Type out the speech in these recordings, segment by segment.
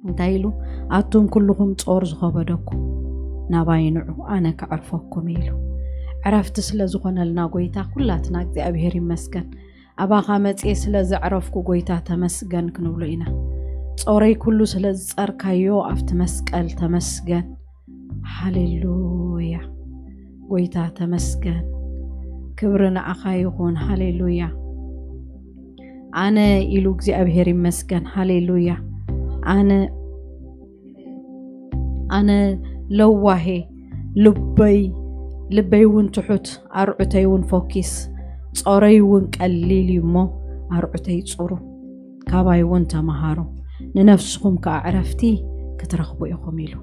እንታይ ኢሉ? ኣቱም ኩልኹም ጾር ዝኸበደኩም ናባይ ንዑ፣ ኣነ ከዕርፈኩም ኢሉ። ዕረፍቲ ስለ ዝኾነልና ጎይታ ኩላትና እግዚኣብሔር ይመስገን። ኣባኻ መጽየ ስለ ዘዕረፍኩ ጎይታ ተመስገን ክንብሎ ኢና። ጾረይ ኩሉ ስለ ዝጸርካዮ ኣብቲ መስቀል ተመስገን። ሃሌሉያ። ጎይታ ተመስገን። ክብሪ ንዓኻ ይኹን። ሃሌሉያ። ኣነ ኢሉ እግዚኣብሔር ይመስገን። ሃሌሉያ። ኣነ ኣነ ለዋሄ፣ ልበይ ልበይ እውን ትሑት፣ ኣርዑተይ እውን ፎኪስ፣ ጾረይ እውን ቀሊል እዩ እሞ ኣርዑተይ ጽሩ፣ ካባይ እውን ተመሃሩ፣ ንነፍስኹም ከኣ ዕረፍቲ ክትረኽቡ ኢኹም ኢሉ።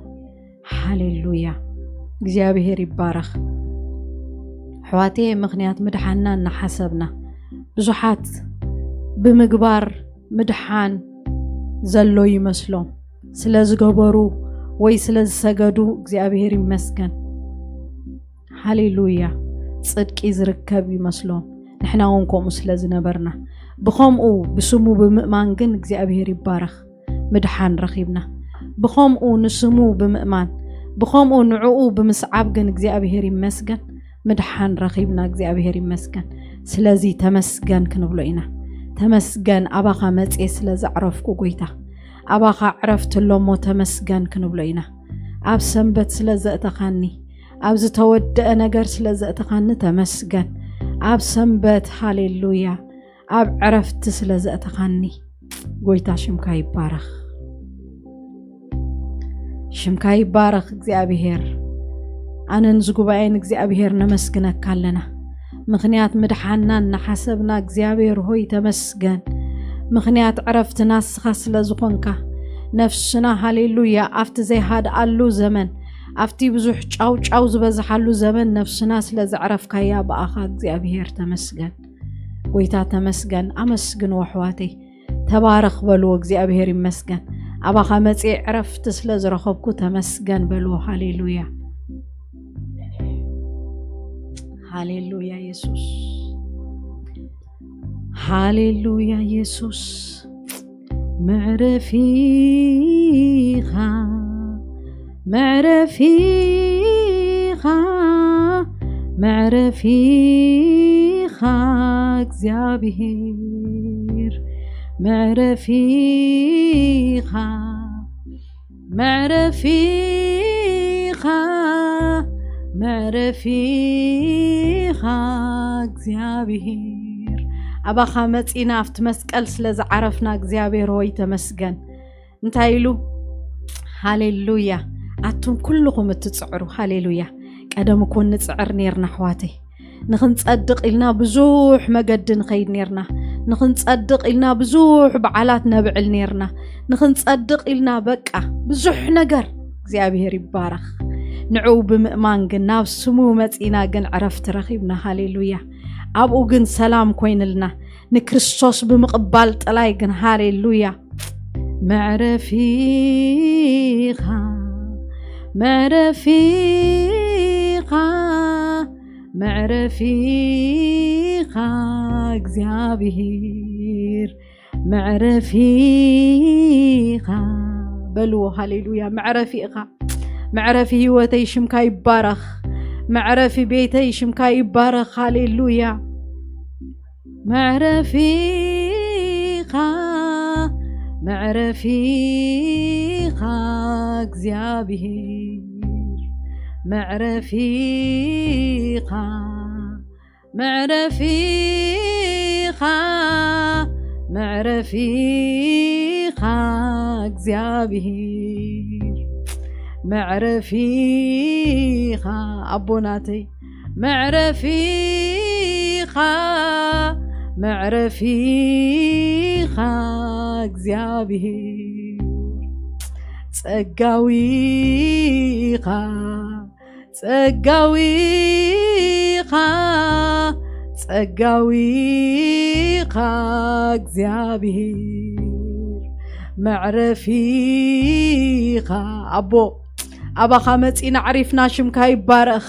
ሃሌሉያ። እግዚኣብሔር ይባረኽ። ኣሕዋተየ፣ ምኽንያት ምድሓንና እናሓሰብና ብዙሓት ብምግባር ምድሓን ዘሎ ይመስሎም። ስለ ዝገበሩ ወይ ስለ ዝሰገዱ እግዚኣብሔር ይመስገን። ሃሌሉያ። ጽድቂ ዝርከብ ይመስሎም። ንሕና እውን ከምኡ ስለ ዝነበርና፣ ብኸምኡ ብስሙ ብምእማን ግን እግዚኣብሔር ይባረኽ። ምድሓን ረኺብና። ብኸምኡ ንስሙ ብምእማን፣ ብኸምኡ ንዕኡ ብምስዓብ ግን እግዚኣብሔር ይመስገን። ምድሓን ረኺብና፣ እግዚኣብሔር ይመስገን። ስለዚ ተመስገን ክንብሎ ኢና። ተመስገን፣ ኣባኻ መጽየ ስለ ዘዕረፍኩ ጎይታ፣ ኣባኻ ዕረፍቲ ኣሎ እሞ ተመስገን ክንብሎ ኢና። ኣብ ሰንበት ስለ ዘእተኻኒ፣ ኣብ ዝተወደአ ነገር ስለ ዘእተኻኒ ተመስገን። ኣብ ሰንበት፣ ሃሌሉያ፣ ኣብ ዕረፍቲ ስለ ዘእተኻኒ ጎይታ ሽምካ ይባረኽ። ሽምካ ይባረኽ እግዚኣብሔር። ኣነን ዝጉባኤን እግዚኣብሔር ነመስግነካ ኣለና። ምኽንያት ምድሓንና እናሓሰብና እግዚኣብሔር ሆይ ተመስገን። ምኽንያት ዕረፍትና ንስኻ ስለ ዝኾንካ፣ ነፍስና ሃሌሉያ ኣብቲ ዘይሃድኣሉ ዘመን፣ ኣብቲ ብዙሕ ጫው ጫው ዝበዝሓሉ ዘመን ነፍስና ስለ ዘዕረፍካያ ብኣኻ እግዚኣብሔር ተመስገን። ጎይታ ተመስገን። ኣመስግንዎ ኣሕዋተይ። ተባረኽ በልዎ፣ እግዚኣብሔር ይመስገን። ኣባኻ መጽየ ዕረፍቲ ስለ ዝረኸብኩ ተመስገን በልዎ። ሃሌሉያ። ሃሌሉያ የሱስ። ሃሌሉያ የሱስ። መዕረፊኻ፣ መዕረፊኻ፣ መዕረፊኻ እግዚኣብሔር፣ መዕረፊኻ፣ መዕረፊኻ፣ መዕረፊኻ እግዚኣብሔር። ኣባኻ መጺና ኣብቲ መስቀል ስለ ዝዓረፍና እግዚኣብሔር ሆይ ተመስገን። እንታይ ኢሉ? ሃሌሉያ። ኣቱም ኩልኹም እትጽዕሩ፣ ሃሌሉያ። ቀደም እኮ ንጽዕር ኔርና ኣሕዋተይ። ንኽንጸድቕ ኢልና ብዙሕ መገዲ ንኸይድ ኔርና። ንኽንጸድቕ ኢልና ብዙሕ በዓላት ነብዕል ኔርና። ንኽንጸድቕ ኢልና በቃ ብዙሕ ነገር። እግዚኣብሔር ይባረኽ። ንዕኡ ብምእማን ግን ናብ ስሙ መጺና ግን ዕረፍቲ ረኺብና። ሃሌሉያ። ኣብኡ ግን ሰላም ኮይንልና። ንክርስቶስ ብምቕባል ጥላይ ግን ሃሌሉያ። መዕረፊኻ፣ መዕረፊኻ፣ መዕረፊኻ እግዚኣብሔር፣ መዕረፊኻ በልዎ። ሃሌሉያ። መዕረፊ ኢኻ። መዕረፊ ህይወተይ ሽምካ ይባረኽ። መዕረፊ ቤተይ ሽምካ ይባረኽ። ሃሌሉያ። መዕረፊኻ፣ መዕረፊኻ እግዚኣብሔር፣ መዕረፊኻ፣ መዕረፊኻ፣ መዕረፊኻ እግዚኣብሔር፣ መዕረፊኻ ኣቦናተይ፣ መዕረፊኻ፣ መዕረፊኻ እግዚኣብሔር፣ ጸጋዊኻ፣ ጸጋዊኻ፣ ጸጋዊኻ እግዚኣብሔር፣ መዕረፊኻ ኣቦ። ኣባኻ መጺና ዕሪፍና ሽምካ ይባረኽ።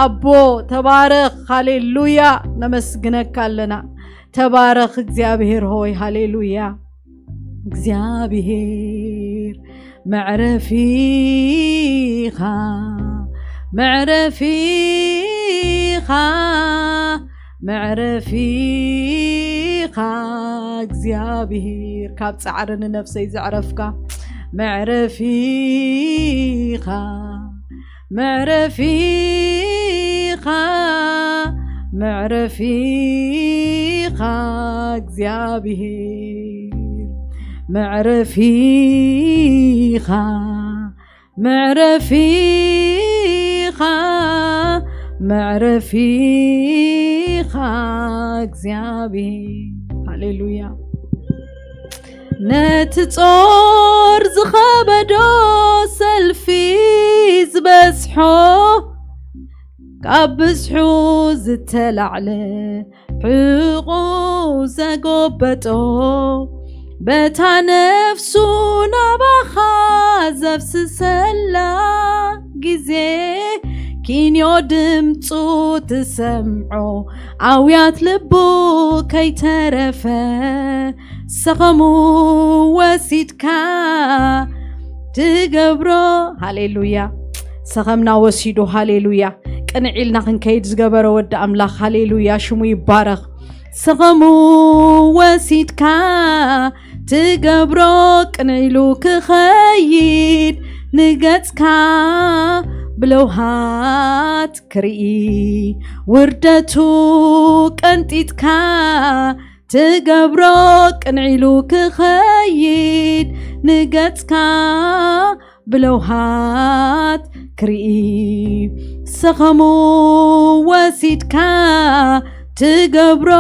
ኣቦ ተባረኽ። ሃሌሉያ። ነመስግነካ ኣለና። ተባረኽ እግዚኣብሔር ሆይ። ሃሌሉያ። እግዚኣብሔር መዕረፊኻ፣ መዕረፊኻ፣ መዕረፊኻ እግዚኣብሔር፣ ካብ ጻዕሪ ንነፍሰይ ዘዕረፍካ መዕረፊኻ፣ መዕረፊኻ፣ መዕረፊኻ እግዚኣብሔር፣ መዕረፊኻ፣ መዕረፊኻ፣ መዕረፊኻ እግዚኣብሔር። ሃሌሉያ። ነቲ ጾር ዝኸበዶ ሰልፊ ዝበዝሖ፣ ካብ ብዝሑ ዝተላዕለ ሕቑ ዘጎበጦ፣ በታ ነፍሱ ናባኻ ዘፍስሰላ ግዜ፣ ኪንዮ ድምፁ ትሰምዖ፣ ኣውያት ልቡ ከይተረፈ፣ ሰኸሙ ወሲድካ ትገብሮ። ሃሌሉያ። ሰኸምና ወሲዱ። ሃሌሉያ። ቅንዕ ኢልና ክንከይድ ዝገበረ ወዲ ኣምላኽ። ሃሌሉያ። ሽሙ ይባረኽ። ሰኸሙ ወሲድካ ትገብሮ፣ ቅንዕ ኢሉ ክኸይድ፣ ንገጽካ ብለውሃት ክርኢ፣ ውርደቱ ቀንጢጥካ ትገብሮ፣ ቅንዕ ኢሉ ክኸይድ፣ ንገጽካ ብለውሃት ክርኢ፣ ሰኸሙ ወሲድካ ትገብሮ፣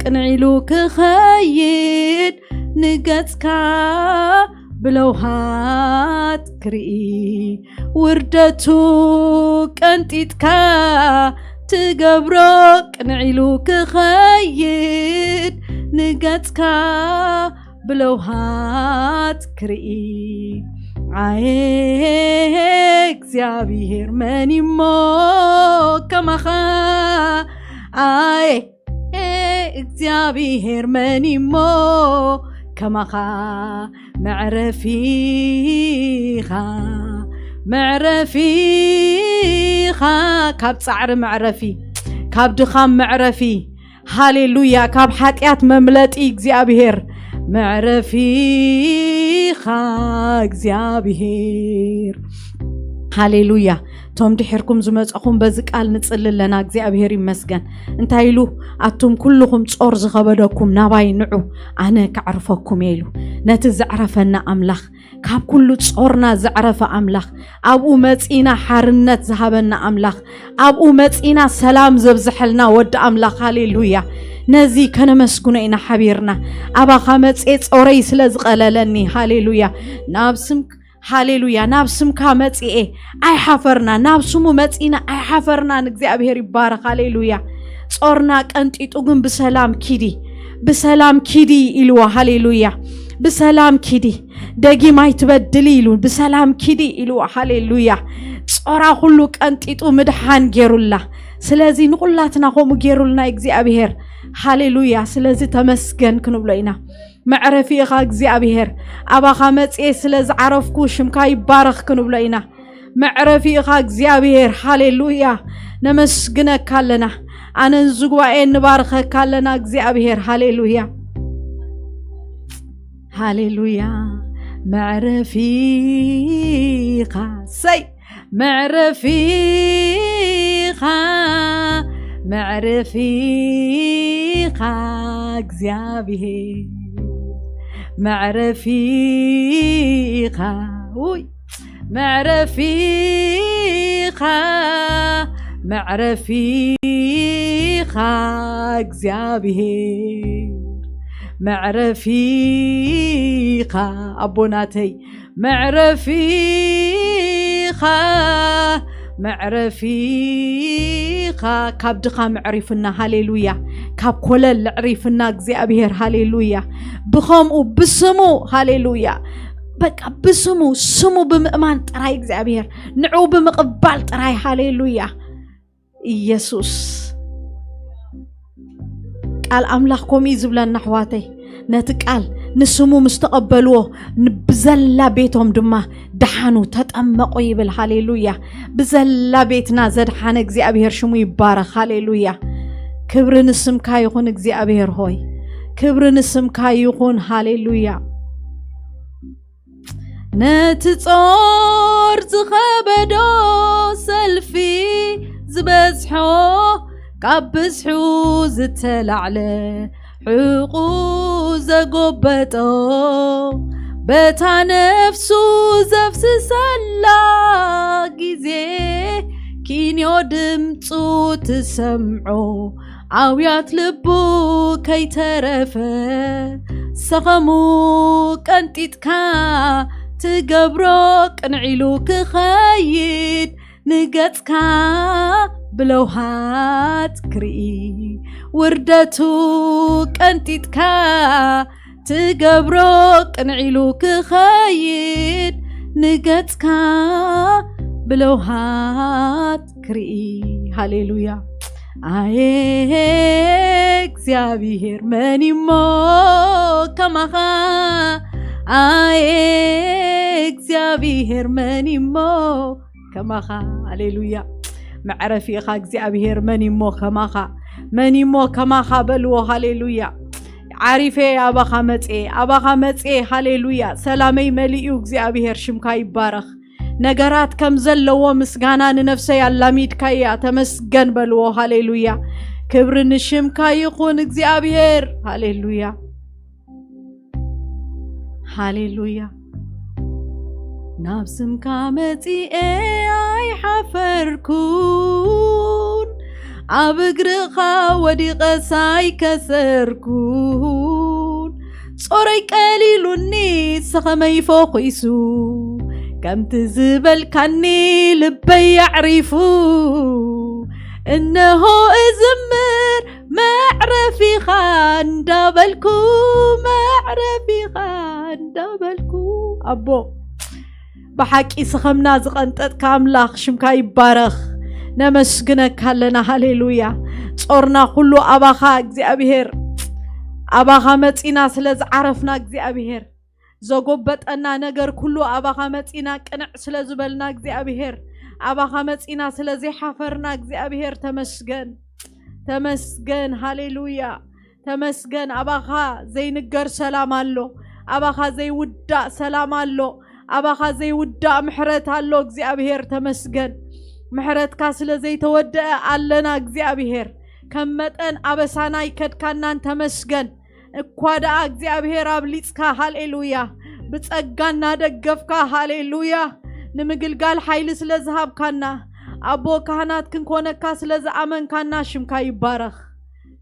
ቅንዕ ኢሉ ክኸይድ፣ ንገጽካ ብለውሃት ክርኢ፣ ውርደቱ ቀንጢጥካ ትገብሮ፣ ቅንዕ ኢሉ ክኸይድ፣ ንገጽካ ብለውሃት ክርኢ። ኣየ እግዚኣብሔር፣ መን እሞ ከማኻ? ኣየ እግዚኣብሔር፣ መን እሞ ከማኻ? መዕረፊኻ፣ መዕረፊኻ፣ ካብ ጻዕሪ መዕረፊ፣ ካብ ድኻም መዕረፊ፣ ሃሌሉያ፣ ካብ ሓጢኣት መምለጢ እግዚኣብሔር፣ መዕረፊኻ እግዚኣብሔር። ሃሌሉያ። እቶም ድሒርኩም ዝመጻኹም በዚ ቃል ንጽሊ ኣለና። እግዚኣብሔር ይመስገን። እንታይ ኢሉ? ኣቱም ኩልኹም ጾር ዝኸበደኩም ናባይ ንዑ፣ ኣነ ከዕርፈኩም እየ ኢሉ። ነቲ ዘዕረፈና ኣምላኽ፣ ካብ ኩሉ ጾርና ዘዕረፈ ኣምላኽ፣ ኣብኡ መጺና ሓርነት ዝሃበና ኣምላኽ፣ ኣብኡ መጺና ሰላም ዘብዝሐልና ወዲ ኣምላኽ። ሃሌሉያ። ነዚ ከነመስግኖ ኢና ሓቢርና። ኣባኻ መጽኤ ጾረይ ስለ ዝቐለለኒ። ሃሌሉያ። ናብ ስም፣ ሃሌሉያ፣ ናብ ስምካ መጽኤ ኣይሓፈርና፣ ናብ ስሙ መጺና ኣይሓፈርናን። እግዚኣብሔር ይባረኽ። ሃሌሉያ። ጾርና ቀንጢጡ ግን ብሰላም ኪዲ፣ ብሰላም ኪዲ ኢልዎ። ሃሌሉያ። ብሰላም ኪዲ፣ ደጊም ኣይትበድሊ ኢሉ፣ ብሰላም ኪዲ ኢልዎ። ሃሌሉያ። ጾራ ኩሉ ቀንጢጡ ምድሓን ጌሩላ። ስለዚ ንኹላትና ከምኡ ጌሩልና እግዚኣብሔር። ሃሌሉያ። ስለዚ ተመስገን ክንብሎ ኢና። መዕረፊ ኢኻ እግዚኣብሔር። ኣባኻ መጽኤ ስለ ዝዓረፍኩ ሽምካ ይባረኽ ክንብሎ ኢና። መዕረፊ ኢኻ እግዚኣብሔር። ሃሌሉያ። ነመስግነካ ኣለና። ኣነን እዚ ጉባኤ ንባርኸካ ኣለና እግዚኣብሔር። ሃሌሉያ። ሃሌሉያ። መዕረፊ ኢኻ። ሰይ፣ መዕረፊ ኢኻ፣ መዕረፊ ኢኻ እግዚኣብሔር፣ መዕረፊ ኢኻ። ውይ፣ መዕረፊ ኢኻ፣ መዕረፊ ኢኻ እግዚኣብሔር፣ መዕረፊ ኢኻ ኣቦናተይ፣ መዕረፊ ኢኻ፣ መዕረፊ ኢኻ። ካብ ድኻ መዕሪፍና። ሃሌሉያ። ካብ ኮለል ኣዕሪፍና እግዚኣብሔር። ሃሌሉያ። ብኸምኡ ብስሙ፣ ሃሌሉያ፣ በቃ ብስሙ፣ ስሙ ብምእማን ጥራይ እግዚኣብሔር፣ ንዕኡ ብምቕባል ጥራይ። ሃሌሉያ። ኢየሱስ። ቃል ኣምላኽ ከምኡ እዩ ዝብለና ኣሕዋተይ። ነቲ ቃል፣ ንስሙ ምስ ተቐበልዎ፣ ን-፣ ብዘላ ቤቶም ድማ ደሓኑ፣ ተጠመቑ ይብል። ሃሌሉያ። ብዘላ ቤትና ዘድሓነ እግዚኣብሔር ሽሙ ይባረኽ። ሃሌሉያ። ክብሪ ንስምካ ይኹን እግዚኣብሔር ሆይ። ክብሪ ንስምካ ይኹን። ሃሌሉያ። ነቲ ጾር ዝኸበዶ ሰልፊ ዝበዝሖ፣ ካብ ብዝሑ ዝተላዕለ ሕቑ ዘጎበጦ፣ በታ ነፍሱ ዘፍስሰላ ግዜ፣ ኪንዮ ድምጹ ትሰምዖ፣ ኣውያት ልቡ ከይተረፈ፣ ሰኸሙ ቀንጢጥካ ትገብሮ፣ ቅንዒሉ ክኸይድ ንገጽካ ብለውሃት ክርኢ፣ ውርደቱ ቀንጢጥካ ትገብሮ፣ ቅንዒሉ ክኸይድ ንገጽካ ብለውሃት ክርኢ። ሃሌሉያ። ኣየ እግዚኣብሔር መን እሞ ከማኻ፣ ኣየ እግዚኣብሔር መን እሞ ከማኻ። ሃሌሉያ። መዕረፊ ኢኻ እግዚኣብሔር፣ መን እሞ ከማኻ፣ መን እሞ ከማኻ በልዎ። ሃሌሉያ። ዓሪፈ ኣባኻ መጽኤ፣ ኣባኻ መጽኤ። ሃሌሉያ። ሰላመይ መሊኡ እግዚኣብሔር፣ ሽምካ ይባረኽ። ነገራት ከም ዘለዎ ምስጋና ንነፍሰይ ኣላሚድካያ፣ ተመስገን በልዎ። ሃሌሉያ። ክብሪ ንሽምካ ይኹን እግዚኣብሔር። ሃሌሉያ። ሃሌሉያ። ናብ ስምካ መጺኤ ኣይሓፈርኩን፣ ኣብ እግርኻ ወዲቐስ ኣይከሰርኩን። ጾረይ ቀሊሉኒ፣ ሰኸመይ ፈኺሱ፣ ከምቲ ዝበልካኒ ልበይ ኣዕሪፉ። እነሆ እዝምር መዕረፊኻ እንዳበልኩ፣ መዕረፊኻ እንዳበልኩ። ኣቦ፣ ብሓቂ ስኸምና ዝቐንጠጥካ ኣምላኽ፣ ሽምካ ይባረኽ። ነመስግነካ ኣለና። ሃሌሉያ። ጾርና ኩሉ ኣባኻ እግዚኣብሔር፣ ኣባኻ መጺና ስለ ዝዓረፍና እግዚኣብሔር፣ ዘጎበጠና ነገር ኩሉ ኣባኻ መጺና ቅንዕ ስለ ዝበልና እግዚኣብሔር፣ ኣባኻ መጺና ስለ ዘይሓፈርና እግዚኣብሔር፣ ተመስገን፣ ተመስገን። ሃሌሉያ። ተመስገን። ኣባኻ ዘይንገር ሰላም ኣሎ። ኣባኻ ዘይውዳእ ሰላም ኣሎ። ኣባኻ ዘይውዳእ ምሕረት ኣሎ እግዚኣብሔር፣ ተመስገን። ምሕረትካ ስለ ዘይተወደአ ኣለና እግዚኣብሔር። ከም መጠን ኣበሳና ኣይከድካናን፣ ተመስገን። እኳ ደኣ እግዚኣብሔር ኣብሊጽካ፣ ሃሌሉያ። ብጸጋ እናደገፍካ፣ ሃሌሉያ። ንምግልጋል ሓይሊ ስለ ዝሃብካና፣ ኣቦ ካህናት ክንኮነካ ስለ ዝኣመንካና፣ ሽምካ ይባረኽ።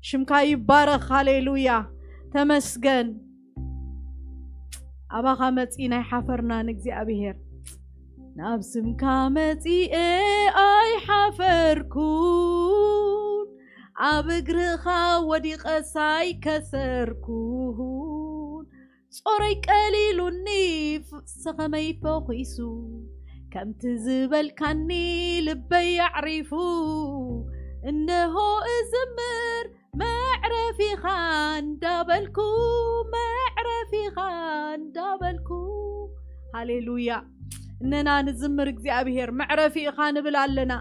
ሽምካ ይባረኽ። ሃሌሉያ። ተመስገን። ኣባኻ መጺና ኣይሓፈርናን እግዚኣብሔር። ናብ ስምካ መጺኤ ኣይሓፈርኩን፣ ኣብ እግርኻ ወዲቐስ ኣይከሰርኩን። ጾረይ ቀሊሉኒ፣ ፍ-፣ ሰኸመይ ፈኺሱ፣ ከምቲ ዝበልካኒ ልበይ ኣዕሪፉ። እነሆ እዝምር መዕረፊኻ እንዳበልኩ፣ መዕረፊኻ እንዳበልኩ። ሃሌሉያ። እነና ንዝምር እግዚኣብሔር፣ መዕረፊ ኢኻ ንብል ኣለና።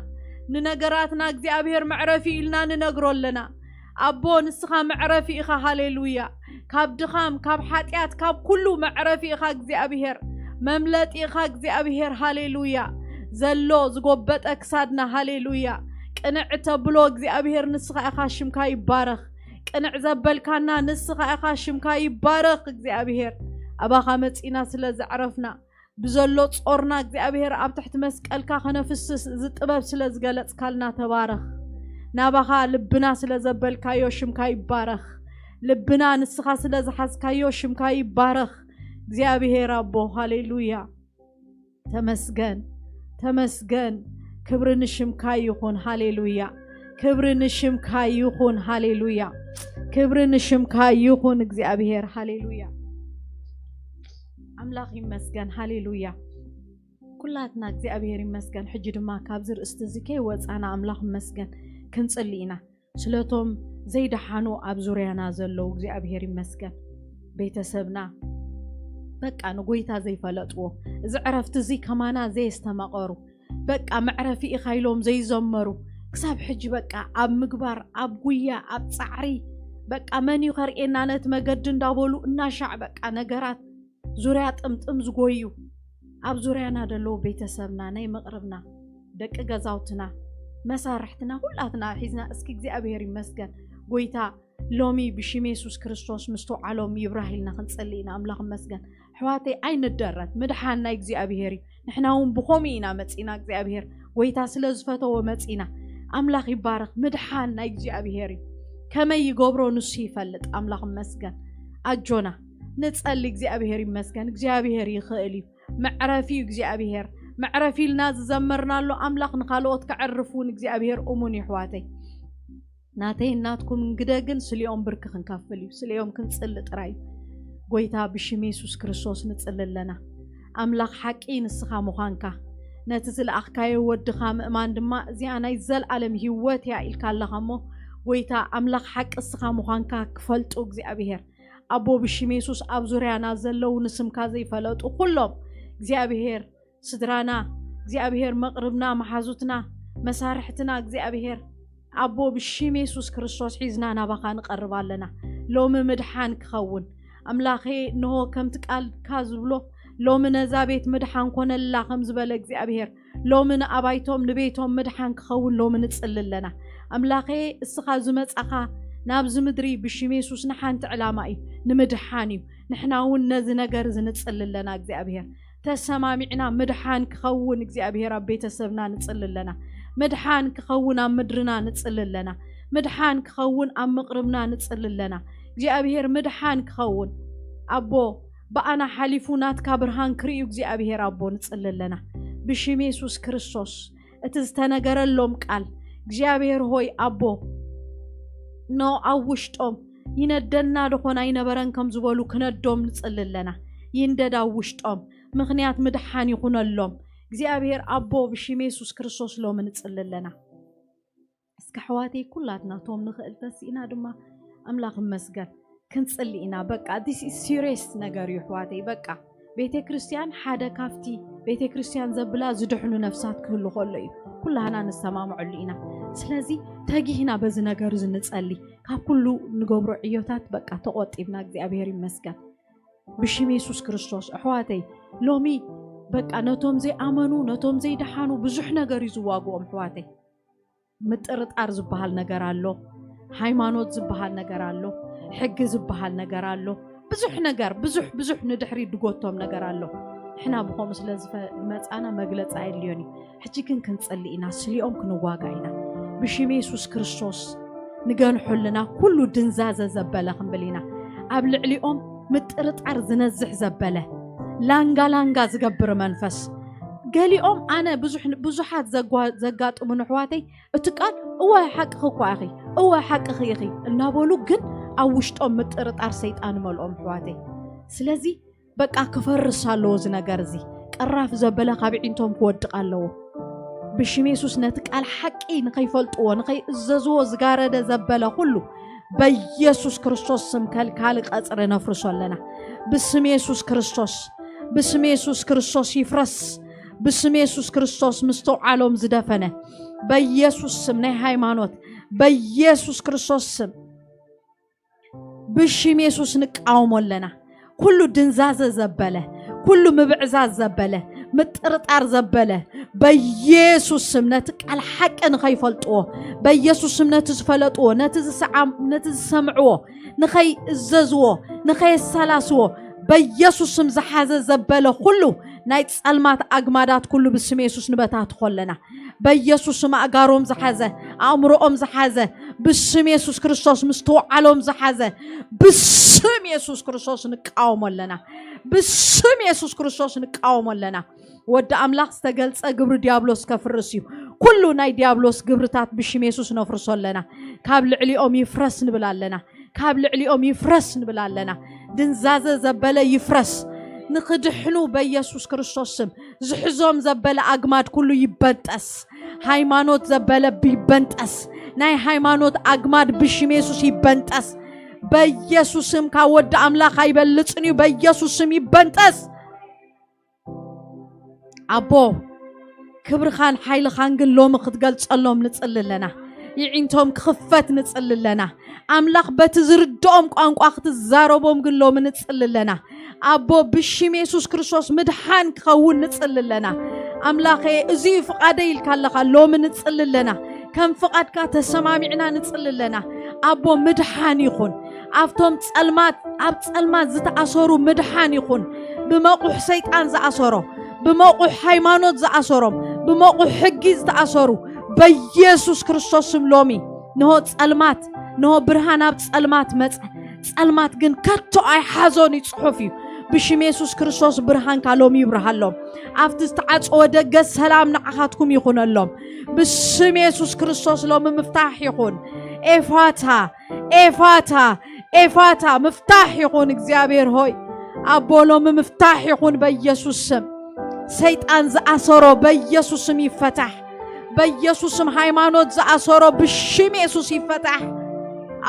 ንነገራትና እግዚኣብሔር መዕረፊ ኢልና ንነግሮ ኣለና። ኣቦ፣ ንስኻ መዕረፊ ኢኻ። ሃሌሉያ። ካብ ድኻም፣ ካብ ሓጢኣት፣ ካብ ኩሉ መዕረፊ ኢኻ እግዚኣብሔር። መምለጢ ኢኻ እግዚኣብሔር። ሃሌሉያ። ዘሎ ዝጎበጠ ክሳድና፣ ሃሌሉያ፣ ቅንዕ ተብሎ እግዚኣብሔር፣ ንስኻ ኢኻ፣ ሽምካ ይባረኽ። ቅንዕ ዘበልካና ንስኻ ኢኻ፣ ሽምካ ይባረኽ እግዚኣብሔር። ኣባኻ መጺና ስለ ዘዕረፍና፣ ብዘሎ ጾርና እግዚኣብሔር ኣብ ትሕቲ መስቀልካ ከነፍስስ እዚ ጥበብ ስለ ዝገለጽካልና ተባረኽ። ናባኻ ልብና ስለ ዘበልካዮ ሽምካ ይባረኽ። ልብና ንስኻ ስለ ዝሓዝካዮ ሽምካ ይባረኽ። እግዚኣብሔር ኣቦ፣ ሃሌሉያ። ተመስገን፣ ተመስገን። ክብሪ ንሽምካ ይኹን። ሃሌሉያ። ክብሪ ንሽምካ ይኹን። ሃሌሉያ። ክብሪ ንሽምካ ይኹን እግዚኣብሔር። ሃሌሉያ። ኣምላኽ ይመስገን። ሃሌሉያ። ኩላትና እግዚኣብሔር ይመስገን። ሕጂ ድማ ካብዚ ርእስቲ እዚ ከይወጻና ኣምላኽ ይመስገን ክንጽሊ ኢና። ስለቶም ዘይደሓኑ ኣብ ዙርያና ዘለዉ እግዚኣብሔር ይመስገን። ቤተሰብና በቃ ንጎይታ ዘይፈለጥዎ፣ እዚ ዕረፍቲ እዚ ከማና ዘየስተማቐሩ፣ በቃ መዕረፊ ኢኻ ኢሎም ዘይዘመሩ፣ ክሳብ ሕጂ በቃ ኣብ ምግባር፣ ኣብ ጉያ፣ ኣብ ጻዕሪ፣ በቃ መን እዩ ከርእየና ነቲ መገዲ እንዳበሉ እናሻዕ በቃ ነገራት ዙርያ ጥምጥም ዝጎዩ፣ ኣብ ዙርያና ዘለዉ ቤተሰብና፣ ናይ መቕርብና፣ ደቂ ገዛውትና፣ መሳርሕትና፣ ኩላትና ሒዝና እስኪ እግዚኣብሔር ይመስገን። ጎይታ ሎሚ ብሽም የሱስ ክርስቶስ ምስትውዓሎም ይብራህ ኢልና ክንጽሊ ኢና። ኣምላኽ ይመስገን። ኣሕዋተይ ኣይንደረት፣ ምድሓን ናይ እግዚኣብሔር እዩ። ንሕና እውን ብኸምኡ ኢና መጺና፣ እግዚኣብሔር ጎይታ ስለ ዝፈተዎ መጺና። ኣምላኽ ይባረኽ። ምድሓን ናይ እግዚኣብሔር እዩ። ከመይ ይገብሮ ንሱ ይፈልጥ። ኣምላኽ ይመስገን። ኣጆና ንጸሊ። እግዚኣብሔር ይመስገን። እግዚኣብሔር ይኽእል እዩ። መዕረፊ እዩ እግዚኣብሔር። መዕረፊ ኢልና ዝዘመርናሉ ኣምላኽ ንኻልኦት ከዕርፍ እውን እግዚኣብሔር እሙን እዩ ኣሕዋተይ። ናተይን ናትኩምን ግደ ግን ስሊኦም ብርኪ ክንከፍል እዩ። ስሊኦም ክንጽሊ ጥራይ እዩ። ጎይታ ብሽም የሱስ ክርስቶስ ንጽሊ ኣለና። ኣምላኽ ሓቂ ንስኻ ምዃንካ፣ ነቲ ዝለኣኽካዮ ወድኻ ምእማን ድማ እዚኣ ናይ ዘልኣለም ህይወት እያ ኢልካ ኣለኻ እሞ፣ ጎይታ ኣምላኽ ሓቂ እስኻ ምዃንካ ክፈልጡ እግዚኣብሔር ኣቦ ብሽም የሱስ ኣብ ዙርያና ዘለዉ ንስምካ ዘይፈለጡ ኩሎም እግዚኣብሔር ስድራና እግዚኣብሔር መቕርብና መሓዙትና መሳርሕትና እግዚኣብሔር ኣቦ ብሽም የሱስ ክርስቶስ ሒዝና ናባኻ ንቐርብ ኣለና። ሎሚ ምድሓን ክኸውን ኣምላኸ እንሆ ከምቲ ቃልካ ዝብሎ ሎሚ ነዛ ቤት ምድሓን ኮነላ ከም ዝበለ እግዚኣብሔር ሎሚ ንኣባይቶም ንቤቶም ምድሓን ክኸውን ሎሚ ንጽሊ ኣለና። ኣምላኸ እስኻ ዝመጻኻ ናብዚ ምድሪ ብሽም የሱስ ንሓንቲ ዕላማ እዩ፣ ንምድሓን እዩ። ንሕና እውን ነዚ ነገር እዚ ንጽሊ ኣለና እግዚኣብሔር። ተሰማሚዕና ምድሓን ክኸውን እግዚኣብሔር ኣብ ቤተሰብና ንጽሊ ኣለና። ምድሓን ክኸውን ኣብ ምድርና ንጽሊ ኣለና። ምድሓን ክኸውን ኣብ ምቕርብና ንጽሊ ኣለና። እግዚኣብሔር ምድሓን ክኸውን ኣቦ ብኣና ሓሊፉ ናትካ ብርሃን ክርእዩ እግዚኣብሔር ኣቦ ንጽሊ ኣለና። ብሽም የሱስ ክርስቶስ እቲ ዝተነገረሎም ቃል እግዚኣብሔር ሆይ ኣቦ ኖ ኣብ ውሽጦም ይነደና ደኾን ኣይነበረን ከም ዝበሉ ክነዶም ንጽሊ ኣለና። ይንደድ ኣብ ውሽጦም ምኽንያት ምድሓን ይኹነሎም። እግዚኣብሔር ኣቦ ብሽም የሱስ ክርስቶስ ሎሚ ንጽሊ ኣለና። እስከ ኣሕዋተይ ኩላትና ቶም ንኽእል ተሲእና ድማ ኣምላኽ ይመስገን ክንጽሊ ኢና። በቃ this is serious ነገር እዩ ኣሕዋተይ። በቃ ቤተ ክርስቲያን ሓደ ካብቲ ቤተ ክርስቲያን ዘብላ ዝድሕኑ ነፍሳት ክህሉ ከሎ እዩ። ኩላህና ንሰማምዐሉ ኢና። ስለዚ ተጊህና በዚ ነገር እዚ ንጸሊ። ካብ ኩሉ ንገብሮ ዕዮታት በቃ ተቖጢብና እግዚኣብሔር ይመስገን። ብሽም የሱስ ክርስቶስ ኣሕዋተይ ሎሚ በቃ ነቶም ዘይኣመኑ ነቶም ዘይደሓኑ ብዙሕ ነገር እዩ ዝዋግኦም ኣሕዋተይ። ምጥርጣር ዝበሃል ነገር ኣሎ። ሃይማኖት ዝበሃል ነገር ኣሎ። ሕጊ ዝበሃል ነገር ኣሎ። ብዙሕ ነገር ብዙሕ ብዙሕ ንድሕሪ ድጎቶም ነገር ኣሎ። ንሕና ብኸምኡ ስለ ዝመፃና መግለፂ ኣየድልዮን እዩ። ሕጂ ግን ክንፅሊ ኢና፣ ስሊኦም ክንዋጋ ኢና። ብሽም የሱስ ክርስቶስ ንገንሖልና ኩሉ ድንዛዘ ዘበለ ክንብል ኢና። ኣብ ልዕሊኦም ምጥርጣር ዝነዝሕ ዘበለ ላንጋ ላንጋ ዝገብር መንፈስ ገሊኦም ኣነ ብዙሕ ብዙሓት ዘጋጥሙ ንሕዋተይ እቲ ቃል እወ ሓቅኺ እኳ ኢኺ እወ ሓቅኺ ኢኺ እናበሉ ግን ኣብ ውሽጦም ምጥርጣር ሰይጣን መልኦም ኣሕዋተይ። ስለዚ በቃ ክፈርስ ኣለዎ እዚ ነገር እዚ። ቀራፍ ዘበለ ካብ ዒንቶም ክወድቕ ኣለዎ። ብሽም የሱስ ነቲ ቃል ሓቂ ንኸይፈልጥዎ ንኸይእዘዝዎ ዝጋረደ ዘበለ ኩሉ በኢየሱስ ክርስቶስ ስም ከልካሊ ቀጽሪ ነፍርሶ ኣለና። ብስም የሱስ ክርስቶስ ብስም የሱስ ክርስቶስ ይፍረስ። ብስም የሱስ ክርስቶስ ምስትውዓሎም ዝደፈነ በኢየሱስ ስም ናይ ሃይማኖት በኢየሱስ ክርስቶስ ስም ብሽም የሱስ ንቃወሞ ኣለና። ኩሉ ድንዛዘ ዘበለ ኩሉ ምብዕዛዝ ዘበለ ምጥርጣር ዘበለ በኢየሱስ ስም ነቲ ቃል ሓቂ ንኸይፈልጥዎ በኢየሱስ ስም ነቲ ዝፈለጥዎ ነቲ ዝሰዓም ነቲ ዝሰምዕዎ ንኸይእዘዝዎ ንኸየሰላስዎ በኢየሱስ ስም ዝሓዘ ዘበለ ኩሉ ናይ ጸልማት ኣግማዳት ኩሉ ብስም የሱስ ንበታትኾ ኣለና። በኢየሱስ ስም ኣእጋሮም ዝሓዘ ኣእምሮኦም ዝሓዘ ብስም የሱስ ክርስቶስ ምስትውዓሎም ዝሓዘ ብስም የሱስ ክርስቶስ ንቃወሞ ኣለና። ብስም የሱስ ክርስቶስ ንቃወሞ ኣለና። ወዲ ኣምላኽ ዝተገልጸ ግብሪ ዲያብሎስ ከፍርስ እዩ። ኩሉ ናይ ዲያብሎስ ግብርታት ብሽም የሱስ ነፍርሶ ኣለና። ካብ ልዕሊኦም ይፍረስ ንብል ኣለና። ካብ ልዕሊኦም ይፍረስ ንብል ኣለና። ድንዛዘ ዘበለ ይፍረስ። ንኽድሕኑ በኢየሱስ ክርስቶስ ስም ዝሕዞም ዘበለ ኣግማድ ኩሉ ይበንጠስ። ሃይማኖት ዘበለ ይበንጠስ። ናይ ሃይማኖት ኣግማድ ብሽም የሱስ ይበንጠስ። በኢየሱስ ስም ካብ ወዲ ኣምላኽ ኣይበልጽን እዩ። በኢየሱስ ስም ይበንጠስ። ኣቦ፣ ክብርኻን ሓይልኻን ግን ሎሚ ክትገልጸሎም ንጽሊ ኣለና። ይዒንቶም ክኽፈት ንጽሊ ኣለና። ኣምላኽ በቲ ዝርድኦም ቋንቋ ክትዛረቦም ግን ሎሚ ንጽሊ ኣለና። ኣቦ፣ ብሽም የሱስ ክርስቶስ ምድሓን ክኸውን ንጽሊ ኣለና። ኣምላኸ፣ እዚ እዩ ፍቓደይ ኢልካ ኣለኻ፣ ሎሚ ንጽሊ ኣለና። ከም ፍቓድካ ተሰማሚዕና ንጽሊ ኣለና። ኣቦ፣ ምድሓን ይኹን። ኣብቶም ጸልማት፣ ኣብ ጸልማት ዝተኣሰሩ ምድሓን ይኹን። ብመቑሕ ሰይጣን ዝኣሰሮ፣ ብመቑሕ ሃይማኖት ዝኣሰሮም፣ ብመቑሕ ሕጊ ዝተኣሰሩ፣ በኢየሱስ ክርስቶስ ስም ሎሚ፣ ንሆ ጸልማት፣ ንሆ ብርሃን ኣብ ጸልማት መጸ። ጸልማት ግን ከቶ ኣይሓዞን እዩ፣ ጽሑፍ እዩ። ብሽም የሱስ ክርስቶስ ብርሃንካ ሎሚ ይብርሃሎም። ኣብቲ ዝተዓጸወ ደገ ሰላም ንዓኻትኩም ይኹነሎም። ብስም የሱስ ክርስቶስ ሎሚ ምፍታሕ ይኹን። ኤፋታ፣ ኤፋታ፣ ኤፋታ፣ ምፍታሕ ይኹን። እግዚኣብሔር ሆይ፣ ኣቦ፣ ሎሚ ምፍታሕ ይኹን በኢየሱስ ስም። ሰይጣን ዝኣሰሮ በኢየሱስ ስም ይፈታሕ። በኢየሱስ ስም ሃይማኖት ዝኣሰሮ ብሽም የሱስ ይፈታሕ።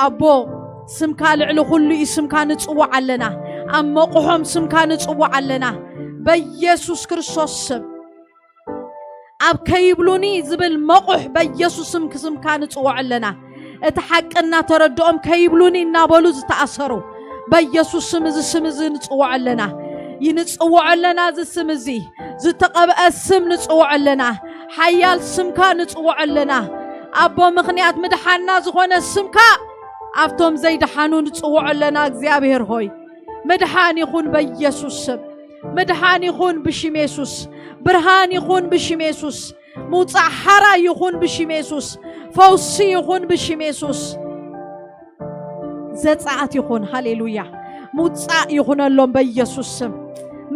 ኣቦ፣ ስምካ ልዕሊ ኩሉ እዩ፣ ስምካ ንጽውዕ ኣለና። ኣብ መቑሖም ስምካ ንጽውዕ ኣለና። በኢየሱስ ክርስቶስ ስም፣ ኣብ ከይብሉኒ ዝብል መቑሕ በኢየሱስ ስም ክስምካ ንጽውዕ ኣለና። እቲ ሓቂ እናተረድኦም ከይብሉኒ እናበሉ ዝተኣሰሩ፣ በኢየሱስ ስም እዚ ስም እዚ ንጽውዕ ኣለና። ይንጽውዕ ኣለና፣ እዚ ስም እዚ ዝተቐብአ ስም ንጽውዕ ኣለና። ሓያል ስምካ ንጽውዕ ኣለና። ኣቦ፣ ምኽንያት ምድሓንና ዝኾነ ስምካ ኣብቶም ዘይደሓኑ ንጽውዕ ኣለና። እግዚኣብሔር ሆይ፣ ምድሓን ይኹን በኢየሱስ ስም። ምድሓን ይኹን ብሽም የሱስ። ብርሃን ይኹን ብሽም የሱስ። ምውጻእ ሓራ ይኹን ብሽም የሱስ። ፈውሲ ይኹን ብሽም የሱስ። ዘጻኣት ይኹን። ሃሌሉያ። ምውጻእ ይኹነሎም በኢየሱስ ስም።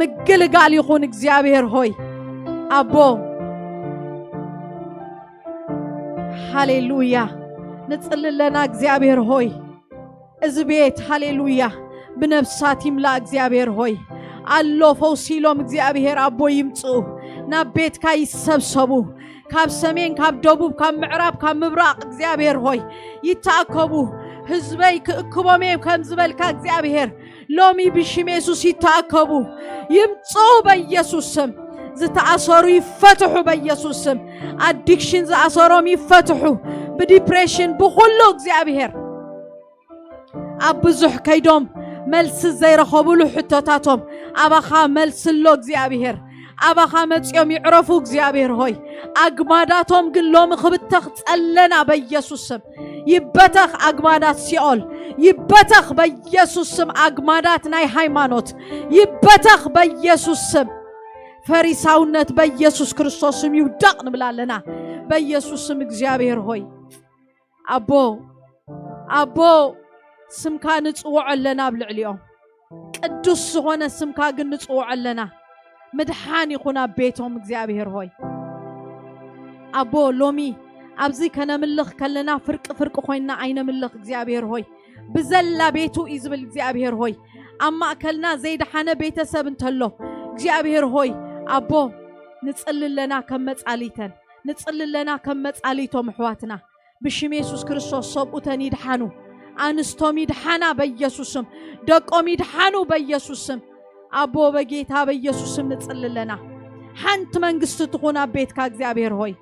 ምግልጋል ይኹን። እግዚኣብሔር ሆይ፣ ኣቦ፣ ሃሌሉያ፣ ንጽሊ ኣለና። እግዚኣብሔር ሆይ፣ እዚ ቤት፣ ሃሌሉያ፣ ብነፍሳት ይምላእ። እግዚኣብሔር ሆይ፣ ኣሎ ፈውሲ ኢሎም፣ እግዚኣብሔር ኣቦ፣ ይምጽኡ፣ ናብ ቤትካ ይሰብሰቡ። ካብ ሰሜን፣ ካብ ደቡብ፣ ካብ ምዕራብ፣ ካብ ምብራቕ፣ እግዚኣብሔር ሆይ፣ ይተኣከቡ። ህዝበይ ክእክቦም እየ ከም ዝበልካ፣ እግዚኣብሔር፣ ሎሚ ብሽም የሱስ ይተኣከቡ፣ ይምጽኡ በኢየሱስ ስም። ዝተኣሰሩ ይፈትሑ በኢየሱስ ስም። ኣዲክሽን ዝኣሰሮም ይፈትሑ፣ ብዲፕሬሽን፣ ብኹሉ እግዚኣብሔር። ኣብ ብዙሕ ከይዶም መልሲ ዘይረኸብሉ ሕቶታቶም፣ ኣባኻ መልሲ ኣሎ እግዚኣብሔር። ኣባኻ መጺኦም ይዕረፉ እግዚኣብሔር ሆይ። ኣግማዳቶም ግን ሎሚ ክብተኽ ጸለና በኢየሱስ ስም። ይበተኽ ኣግማዳት ሲኦል፣ ይበተኽ በኢየሱስ ስም። ኣግማዳት ናይ ሃይማኖት ይበተኽ በኢየሱስ ስም። ፈሪሳውነት በኢየሱስ ክርስቶስ ስም ይውደቕ ንብል ኣለና። በኢየሱስ ስም እግዚኣብሔር ሆይ፣ ኣቦ፣ ኣቦ፣ ስምካ ንጽውዖ ኣለና ኣብ ልዕሊኦም። ቅዱስ ዝኾነ ስምካ ግን ንጽውዖ ኣለና። ምድሓን ይኹን ኣብ ቤቶም እግዚኣብሔር ሆይ። ኣቦ፣ ሎሚ ኣብዚ ከነምልኽ ከለና ፍርቂ ፍርቂ ኮይንና ኣይነምልኽ እግዚኣብሔር ሆይ። ብዘላ ቤቱ እዩ ዝብል እግዚኣብሔር ሆይ። ኣብ ማእከልና ዘይደሓነ ቤተሰብ እንተሎ እግዚኣብሔር ሆይ፣ ኣቦ፣ ንጽሊ ኣለና ከም መጻሊተን፣ ንጽሊ ኣለና ከም መጻሊቶም ኣሕዋትና። ብሽም የሱስ ክርስቶስ ሰብኡተን ይድሓኑ፣ ኣንስቶም ይድሓና በኢየሱስ ስም፣ ደቆም ይድሓኑ በኢየሱስ ስም። ኣቦ፣ በጌታ በኢየሱስ ስም ንጽሊ ኣለና። ሓንቲ መንግስቲ ትኹን ኣብ ቤትካ እግዚኣብሔር ሆይ።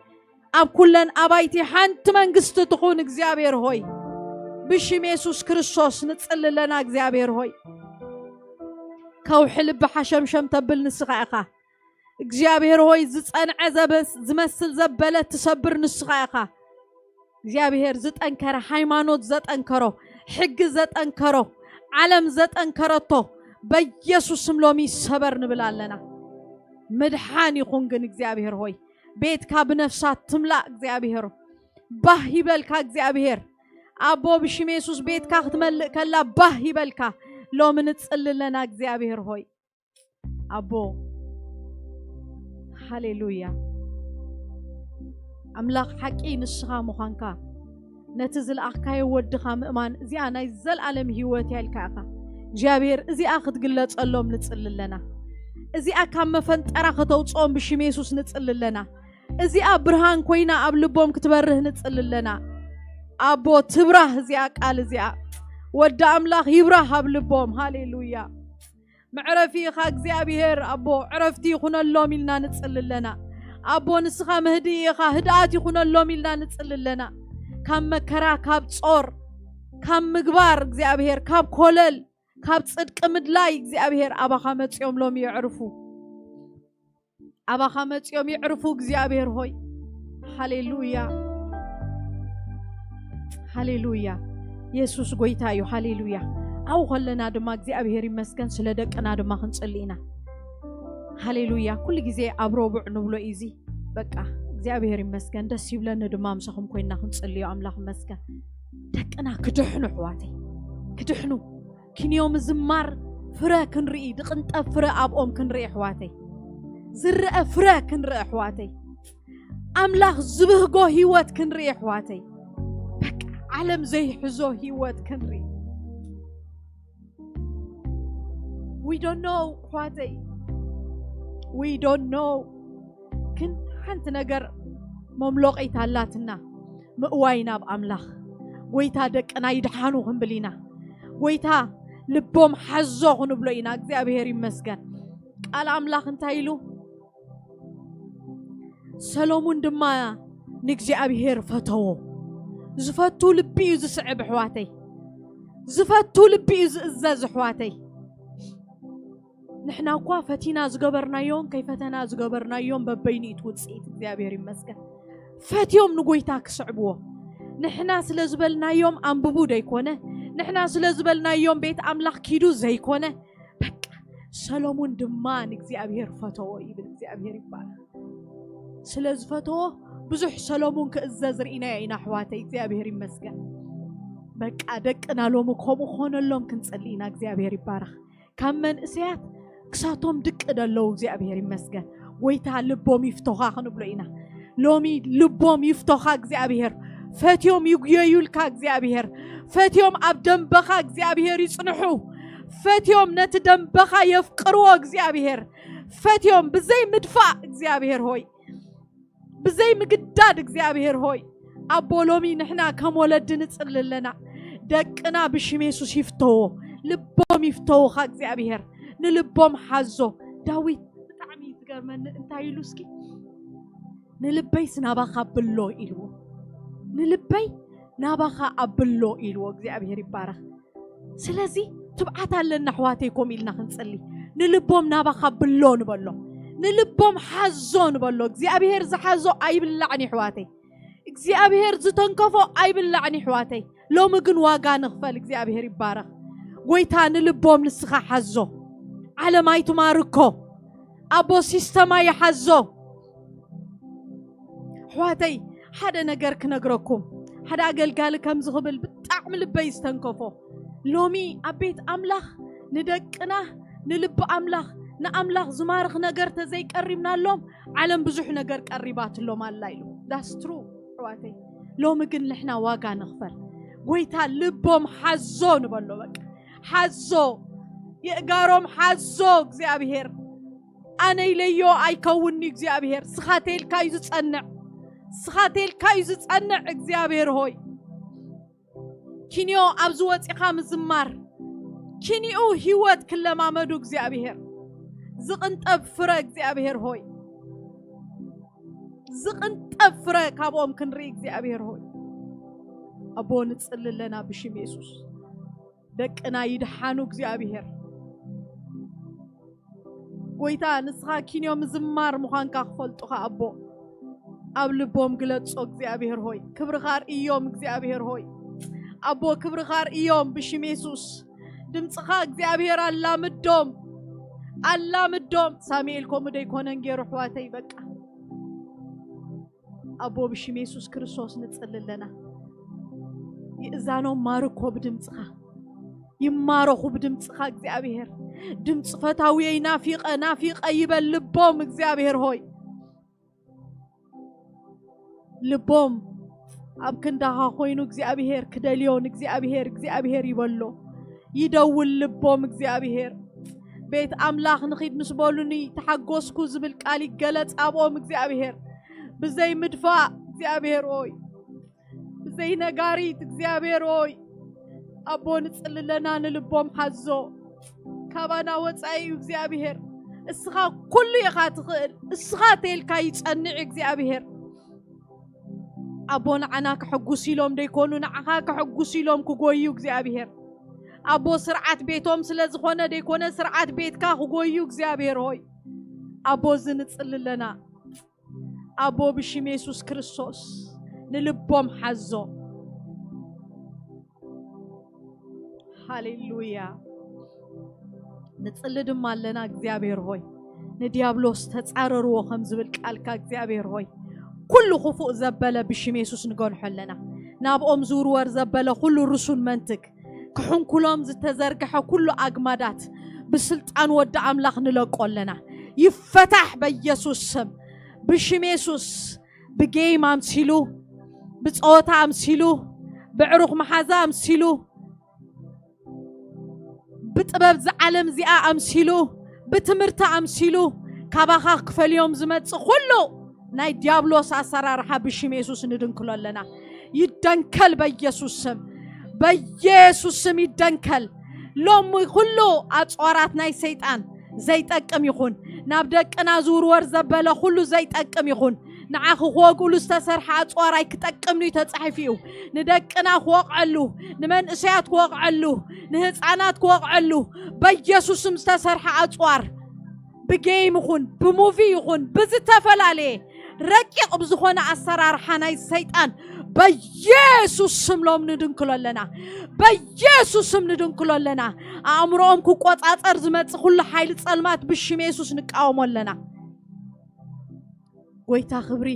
ኣብ ኩለን ኣባይቲ ሓንቲ መንግስቲ ትኹን እግዚኣብሔር ሆይ። ብሽም የሱስ ክርስቶስ ንጽሊ ኣለና እግዚኣብሔር ሆይ። ከውሒ ልቢ ሓሸምሸም ተብል ንስኻ ኢኻ። እግዚኣብሔር ሆይ፣ ዝጸንዐ ዘበስ-፣ ዝመስል ዘበለ ትሰብር ንስኻ ኢኻ። እግዚኣብሔር ዝጠንከረ፣ ሃይማኖት ዘጠንከሮ፣ ሕጊ ዘጠንከሮ፣ ዓለም ዘጠንከረቶ በኢየሱስ ስም ሎሚ ይሰበር ንብል ኣለና። ምድሓን ይኹን ግን እግዚኣብሔር ሆይ፣ ቤትካ ብነፍሳት ትምላእ እግዚኣብሔር። ባህ ይበልካ እግዚኣብሔር። ኣቦ፣ ብሽም የሱስ ቤትካ ክትመልእ ከላ ባህ ይበልካ። ሎሚ ንጽሊ ኣለና እግዚኣብሔር ሆይ። ኣቦ፣ ሃሌሉያ። ኣምላኽ ሓቂ ንስኻ ምዃንካ፣ ነቲ ዝለኣኽካዮ ወድኻ ምእማን፣ እዚኣ ናይ ዘለኣለም ህይወት እያ ኢልካ ኢኻ። እግዚኣብሔር፣ እዚኣ ክትግለጸሎም ንጽሊ ኣለና። እዚኣ ካብ መፈንጠራ ከተውጽኦም ብሽም የሱስ ንጽሊ ኣለና። እዚኣ ብርሃን ኮይና ኣብ ልቦም ክትበርህ ንጽሊ ኣለና። ኣቦ፣ ትብራህ እዚኣ ቃል እዚኣ። ወዲ ኣምላኽ ይብራህ ኣብ ልቦም። ሃሌሉያ። መዕረፊ ኢኻ እግዚኣብሔር ኣቦ፣ ዕረፍቲ ይኹነሎም ኢልና ንጽሊ ኣለና። ኣቦ ንስኻ ምህዲ ኢኻ፣ ህድኣት ይኹነሎም ኢልና ንጽሊ ኣለና። ካብ መከራ፣ ካብ ጾር፣ ካብ ምግባር እግዚኣብሔር፣ ካብ ኮለል፣ ካብ ጽድቂ ምድላይ እግዚኣብሔር ኣባኻ መጺኦም ሎሚ የዕርፉ። ኣባኻ መጺኦም የዕርፉ እግዚኣብሔር ሆይ። ሃሌሉያ። ሃሌሉያ። የሱስ ጎይታ እዩ። ሃሌሉያ። ኣብኡ ከለና ድማ እግዚኣብሔር ይመስገን፣ ስለ ደቅና ድማ ክንጽሊ ኢና። ሃሌሉያ። ኩሉ ግዜ ኣብ ረቡዕ ንብሎ እዩ እዚ። በቃ እግዚኣብሔር ይመስገን፣ ደስ ይብለኒ ድማ ምሳኹም ኮይና ክንጽልዮ። ኣምላኽ ይመስገን። ደቅና ክድሕኑ ኣሕዋተይ፣ ክድሕኑ። ኪንዮ ምዝማር ፍረ ክንርኢ፣ ዝቕንጠብ ፍረ ኣብኦም ክንርኢ ኣሕዋተይ። ዝረአ ፍረ ክንርኢ ኣሕዋተይ። ኣምላኽ ዝብህጎ ህይወት ክንርኢ ኣሕዋተይ። በቃ ዓለም ዘይሕዞ ህይወት ክንርኢ። We don't know ኣሕዋተይ። We don't know። ግን ሓንቲ ነገር መምሎቒት ኣላትና። ምእዋይ ናብ ኣምላኽ። ጎይታ ደቅና ይድሓኑ ክንብል ኢና። ጎይታ ልቦም ሓዞ ክንብሎ ኢና። እግዚኣብሔር ይመስገን። ቃል ኣምላኽ እንታይ ኢሉ? ሰሎሙን ድማ ንእግዚኣብሔር ፈተዎ። ዝፈቱ ልቢ እዩ ዝስዕብ ኣሕዋተይ። ዝፈቱ ልቢ እዩ ዝእዘዝ ኣሕዋተይ። ንሕና እኳ ፈቲና ዝገበርናዮን ከይፈተና ዝገበርናዮን በበይኑ እዩ እቲ ውጽኢት። እግዚኣብሔር ይመስገን። ፈትዮም ንጎይታ ክስዕብዎ። ንሕና ስለ ዝበልናዮም ኣንብቡ ዘይኮነ፣ ንሕና ስለ ዝበልናዮም ቤት ኣምላኽ ኪዱ ዘይኮነ፣ በቃ ሰሎሙን ድማ ንእግዚኣብሔር ፈተዎ ይብል። እግዚኣብሔር ይባረኽ። ስለ ዝፈተዎ ብዙሕ ሰሎሙን ክእዘዝ ርኢናዮ ኢና ኣሕዋተይ። እግዚኣብሔር ይመስገን። በቃ ደቅና ሎሚ ከምኡ ክኾነሎም ክንጽሊ ኢና። እግዚኣብሔር ይባረኽ። ካብ መንእሰያት ክሳቶም ድቂ ደለዉ እግዚኣብሔር ይመስገን። ጎይታ ልቦም ይፍቶኻ ክንብሎ ኢና። ሎሚ ልቦም ይፍቶኻ እግዚኣብሔር። ፈትዮም ይጉየዩልካ እግዚኣብሔር። ፈትዮም ኣብ ደንበኻ እግዚኣብሔር ይጽንሑ። ፈትዮም ነቲ ደንበኻ የፍቅርዎ እግዚኣብሔር። ፈትዮም ብዘይ ምድፋእ እግዚኣብሔር ሆይ፣ ብዘይ ምግዳድ እግዚኣብሔር ሆይ፣ ኣቦ ሎሚ ንሕና ከም ወለዲ ንጽሊ ኣለና። ደቅና ብሽም የሱስ ይፍተዎ፣ ልቦም ይፍተውኻ እግዚኣብሔር፣ ንልቦም ሓዞ። ዳዊት ብጣዕሚ እዩ ዝገርመኒ፣ እንታይ ኢሉ እስኪ? ንልበይስ ናባኻ ብሎ ኢልዎ። ንልበይ ናባኻ ኣብሎ ኢልዎ። እግዚኣብሔር ይባረኽ። ስለዚ ትብዓት ኣለና ኣሕዋተይ፣ ኮም ኢልና ክንጽሊ። ንልቦም ናባኻ ብሎ ንበሎ። ንልቦም ሓዞ ንበሎ። እግዚኣብሔር ዝሓዞ ኣይብላዕን ኣሕዋተይ። እግዚኣብሔር ዝተንከፎ ኣይብላዕን ኣሕዋተይ። ሎሚ ግን ዋጋ ንኽፈል። እግዚኣብሔር ይባረኽ። ጎይታ ንልቦም ንስኻ ሓዞ። ዓለም ኣይትማርኮ። ኣቦ ሲስተማ ይሓዞ። ኣሕዋተይ፣ ሓደ ነገር ክነግረኩም። ሓደ ኣገልጋሊ ከምዚ ክብል ብጣዕሚ ልበይ ዝተንከፎ። ሎሚ ኣብ ቤት ኣምላኽ ንደቅና ንልቢ ኣምላኽ፣ ንኣምላኽ ዝማርኽ ነገር ተዘይቀሪብናሎም፣ ዓለም ብዙሕ ነገር ቀሪባትሎም ኣላ ኢሉ። That's true ኣሕዋተይ። ሎሚ ግን ንሕና ዋጋ ንኽፈል። ጎይታ ልቦም ሓዞ ንበሎ፣ በቃ ሓዞ፣ የእጋሮም ሓዞ እግዚኣብሔር። ኣነ ኢለዮ ኣይከውንኒ እግዚኣብሔር። ስኻ ተልካ እዩ ዝጸንዕ። ስኻ ተልካ እዩ ዝጸንዕ እግዚኣብሔር ሆይ። ኪንዮ ኣብዚ ወጺኻ ምዝማር። ኪንኡ ህይወት ክለማመዱ እግዚኣብሔር። ዝቕንጠብ ፍረ እግዚኣብሔር ሆይ። ዝቕንጠብ ፍረ ካብኦም ክንርኢ እግዚኣብሔር ሆይ። ኣቦ ንጽሊ ኣለና ብሽም የሱስ። ደቅና ይድሓኑ እግዚኣብሔር። ጎይታ ንስኻ ኪንዮ ምዝማር ምዃንካ ክፈልጡኻ ኣቦ ኣብ ልቦም ግለጾ እግዚኣብሔር ሆይ። ክብርኻ ርእዮም እግዚኣብሔር ሆይ። ኣቦ ክብርኻ ርእዮም ብሽም የሱስ። ድምፅኻ እግዚኣብሔር ኣላምዶም፣ ኣላምዶም። ሳሙኤል ከምኡ ደይኮነን ገይሩ ኣሕዋተይ በቃ። ኣቦ ብሽም የሱስ ክርስቶስ ንጽሊ ኣለና። ይእዛኖም ማርኮ ብድምፅኻ። ይማረኹ ብድምፅኻ እግዚኣብሔር። ድምፂ ፈታውየይ ናፊቐ ናፊቐ ይበል ልቦም እግዚኣብሔር ሆይ። ልቦም ኣብ ክንዳኻ ኮይኑ እግዚኣብሔር ክደልዮ ንእግዚኣብሔር እግዚኣብሔር ይበሎ። ይደውል ልቦም እግዚኣብሔር። ቤት ኣምላኽ ንኺድ ምስ በሉኒ ተሓጎስኩ ዝብል ቃል ይገለጽ ኣብኦም እግዚኣብሔር። ብዘይ ምድፋእ እግዚኣብሔር ኦይ። ብዘይ ነጋሪት እግዚኣብሔር ኦይ። ኣቦ ንጽልለና ንልቦም ሓዞ። ካባና ወጻኢ እዩ እግዚኣብሔር። እስኻ ኩሉ ኢኻ ትኽእል። እስኻ ተልካ ይጸንዕ እግዚኣብሔር። ኣቦ ንዓና ክሕጉስ ኢሎም ደይኮኑ ንዓኻ ክሕጉስ ኢሎም ክጎዩ እግዚኣብሔር። ኣቦ ስርዓት ቤቶም ስለ ዝኾነ ደይኮነ ስርዓት ቤትካ ክጎዩ እግዚኣብሔር ሆይ ኣቦ እዚ ንጽልለና ኣቦ ብሽም የሱስ ክርስቶስ ንልቦም ሓዞ። ሃሌሉያ። ንጽሊ ድማ ኣለና እግዚኣብሔር ሆይ ንዲያብሎስ ተጻረርዎ ከም ዝብል ቃልካ እግዚኣብሔር ሆይ ኩሉ ክፉእ ዘበለ ብሽም የሱስ ንገንሖ ኣለና። ናብኦም ዝውርወር ዘበለ ኩሉ ርሱን መንትግ ክሕንኩሎም ዝተዘርግሐ ኩሉ ኣግማዳት ብስልጣን ወዲ ኣምላኽ ንለቆ ኣለና። ይፈታሕ በኢየሱስ ስም። ብሽም የሱስ ብጌም ኣምሲሉ ብፀወታ ኣምሲሉ ብዕሩኽ መሓዛ ኣምሲሉ ብጥበብ ዝዓለም እዚኣ ኣምሲሉ ብትምህርቲ ኣምሲሉ ካባኻ ክፈልዮም ዝመጽእ ኩሉ ናይ ዲያብሎስ ኣሰራርሓ ብሽም የሱስ ንድንክሎ ኣለና። ይደንከል በኢየሱስ ስም፣ በኢየሱስ ስም ይደንከል። ሎሚ ኩሉ ኣጽዋራት ናይ ሰይጣን ዘይጠቅም ይኹን፣ ናብ ደቅና ዝውርወር ዘበለ ኩሉ ዘይጠቅም ይኹን። ንዓኺ ክወግእሉ ዝተሰርሐ ኣጽዋር ኣይክጠቅምን እዩ ተጻሒፉ እዩ። ንደቅና ክወቕዐሉ፣ ንመንእሰያት ክወቕዐሉ፣ ንህፃናት ክወቕዐሉ በኢየሱስ ስም ዝተሰርሐ ኣጽዋር ብጌም ይኹን ብሙቪ ይኹን ብዝተፈላለየ ረቂቕ ብዝኾነ ኣሰራርሓ ናይ ሰይጣን በኢየሱስ ስም ሎም ንድንክሎ ኣለና። በኢየሱስ ስም ንድንክሎ ኣለና። ኣእምሮኦም ክቆጻጸር ዝመጽእ ኩሉ ሓይሊ ጸልማት ብሽም የሱስ ንቃወሞ ኣለና። ጎይታ ክብሪ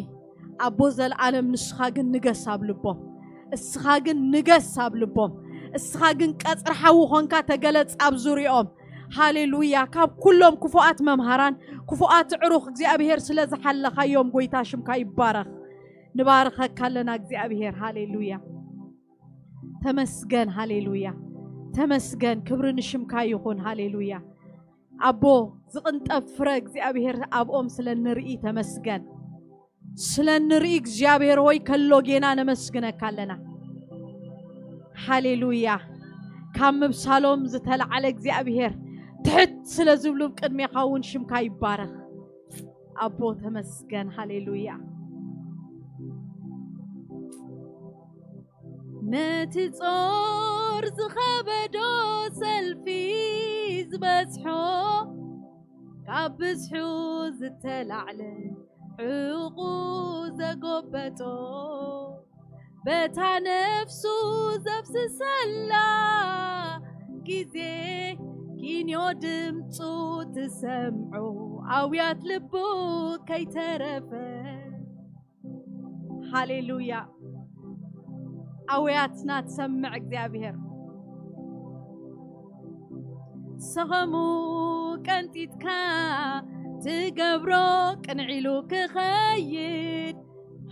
ኣቦ ዘለዓለም ንስኻ ግን ንገስ ኣብ ልቦም። እስኻ ግን ንገስ ኣብ ልቦም። እስኻ ግን ቀጽሪ ሓዊ ኾንካ ተገለጽ ኣብ ዙሪኦም። ሃሌሉያ። ካብ ኩሎም ክፉኣት መምሃራን ክፉኣት ዕሩኽ እግዚኣብሔር ስለ ዝሓለኻዮም ጎይታ ሽምካ ይባረኽ። ንባርኸካ ኣለና እግዚኣብሔር። ሃሌሉያ። ተመስገን። ሃሌሉያ። ተመስገን። ክብሪ ንሽምካ ይኹን። ሃሌሉያ። ኣቦ ዝቕንጠብ ፍረ እግዚኣብሔር ኣብኦም ስለ ንርኢ ተመስገን። ስለ ንርኢ እግዚኣብሔር ሆይ ከሎ ጌና ነመስግነካ ኣለና። ሃሌሉያ። ካብ ምብሳሎም ዝተላዓለ እግዚኣብሔር ትሕት ስለ ዝብሉ ቅድሜኻ እውን ሽምካ ይባረኽ። ኣቦ ተመስገን። ሃሌሉያ። ነቲ ጾር ዝኸበዶ ሰልፊ ዝበጽሖ ካብ ብዝሑ ዝተላዕለ ዕቑ ዘጎበጦ በታ ነፍሱ ዘፍስሰላ ግዜ ኪንዮ ድምፁ ትሰምዖ ኣውያት ልቡ ከይተረፈ። ሃሌሉያ። ኣውያትና ትሰምዕ እግዚኣብሔር ሰኸሙ ቀንጢጥካ ትገብሮ ቅንዒሉ ክኸይድ።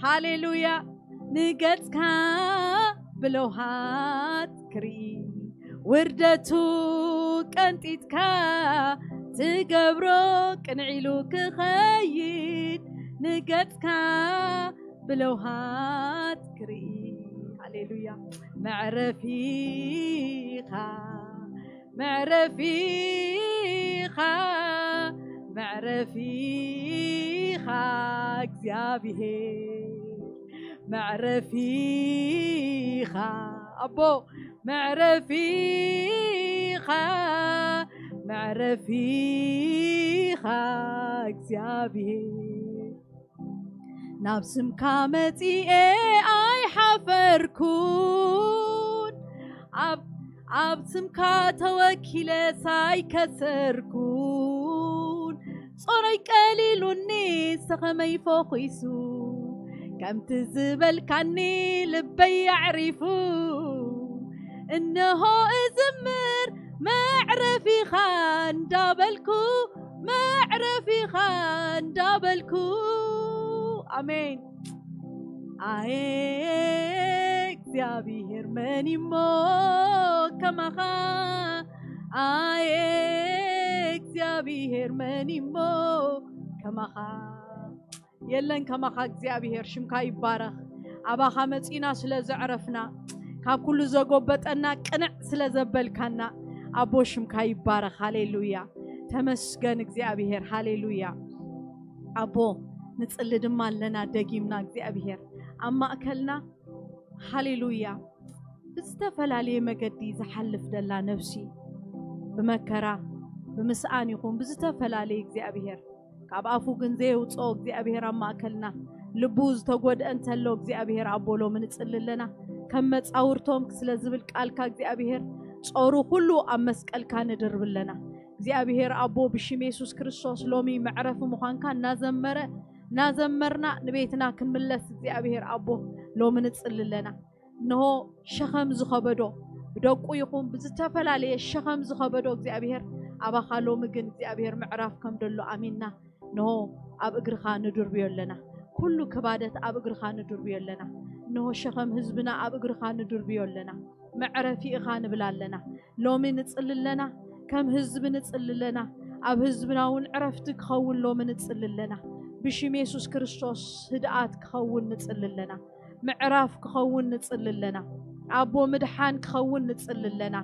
ሃሌሉያ። ንገጽካ ብለውሃት ክርኢ ውርደቱ ቀንጢጥካ ትገብሮ ቅንዒሉ ክኸይድ ንገጽካ ብለውሃት ክርኢ። ሃሌሉያ። መዕረፊኻ መዕረፊኻ መዕረፊኻ እግዚኣብሔር መዕረፊኻ ኣቦ መዕረፊኻ መዕረፊኻ እግዚኣብሔር ናብ ስምካ መጺኤ ኣይሓፈርኩን ኣብ ኣብ ስምካ ተወኪለ ሳይከሰርኩን ጾረይ ቀሊሉኒ ሰኸመይ ፈኺሱ ከምቲ ዝበልካኒ ልበይ ኣዕሪፉ እነሆ እዝምር መዕረፊኻ እንዳበልኩ መዕረፊኻ እንዳበልኩ ኣሜን። ኣየ እግዚኣብሔር መን እሞ ከማኻ ኣየ እግዚኣብሔር መን እሞ ከማኻ የለን ከማኻ እግዚኣብሔር ሽምካ ይባረኽ። ኣባኻ መጺና ስለ ዘዕረፍና ካብ ኩሉ ዘጎበጠና ቅንዕ ስለ ዘበልካና ኣቦ ሽምካ ይባረኽ። ሃሌሉያ። ተመስገን እግዚኣብሔር። ሃሌሉያ። ኣቦ ንጽሊ ድማ ኣለና ደጊምና እግዚኣብሔር ኣብ ማእከልና። ሃሌሉያ። ብዝተፈላለየ መገዲ ዝሓልፍ ደላ ነፍሲ ብመከራ ብምስኣን ይኹን ብዝተፈላለየ እግዚኣብሔር ካብ ኣፉ ግን ዘየውፅኦ እግዚኣብሔር ኣብ ማእከልና ልቡ ዝተጎድአ እንተሎ እግዚኣብሔር ኣቦ ሎሚ ንጽሊ ኣለና። ከም መጻውርቶም ስለ ዝብል ቃልካ እግዚኣብሔር ጾሩ ኩሉ ኣብ መስቀልካ ንድርብ ኣለና። እግዚኣብሔር ኣቦ ብሽም የሱስ ክርስቶስ ሎሚ መዕረፊ ምዃንካ እናዘመረ እናዘመርና ንቤትና ክንምለስ እግዚኣብሔር ኣቦ ሎሚ ንጽሊ ኣለና። እንሆ ሸኸም ዝኸበዶ ብደቁ ይኹን ብዝተፈላለየ ሸኸም ዝኸበዶ እግዚኣብሔር ኣባኻ ሎሚ ግን እግዚኣብሔር ምዕራፍ ከም ደሎ ኣሚንና እንሆ ኣብ እግርኻ ንድርብዮ ኣለና። ኩሉ ክባደት ኣብ እግርኻ ንድርብዮ ኣለና። እንሆ ሸኸም ህዝብና ኣብ እግርኻ ንድርብዮ ኣለና። መዕረፊ ኢኻ ንብል ኣለና። ሎሚ ንጽሊ ኣለና። ከም ህዝቢ ንጽሊ ኣለና። ኣብ ህዝብና እውን ዕረፍቲ ክኸውን ሎሚ ንጽሊ ኣለና። ብሽም የሱስ ክርስቶስ ህድኣት ክኸውን ንጽሊ ኣለና። ምዕራፍ ክኸውን ንጽሊ ኣለና። ኣቦ ምድሓን ክኸውን ንጽሊ ኣለና።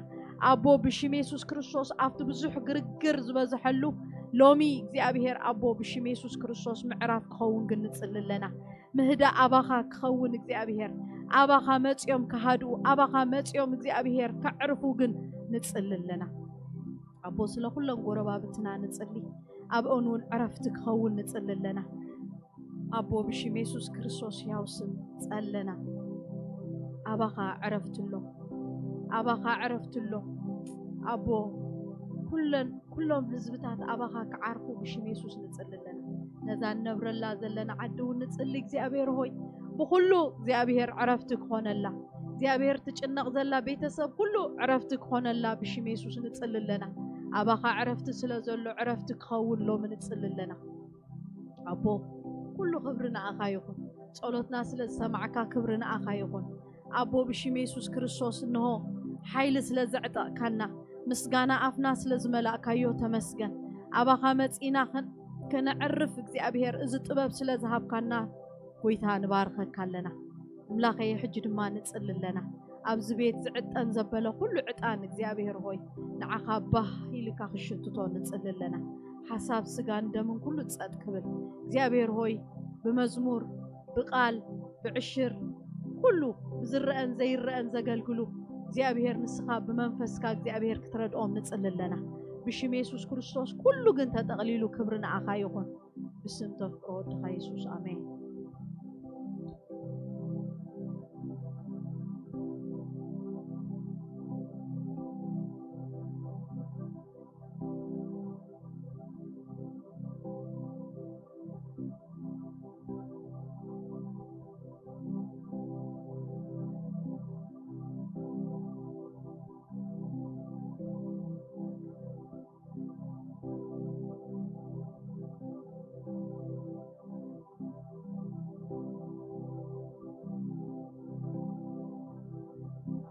ኣቦ ብሽም የሱስ ክርስቶስ ኣብቲ ብዙሕ ግርግር ዝበዝሐሉ ሎሚ እግዚኣብሔር ኣቦ ብሽም የሱስ ክርስቶስ ምዕራፍ ክኸውን ግን ንጽሊ ኣለና። ምህዳእ ኣባኻ ክኸውን እግዚኣብሔር ኣባኻ መጺኦም ክሃድኡ ኣባኻ መጺኦም እግዚኣብሔር ከዕርፉ ግን ንጽሊ ኣለና። ኣቦ ስለ ኩሎም ጎረባብትና ንጽሊ ኣብኦን እውን ዕረፍቲ ክኸውን ንጽሊ ኣለና። ኣቦ ብሽም የሱስ ክርስቶስ ያው ስም ጸለና። ኣባኻ ዕረፍትሎ ኣባኻ ዕረፍትሎ ኣቦ ኩለን ኩሎም ህዝብታት ኣባኻ ክዓርፉ ብሽም የሱስ ንጽሊ ኣለና። ነዛ ንነብረላ ዘለና ዓዲ እውን ንጽሊ እግዚኣብሔር ሆይ ብኩሉ እግዚኣብሔር ዕረፍቲ ክኾነላ እግዚኣብሔር ትጭነቕ ዘላ ቤተሰብ ኩሉ ዕረፍቲ ክኾነላ ብሽም የሱስ ንጽሊ ኣለና። ኣባኻ ዕረፍቲ ስለ ዘሎ ዕረፍቲ ክኸውን ሎሚ ንጽሊ ኣለና። ኣቦ ኩሉ ክብሪ ንኣኻ ይኹን። ጸሎትና ስለ ዝሰማዕካ ክብሪ ንኣኻ ይኹን። ኣቦ ብሽም የሱስ ክርስቶስ እንሆ ሓይሊ ስለ ዘዕጠቕካና ምስጋና ኣፍና ስለ ዝመላእካዮ ተመስገን። ኣባኻ መጺና ክን- ክነዕርፍ እግዚኣብሔር እዚ ጥበብ ስለ ዝሃብካና ጎይታ ንባርኸካ ኣለና። ኣምላኸየ ሕጂ ድማ ንጽሊ ኣለና። ኣብዚ ቤት ዝዕጠን ዘበለ ኩሉ ዕጣን እግዚኣብሔር ሆይ ንዓኻ ባህ ኢልካ ክሽትቶ ንጽሊ ኣለና። ሓሳብ ስጋን ደምን ኩሉ ጸጥ ክብል እግዚኣብሔር ሆይ ብመዝሙር ብቃል ብዕሽር ኩሉ ብዝረአን ዘይረአን ዘገልግሉ እግዚኣብሔር ንስኻ ብመንፈስካ እግዚኣብሔር ክትረድኦም ንጽሊ ኣለና። ብሽም የሱስ ክርስቶስ ኩሉ ግን ተጠቕሊሉ ክብሪ ንኣኻ ይኹን። ብስም ተፍቅሮ ወድኻ የሱስ ኣሜን።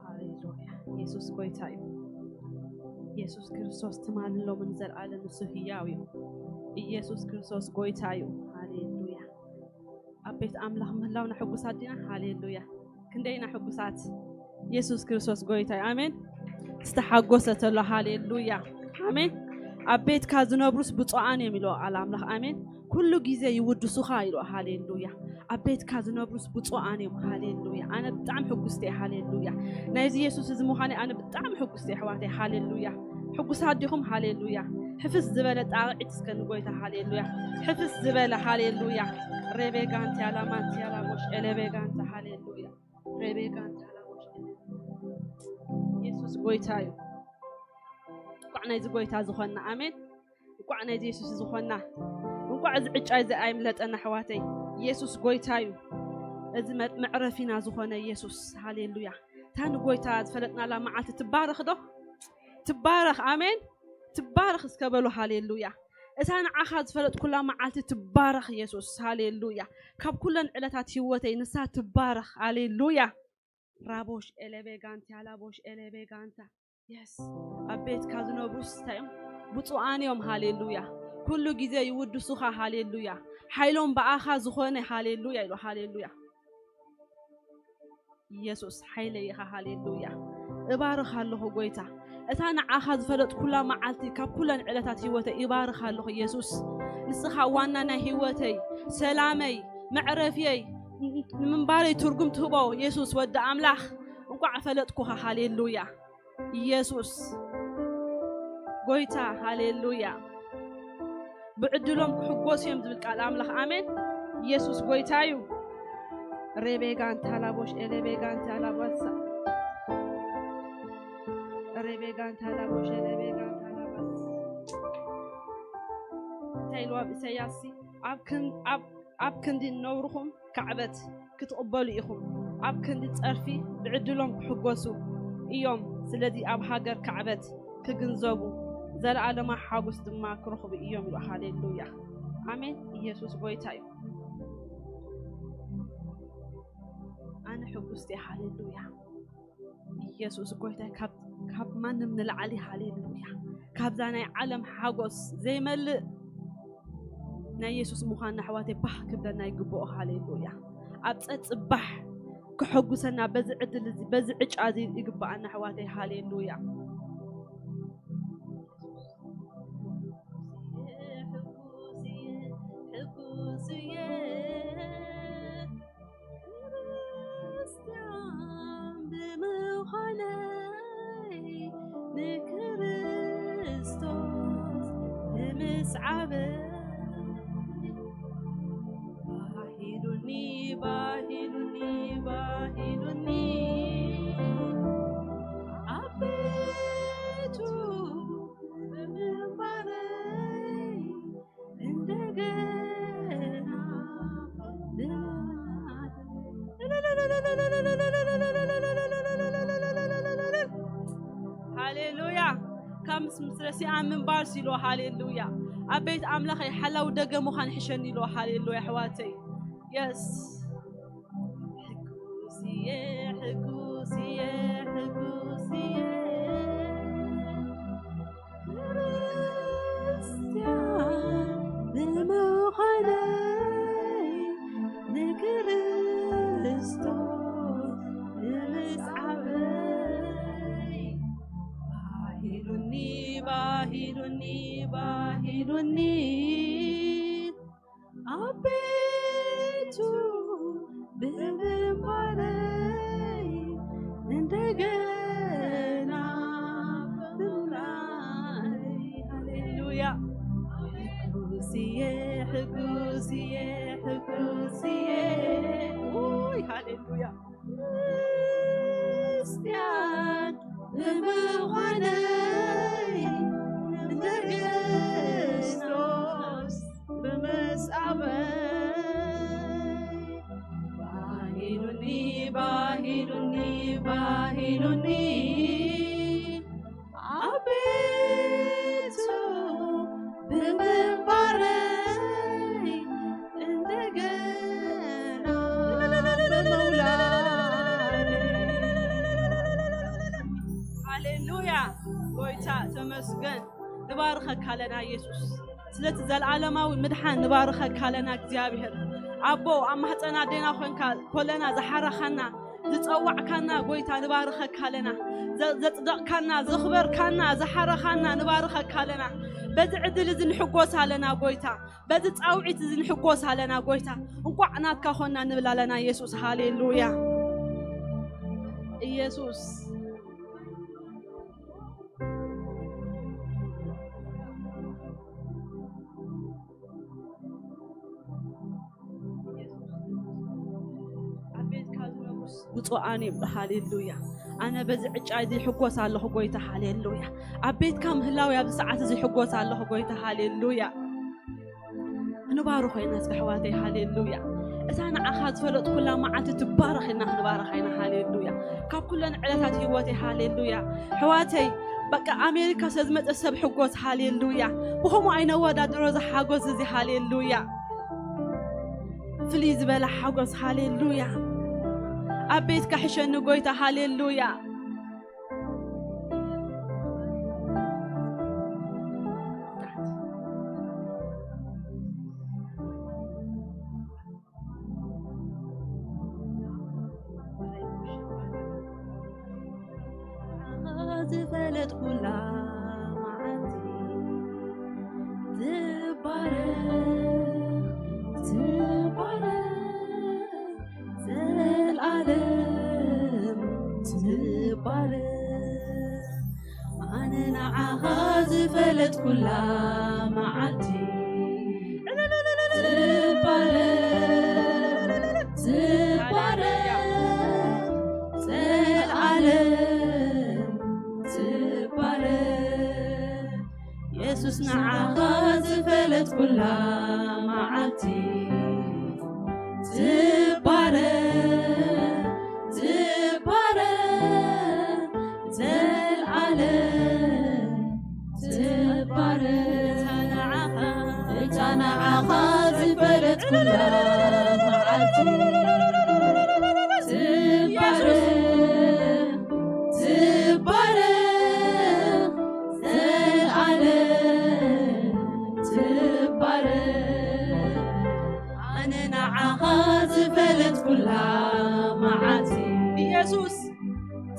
ሃሌሉያ። ኢየሱስ ጎይታ እዩ። ኢየሱስ ክርስቶስ ትማልን ሎምን ዘልኣለም ንሱ ህያው እዩ። ኢየሱስ ክርስቶስ ጎይታ እዩ። ሃሌሉያ። ኣብ ቤት ኣምላኽ ምህላውና ሕጉሳት ዲና? ሃሌሉያ። ክንደይና ሕጉሳት። ኢየሱስ ክርስቶስ ጎይታ እዩ። ኣሜን። ዝተሓጎሰ ተሎ። ሃሌሉያ። ኣሜን። ኣብ ቤትካ ዝነብሩስ ብፁዓን እዮም ኢሉ ቃል ኣምላኽ። ኣሜን። ኩሉ ግዜ ይውድሱኻ ኢሉ። ሃሌሉያ። ኣብ ቤትካ ዝነብሩስ ብፁዓን እዮም። ሃሌሉያ። ኣነ ብጣዕሚ ሕጉስቲ እየ። ሃሌሉያ። ናይዚ ኢየሱስ እዚ ምዃነይ ኣነ ብጣዕሚ ሕጉስቲ እየ ኣሕዋተይ። ሃሌሉያ። ሕጉሳት ዲኹም? ሃሌሉያ። ሕፍስ ዝበለ ጣቕዒት እስከ ንጎይታ። ሃሌሉያ። ሕፍስ ዝበለ። ሃሌሉያ። ሬቤጋንት ያላማንት ያላቦሽ ኤሌቤጋንት። ሃሌሉያ። ሬቤጋንት ያላቦሽ ኤሌቤጋንት። ኢየሱስ ጎይታ እዩ። እንኳዕ ናይዚ ጎይታ ዝኾንና። ኣሜን። እንኳዕ ናይዚ የሱስ ዝኾንና። እንኳዕ እዚ ዕጫ እዚ ኣይምለጠና ኣሕዋተይ። የሱስ ጎይታ እዩ። እዚ መ- መዕረፊና ዝኾነ የሱስ። ሃሌሉያ። እታ ንጎይታ ዝፈለጥናላ መዓልቲ ትባረኽ ዶ? ትባረኽ። ኣሜን። ትባረኽ እስከ በሉ። ሃሌሉያ። እታ ንዓኻ ዝፈለጥኩላ መዓልቲ ትባረኽ የሱስ። ሃሌሉያ። ካብ ኩለን ዕለታት ህይወተይ ንሳ ትባረኽ። ሃሌሉያ። ራቦሽ ኤሌቤጋንታ ላቦሽ ኤሌቤጋንታ። የስ። ኣብ ቤትካ ዝነብሩስ እንታይ እዮም? ብፁዓን እዮም። ሃሌሉያ። ኩሉ ግዜ ይውድሱኻ። ሃሌሉያ። ሓይሎም ብኣኻ ዝኾነ። ሃሌሉያ ኢሉ። ሃሌሉያ። ኢየሱስ ሓይለይ ኢኻ። ሃሌሉያ። እባርኽ ኣለኹ ጎይታ። እታ ንዓኻ ዝፈለጥኩላ መዓልቲ ካብ ኩለን ዕለታት ህይወተይ እባርኽ ኣለኹ ኢየሱስ። ንስኻ ዋና ናይ ህይወተይ፣ ሰላመይ፣ መዕረፍየይ፣ ንምንባረይ ትርጉም ትህቦ ኢየሱስ ወዲ ኣምላኽ። እንቋዕ ፈለጥኩኻ። ሃሌሉያ። ኢየሱስ ጎይታ። ሃሌሉያ። ብዕድሎም ክሕጎሱ እዮም ዝብል ቃል ኣምላኽ። ኣሜን። ኢየሱስ ጎይታ እዩ። ሬቤጋን ታላቦሽ ኤሌቤጋን ታላባሳ ሬቤጋን ታላቦሽ ኤሌቤጋን ታላባሳ እንታይ ኢሉ ኣብ ኢሳያስ ኣብ ክን ኣብ ኣብ ክንዲ ነውርኹም ካዕበት ክትቕበሉ ኢኹም። ኣብ ክንዲ ጸርፊ ብዕድሎም ክሕጎሱ እዮም። ስለዚ ኣብ ሃገር ካዕበት ክግንዘቡ፣ ዘለኣለማ ሓጎስ ድማ ክረኽቡ እዮም ኢሉ። ሃሌሉያ። ኣሜን። ኢየሱስ ጎይታ እዩ። ኣነ ሕጉስቲ። ሃሌሉያ። ኢየሱስ ጎይታ ካብ ካብ ማንም ንላዕሊ። ሃሌሉያ። ካብዛ ናይ ዓለም ሓጎስ ዘይመልእ ናይ ኢየሱስ ምዃን ኣሕዋተይ ባህ ክብለና ይግብኦ። ሃሌሉያ። ኣብ ጸጽባሕ ክሕጉሰና በዚ ዕድል እዚ በዚ ዕጫ እዚ ይግብኣና ኣሕዋተይ። ሃሌሉያ። ክርስቲያን ብምዃነይ ንክርስቶስ ብምስዓበይ ባሂሉኒ ባሂሉኒ ባሂሉኒ ኣብ ቤቱ ብምንባረይ እንደገና ሃሌሉያ። ካብ ምስ ምስ ረሲኣ ምንባር ሲሎ። ሃሌሉያ። ኣብ ቤት ኣምላኸይ ሓላው ደገ ምዃን ይሕሸኒ ኢሎ። ሃሌሉያ ኣሕዋተይ። የስ ሕጉስየ ሕጉስየ ሕጉስየ ክርስቲያን ብምዃነይ ንክርስቶስ ንምስዓበይ ባሂሉኒ ባሂሉኒ ባሂሉኒ ኣብ ቤቱ ብምንባረይ እንደገና ብምሉኣይ። ሃሌሉያ። ሕጉስየ ሕጉስየ ሕጉስየ ውይ ሃሌሉያ። ክርስቲያን ብምዃነይ ንክርስቶስ ብምስዓበይ ባሂሉኒ ባሂሉኒ ባሂሉኒ ኣብ ቤቱ ብምንባረይ እንደገና ብምውላደይ። ሃሌሉያ። ጎይታ ተመስገን። ንባርኸካ ኣለና ኢየሱስ። ስለቲ ዘለዓለማዊ ምድሓን ንባርኸካ ኣለና እግዚኣብሔር። ኣቦ ኣብ ማህፀን ኣዴና ኮንካ ኮለና ዝሓረኻና ዝጸዋዕካና ጎይታ ንባርኸካ ኣለና። ዘ- ዘጽደቕካና ዘኽበርካና ዝሓረኻና ንባርኸካ ኣለና። በዚ ዕድል እዚ ንሕጎስ ኣለና ጎይታ። በዚ ጻውዒት እዚ ንሕጎስ ኣለና ጎይታ። እንቋዕ ናትካ ኾንና ንብል ኣለና ኢየሱስ። ሃሌሉያ ኢየሱስ። ኣብ ቤትካ ዝነብሩስ ብፁዓን እዮም። ሃሌሉያ። ኣነ በዚ ዕጫ እዚ ይሕጎስ ኣለኹ ጎይታ። ሃሌሉያ። ኣብ ቤትካ ምህላው ኣብዚ ሰዓት እዚ ይሕጎስ ኣለኹ ጎይታ። ሃሌሉያ። ክንባርኾ ኢና እስኪ ኣሕዋተይ። ሃሌሉያ። እዛ ንዓኻ ዝፈለጥኩላ መዓልቲ ትባረኽ ኢልና ክንባረኻ ኢና። ሃሌሉያ። ካብ ኩለን ዕለታት ህይወተይ። ሃሌሉያ። ኣሕዋተይ በቃ ኣሜሪካ ስለዝመፀ ሰብ ሕጎስ። ሃሌሉያ። ብኸምኡ ኣይነወዳድሮ እዚ ሓጎስ እዚ። ሃሌሉያ። ፍልይ ዝበለ ሓጎስ። ሃሌሉያ። ኣብ ቤትካ ሕሸኒ ጎይታ። ሃሌሉያ። ፈለጥኩላ መዓልቲ ትባረኽ፣ ትባረኽ፣ ዘልኣለም ትባረኽ። ኣነ ንዓኻ ዝፈለጥኩላ መዓልቲ ትባረኽ፣ ትባረኽ፣ ዘልኣለም ትባረኽ። የሱስ ንዓኻ ዝፈለጥኩላ መዓልቲ ትባረኽ፣ ትባረኽ፣ ዘልኣለም ትባረኽ። እታ ንዓኻ፣ እታ ንዓኻ ዝፈለጥኩላ መዓልቲ ትባረኽ፣ ትባረኽ፣ ዘልኣለም ትባረኽ። ኣነ ንዓኻ ዝፈለጥኩላ መዓልቲ ኢየሱስ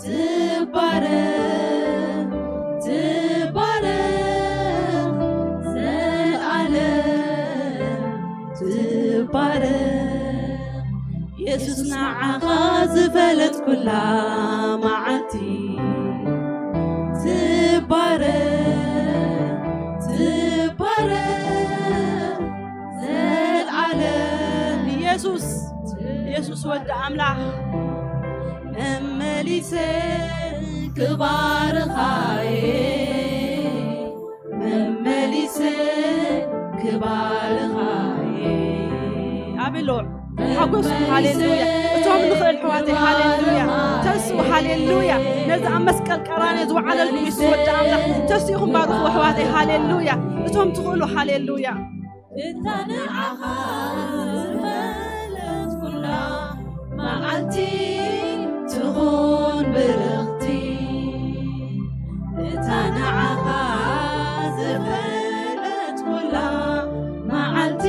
ትባረኽ፣ ትባረኽ፣ ዘልኣለም ትባረኽ። የሱስ ንዓኻ ዝፈለጥኩላ መዓልቲ ትባረኽ፣ ትባረኽ፣ ዘልኣለም ኢየሱስ፣ ኢየሱስ ወዲ ኣምላኽ። መመሊሰ ክባርኻየ፣ መመሊሰ ክባርኻየ። ኣቤሎ ሓጎስ፣ ሃሌሉያ። እቶም ንኽእል ኣሕዋተይ፣ ሃሌሉያ። ተስኡ፣ ሃሌሉያ። ነዚ ኣብ መስቀል ቀራንዮ ዝወዓለልኩም የሱስ ወዲ ኣምላኽ፣ ተስኢኹም ባርኹ ኣሕዋተይ፣ ሃሌሉያ። እቶም ትኽእሉ፣ ሃሌሉያ። እታ ንዓኻ ዝፈለጥኩላ መዓልቲ ትኹን ብርኽቲ፣ እታ ንዓኻ ዝፈለጥኩላ መዓልቲ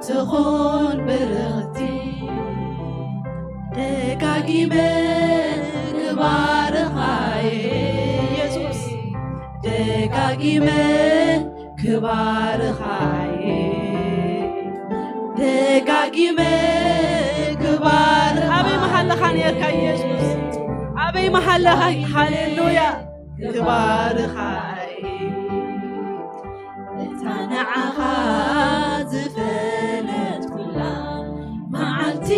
ትኹን ብርኽቲ፣ ደጋጊመ ክባርኻየ ኢየሱስ፣ ደጋጊመ ክባርኻየ፣ ደጋጊመ ክባርኻ። ኣበይ መሃለኻ ነርካ ኢየሱስ? ኣበይ መሃለኻ? ሃሌሉያ። ክባርኻየ፣ እታ ንዓኻ ዝፈለጥኩላ መዓልቲ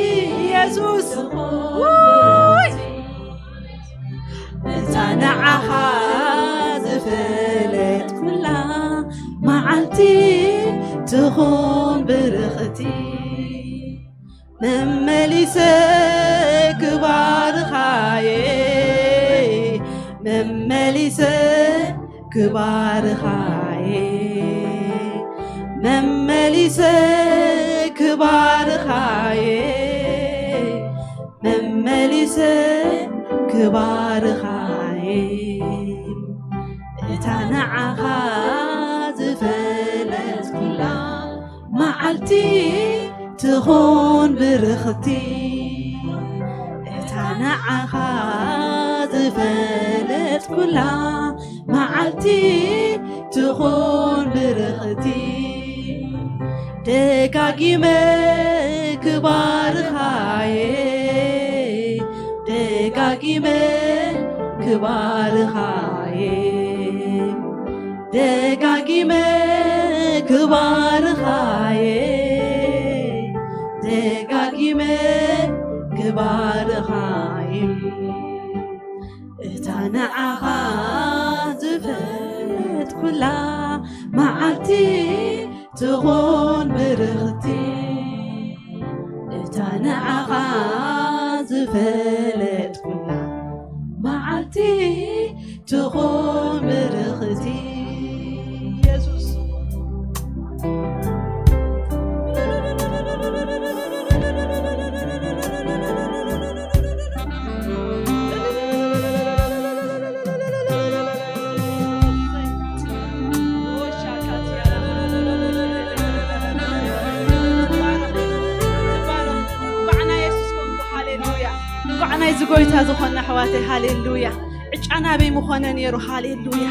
ኢየሱስ። ትኹን ውይ! እታ ንዓኻ ዝፈለጥኩላ መዓልቲ ትኹን ብርኽቲ፣ መመሊሰ ክባርኻየ፣ መመሊሰ ክባርኻየ፣ መመሊሰ ክባርኻየ፣ መመሊሰ ክባርኻየ፣ እታ ንዓኻ ዝፈለጥኩላ መዓልቲ ትኹን ብርኽቲ፣ እታ ንዓኻ ዝፈለጥኩላ መዓልቲ ትኹን ብርኽቲ፣ ደጋጊመ ክባርኻየ፣ ደጋጊመ ክባርኻየ፣ ደጋጊመ ክባርኻየ፣ ደጋጊመ ክባርኻየ። እታ ንዓኻ ዝፈለጥኩላ መዓልቲ ትኹን ብርኽቲ፣ እታ ንዓኻ ዝፈለጥኩላ መዓልቲ ትኹን ብርኽቲ። ኢየሱስ እንኳዕ ናይዚ ጎይታ ዝኾንና ኣሕዋተይ፣ ሃሌሉያ። ጫና በይ ምኾነ ነይሩ። ሃሌሉያ።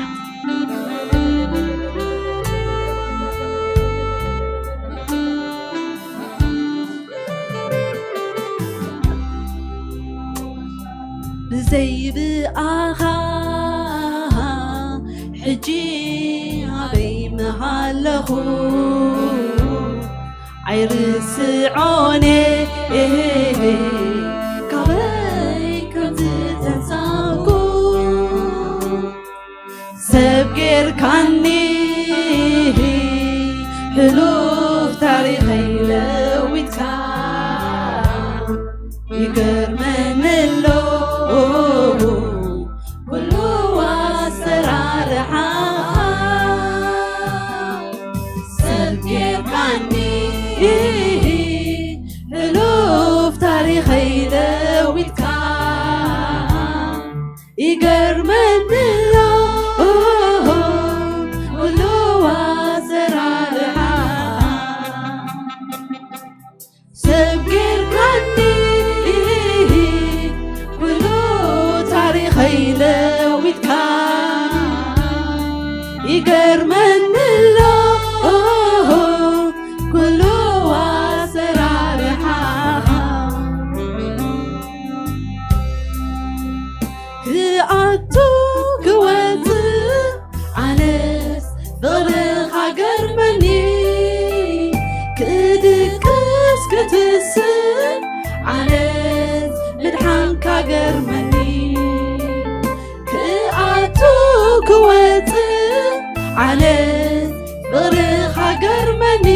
ብዘይ ብኣኻ ሕጂ ኣበይ ምሃለኹ? ኣይርስዖን እየ ካበይ ከም ዝተንሳእኩ። ሰብ ጌርካኒ ሕሉፍ ታሪኸይ ለዊጥካ። ይገርመኒ ኣሎ ኩሉ ኣሰራርሓ። ሰብ ጌርካኒ ሕሉፍ ታሪኸይ ለዊጥካ። ይገርመኒ ኣሎ ኩሉ ኣሰራርሓ። ሰብ ጌርካኒ ኩሉ ታሪኸይ ለዊጥካ። ይገርመኒ ኣሎ ኩሉ ኣሰራርሓኻ። ክኣቱ ክወጽእ ኣነስ ፍቕርኻ ገርመኒ። ክድቅስ ክትስእ ኣነስ ምድሓንካ ገርመኒ። ክኣቱ ክወጽእ ኣነስ ፍቕርኻ ገርመኒ።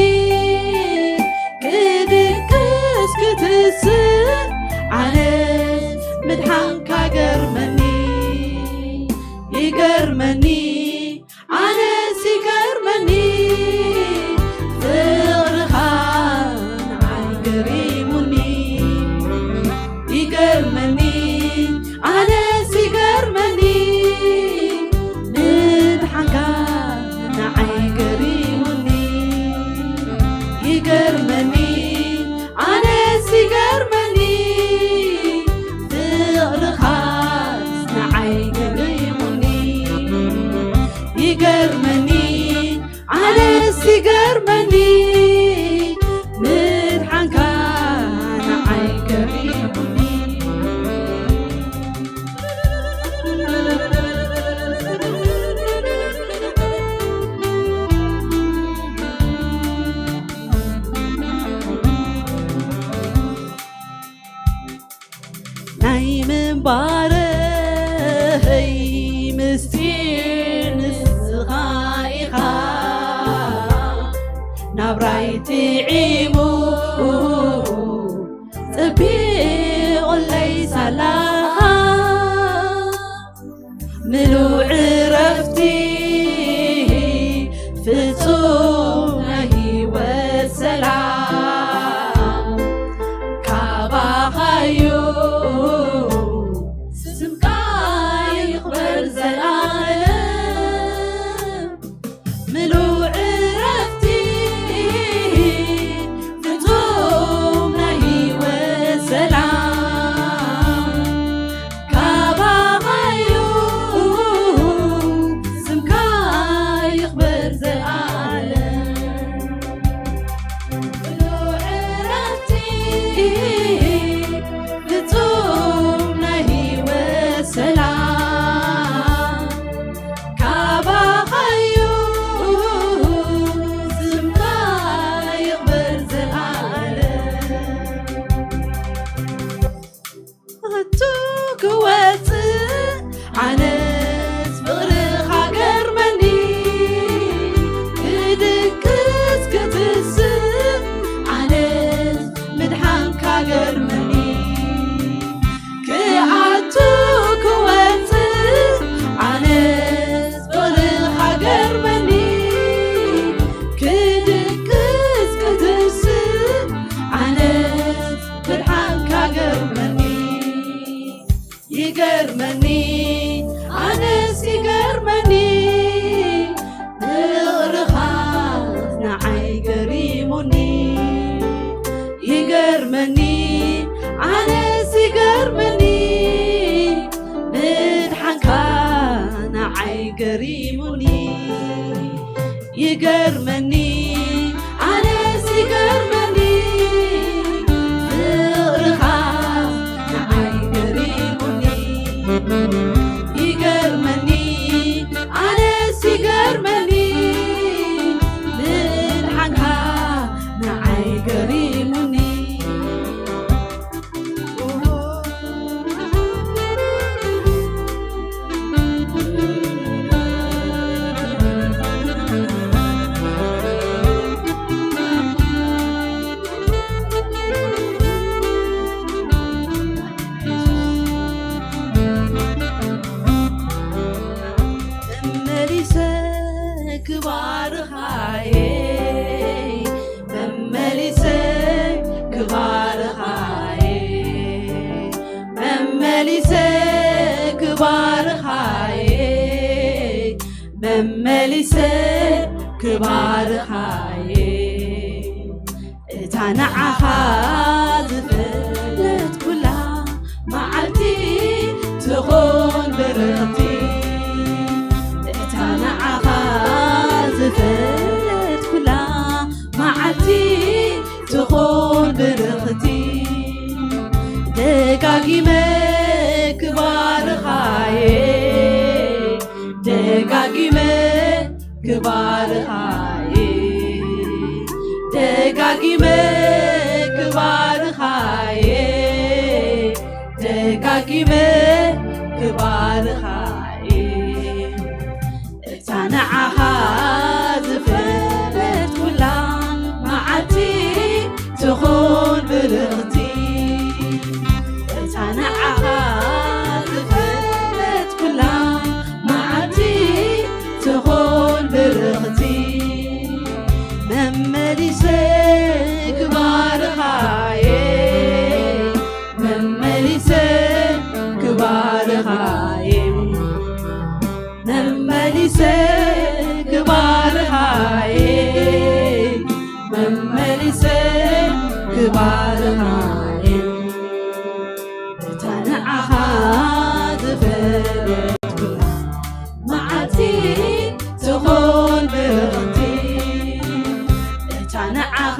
ክድቅስ ክትስእ ኣነስ ምድሓንካ ገርመኒ። ይገርመኒ ኣነስ ይገርመኒ ፍቕርኻ ንዓይ ገሪሙኒ። ይገርመኒ ኣነስ ይገርመኒ ምድሓንካ ንዓይ ገሪሙኒ። ይገርመኒ ኣነስ ይገርመኒ ፍቕርኻስ ንዓይ ገሪሙኒ። ይገርመኒ ኣነስ ይገርመኒ ምድሓንካ ንዓይ ገሪሙኒ። ናይ ምንባረይ ምስጢር ንስኻ ኢኻ። ናብራይ ጥዒሙ ጸቢቑለይ ሳላኻ። ምሉእ ዕረፍቲ ፍጹም ናይ ህይወት ሰላም ካባኻዩ። ስምካ ይኽበር ዘላለም። ምሉእ ዕረፍቲ ፍጹም ናይ ህይወት ሰላም ካባኻዩ። ስምካ ይኽበር ዘላለም። ምሉእ ዕረፍቲ ፍጹም ናይ ህይወት ሰላም ካባኻዩ። ስምካ ይኽበር ዘላለም። ኣቱ ክወጽእ ኣነስ ፍቕርኻ ገርመኒ። ክድቅስ ክትስእ ኣነስ ምድሓንካ ገርመኒ። ክኣቱ ክወጽእ ኣነስ ፍቕርኻ ገርመኒ። ክድቅስ ክትስእ ኣነስ ምድሓንካ ገርመኒ። ይገርመኒ ኣነስ ይገርመኒ ፍቕርኻ ንዓይ ገሪሙኒ። ይገርመኒ ኣነስ ይገርመኒ ምድሓንካ ገሪሙኒ፣ ይገርመኒ፣ ኣነስ ይገርመኒ፣ ፍቕርኻ ንዓይ ገሪሙኒ። ይገርመኒ፣ ኣነስ ይገርመኒ፣ ምድሓንካ ንዓይ ገሪሙኒ። መመሊሰ ክባርኻየ፣ መመሊሰ ክባርኻየ፣ መመሊሰ ክባርኻየ፣ መመሊሰ ክባርኻየ። እታ ንዓኻ ዝፈለጥኩላ መዓልቲ ትኹን ብርኽቲ፣ እታ ንዓኻ ዝፈለጥኩላ መዓልቲ ትኹን ብርኽቲ፣ ደጋጊመ ክባርኻየ፣ ደጋጊመ ክባርኻየ፣ ደጋጊመ ክባርኻየ፣ ደጋጊመ ክባርኻየ። እታ ንዓኻ ዝፈለጥኩላ መዓልቲ ትኹን ብርኽቲ፣ እታ ንዓኻ ዝፈለጥኩላ መዓልቲ ትኹን ብርኽቲ፣ መመሊሰ ክባርኻየ፣ መመሊሰ ክባርኻየ፣ መመሊሰ ክባርኻየ፣ መመሊሰ ክባርኻየ። እታ ንዓኻ ዝፈለጥኩላ መዓልቲ ትኹን ብርኽቲ፣ እታ ንዓኻ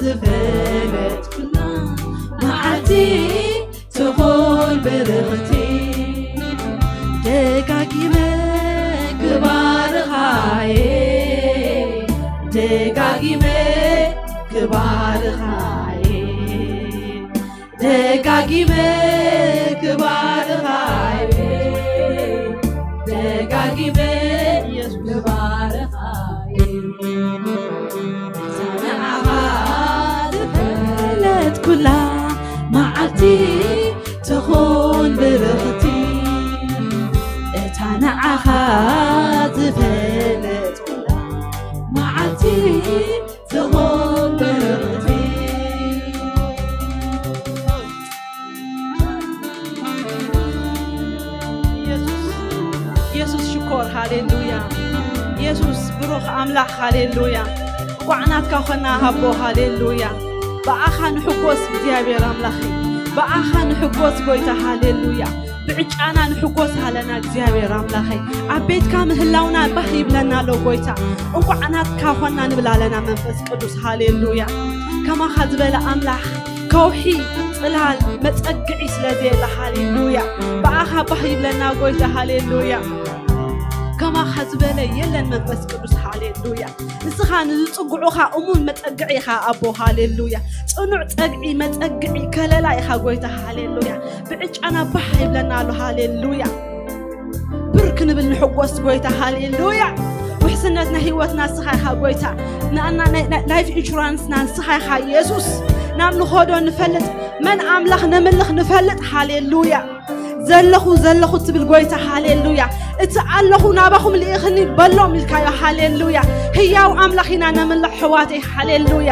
ዝፈለጥኩላ መዓልቲ ትኹን ብርኽቲ፣ ደጋጊመ ክባርኻየ፣ ደጋጊመ ክባርኻየ፣ ደጋጊመ ክባርኻየ፣ ደጋጊመ ክባርኻየ። እታ ንዓኻ ዝፈለጥኩላ መዓልቲ ትኹን ብርኽቲ፣ እታ ንዓኻ ዝፈለጥኩላ መዓልቲ ትኹን ብርኽቲ። የሱስ ሽኮር፣ ሃሌሉያ። የሱስ ብሩኽ ኣምላኽ፣ ሃሌሉያ። እንቋዕ ናትካ ኾና፣ ሃቦ፣ ሃሌሉያ። ብኣኻ ንሕጎስ እግዚኣብሔር ኣምላኸይ፣ ብኣኻ ንሕጎስ ጎይታ፣ ሃሌሉያ። ብዕጫና ንሕጎስ ኣለና እግዚኣብሔር ኣምላኸይ። ኣብ ቤትካ ምህላውና ባህ ይብለና ኣሎ ጎይታ። እንቋዕ ናትካ ኾና ንብል ኣለና መንፈስ ቅዱስ፣ ሃሌሉያ። ከማኻ ዝበለ ኣምላኽ ከውሒ፣ ጽላል፣ መጸግዒ ስለ ዘየለ፣ ሃሌሉያ። ብኣኻ ባህ ይብለና ጎይታ፣ ሃሌሉያ። ከማኻ ዝበለ የለን መንፈስ ቅዱስ፣ ሃሌሉያ። ንስኻ ንዝጽግዑኻ እሙን መጸግዒ ኢኻ ኣቦ፣ ሃሌሉያ። ጽኑዕ ጸግዒ፣ መጸግዒ፣ ከለላ ኢኻ ጎይታ፣ ሃሌሉያ። ብዕጫና ባህ ይብለና ኣሎ፣ ሃሌሉያ። ብር ክንብል ንሕጎስ ጎይታ፣ ሃሌሉያ። ውሕስነት ናይ ህይወትና ንስኻ ኢኻ ጎይታ። ንኣና ናይ፣ ናይ ላይፍ ኢንሹራንስና ንስኻ ኢኻ የሱስ። ናብ ንኸዶ ንፈልጥ፣ መን ኣምላኽ ነምልኽ ንፈልጥ፣ ሃሌሉያ። ዘለኹ፣ ዘለኹ ትብል ጎይታ፣ ሃሌሉያ። እቲ ኣለኹ ናባኹም ልኢኽኒ በሎም ኢልካዮ፣ ሃሌሉያ። ህያው ኣምላኽ ኢና ነምልኽ ኣሕዋተይ፣ ሃሌሉያ።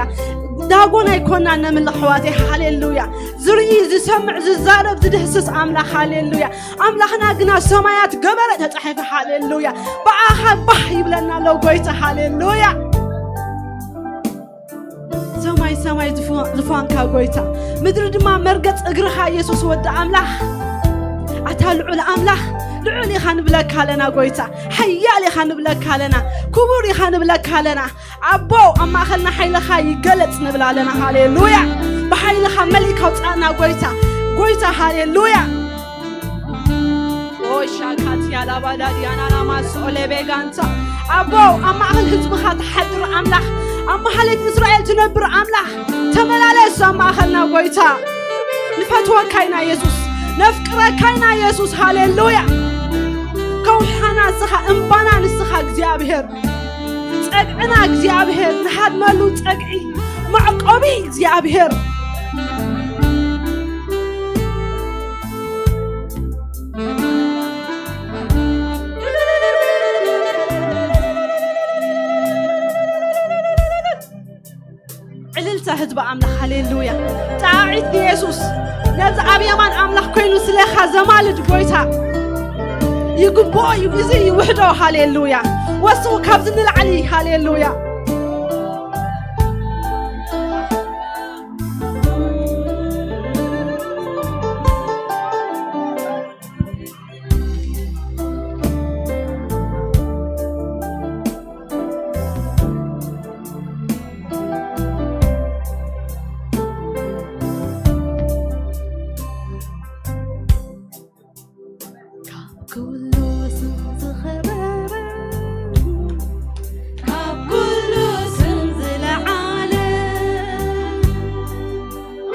ዳጎን ኣይኮና ነምልኽ ኣሕዋተይ፣ ሃሌሉያ። ዝርኢ፣ ዝሰምዕ፣ ዝዛረብ፣ ዝድህስስ ኣምላኽ፣ ሃሌሉያ። ኣምላኽና ግና ሰማያት ገበረ ተጻሒፈ፣ ሃሌሉያ። ብኣኻ ባህ ይብለና ኣሎ ጎይታ፣ ሃሌሉያ። ሰማይ፣ ሰማይ ዝፉ-፣ ዝፋንካ ጎይታ፣ ምድሪ ድማ መርገጽ እግርኻ የሱስ ወዲ ኣምላኽ። ኣታ ልዑል ኣምላኽ፣ ልዑል ኢኻ ንብለካ ኣለና ጎይታ። ሓያል ኢኻ ንብለካ ኣለና። ክቡር ኢኻ ንብለካ ኣለና። ኣቦ ኣብ ማእኸልና ሓይልኻ ይገለጽ ንብል ኣለና። ሃሌሉያ። ብሓይልኻ መሊእካ ውጻእና ጎይታ። ጎይታ ሃሌሉያ። ኦይ ሻካት ያላባዳድ ያናናማ ሶሌቤ ጋንታ። ኣቦ ኣብ ማእኸል ህዝብኻ ትሓድር ኣምላኽ፣ ኣብ ማህሌት እስራኤል ትነብር ኣምላኽ፣ ተመላለስ ኣብ ማእኸልና ጎይታ። ንፈትወካ ኢና የሱስ፣ ነፍቅረካ ኢና የሱስ። ሃሌሉያ። ከውሓና ንስኻ፣ እምባና ንስኻ እግዚኣብሔር፣ ጸግዕና እግዚኣብሔር፣ ንሃድመሉ ጸግዒ መዕቆቢ እግዚኣብሔር። ዕልልታ ህዝቢ ኣምላኽ፣ ሃሌሉያ። ጣዕዒት ንየሱስ። ነዚ ኣብ የማን ኣምላኽ ኮይኑ ስለኻ ዘማልድ ጎይታ ይግብኦ እዩ፣ እዚ እዩ ውሕዶ። ሃሌሉያ። ወስኹ ካብዚ ንላዕሊ። ሃሌሉያ። ካብ ኩሉ ስም ዝኸበረ፣ ካብ ኩሉ ስም ዝለዓለ፣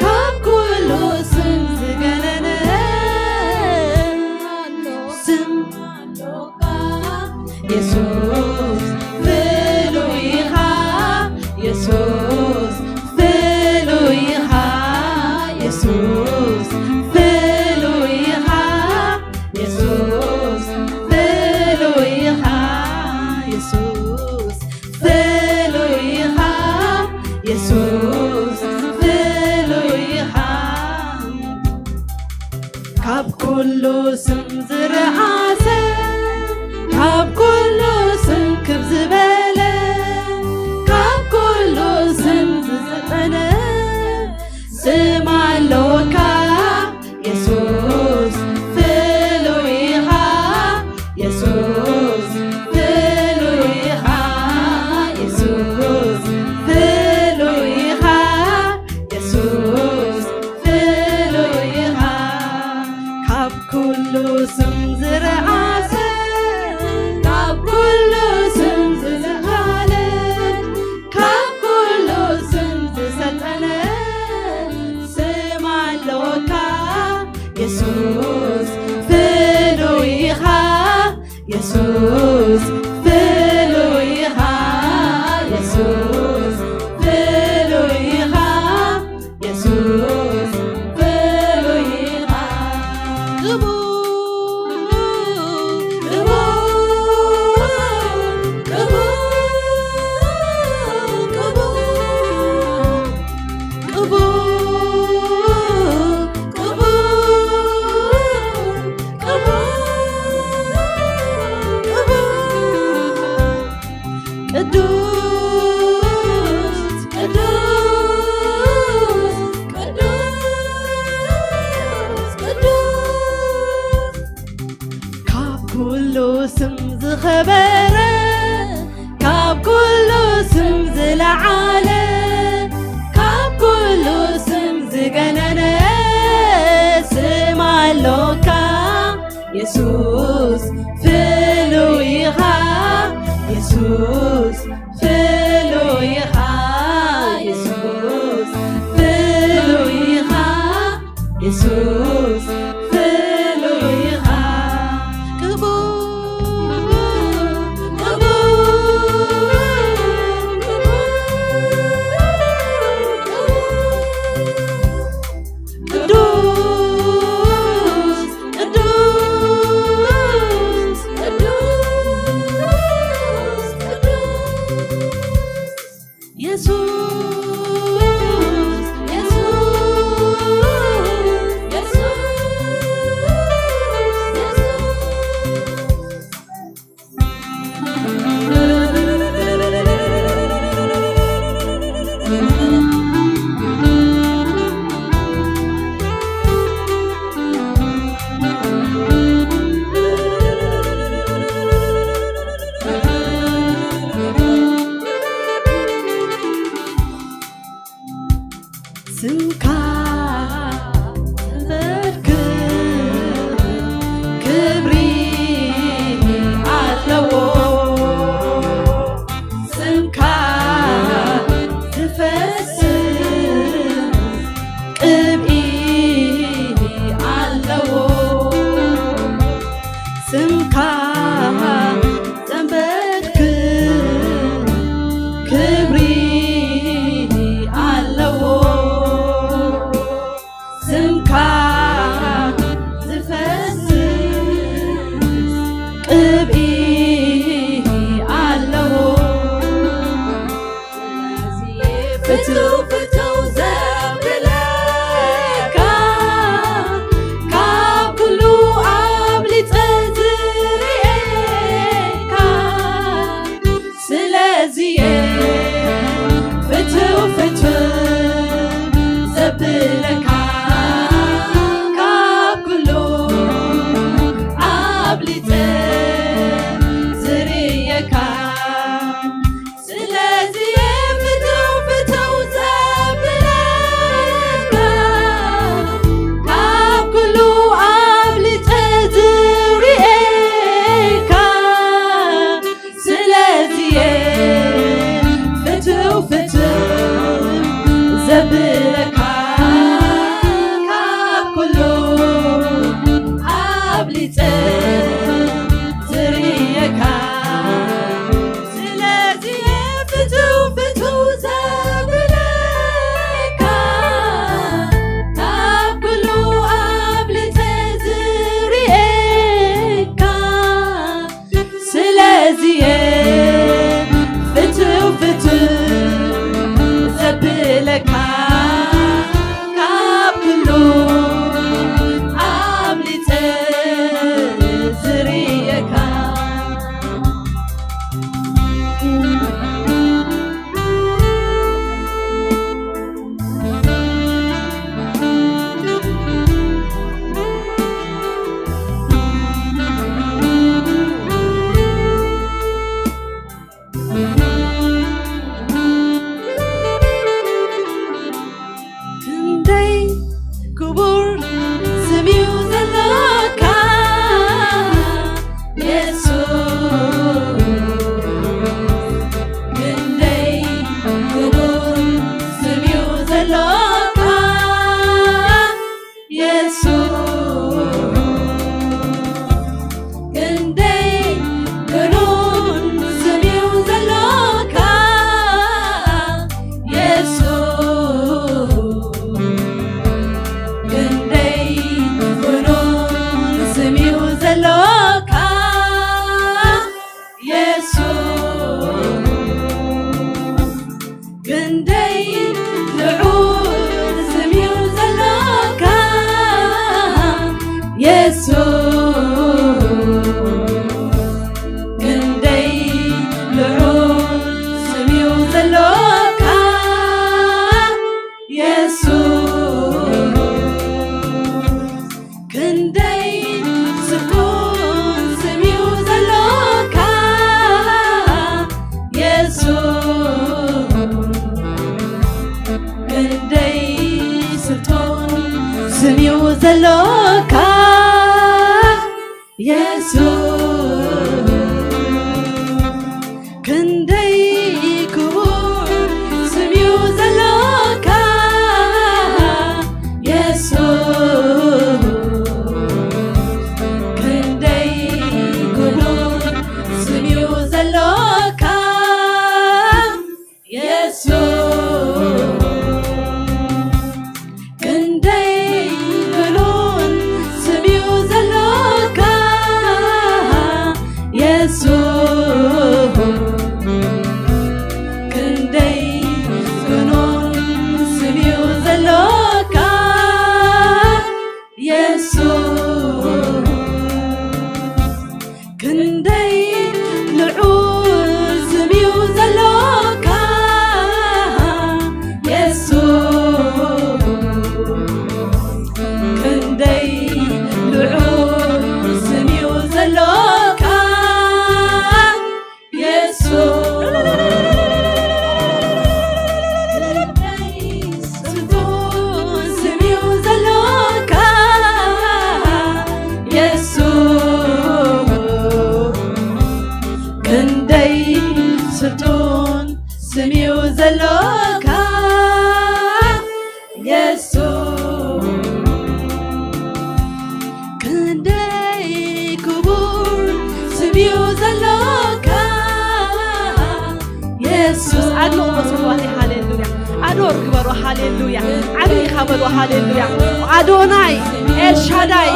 ካብ ኩሉ ስም ዝገነነ ስም የሱስ ፍሉይ ኢኻ፣ የሱስ ፍሉይ ኢኻ፣ የሱስ ፍሉይ ኢኻ፣ የሱስ ፍሉይ ኢኻ፣ የሱስ ፍሉይ ኢኻ፣ የሱስ ፍሉይ ኢኻ። ካብ ኩሉ ስም ዝረኣሰ፣ ካብ ኩሉ ስም ክብ ዝበለ፣ ካብ ኩሉ ስም ዝሰልጠነ ስም ኣሎካ የሱስ ፍሉይ ኢኻ፣ የሱስ ፍሉይ ኢኻ፣ የሱስ ፍሉይ ኢኻ፣ የሱስ ፍሉይ ኢኻ። ካብ ኩሉ ስም ዝረኣሰ፣ ካብ ኩሉ ስም ዝለዓለ፣ ካብ ኩሉ ስም ዝሰልጠነ ስም ኣሎካ የሱስ ፍሉይ ኢኻ፣ የሱስ ፍሉይ ኢኻ፣ የሱስ ፍሉይ ኢኻ፣ የሱስ ፍሉይ ኢኻ። ቅቡል፣ ቅቡል፣ ቅቡል፣ ቅቡል፣ ቅቡል፣ ቅቡል፣ ቅዱስ፣ ቅዱስ፣ ቅዱስ፣ ቅዱስ፣ ቅዱስ፣ ካብ ኩሉ ስም ዝኸበረ፣ ካብ ኩሉ ስም ዝለዓለ፣ ካብ ኩሉ ስም ዝገነነ ስም ኣሎካ የሱስ ፍሉይ ኢኻ፣ የሱስ ፍሉይ ኢኻ፣ የሱስ ፍሉይ ኢኻ፣ የሱስ ፍሉይ ኢኻ። ቅቡል፣ ቅቡል፣ ቅዱስ፣ ቅዱስ፣ ስምካ ዘንበርክ ክብሪ ኣለዎ። ስምካ ዝፈስስ ቅብኢ ኣለዎ። ስምካ ዘንበርክ ክብሪ ኣለዎ። ስምካ ዝፈስስ ቅብኢ ኣለዎ። ፍትው ፍትው ዘብለካ ካብ ኩሉ ኣብሊጸ ዝርእየካ ስለዚየ ፍትው ፍትው ዘብለካ ካብ ኩሉ ኣብሊጸ ዝርእየካ ስለዚየ ፍትው ፍትው ዘብለካ ካብ ኩሉ ኣብሊጸ ዝርእየካ ስለዚየ ፍትው ፍትው ዘብለካ ካብ ኩሉ ኣብሊጸ ዝርእየካ ስለዚየ ፍትው ፍትው ዘብለካ ካብ ኩሉ ኣብሊጸ ዝርእየካ ስለዚየ ፍትው ፍትው ዘብለካ ካብ ኩሉ ኣብሊጸ ዝርእየካ ክንደይ ክቡር ስም እዩ ዘለካ የሱስ ክንደይ ክቡር ስም እዩ ዘለካ የሱስ ክንደይ ግኑን ስም እዩ ዘለካ የሱስ ክንደይ ግኑን ስም እዩ ዘለካ የሱስ ክንደይ ልዑል ስም እዩ ዘለካ የሱስ ክንደይ ልዑል ስም እዩ ዘለካ የሱስ ክንደይ ስልጡን ስም እዩ ዘለካ የሱስ ክንደይ ስልጡን ስም እዩ ዘለካ የሱስ ክንደይ ክቡር ስም እዩ ዘለካ የሱስ ክንደይ ክቡር ስም እዩ ዘለካ የሱስ ክንደይ ግኑን ስም እዩ ዘለካ ሃሌሉያ። ዓብዪ ኢኻ በሎ። ሃሌሉያ። ኣዶናይ፣ ኤልሻዳይ፣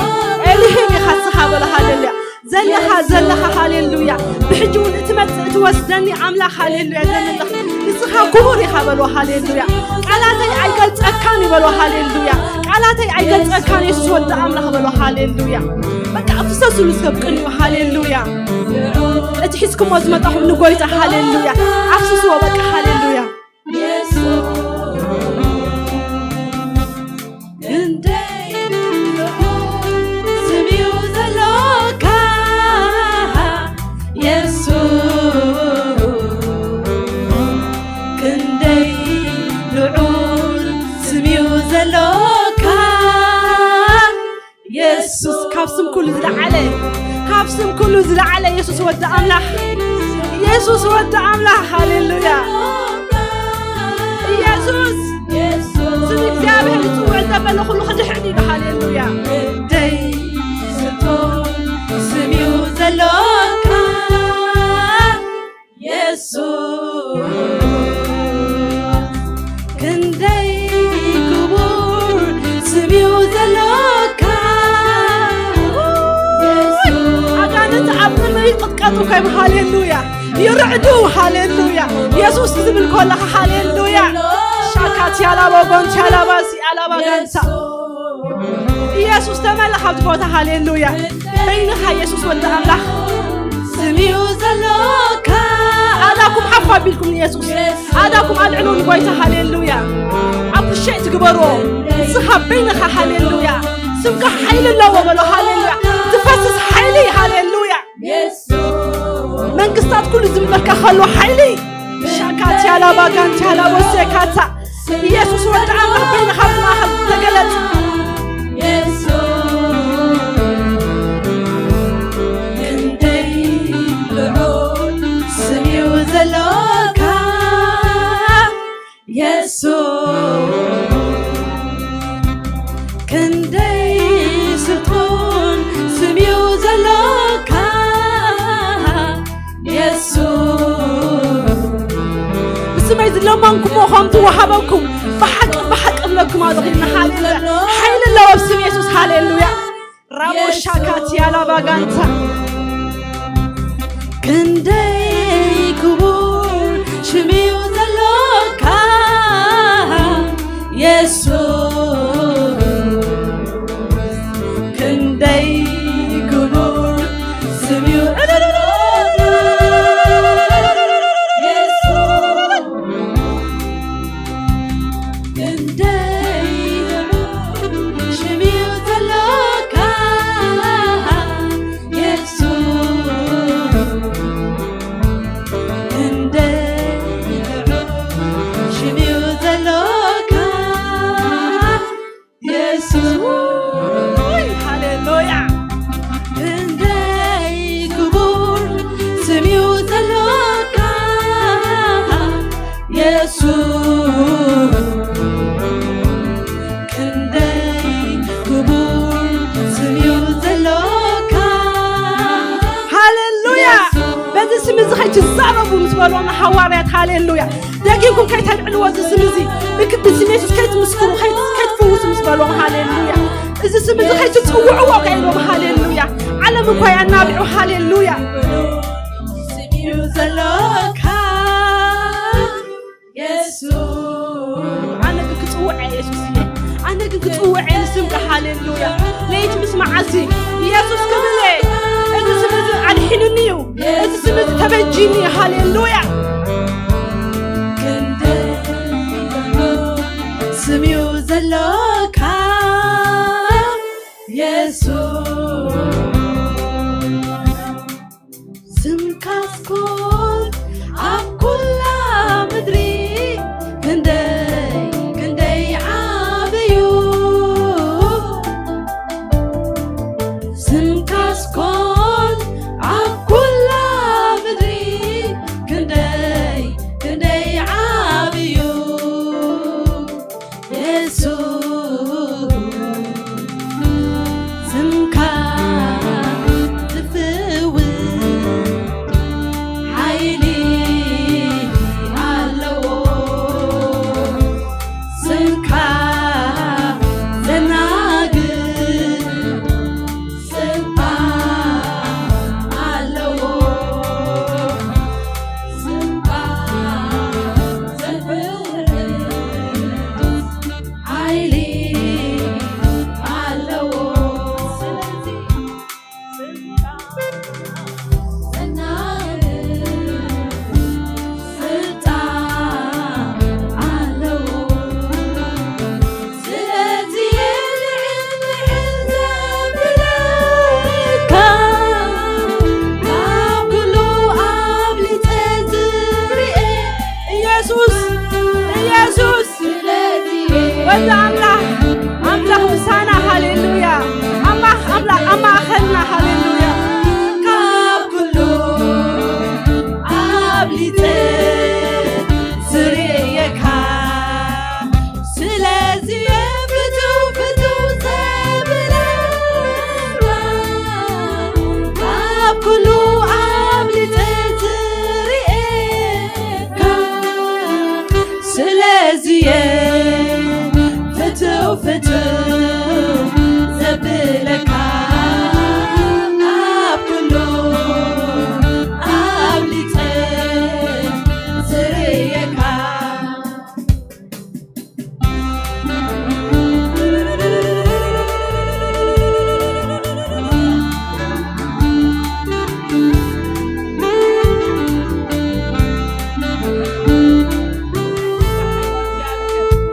ኤልሂም ኢኻ ንስኻ በሎ። ሃሌሉያ። ዘለኻ፣ ዘለኻ፣ ሃሌሉያ። ብሕጂ እውን እትመጽእ እትወስደኒ ኣምላኽ፣ ሃሌሉያ። ዘለኻ ንስኻ ክቡር ኢኻ በሎ። ሃሌሉያ። ቃላተይ ኣይገልጸካን ይበሎ። ሃሌሉያ። ቃላተይ ኣይገልጸካን የሱስ ወዲ ኣምላኽ በሎ። ሃሌሉያ። በቃ ኣፍሰሱሉ ሰብ ቅንዩ። ሃሌሉያ። እቲ ሒዝኩሞ ዝመጣኹም ንጎይታ፣ ሃሌሉያ። ኣፍስስዎ በቃ። ሃሌሉያ። ክንደይ ልዑል ስም እዩ ዘሎካ የሱስ፣ ክንደይ ልዑል ስም እዩ ዘሎካ የሱስ። ካብ ስም ኩሉ ዝለዓለ፣ ካብ ስም ኩሉ ዝለዓለ የሱስ ወዲ ኣምላኽ፣ የሱስ ወዲ ኣምላኽ። ሃሌሉያ። የሱስ ስም እግዚኣብሔር ዝጽውዕ ዘበለ ኩሉ ክድሕን እዩ። ሃሌሉያ። ደይ ስቶ ስም እዩ ዘሎካ የሱስ፣ ክንደይ ክቡር ስም እዩ ዘሎካ። ኣጋንንት ኣብ ቅድመይ ይቕጥቀጡ ኮይም። ሃሌሉያ። ይርዕዱ። ሃሌሉያ። የሱስ ዝብል ከለኻ፣ ሃሌሉያ። ሻካት ያላባ ጎንት ያላባ ሲ ያላባ ጋንታ ኢየሱስ ተመለኽ ኣብዚ ቦታ። ሃሌሉያ። በይንኻ ኢየሱስ ወዲ ኣምላኽ ስም እዩ ዘሎካ። ኣዳኩም ሓፍ ኣቢልኩም ንኢየሱስ፣ ኣዳኩም ኣልዕሉ ንጎይታ። ሃሌሉያ። ኣፕሪሼት ትግበሮ ንስኻ በይንኻ። ሃሌሉያ። ስምካ ሓይሊ ኣለዎ በሎ። ሃሌሉያ። ትፈስስ ሓይሊ። ሃሌሉያ። መንግስታት ኩሉ ዝንበርካ ከሎ ሓይሊ ሻካት ያላባ ጋንት ያላቦ ሴካታ ኢየሱስ ወዲ ኣምላኽ በይንኻ ኣብዚ ማእኸል ተገለጽ። ክንደይ ልዑል ስም እዩ ዘሎካ የሱስ፣ ክንደይ ስልጡን ስም እዩ ዘሎካ የሱስ። ብስመይ ዝለመንኩሞ ከም ዝወሃበኩም ብሓቂ ብሓቂ እብለኩም ኣለኹ። ሃሌሉያ። ሓይሊ ኣለዎ ኣብ ስም የሱስ። ሃሌሉያ። ራቦ ሻካት ያላባ ጋንታ ክንደይ ክቡር ሽም እዩ ዘሎካ የሱስ፣ ክንደይ ክቡር ስም እዩ የሱስ። ክንደይ ልዑል ሽም እዩ ዘሎካ የሱስ፣ ክንደይ ልዑል ሽም እዩ ዘሎካ የሱስ። ውይ፣ ሃሌሉያ። ክንደይ ክቡር ስም እዩ ዘሎካ የሱስ፣ ክንደይ ክቡር ስም እዩ ዘሎካ። ሃሌሉያ። በዚ ስም እዚ ከይትዛረቡ ምስ በልዎም ንሃዋርያት፣ ሃሌሉያ። ደጊምኩም ከይተልዕልዎ እዚ ስም እዚ፣ ብክ-፣ ብስም የሱስ ከይትምስክሩ፣ ከይት-፣ ከይትፍውሱ ምስ በልዎም፣ ሃሌሉያ። እዚ ስም እዚ ከይትጽውዕዎ ከይብሎም፣ ሃሌሉያ። ዓለም እኳ ያናቢዑ፣ ሃሌሉያ። ስም እዩ ዘሎካ የሱስ። ኣነ ግን ክጽውዕ እየ የሱስ እየ። ኣነ ግን ክጽውዕ እየ ንስምካ፣ ሃሌሉያ። ለይቲ ምስ መዓልቲ የሱስ ክብል እየ። እዚ ስም እዚ ኣድሒኑኒ እዩ። እዚ ስም እዚ ተበጂኒ እዩ፣ ሃሌሉያ። ክንደይ ስም እዩ ዘሎካ የሱስ። ስምካስ ኮን ኣብ ኩላ ምድሪ ክንደይ ክንደይ ዓብዩ። ስምካስ ኮን ኣብ ኩላ ምድሪ ክንደይ ክንደይ ዓብዩ። የሱስ ስምካ ዝፍውስ ሓይሊ ኣለዎ። ስም ሓይሊ ኣለዎ። ስለዚ ስልጣን ኣለዎ። ስለዚ ልዕል ልዕል ዘብለካ፣ ካብ ኩሉ ኣብሊጸ ዝርኤ ኢየሱስ፣ ኢየሱስ። ስለዚ ወዲ ኣምላኽ፣ ኣምላኽ ምሳና፣ ሃሌሉያ። ኣምላኽ፣ ኣምላኽ ኣብ ማእኸልና፣ ሃሌሉያ። ካብ ኩሉ ኣብሊጸ ዝርእየካ፣ ስለዚ ፍትው ፍትው ዘብለካ፣ ካብ ኩሉ ኣብሊጸ ዝርእየካ፣ ስለዚ ፍትው ፍትው ዘብለካ፣ ኣብ ኩሉ ኣብሊጸ ዝርእየካ።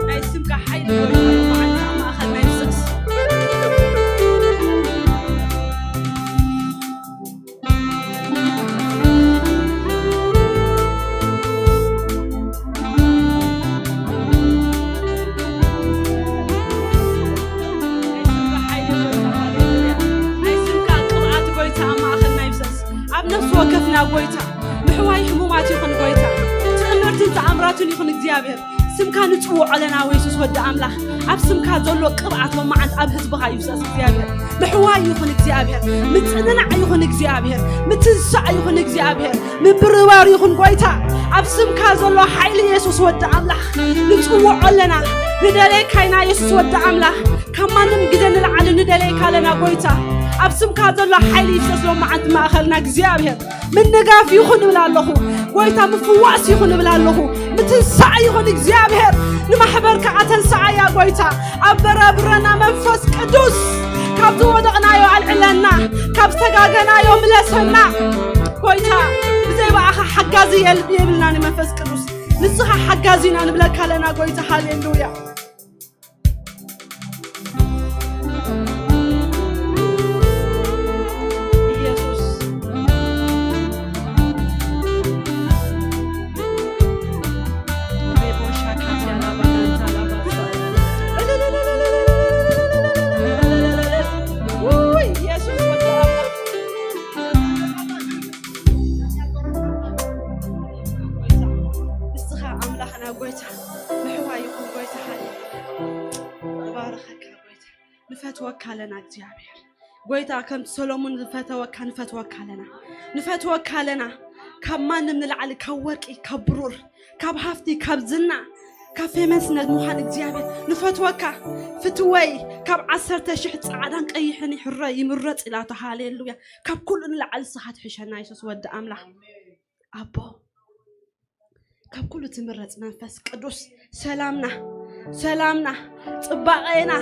ናይ ስምካ ሓይሊ ጎይታ ኣብ ማእኸልና ይፍሰስ። ናይ ስምካ ሓይሊ ጎይታ፣ ሃሌሉያ። ናይ ስምካ ቅብኣት ጎይታ ኣብ ማእኸልና ይፍሰስ። ኣብ ነፍሲ ወከፍና ጎይታ፣ ምሕዋይ ሕሙማት ይኹን ጎይታ፣ ትእምርትን ተኣምራትን ይኹን እግዚኣብሔር። ስምካ ንጽውዖ ኣለና፣ ወየሱስ ወዲ ኣምላኽ። ኣብ ስምካ ዘሎ ቅብኣት ሎማዓንቲ ኣብ ህዝብኻ ይፍሰስ እግዚኣብሔር። ምሕዋይ ይኹን እግዚኣብሔር፣ ምጽንናዕ ይኹን እግዚኣብሔር፣ ምትንሳእ ይኹን እግዚኣብሔር፣ ምብርባር ይኹን ጎይታ። ኣብ ስምካ ዘሎ ሓይሊ የሱስ ወዲ ኣምላኽ ንጽውዖ ኣለና። ንደልየካ ኢና የሱስ ወዲ ኣምላኽ። ካብ ማንም ግዜ ንላዕሊ ንደልየካ ኣለና ጎይታ። ኣብ ስምካ ዘሎ ሓይሊ ይፍሰስ ሎማዓንቲ ማእኸልና እግዚኣብሔር። ምንጋፍ ይኹን እብል ኣለኹ። ጎይታ ምፍዋስ ይኹን እብል ኣለኹ። ምትንሳእ ይኹን እግዚኣብሔር። ንማሕበርካ ኣተንሳኣያ ጎይታ። ኣብ በረብረና መንፈስ ቅዱስ። ካብ ዝወደቕናዮ ኣልዕለና። ካብ ዝተጋገናዮ ምለሰና። ጎይታ ብዘይ ብኣኻ ሓጋዚ የል-፣ የብልናን መንፈስ ቅዱስ። ንስኻ ሓጋዚና ንብለካ ኣለና ጎይታ። ሃሌሉያ። ኢየሱስ። ውይ፣ ኢየሱስ ወዲ ኣምላኽ። ንስኻ ኣምላኽና ጎይታ፣ ምሕዋይ ይኹን ጎይታ፣ ሃሌሉያ። ንባርኸካ ጎይታ። ንፈትወካ ኣለና እግዚኣብሔር። ጎይታ፣ ከም ሰሎሞን ዝፈተወካ ንፈትወካ ኣለና። ንፈትወካ ኣለና። ካብ ማንም ንላዕሊ፣ ካብ ወርቂ፣ ካብ ብሩር፣ ካብ ሃፍቲ፣ ካብ ዝና፣ ካብ ፌመስነት ምዃን እግዚኣብሔር ንፈትወካ። ፍትወይ፣ ካብ ዓሰርተ ሽሕ ጻዕዳን ቀይሕን ይሕረ ይምረጽ ኢላቶ። ሃሌሉያ። ካብ ኩሉ ንላዕሊ ንስኻ ትሕሸና የሱስ ወዲ ኣምላኽ። ኣቦ፣ ካብ ኩሉ ትምረጽ መንፈስ ቅዱስ፣ ሰላምና፣ ሰላምና፣ ጽባቐና፣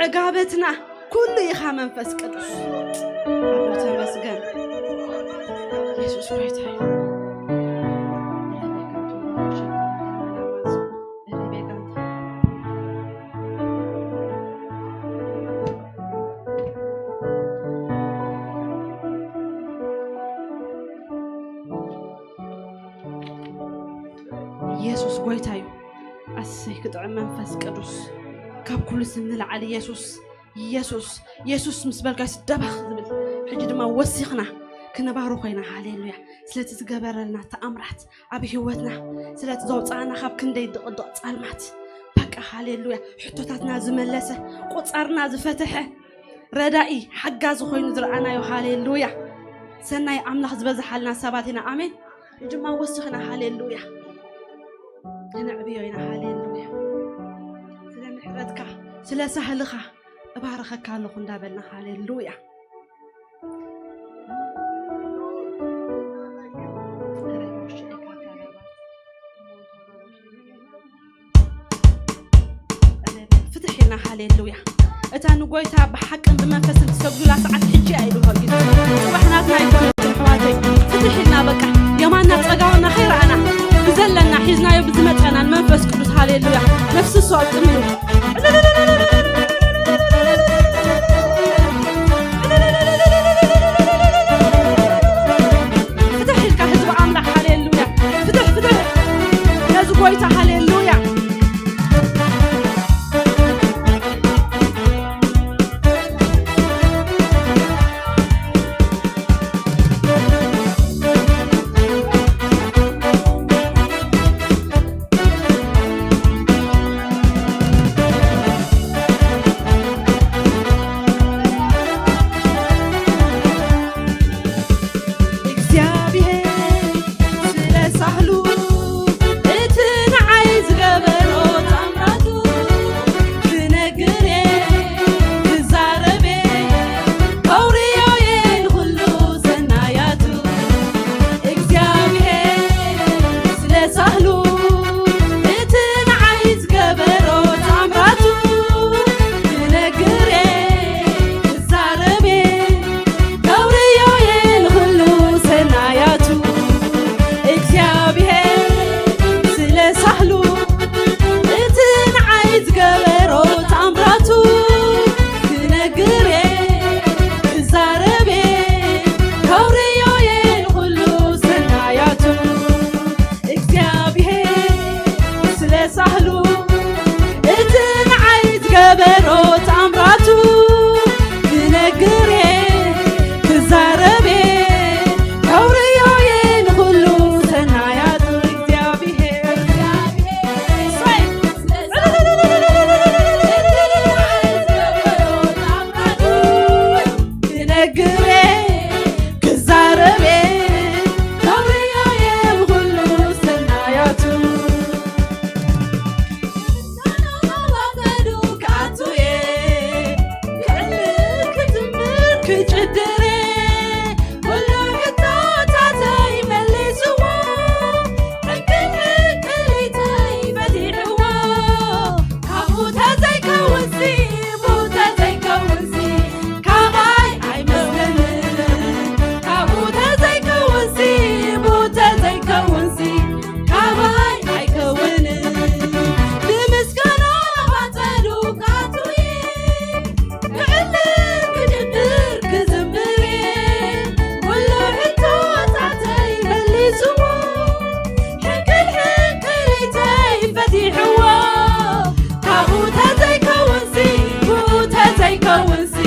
ዕጋበትና፣ ኩሉ ኢኻ መንፈስ ቅዱስ። ኣቦ ተመስገን። የሱስ ጎይታ እዩ። የሱስ ጎይታ እዩ። ኣሰይ ክጥዕም መንፈስ ቅዱስ። ካብ ኩሉ ስም ንላዕሊ የሱስ፣ የሱስ፣ የሱስ ምስ በልካ የሱስ ደባኽ ዝብል። ሕጂ ድማ ወሲኽና ክንባርኾ ኢና። ሃሌሉያ። ስለቲ ዝገበረልና ተኣምራት ኣብ ህይወትና፣ ስለቲ ዘውፅኣና ካብ ክንደይ ድቕድቕ ጸልማት። በቃ ሃሌሉያ። ሕቶታትና ዝመለሰ፣ ቁጻርና ዝፈተሐ፣ ረዳኢ ሓጋዚ ኮይኑ ዝረኣናዮ። ሃሌሉያ። ሰናይ ኣምላኽ ዝበዝሓልና ሰባት ኢና። ኣሜን። ድማ ወሲኽና ሃሌሉያ ከነዕብዮ ኢና። ሃሌሉያ። ስለ ምሕረትካ፣ ስለ ሳህልኻ እባርኸካ ኣለኹ እንዳበልና። ሃሌሉያ። ፍትሕ ሃሌሉያ። እታ ንጎይታ ብሓቅን ብመንፈስን ትሰግዱላ ሰዓት ሕጂ እያ ኢሉ ጊዜ። ጽባሕ ናትና ኣይኮነትን ኣሕዋተይ። ፍትሕ ኢልና በቃ የማና ጸጋምና ከይረኣና ብዘለና ሒዝናዮ ብዝመጸና ንመንፈስ ቅዱስ ሃሌሉያ ነፍስሱ ኣጥምዩ። ፍትሕ ኢልካ ህዝቢ ኣምላኽ ሃሌሉያ። ፍትሕ ፍትሕ ነዚ ጎይታ ሃሌሉያ። እግዚኣብሔር ስለ ሳህሉ እቲ ንዓይ ዝገበሮ ታምራቱ ክነግር እየ ክዛረብ እየ ከውርዮ እየ ንኹሉ ሰናያቱ እግዚኣብሔር ስለ ሳህሉ እቲ ንዓይ ዝገበሮ ታምራቱ ክነግር እየ ክዛረብ እየ ከውርዮ እየ ንኹሉ ሰናያቱ እግዚኣብሔር ስለ ሳህሉ እቲ ንዓይ ዝገበሮ ታምራቱ ክነግር እየ ክዛረብ እየ ከውርዮ እየ ንኹሉ ሰናያቱ እግዚኣብሔር ስለ ሳህሉ እቲ ንዓይ ዝገበሮ ታምራቱ ክነግር እየ ክዛረብ እየ ከውርዮ እየ ንኹሉ ሰናያቱ እግዚኣብሔር ክነግር እየ ክዛረብ እየ ከውርዮ እየ ንኹሉ ሰናያቱ ክኣቱ እየ ክዕልል ክዝምር ክጭድር እየ ኩሉ ሕቶታተይ መሊስዎ ሕክል ሕክሊተይ ፈቲሕዎ ካብኡ ተዘይከውንሲ ብኡ ተዘይከውንሲ ካባይ ኣይመስለንን ካብኡ ተዘይከውንሲ ብኡ ተዘይከውንሲ ካባይ ኣይከውንን ብምስጋና ባጸዱ ካቱይ ክዕልል ክድድር ክዝምር ኩሉ ሕቶታተይ መሊስዎ ሕክል ሕክሊተይ ፈቲሕዎ ካብኡ ተዘይከውንሲ ብኡ ተዘይከውንሲ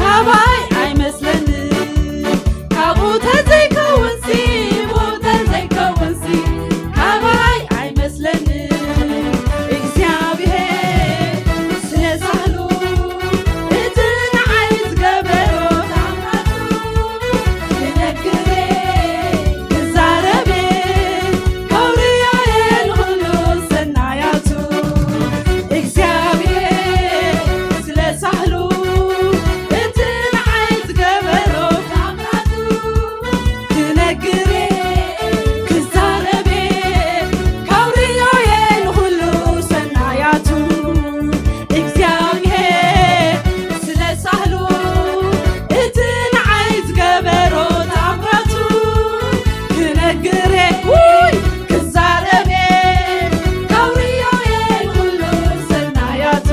ካባይ ኣይመስለንን ካብኡ ተዘይከውንሲ ብኡ ተዘይከውንሲ ካባይ ኣይመስለንን እግዚኣብሔር ስለ ሳህሉ እቲ ንዓይ ዝገበሮ ታምራቱ ክነግር ክዛረብ ከውርዮ ንኹሉ ሰናያቱ እግዚኣብሔር ስለ ሳህሉ እቲ ንዓይ ዝገበሮ ታምራቱ ክነግር ክዛረብ ከውርዮ ንኹሉ ሰናያቱ እግዚኣብሔር ስለ ሳህሉ እቲ ንዓይ ዝገበሮ ታምራቱ ክነግር ውይ ክዛረብ ከውርዮ ንኹሉ ሰናያቱ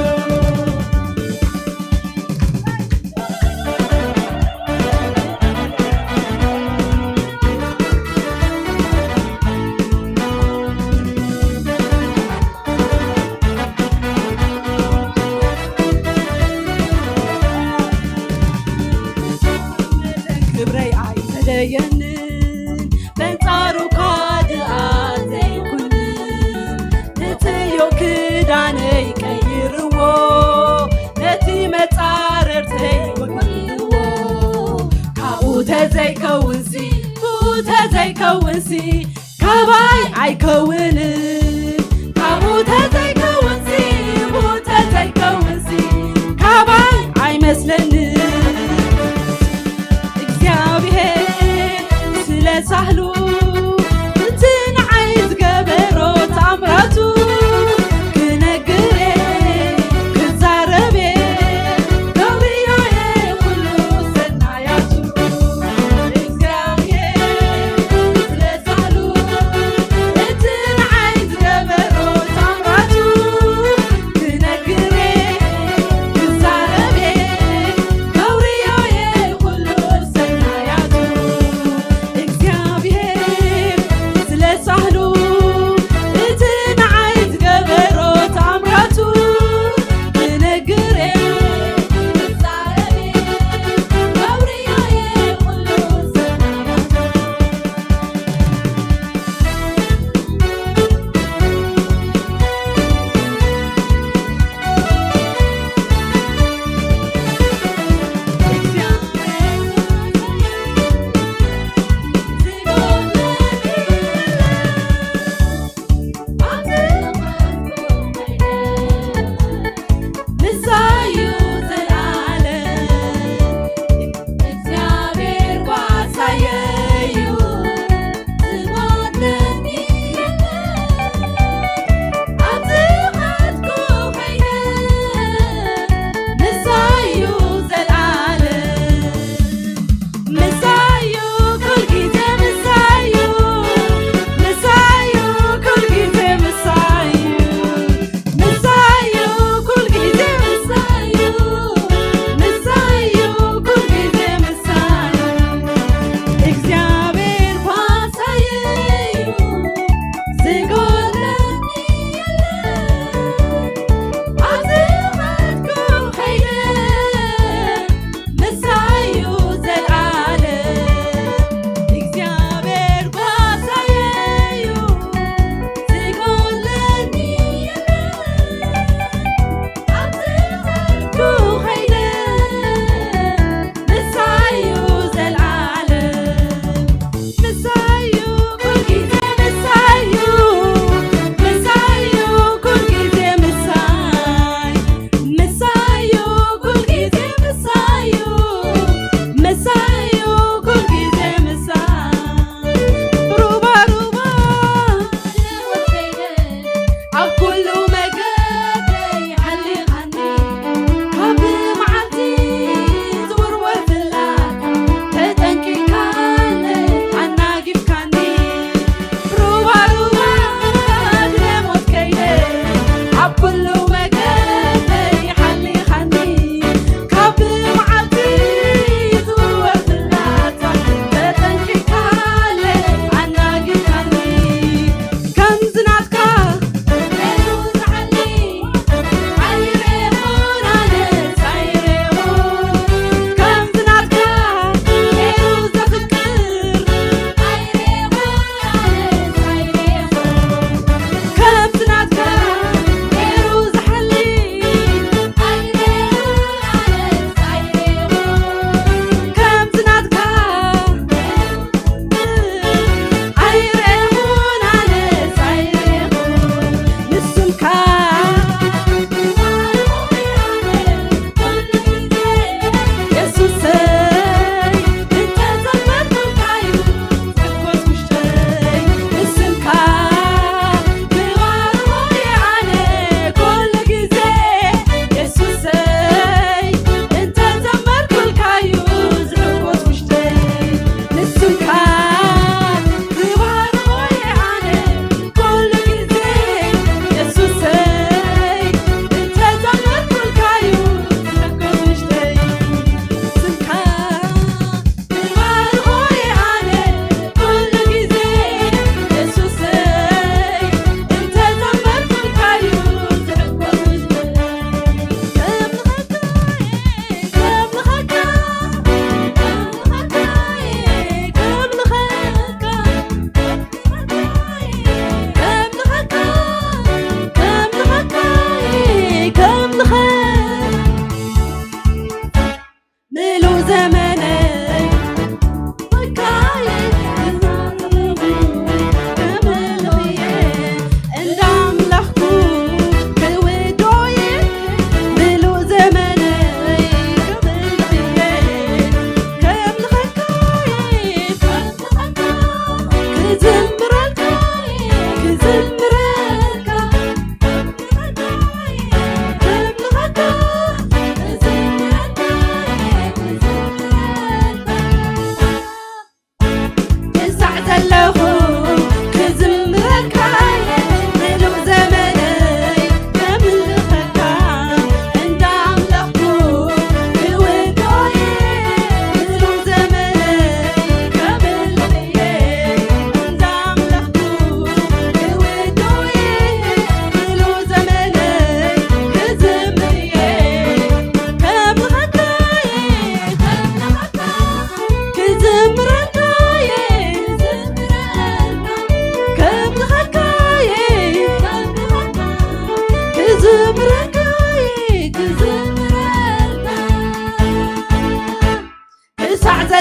ክብረይ ኣይፈለየንን በንጻሩ ካድኣ ዘይኩንን ነተዮ ክዳነይ ቀይርዎ ነቲ መጻረርተይ ወኪልዎ ካብኡ ተዘይከውንሲ ብኡ ተዘይከውንሲ ካባይ ኣይከውንን ካብኡ ተዘይከውንሲ ብኡ ተዘይከውንሲ ካባይ ኣይመስለንን እግዚኣብሔር ስለ ሳህሉ እቲ ንዓይ ዝገበሮ ታምራቱ ክነግር ክዛ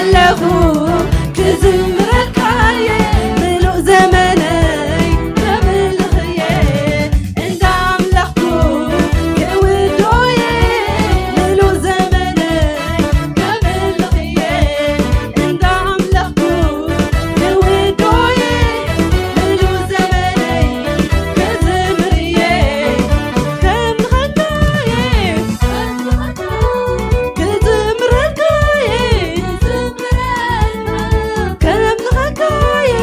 ኣለኹ ክዝምረልካየ ምሉእ ዘመነይ ከምልኽየ እንዳምለኽኩ ክውዶየ ምሉእ ዘመነይ ከምልኽየ እንዳምለኽኩ ክውዶየ ምሉእ ዘመነይ ክዝምርየ ከምልኸካየ ክዝምረልካየ ክምልኸካየ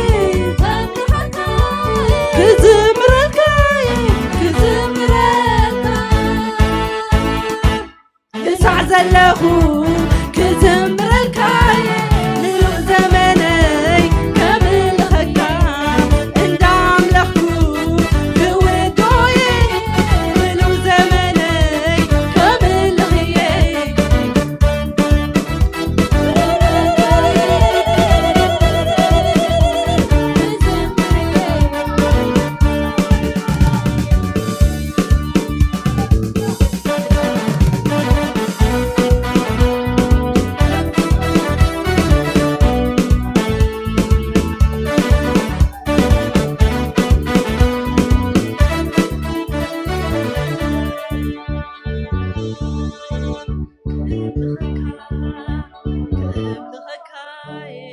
ክዝምረልካየ ክዝምረልካ ክሳዕ ዘለኹ ክዝምረልካየ ምሉእ ዘመነይ ከምልኸካ እንዳምለኽኩ ክውዶየ ምሉእ ዘመነይ ከምልኽየ ከምልኸካየ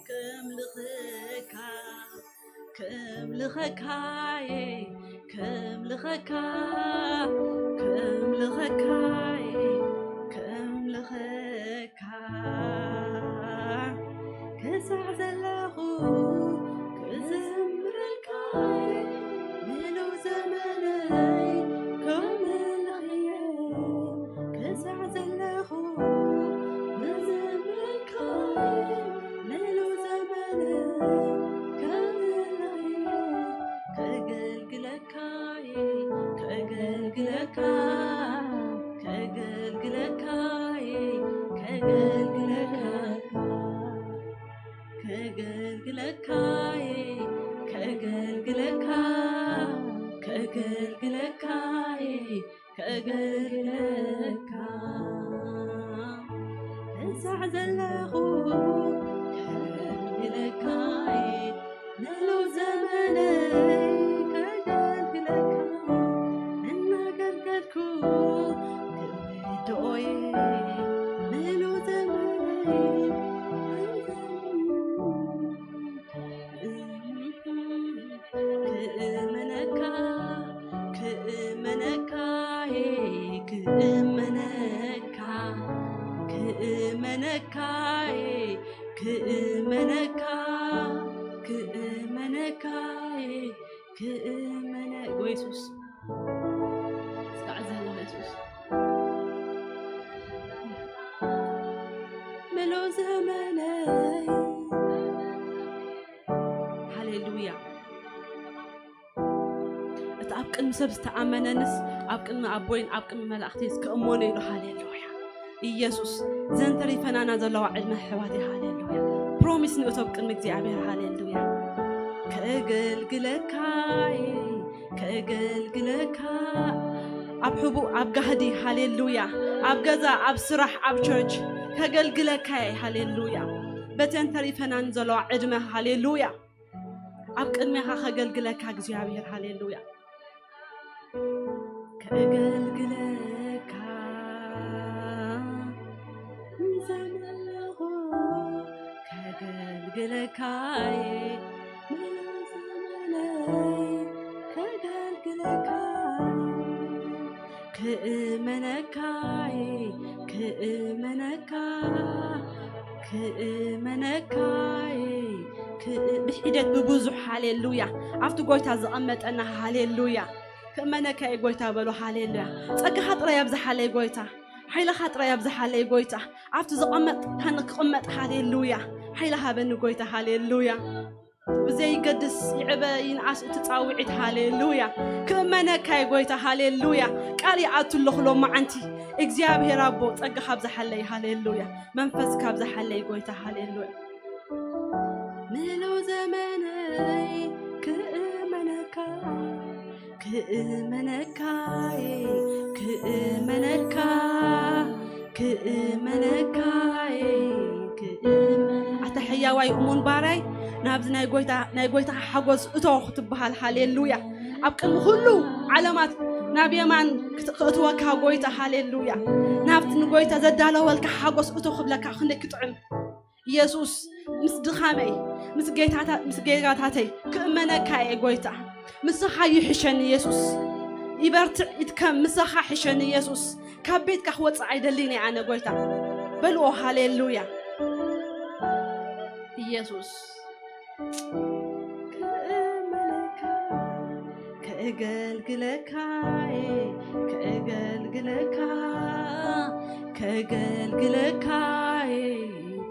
ከምልኸካ ከምልኸካየ ከምልኸካ ከምልኸካየ ከምልኸካ ክሳዕ ዘለኹ ክዝምረልካየ ምሉእ ዘመነይ ከምልኽየ ክሳዕ ዘለኹ ክዝምረልካየ ምሉእ ዘመነይ ከምልኽየ ከገልግለካየ ከገልግለካ ከገልግለካየ ከገልግለካ ከገልግለካየ ከገልግለካ ከገልግለካየ ከገልግለካ እሳዕ ዘለኹ ከገልግለካየ ምሉእ ዘመነይ ከገልግለካ እናገልገልኩ ክውድኦየ ምሉእ ዘመነይ ክእመነካ ክእመነካ ክእመነካ ክእመነካ ክእመነካ ክእመነካ ክእመነ ወየሱስ ስጋዕ ዘሎ የሱስ ምሉእ ዘመነይ ሃሌሉያ። እቲ ኣብ ቅድሚ ሰብ ዝተኣመነንስ ኣብ ቅድሚ ኣቦይን ኣብ ቅድሚ መላእኽቲ ክእመኖ ኢሉ። ሃሌሉያ ኢየሱስ። ዘን ተሪፈናና ዘለዋ ዕድመ ኣሕዋተይ ሃሌሉያ ፕሮሚስ ንእቶ ኣብ ቅድሚ እግዚኣብሔር ሃሌሉያ። ከገልግለካይ ከገልግለካ ኣብ ሕቡእ ኣብ ጋህዲ ሃሌሉያ ኣብ ገዛ ኣብ ስራሕ ኣብ ቸርች ከገልግለካይ ሃሌሉያ። በተን ተሪፈናን ዘለዋ ዕድመ ሃሌሉያ ኣብ ቅድሜኻ ከገልግለካ እግዚኣብሔር ሃሌሉያ። ከገልግለካ ዘመለኹ ከገልግለካይ መላ ዘመነይ ከገልግለካ ክእመነካይ ክእመነካ ክእመነካይ ክእ- ብሒደት ብብዙሕ ሃሌሉያ ኣብቲ ጎይታ ዝቐመጠና ሃሌሉያ ክእመነካይ ጎይታ በሎ ሃሌሉያ ጸጋኻ ጥራይ ኣብዝሓለይ ጎይታ ሓይልኻ ጥራይ ኣብዝሓለይ ጎይታ ኣብቲ ዝቐመጥካኒ ክቕመጥ ሃሌሉያ ሓይሊ ሃበኒ ጎይታ ሃሌሉያ ብዘይገድስ ይዕበ ይንኣስ እቲ ጻውዒት ሃሌሉያ ክእመነካይ ጎይታ ሃሌሉያ ቃል ይኣቱ ኣለኹ ሎመዓንቲ እግዚኣብሔር ኣቦ ጸጋ ካብዝሓለይ ሃሌሉያ መንፈስ ካብዝሓለይ ጎይታ ሃሌሉያ ምሉእ ዘመነይ ክእመነካ ክእመነካይ ክእመነካ ክእመነካይ ክእ ዋይ እሙን ባራይ፣ ናብዚ ናይ ጎይታ፣ ናይ ጎይታ ሓጎስ እቶ ክትበሃል። ሃሌሉያ። ኣብ ቅድሚ ኩሉ ዓለማት ናብ የማን ክት-፣ ክእትወካ ጎይታ። ሃሌሉያ። ናብቲ ንጎይታ ዘዳለወልካ ሓጎስ እቶ ክብለካ ክንደይ ክጥዕም። ኢየሱስ፣ ምስ ድኻመይ፣ ምስ ጌታታ-፣ ምስ ጌጋታተይ ክእመነካ እየ ጎይታ። ምሳኻ ይሕሸኒ ኢየሱስ። ይበርትዕ ይድከም፣ ምሳኻ ሕሸኒ ኢየሱስ። ካብ ቤትካ ክወጽእ ኣይደልን እየ ኣነ ጎይታ። በልዎ። ሃሌሉያ። ኢየሱስ። ክእመነካ፣ ከገልግለካ፣ ከገልግለካ፣ ከገልግለካ፣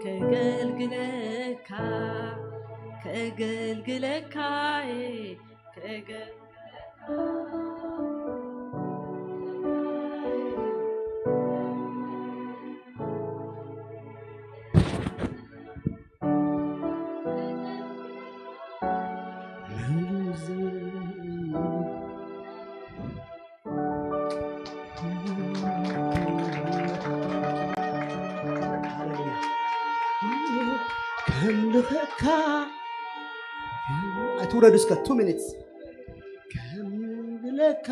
ከገልግለካ፣ ከገልግለካ፣ ከገልግለካ። ከምልኸካ። ኣይትውረዱ እስከ two minutes። ከምልኸካ፣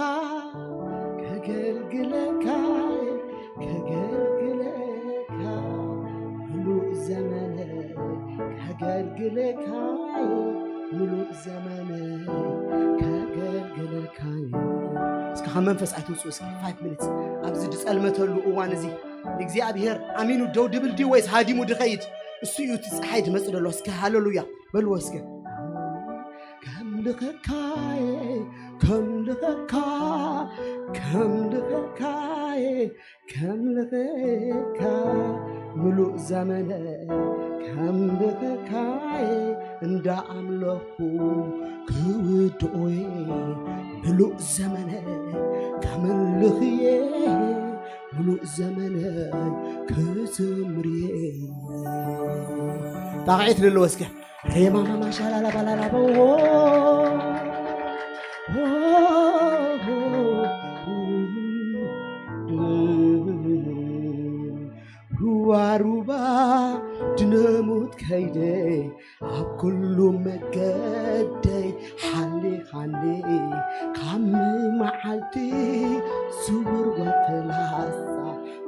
ከገልግለካ፣ ከገልግለካ፣ ምሉእ ዘመነ ከገልግለካ፣ ምሉእ ዘመነ ከገልግለካ። እስከ ካብ መንፈስ ኣይትውፅኡ እስኪ five minutes። ኣብዚ ዝፀልመተሉ እዋን እዚ እግዚኣብሔር ኣሚኑ ደው ድብል ድዩ ወይስ ሃዲሙ ድኸይድ? እሱ እዩ እቲ ፀሓይ ድመፅእ ደሎ። እስከ ሃሌሉያ በልዎ እስከ። ከምልኸካ፣ ከምልኸካ፣ ከምልኸካ፣ ከምልኸካ፣ ምሉእ ዘመነ ከምልኸካ፣ እንዳ ኣምለኹ ክውድኦየ፣ ምሉእ ዘመነ ከምልኽየ፣ ምሉእ ዘመነ ክዝምርየ። ጣቕዒት ንለዎ እስከ። ሬማማማ ሻላላ ባላላ ቦ። ሩባ ሩባ ድነሙት ከይደ ኣብ ኩሉ መገደይ ሓሊኻኒ ካብ መዓልቲ ስውር ወተላሳ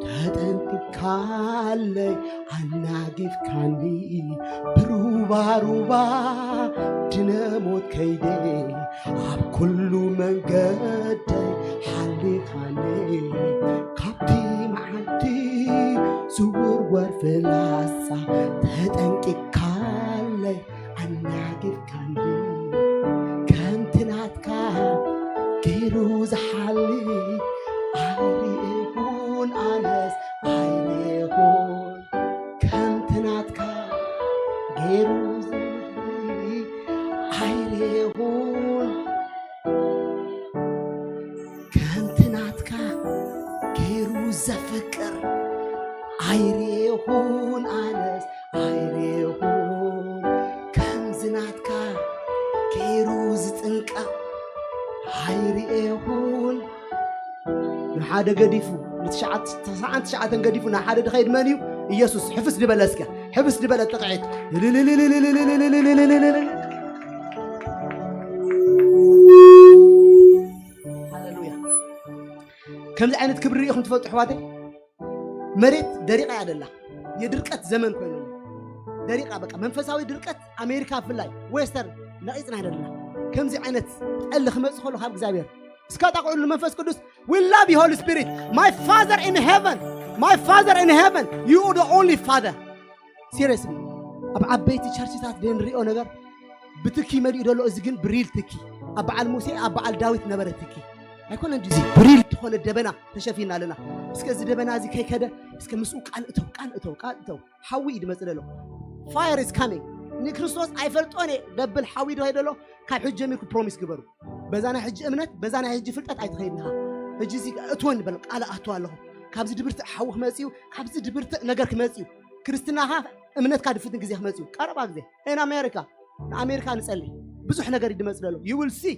ተጠንቅካለይ ኣናጊፍካኒ ብሩባ ሩባ ድነሞት ከይደ ኣብ ኩሉ መንገደይ ሓሊኻኒ ካብቲ መዓልቲ ስውር ወር ፍላሳ ተጠንቂካለይ ኣናጊፍካኒ ከምቲ ናትካ ገይሩ ዝሓሊ ኣይርኤኹን ኣነስ ኣይርኤኹን ከምቲ ናትካ ገይሩ ዝሓሊ ኣይርኤኹን ከምቲ ናትካ ገይሩ ዘፍቅር ኣይርኤኹን ኣነስ ኣይርኤኹን ከምዚ ናትካ ገይሩ ዝጥንቀቕ ኣይርኤኹን ንሓደ ገዲፉ ንትሽዓት ተስዓን ትሽዓተን ገዲፉ ንሓደ ድኸይድ መን እዩ ኢየሱስ ሕፍስ ድበለ እስከ ሕፍስ ድበለ ጥቕዒት ሃሌሉያ ከምዚ ዓይነት ክብሪ ርኢኹም ትፈልጡ ኣሕዋተይ መሬት ደሪቃ እያ ደላ የድርቀት ዘመን ኮይኑ ደሪቃ በቃ መንፈሳዊ ድርቀት ኣሜሪካ ብፍላይ western ነቒፅና ደለና ከምዚ ዓይነት ጠሊ ክመፅእ ከሎ ካብ እግዚኣብሔር እስካ ጣቕዑሉ መንፈስ ቅዱስ we love you Holy Spirit my father in heaven my father in heaven you are the only father seriously ኣብ ዓበይቲ ቸርችታት ደንሪኦ ነገር ብትኪ መሊኡ ደሎ እዚ ግን ብሪል ትኪ ኣብ በዓል ሙሴ ኣብ በዓል ዳዊት ነበረ ትኪ ኣይኮነን ድዚ ብሪል ዝኾነ ደበና ተሸፊና ኣለና እስከ እዚ ደበና እዚ ከይከደ እስከ ምስኡ ቃል እተው ቃል እተው ቃል እተው ሓዊ እዩ ድመፅእ ደሎ fire is coming ንክርስቶስ ኣይፈልጦን እየ ደብል ሓዊ ዶ ከይደሎ ካብ ሕጂ ጀሚርኩ ፕሮሚስ ግበሩ በዛ ናይ ሕጂ እምነት በዛ ናይ ሕጂ ፍልጠት ኣይትኸይድንኻ ሕጂ እዚ እትወን በል ቃል ኣቱ ኣለኹ ካብዚ ድብርትዕ ሓዊ ክመፅእ እዩ ካብዚ ድብርትዕ ነገር ክመፅእ እዩ ክርስትናኻ እምነትካ ድፍትን ግዜ ክመፅእ እዩ ቀረባ ግዜ in America ንኣሜሪካ ንፀሊ ብዙሕ ነገር ድመፅ ደሎ you will see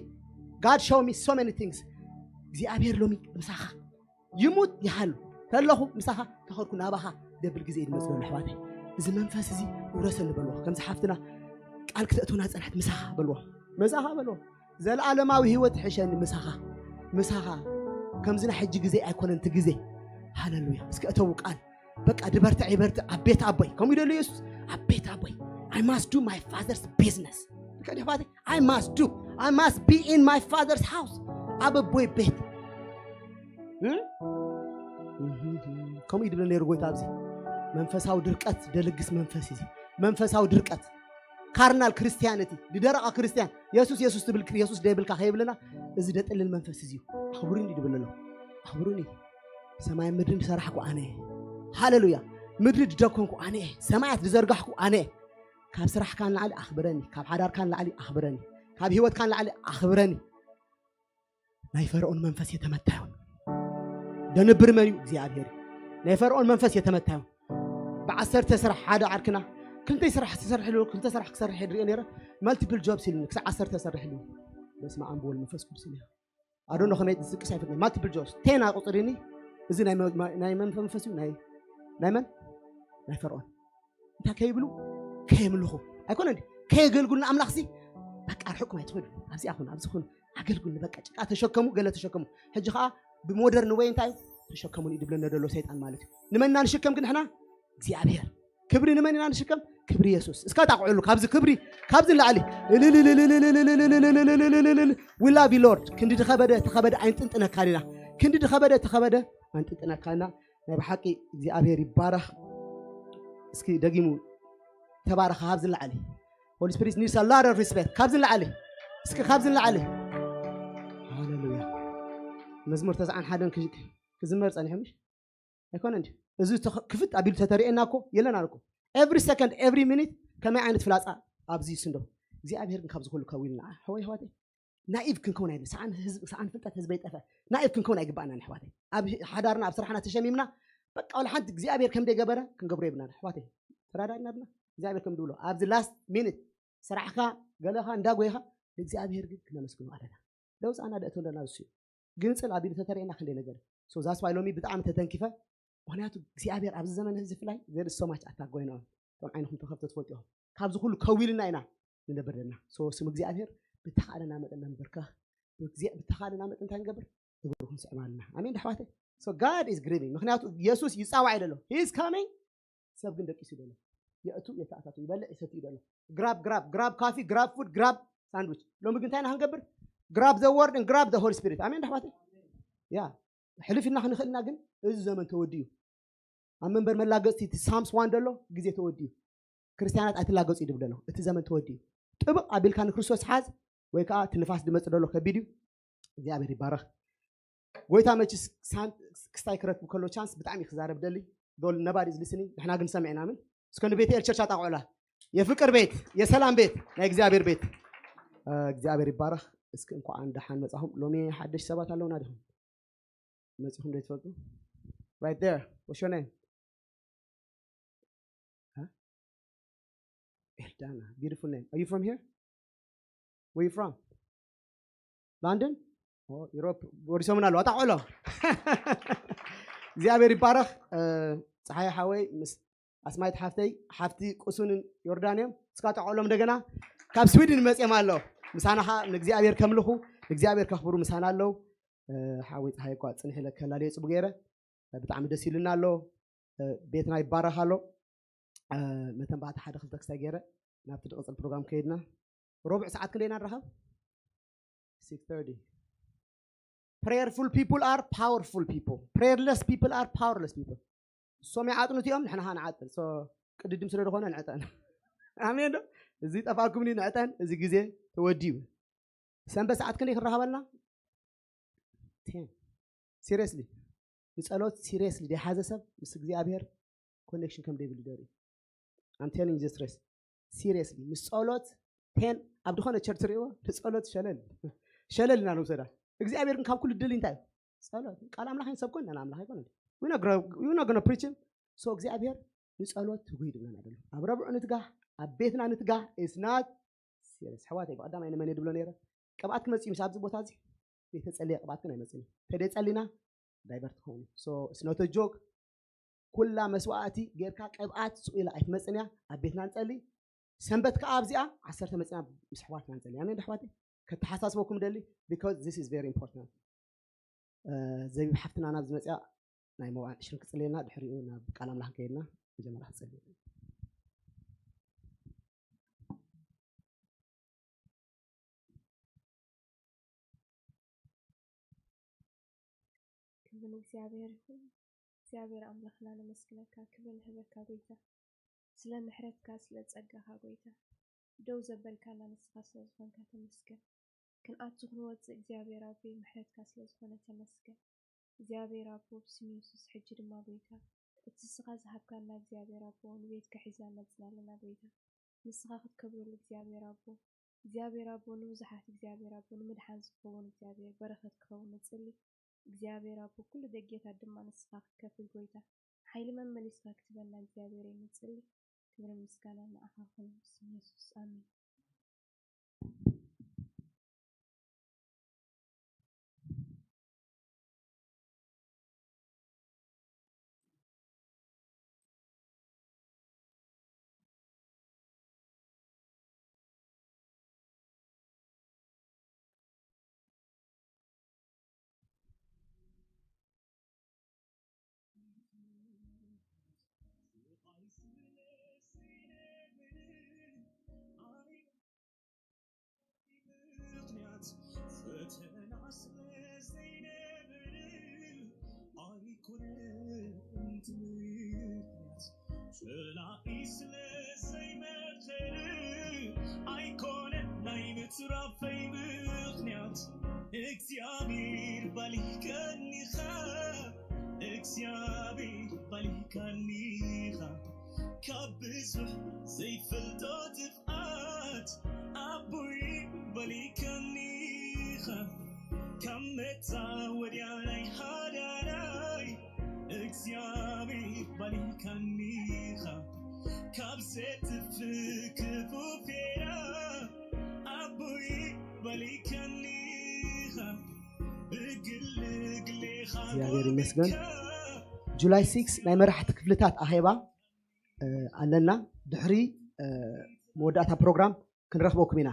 God show me so many things እግዚኣብሔር ሎሚ ምሳኻ ይሙት ይሃሉ ተለኹ ምሳኻ ተኸድኩ ናባኻ ደብል ግዜ ድመፅ ደሎ ኣሕዋተይ እዚ መንፈስ እዚ ውረሰኒ በልዎ። ከምዚ ሓፍትና ቃል ክተእትውና ጸናሕት ምሳኻ በልዎ። ምሳኻ በልዎ። ዘለዓለማዊ ህይወት ሕሸኒ ምሳኻ። ምሳኻ። ከምዚ ናይ ሕጂ ግዜ ኣይኮነን እቲ ግዜ። ሃሌሉያ። እስኪ እተዉ ቃል። በቃ ድበርትዕ ይበርትዕ ኣብ ቤት ኣቦይ። ከምኡ ይደሉ የሱስ። ኣብ ቤት ኣቦይ። I must do my father's business። ከዲ ኣሕዋተይ፣ I must do. I must be in my father's house. ኣብ ኣቦይ ቤት። እም? ከምኡ ይድብለ ነይሩ ጎይታ ኣብዚ። መንፈሳዊ ድርቀት ደልግስ መንፈስ እዚ። መንፈሳዊ ድርቀት። ካርናል ክርስቲያንቲ፣ ዝደረቐ ክርስቲያን። የሱስ፣ የሱስ ትብል፣ የሱስ ደይብልካ ከይብለና፣ እዚ ደጥልል መንፈስ እዚ እዩ። ኣኽብሩኒ ድብል ኣሎ። ኣኽብሩኒ። ሰማይ ምድርን ዝሰራሕኩ ኣነ እየ። ሃሌሉያ። ምድሪ ዝደኮንኩ ኣነ እየ። ሰማያት ዝዘርጋሕኩ ኣነ እየ። ካብ ስራሕካ ንላዕሊ ኣኽብረኒ። ካብ ሓዳርካ ንላዕሊ ኣኽብረኒ። ካብ ህይወትካ ንላዕሊ ኣኽብረኒ። ናይ ፈርዖን መንፈስ የተመታ ይሁን። ደንብር መን እዩ? እግዚኣብሔር እዩ። ናይ ፈርዖን መንፈስ የተመታ ይሁን። ብዓሰርተ ስራሕ ሓደ ዓርክና ክልተ ስራሕ ትሰርሕ ኣለዎ፣ ክልተ ስራሕ ክሰርሕ ይድሪኦ ነይረ። ማልቲፕል ጆብስ ኢሉኒ፣ ክሳዕ ዓሰርተ ሰርሕ ኢሉኒ። በስመ ኣብ ወወልድ መንፈስ ቅዱስ ኢለ። ኣዶኖ ከመይ ዝስቅስ ኣይፈልጥን። ማልቲፕል ጆብስ፣ ቴን ኣቁፅሪኒ። እዚ ናይ መ-፣ ናይ መን መንፈስ እዩ? ናይ፣ ናይ መን? ናይ ፈርዖን። እንታይ ከይብሉ? ከየምልኹ። ኣይኮነ እንዲ? ከየገልግሉ ንኣምላኽ ሲ፣ በቃ ርሕቅኩም ኣይትኸዱ። ኣብዚ ኣኹን፣ ኣብዚ ኹን፣ ኣገልግሉ። በቃ ጭቃ ተሸከሙ፣ ገለ ተሸከሙ። ሕጂ ኸዓ ብሞደርን ወይ እንታይ እዩ? ተሸከሙን እዩ ድብለና ዘሎ ሰይጣን ማለት እዩ። ንመን ኢና ንሽከም ግን ንሕና? እግዚኣብሔር። ክብሪ ንመን ኢና ንሽከም? ክብሪ የሱስ። እስካ ጣቕዑሉ፣ ካብዚ ክብሪ፣ ካብዚ ንላዕሊ። We love you Lord። ክንዲ ድኸበደ፣ ተኸበደ ኣይንጥንጥነካን ኢና። ክንዲ ድኸበደ፣ ተኸበደ ኣይንጥንጥነካን ኢና። ናይ ብሓቂ እግዚኣብሔር ይባረኽ። እስኪ ደጊሙ ተባረኸ። ካብዚ ንላዕሊ Holy Spirit needs a lot of respect። ካብዚ ንላዕሊ እስኪ፣ ካብዚ ንላዕሊ። ሃሌሉያ። መዝሙር ተስዓን ሓደን ክዝመር ጸኒሑ ምሽ ኣይኮነ እንዲ? እዚ ክፍት ኣቢሉ ተተሪኤና እኮ የለና እኮ። Every second, every minute ከመይ ዓይነት ፍላጻ ኣብዚ ይስንዶ። እግዚኣብሔር ግን ካብዚ ኩሉ ከዊልና። ሕወይ ሕዋተይ፣ ናኢቭ ክንከውን ኣይብል። ሰዓን ህዝብ፣ ሰዓን ፍልጠት ህዝበይ ጠፈ። ናኢቭ ክንከውን ኣይግባእና ኣሕዋተይ። ኣብ ሓዳርና፣ ኣብ ስራሕና ተሸሚምና፣ በቃ፣ ወላ ሓንቲ እግዚኣብሔር ከም ደይገበረ ክንገብሮ የብልና ኣሕዋተይ። ተራዳእና ድና እግዚኣብሔር ከም ድብሎ ኣብዚ ላስት ሚኒት ስራሕካ ገለኻ እንዳጎይኻ ንእግዚኣብሔር ግን ክነመስግኖ ኣለና። ለውፃና ደእቶ እንደና እሱ እዩ። ግን ፅል ኣቢሉ ተተሪእና ክንደይ ነገር። So that's why ሎሚ ብጣዕሚ ተተንኪፈ። ምክንያቱ እግዚኣብሔር ኣብዚ ዘመን ህዝቢ ፍላይ there is so much attack going on። ከም ዓይንኹም ተኸፍተ ትፈልጡ ኢኹም። ካብዚ ኩሉ ከዊልና ኢና ንነብር ዘለና። So ስም እግዚኣብሔር ብተኻእለና መጠን ነንበርከኽ። ብተኻእለና መጠን እንታይ ንገብር? እግሩ ክንስዕም ኣለና። ኣሜን ዶ ኣሕዋተይ? So God is grieving። ምክንያቱ የሱስ ይፃዋዕ እዩ ዘሎ። He is coming። ሰብ ግን ደቂሱ እዩ ዘሎ። የእቱ የተኣታቱ፣ ይበልዕ ይሰቲ እዩ ዘሎ። Grab grab grab coffee, grab food, grab sandwich። ሎሚ ግን እንታይ ኢና ክንገብር? Grab the word and grab the Holy Spirit። ኣሜን ዶ ኣሕዋተይ? ያ ሕልፍ ኢልና ክንኽእል ኢና፣ ግን እዚ ዘመን ተወዲኡ። ኣብ መንበር መላገፅቲ እቲ ሳምስ ዋን ዘሎ ግዜ ተወዲኡ። ክርስትያናት ኣይትላገፁ እዩ ድብል ዘሎ። እቲ ዘመን ተወዲኡ። ጥብቕ ኣቢልካ ንክርስቶስ ሓዝ፣ ወይ ከዓ እቲ ንፋስ ድመፅ ዘሎ ከቢድ እዩ። እግዚኣብሔር ይባረኽ። ጎይታ መችስ ክስታይ ክረክብ ከሎ ቻንስ ብጣዕሚ ክዛረብ ደሊ። ዶል ነባሪ ዝልስኒ ንሕና ግን ሰሚዕና ምን እስከ ንቤተ ኤል ቸርች ኣጣቕዑላ። የፍቅር ቤት፣ የሰላም ቤት፣ ናይ እግዚኣብሔር ቤት። እግዚኣብሔር ይባረኽ። እስኪ እንኳዕ ደሓን መጻኹም። ሎሚ ሓደሽ ሰባት ኣለውና ዲኹም? መጺኹም ዶ ትፈልጡ? Right there. What's your name? Huh? Eldana. Beautiful name. Are you from here? Where you from? London? Oh, Europe. ወዲሶምን ኣለዉ ኣጣቕዑሎ። እግዚኣብሔር ይባረኽ። ፀሓይ ሓወይ ምስ ኣስማይት ሓፍተይ ሓፍቲ ቁሱንን ዮርዳን እዮም። እስካ ጣቕዑሎም እንደገና። ካብ ስዊድን መፅኦም ኣሎ። ምሳና ኸዓ ንእግዚኣብሔር ከምልኹ ንእግዚኣብሔር ከኽብሩ ምሳና ኣለዉ። ሓወይ ፀሓይ እኳ ፅንሕ ኢለ ከላልዮ ፅቡ ገይረ። ብጣዕሚ ደስ ኢሉና ኣሎ። ቤትና ይባረኽ ኣሎ። መተንባህቲ ሓደ ክልተ ክስታይ ገይረ ናብቲ ዝቕፅል ፕሮግራም ከይድና። ሮብዕ ሰዓት ክንደይ ኢና ንራኸብ? Six thirty። Prayerful people are powerful people. Prayerless people are powerless people። እሶም ይዓጥኑ እቲኦም፣ ንሕና ኸዓ ንዓጥን። So ቅድድም ስለ ዝኾነ ንዕጠን። ኣሜን ዶ? እዚ ጠፋኩም ንዕጠን፣ እዚ ግዜ ተወዲኡ። ሰንበት ሰዓት ክንደይ ክንራኸበልና? ቴን። ሲሪየስሊ ንጸሎት ሲሪየስሊ ዘይሓዘ ሰብ ምስ እግዚኣብሔር ኮኔክሽን ከም ደይብሉ ደርኢ። I'm telling you the truth። ሲሪየስሊ ምስ ጸሎት ቴን ኣብ ዝኾነ ቸርች ርእዎ ንጸሎት ሸለል ሸለል ኢና ንውሰዳ። እግዚኣብሔር ግን ካብ ኩሉ ድሊ እንታይ እዩ? ጸሎት። ቃል ኣምላኽ ይንሰብኮ እና ኣምላኽ ኣይኮነ። We're not gonna preach him። So እግዚኣብሔር ንጸሎት ትጉይ ድብለና ደሎ። ኣብ ረብዑ ንትጋህ፣ ኣብ ቤትና ንትጋህ። It's not serious። ኣሕዋተይ ብቐዳማይ ንመን እየ ድብሎ ነይረ? ቅብኣት ክመጽእ እዩ ምስ ኣብዚ ቦታ እዚ ዘይተጸለየ ቅብኣት ግን ኣይመጽእን እዩ። ተደይ ጸሊና ዳይቨርት ክኸውን እዩ። So it's not a joke። ኩላ መስዋእቲ ጌርካ ቅብኣት ስቕ ኢላ ኣይትመጽን እያ። ኣብ ቤትና ንጸሊ። ሰንበት ከኣ ኣብዚኣ ዓሰርተ መጺና ምስ ኣሕዋትና ንጸሊ። ኣሜን ዶ ኣሕዋተይ? ከተሓሳስበኩም ደሊ፣ because this is very important። ዘቢብ ሓፍትና ናብ ዝመጽያ ናይ መውዓል ዕሽርን ክጽልየልና፣ ድሕሪኡ ናብ ቃል ኣምላኽ ከይድና መጀመርያ ክጸልየልና። ክብሪ ንእግዚኣብሔር ይኹን። እግዚኣብሔር ኣምላኽና ነመስግነካ፣ ክብሪ ንህበካ ጎይታ፣ ስለ ምሕረትካ፣ ስለ ጸጋኻ ጎይታ፣ ደው ዘበልካና ንስኻ ስለ ዝኾንካ ተመስገን። ክንኣቱ ክንወጽእ እግዚኣብሔር ኣቦይ ምሕረትካ ስለ ዝኾነ ተመስገን። እግዚኣብሔር ኣቦ ብስም የሱስ ሕጂ ድማ ጎይታ እቲ ንስኻ ዝሃብካና እግዚኣብሔር ኣቦ ንቤትካ ሒዝና መጽና ኣለና ጎይታ። ንስኻ ክትከብረሉ እግዚኣብሔር ኣቦ እግዚኣብሔር ኣቦ ንብዙሓት እግዚኣብሔር ኣቦ ንምድሓን ዝኸውን እግዚኣብሔር በረኸት ክኸውን ንጽሊ። እግዚኣብሔር ኣቦ ኩሉ ደጌታት ድማ ንስኻ ክትከፍት ጎይታ ሓይሊ መመሊስካ ክትበና እግዚኣብሔር ንጽሊ። ክብርን ምስጋናን ንዓኻ ይኹን ብስም የሱስ ኣሜን። ምኽንያት ፈተና ስለ ዘይነበረ ኣይኮነን እቲ ምኽንያት። ጸላኢ ስለ ዘይመኸረ ኣይኮነን ናይ ምትራፈይ ምኽንያት። እግዚኣብሔር ባሊካኒኻ፣ እግዚኣብሔር ባሊካኒኻ ካብ ብዙሕ ዘይፈልጦ ጥፍኣት ኣቦይ ባሊካኒኻ ካብ መጻወድያ ናይ ሓዳራይ እግዚኣብሔር ባሊካኒኻ ካብ ዘጥፍእ ክፉ ፌራ ኣቦይ ባሊካኒኻ ብግልግሌኻ እግዚኣብሔር ይመስገን። ጁላይ ሲክስ ናይ መራሕቲ ክፍልታት ኣኼባ ኣለና። ድሕሪ መወዳእታ ፕሮግራም ክንረኽበኩም ኢና።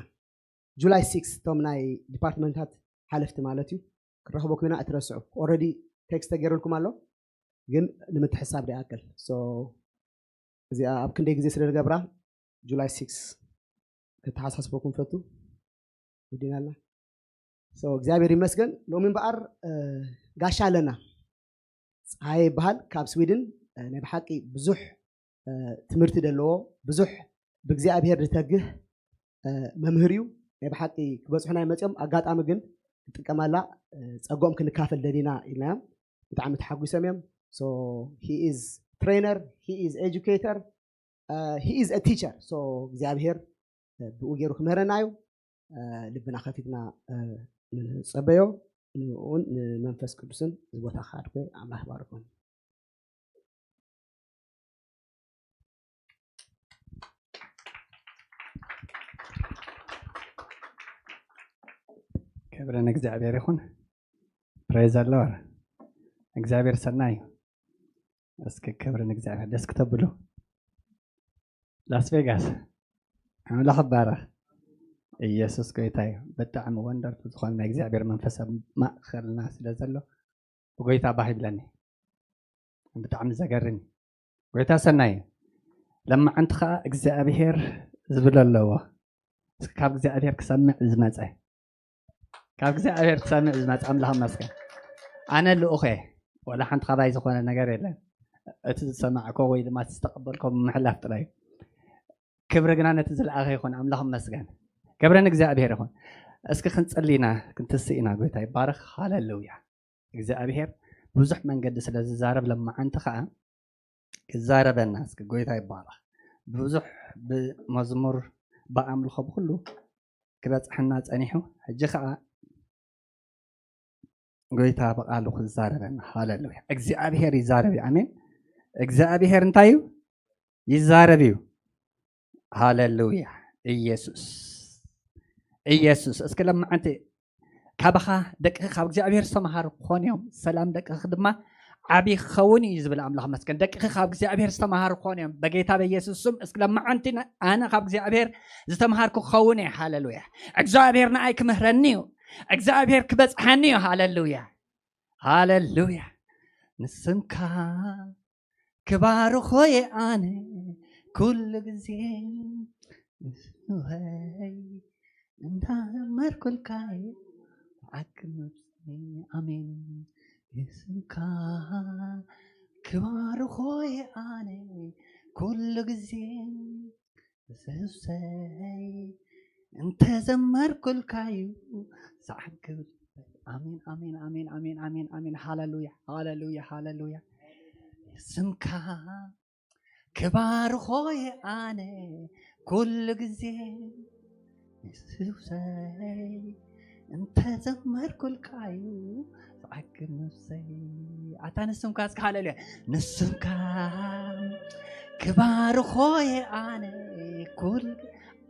ጁላይ ሲክስ እቶም ናይ ዲፓርትመንታት ሓለፍቲ ማለት እዩ። ክንረኽበኩም ኢና፣ ኣይትረስዑ። ኦልሬዲ ቴክስት ተገይሩልኩም ኣሎ፣ ግን ንምትሕሳብ ይኣክል። እዚኣ ኣብ ክንደይ ግዜ ስለ ዝገብራ ጁላይ ሲክስ ከተሓሳስበኩም ፈቱ። ወዲናልና። እግዚኣብሔር ይመስገን። ሎሚ እምበኣር ጋሻ ኣለና። ፀሃየ ይበሃል፣ ካብ ስዊድን። ናይ ብሓቂ ብዙሕ ትምህርቲ ዘለዎ፣ ብዙሕ ብእግዚኣብሔር ዝተግህ መምህር እዩ። ናይ ብሓቂ ክበፅሑና እዮም መፅኦም። ኣጋጣሚ ግን ክጥቀመላ፣ ፀግኦም ክንካፈል ደሊና ኢልናዮም። ብጣዕሚ ተሓጒሶም እዮም። He is trainer, he is educator, he is a teacher. So እግዚኣብሔር ብኡ ገይሩ ክምህረና እዩ። ልብና ከፊትና ንፀበዮ። ንእውን ንመንፈስ ቅዱስን እዚ ቦታ ክሓድኩ ኣምላኽ ይባርኩም። ክብሪ ንእግዚኣብሔር ይኹን። ፕሬዝ ኣለወር እግዚኣብሔር ሰናይ እዩ። እስኪ ክብሪ ንእግዚኣብሔር ደስ ክተብሉ። ላስ ቬጋስ ኣምላኽ ይባረኽ። ኢየሱስ ጎይታ እዩ። ብጣዕሚ ወንደርፉል ዝኾነ ናይ እግዚኣብሔር መንፈስ ኣብ ማእኸልና ስለ ዘሎ ብጎይታ ባህ ይብለኒ። ብጣዕሚ ዘገርም እዩ። ጎይታ ሰናይ እዩ። ለማዓንቲ ከዓ እግዚኣብሔር ዝብሎ ኣለዎ። እስኪ ካብ እግዚኣብሔር ክሰምዕ ዝመፀ ካብ እግዚኣብሔር ክሰምዕ ዝመጽእ ኣምላኽ ይመስገን። ኣነ ልኡኽ እየ፣ ወላ ሓንቲ ካባይ ዝኾነ ነገር የለን። እቲ ዝሰማዕኮ ወይ ድማ እቲ ዝተቐበልኮ ምሕላፍ ጥራይ እዩ። ክብሪ ግና ነቲ ዝለኣኸ ይኹን። ኣምላኽ ይመስገን። ክብሪ ንእግዚኣብሔር ይኹን። እስኪ ክንጽሊ ኢና፣ ክንትስእ ኢና። ጎይታ ይባረኽ። ሃለሉያ። እግዚኣብሔር ብዙሕ መንገዲ ስለ ዝዛረብ ለማዓንቲ ኸዓ ክዛረበና እስኪ ጎይታ ይባረኽ። ብዙሕ ብመዝሙር ብኣምልኾ ብኩሉ ክበፅሐና ፀኒሑ፣ ሕጂ ከዓ ጎይታ ብቃሉ ክዛረበና። ሃለሉያ። እግዚኣብሔር ይዛረብ እዩ። ኣሜን። እግዚኣብሔር እንታይ እዩ? ይዛረብ እዩ። ሃለሉያ። ኢየሱስ ኢየሱስ። እስኪ ለማዓንቲ ካባኻ ደቅኺ ካብ እግዚኣብሔር ዝተምሃሩ ክኾኑ እዮም። ሰላም ደቅኺ ድማ ዓብዪ ክኸውን እዩ ዝብል ኣምላኽ መስገን። ደቅኺ ካብ እግዚኣብሔር ዝተምሃሩ ክኾኑ እዮም። በጌታ በኢየሱስ ስም እስኪ ለማዓንቲ፣ ኣነ ካብ እግዚኣብሔር ዝተምሃርኩ ክኸውን እየ። ሃለሉያ። እግዚኣብሔር ንኣይ ክምህረኒ እዩ። እግዚኣብሔር ክበጽሓኒ እዩ። ሃለሉያ፣ ሃለሉያ። ንስምካ ክባርኾ እየ ኣነ ኩሉ ግዜ፣ ንስወይ እንዳዘመርኩልካ እየ ዓክ ነብሰይ። ኣሜን። ንስምካ ክባርኾ እየ ኣነ ኩሉ ግዜ፣ ንስወይ እንተዘመርኩልካ እዩ ዝዓግብ። ኣሜን፣ ኣሜን፣ ኣሜን፣ ኣሜን፣ ኣሜን፣ ኣሜን። ሃለሉያ፣ ሃለሉያ፣ ሃለሉያ። ስምካ ክባርኾ እየ ኣነ ኩሉ ግዜ፣ ንስውሰይ እንተዘመርኩልካ እዩ ዝዓግብ ነፍሰይ። ኣታ ንስምካ እስከ ሃለሉያ። ንስምካ ክባርኾ እየ ኣነ ኩሉ፣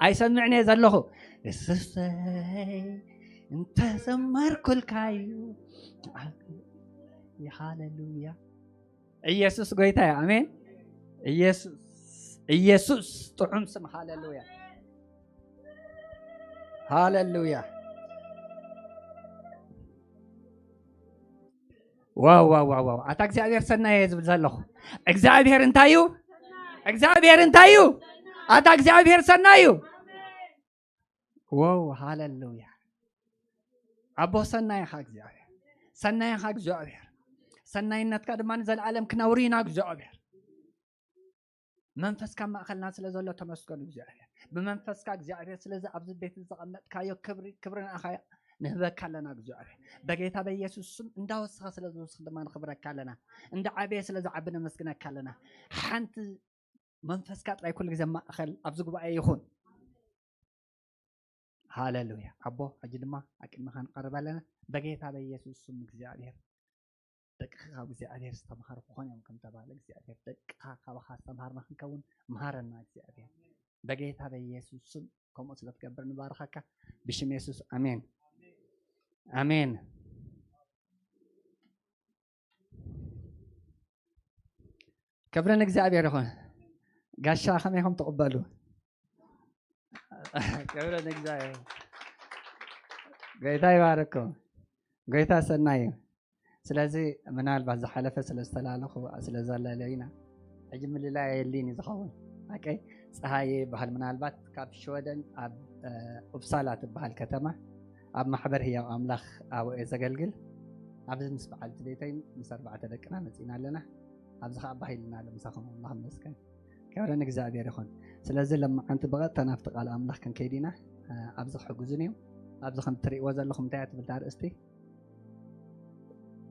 ኣይሰምዕን እየ ዘለኹ። ንስውሰይ እንተዘመርኩልካ እዩ። ሃለሉያ። ኢየሱስ ጎይታ እዩ። ኣሜን። ኢየሱስ፣ ኢየሱስ ጥዑም ስም። ሃለሉያ፣ ሃለሉያ። ዋው፣ ዋው፣ ዋው፣ ዋው። ኣታ እግዚኣብሔር ሰናይ እየ ዝብል ዘለኹ። እግዚኣብሔር እንታይ እዩ? እግዚኣብሔር እንታይ እዩ? ኣታ እግዚኣብሔር ሰናይ እዩ። ዋው፣ ሃለሉያ። ኣቦ ሰናይ ኢኻ እግዚኣብሔር፣ ሰናይ ኢኻ እግዚኣብሔር። ሰናይነትካ ድማ ንዘለኣለም ክነብር ኢና እግዚኣብሔር። መንፈስካ ኣብ ማእኸልና ስለ ዘሎ ተመስገን እግዚኣብሔር። ብመንፈስካ እግዚኣብሔር ስለዚ ኣብዚ ቤት ዝተቐመጥካዮ ክብሪ፣ ክብሪ ንኣኻ ንህበካ ኣለና እግዚኣብሔር። በጌታ በኢየሱስ ስም እንዳወሰኻ ስለ ዝውስኽ ድማ ንኽብረካ ኣለና። እንዳ ዓበየ ስለ ዝዓቢ ነመስግነካ ኣለና። ሓንቲ መንፈስካ ጥራይ ኩሉ ግዜ ማእኸል ኣብዚ ጉባኤ ይኹን። ሃለሉያ። ኣቦ፣ ሕጂ ድማ ኣብ ቅድመኻ ንቐርብ ኣለና። በጌታ በኢየሱስ ስም እግዚኣብሔር፣ ደቅኻ ካብ እግዚኣብሔር ዝተምሃሩ ክኾኑ እዮም ከም ተባህለ፣ እግዚኣብሔር፣ ደቅኻ ካባኻ ዝተምሃርና ክንከውን ምሃረና እግዚኣብሔር። በጌታ በኢየሱስ ስም ከምኡ ስለ ትገብር ንባርኸካ ብሽም የሱስ። ኣሜን። ኣሜን። ክብሪ ንእግዚኣብሔር ይኹን። ጋሻ ከመይ ኢኹም ትቕበሉ? ክብሪ ንእግዚኣብሔር። ጎይታ ይባርኩም። ጎይታ ሰናይ እዩ። ስለዚ ምናልባት ዝሓለፈ ስለ ዝተላለኹ፣ ስለ ዘለለ ኢና። ሕጂ ምልላይ ኣየድልይን እዩ ዝኸውን። ሓቀይ ፀሃየ ይበሃል። ምናልባት ካብ ሽወደን ኣብ፣ እ፣ ኡፕሳላ ትበሃል ከተማ ኣብ ማሕበር ህያው ኣምላኽ ኣብኡ እየ ዘገልግል። ኣብዚ ምስ በዓልቲ ቤተይን ምስ ኣርባዕተ ደቅና መፂና ኣለና። ኣብዚ ኸዓ ባህ ኢልና ኣሎ ምሳኹም። ኣምላኽ ይመስገን። ክብሪ ንእግዚኣብሔር ይኹን። ስለዚ ለማዓንቲ ብቐጥታ ናብቲ ቃል ኣምላኽ ክንከይድ ኢና። እ፣ ኣብዚ ክሕግዙን እዮም። ኣብዚ ከም ትርእይዎ ዘለኹም እንታይ እያ ትብል እታ ኣርእስቲ?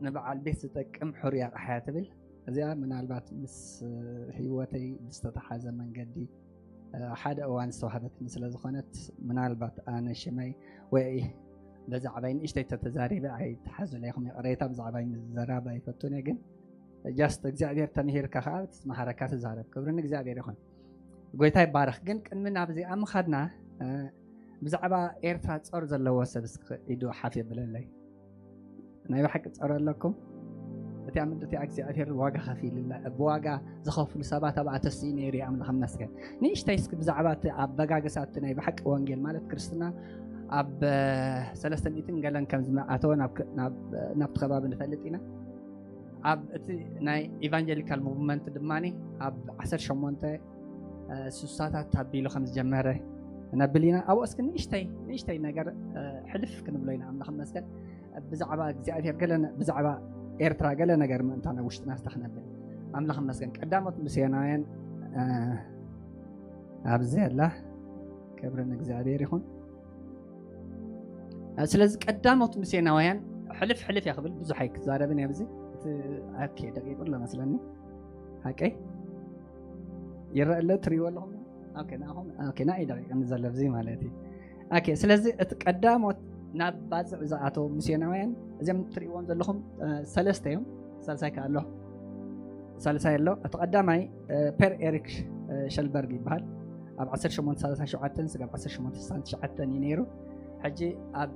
ንበዓል ቤት ዝጠቅም ሕሩይ ኣቕሓ እያ ትብል። እዚኣ ምናልባት ምስ ህይወተይ ብዝተተሓዘ መንገዲ፣ እ፣ ሓደ እዋን ዝተዋህበትኒ ስለ ዝኾነት፣ ምናልባት ኣነ ሽመይ ወይ በዛዕባይ ንእሽተይ ተተዛሪበ ኣይትሓዙለይ ኢኹም፣ ይቕሬታ፣ ብዛዕባይ ምዝራብ ኣይፈቱን እየ፣ ግን ጃስት እግዚኣብሔር ተምሂርካ ከዓ እቲ ዝመሃረካ ትዛረብ። ክብሪ ንእግዚኣብሔር ይኹን። ጎይታ ይባረኽ። ግን ቅድሚ ናብዚኣ ምኻድና፣ እ፣ ብዛዕባ ኤርትራ ጾር ዘለዎ ሰብ እስኪ ኢዱ ሓፍ የብለለይ። ናይ ብሓቂ ጾር ኣለኩም? እቲኣ ምድሪ እቲኣ እግዚኣብሔር ዋጋ ከፊልላ፣ ብዋጋ ዝኸፍሉ ሰባት ኣብኣ ተስኢ ነይሩ እዩ። ኣምላኽ ይመስገን። ንእሽተይ እስኪ ብዛዕባ እቲ ኣበጋግሳ እቲ ናይ ብሓቂ ወንጌል ማለት ክርስትና ኣብ፣ እ፣ ሰለስተ ሚእትን ገለን ከም ዝመኣተወ ናብ፣ ናብ፣ ናብቲ ከባቢ ንፈልጥ ኢና። ኣብ እቲ ናይ ኢቫንጀሊካል ሙቭመንት ድማ ኣብ ዓሰርተ ሸሞንተ፣ እ፣ ስሳታት ኣቢሉ ከም ዝጀመረ ነብል ኢና። ኣብኡ እስኪ ንእሽተይ፣ ንእሽተይ ነገር፣ እ፣ ሕልፍ ክንብሎ ኢና። ኣምላኽ ይመስገን። ብዛዕባ እግዚኣብሔር ገለ ነ-፣ ብዛዕባ ኤርትራ ገለ ነገር ምእንታን ኣብ ውሽጥና እስታ ክነብል። ኣምላኽ ይመስገን። ቀዳሞት ምስዮናውያን፣ እ፣ ኣብዚ ኣላ። ክብሪ ንእግዚኣብሔር ይኹን። እ፣ ስለዚ ቀዳሞት ምስዮናውያን ሕልፍ ሕልፍ እያ ክብል፣ ብዙሕ ኣይክዛረብን እየ ኣብዚ። እቲ፣ ኦኬ፣ ደቂቁ ኣሎ መስለኒ። ሓቀይ? ይረአ ኣሎ፣ ትርእይዎ ኣለኹም? ኦኬ፣ ንኣኹም፣ ኦኬ፣ ንኣይ ደቂቅኒ ዘሎ ኣብዚ ማለት እዩ። ኦኬ፣ ስለዚ እቲ ቀዳሞት ናብ ባጽዕ ዝኣተዉ ምስዮናውያን፣ እዚኦም ትርእይዎም ዘለኹም፣ እ፣ ሰለስተ እዮም። ሳልሳይ ከኣ ኣሎ። ሳልሳይ ኣሎ። እቲ ቀዳማይ፣ እ፣ ፐር ኤሪክ፣ እ፣ ሸልበርግ ይበሃል። ኣብ ዓሰርተ ሸሞንተ ሰላሳ ሸውዓተን ስጋብ ዓሰርተ ሸሞንተ ስሳን ትሽዓተን እዩ ነይሩ። ሕጂ ኣብ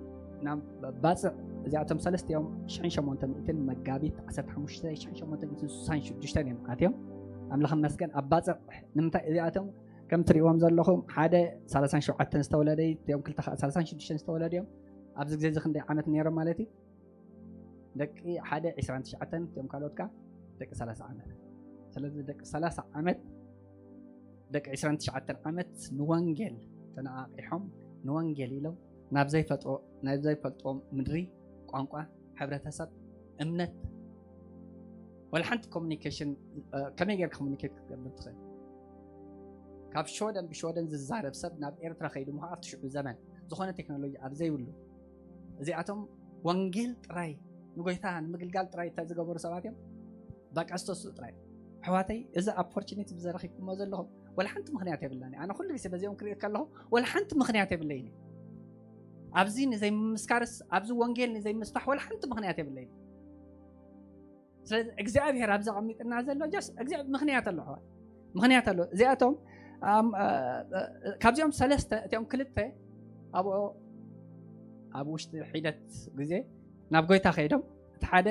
ናብ ባፅዕ እዚኣቶም ሰለስቲኦም ሽሕን ሸሞንተ ሚእትን መጋቢት ዓሰርተ ሓሙሽተ ሽሕን ሸሞንተ ሚእትን ስሳን ሽዱሽተን እዮም ኣትዮም። ኣምላኽ ይመስገን። ኣብ ባፅዕ ንምንታይ እዚኣቶም ከም ትሪእዎም ዘለኹም ሓደ ሰላሳን ሸውዓተን ዝተወለደ እዩ፣ እቲኦም ክልተ ከዓ ሰላሳን ሽዱሽተን ዝተወለዱ እዮም። ኣብዚ ግዜ እዚ ክንደይ ዓመት ነይሮም ማለት እዩ? ደቂ ሓደ ዒስራን ትሽዓተን፣ እቲኦም ካልኦት ከዓ ደቂ ሰላሳ ዓመት። ስለዚ ደቂ ሰላሳ ዓመት፣ ደቂ ዒስራን ትሽዓተን ዓመት ንወንጌል ተነቓቂሖም፣ ንወንጌል ኢሎም ናብ ዘይፈጥሮ ናብ ዘይፈልጥዎም ምድሪ፣ ቋንቋ፣ ሕብረተሰብ፣ እምነት፣ ወላ ሓንቲ ኮሚኒኬሽን፣ እ፣ ከመይ ጌርካ ኮሚኒኬት ክትገብር ትኽእል? ካብ ሽወደን ብሽወደን ዝዛረብ ሰብ ናብ ኤርትራ ከይዱ ምዃ ኣብቲ ሽዑ ዘመን ዝኾነ ቴክኖሎጂ ኣብ ዘይብሉ፣ እዚኣቶም ወንጌል ጥራይ ንጎይታ ንምግልጋል ጥራይ እንታይ ዝገበሩ ሰባት እዮም? በቃ ዝተስኡ ጥራይ። ኣሕዋተይ፣ እዚ ኦፖርቹኒቲ ብዘረኺብኩሞ ዘለኹም ወላ ሓንቲ ምኽንያት የብላኒ። ኣነ ኩሉ ግዜ በዚኦም ክርኢ ከለኹ ወላ ሓንቲ ምኽንያት የብለይን። ኣብዚ ንዘይምምስካርስ፣ ኣብዚ ወንጌል ንዘይምስፋሕ ወላ ሓንቲ ምኽንያት የብለይን። ስለዚ እግዚኣብሔር ኣብዚ ኣቐሚጥና ዘሎ ጀስት እግዚኣብሔር ምኽንያት ኣሎ፣ ኣሕዋት፣ ምኽንያት ኣሎ። እዚኣቶም ኣም-፣ እ፣ እ፣ ካብዚኦም ሰለስተ፣ እቲኦም ክልተ ኣብኡ ኣብ ውሽጢ ሒደት ግዜ ናብ ጎይታ ከይዶም፣ እቲ ሓደ፣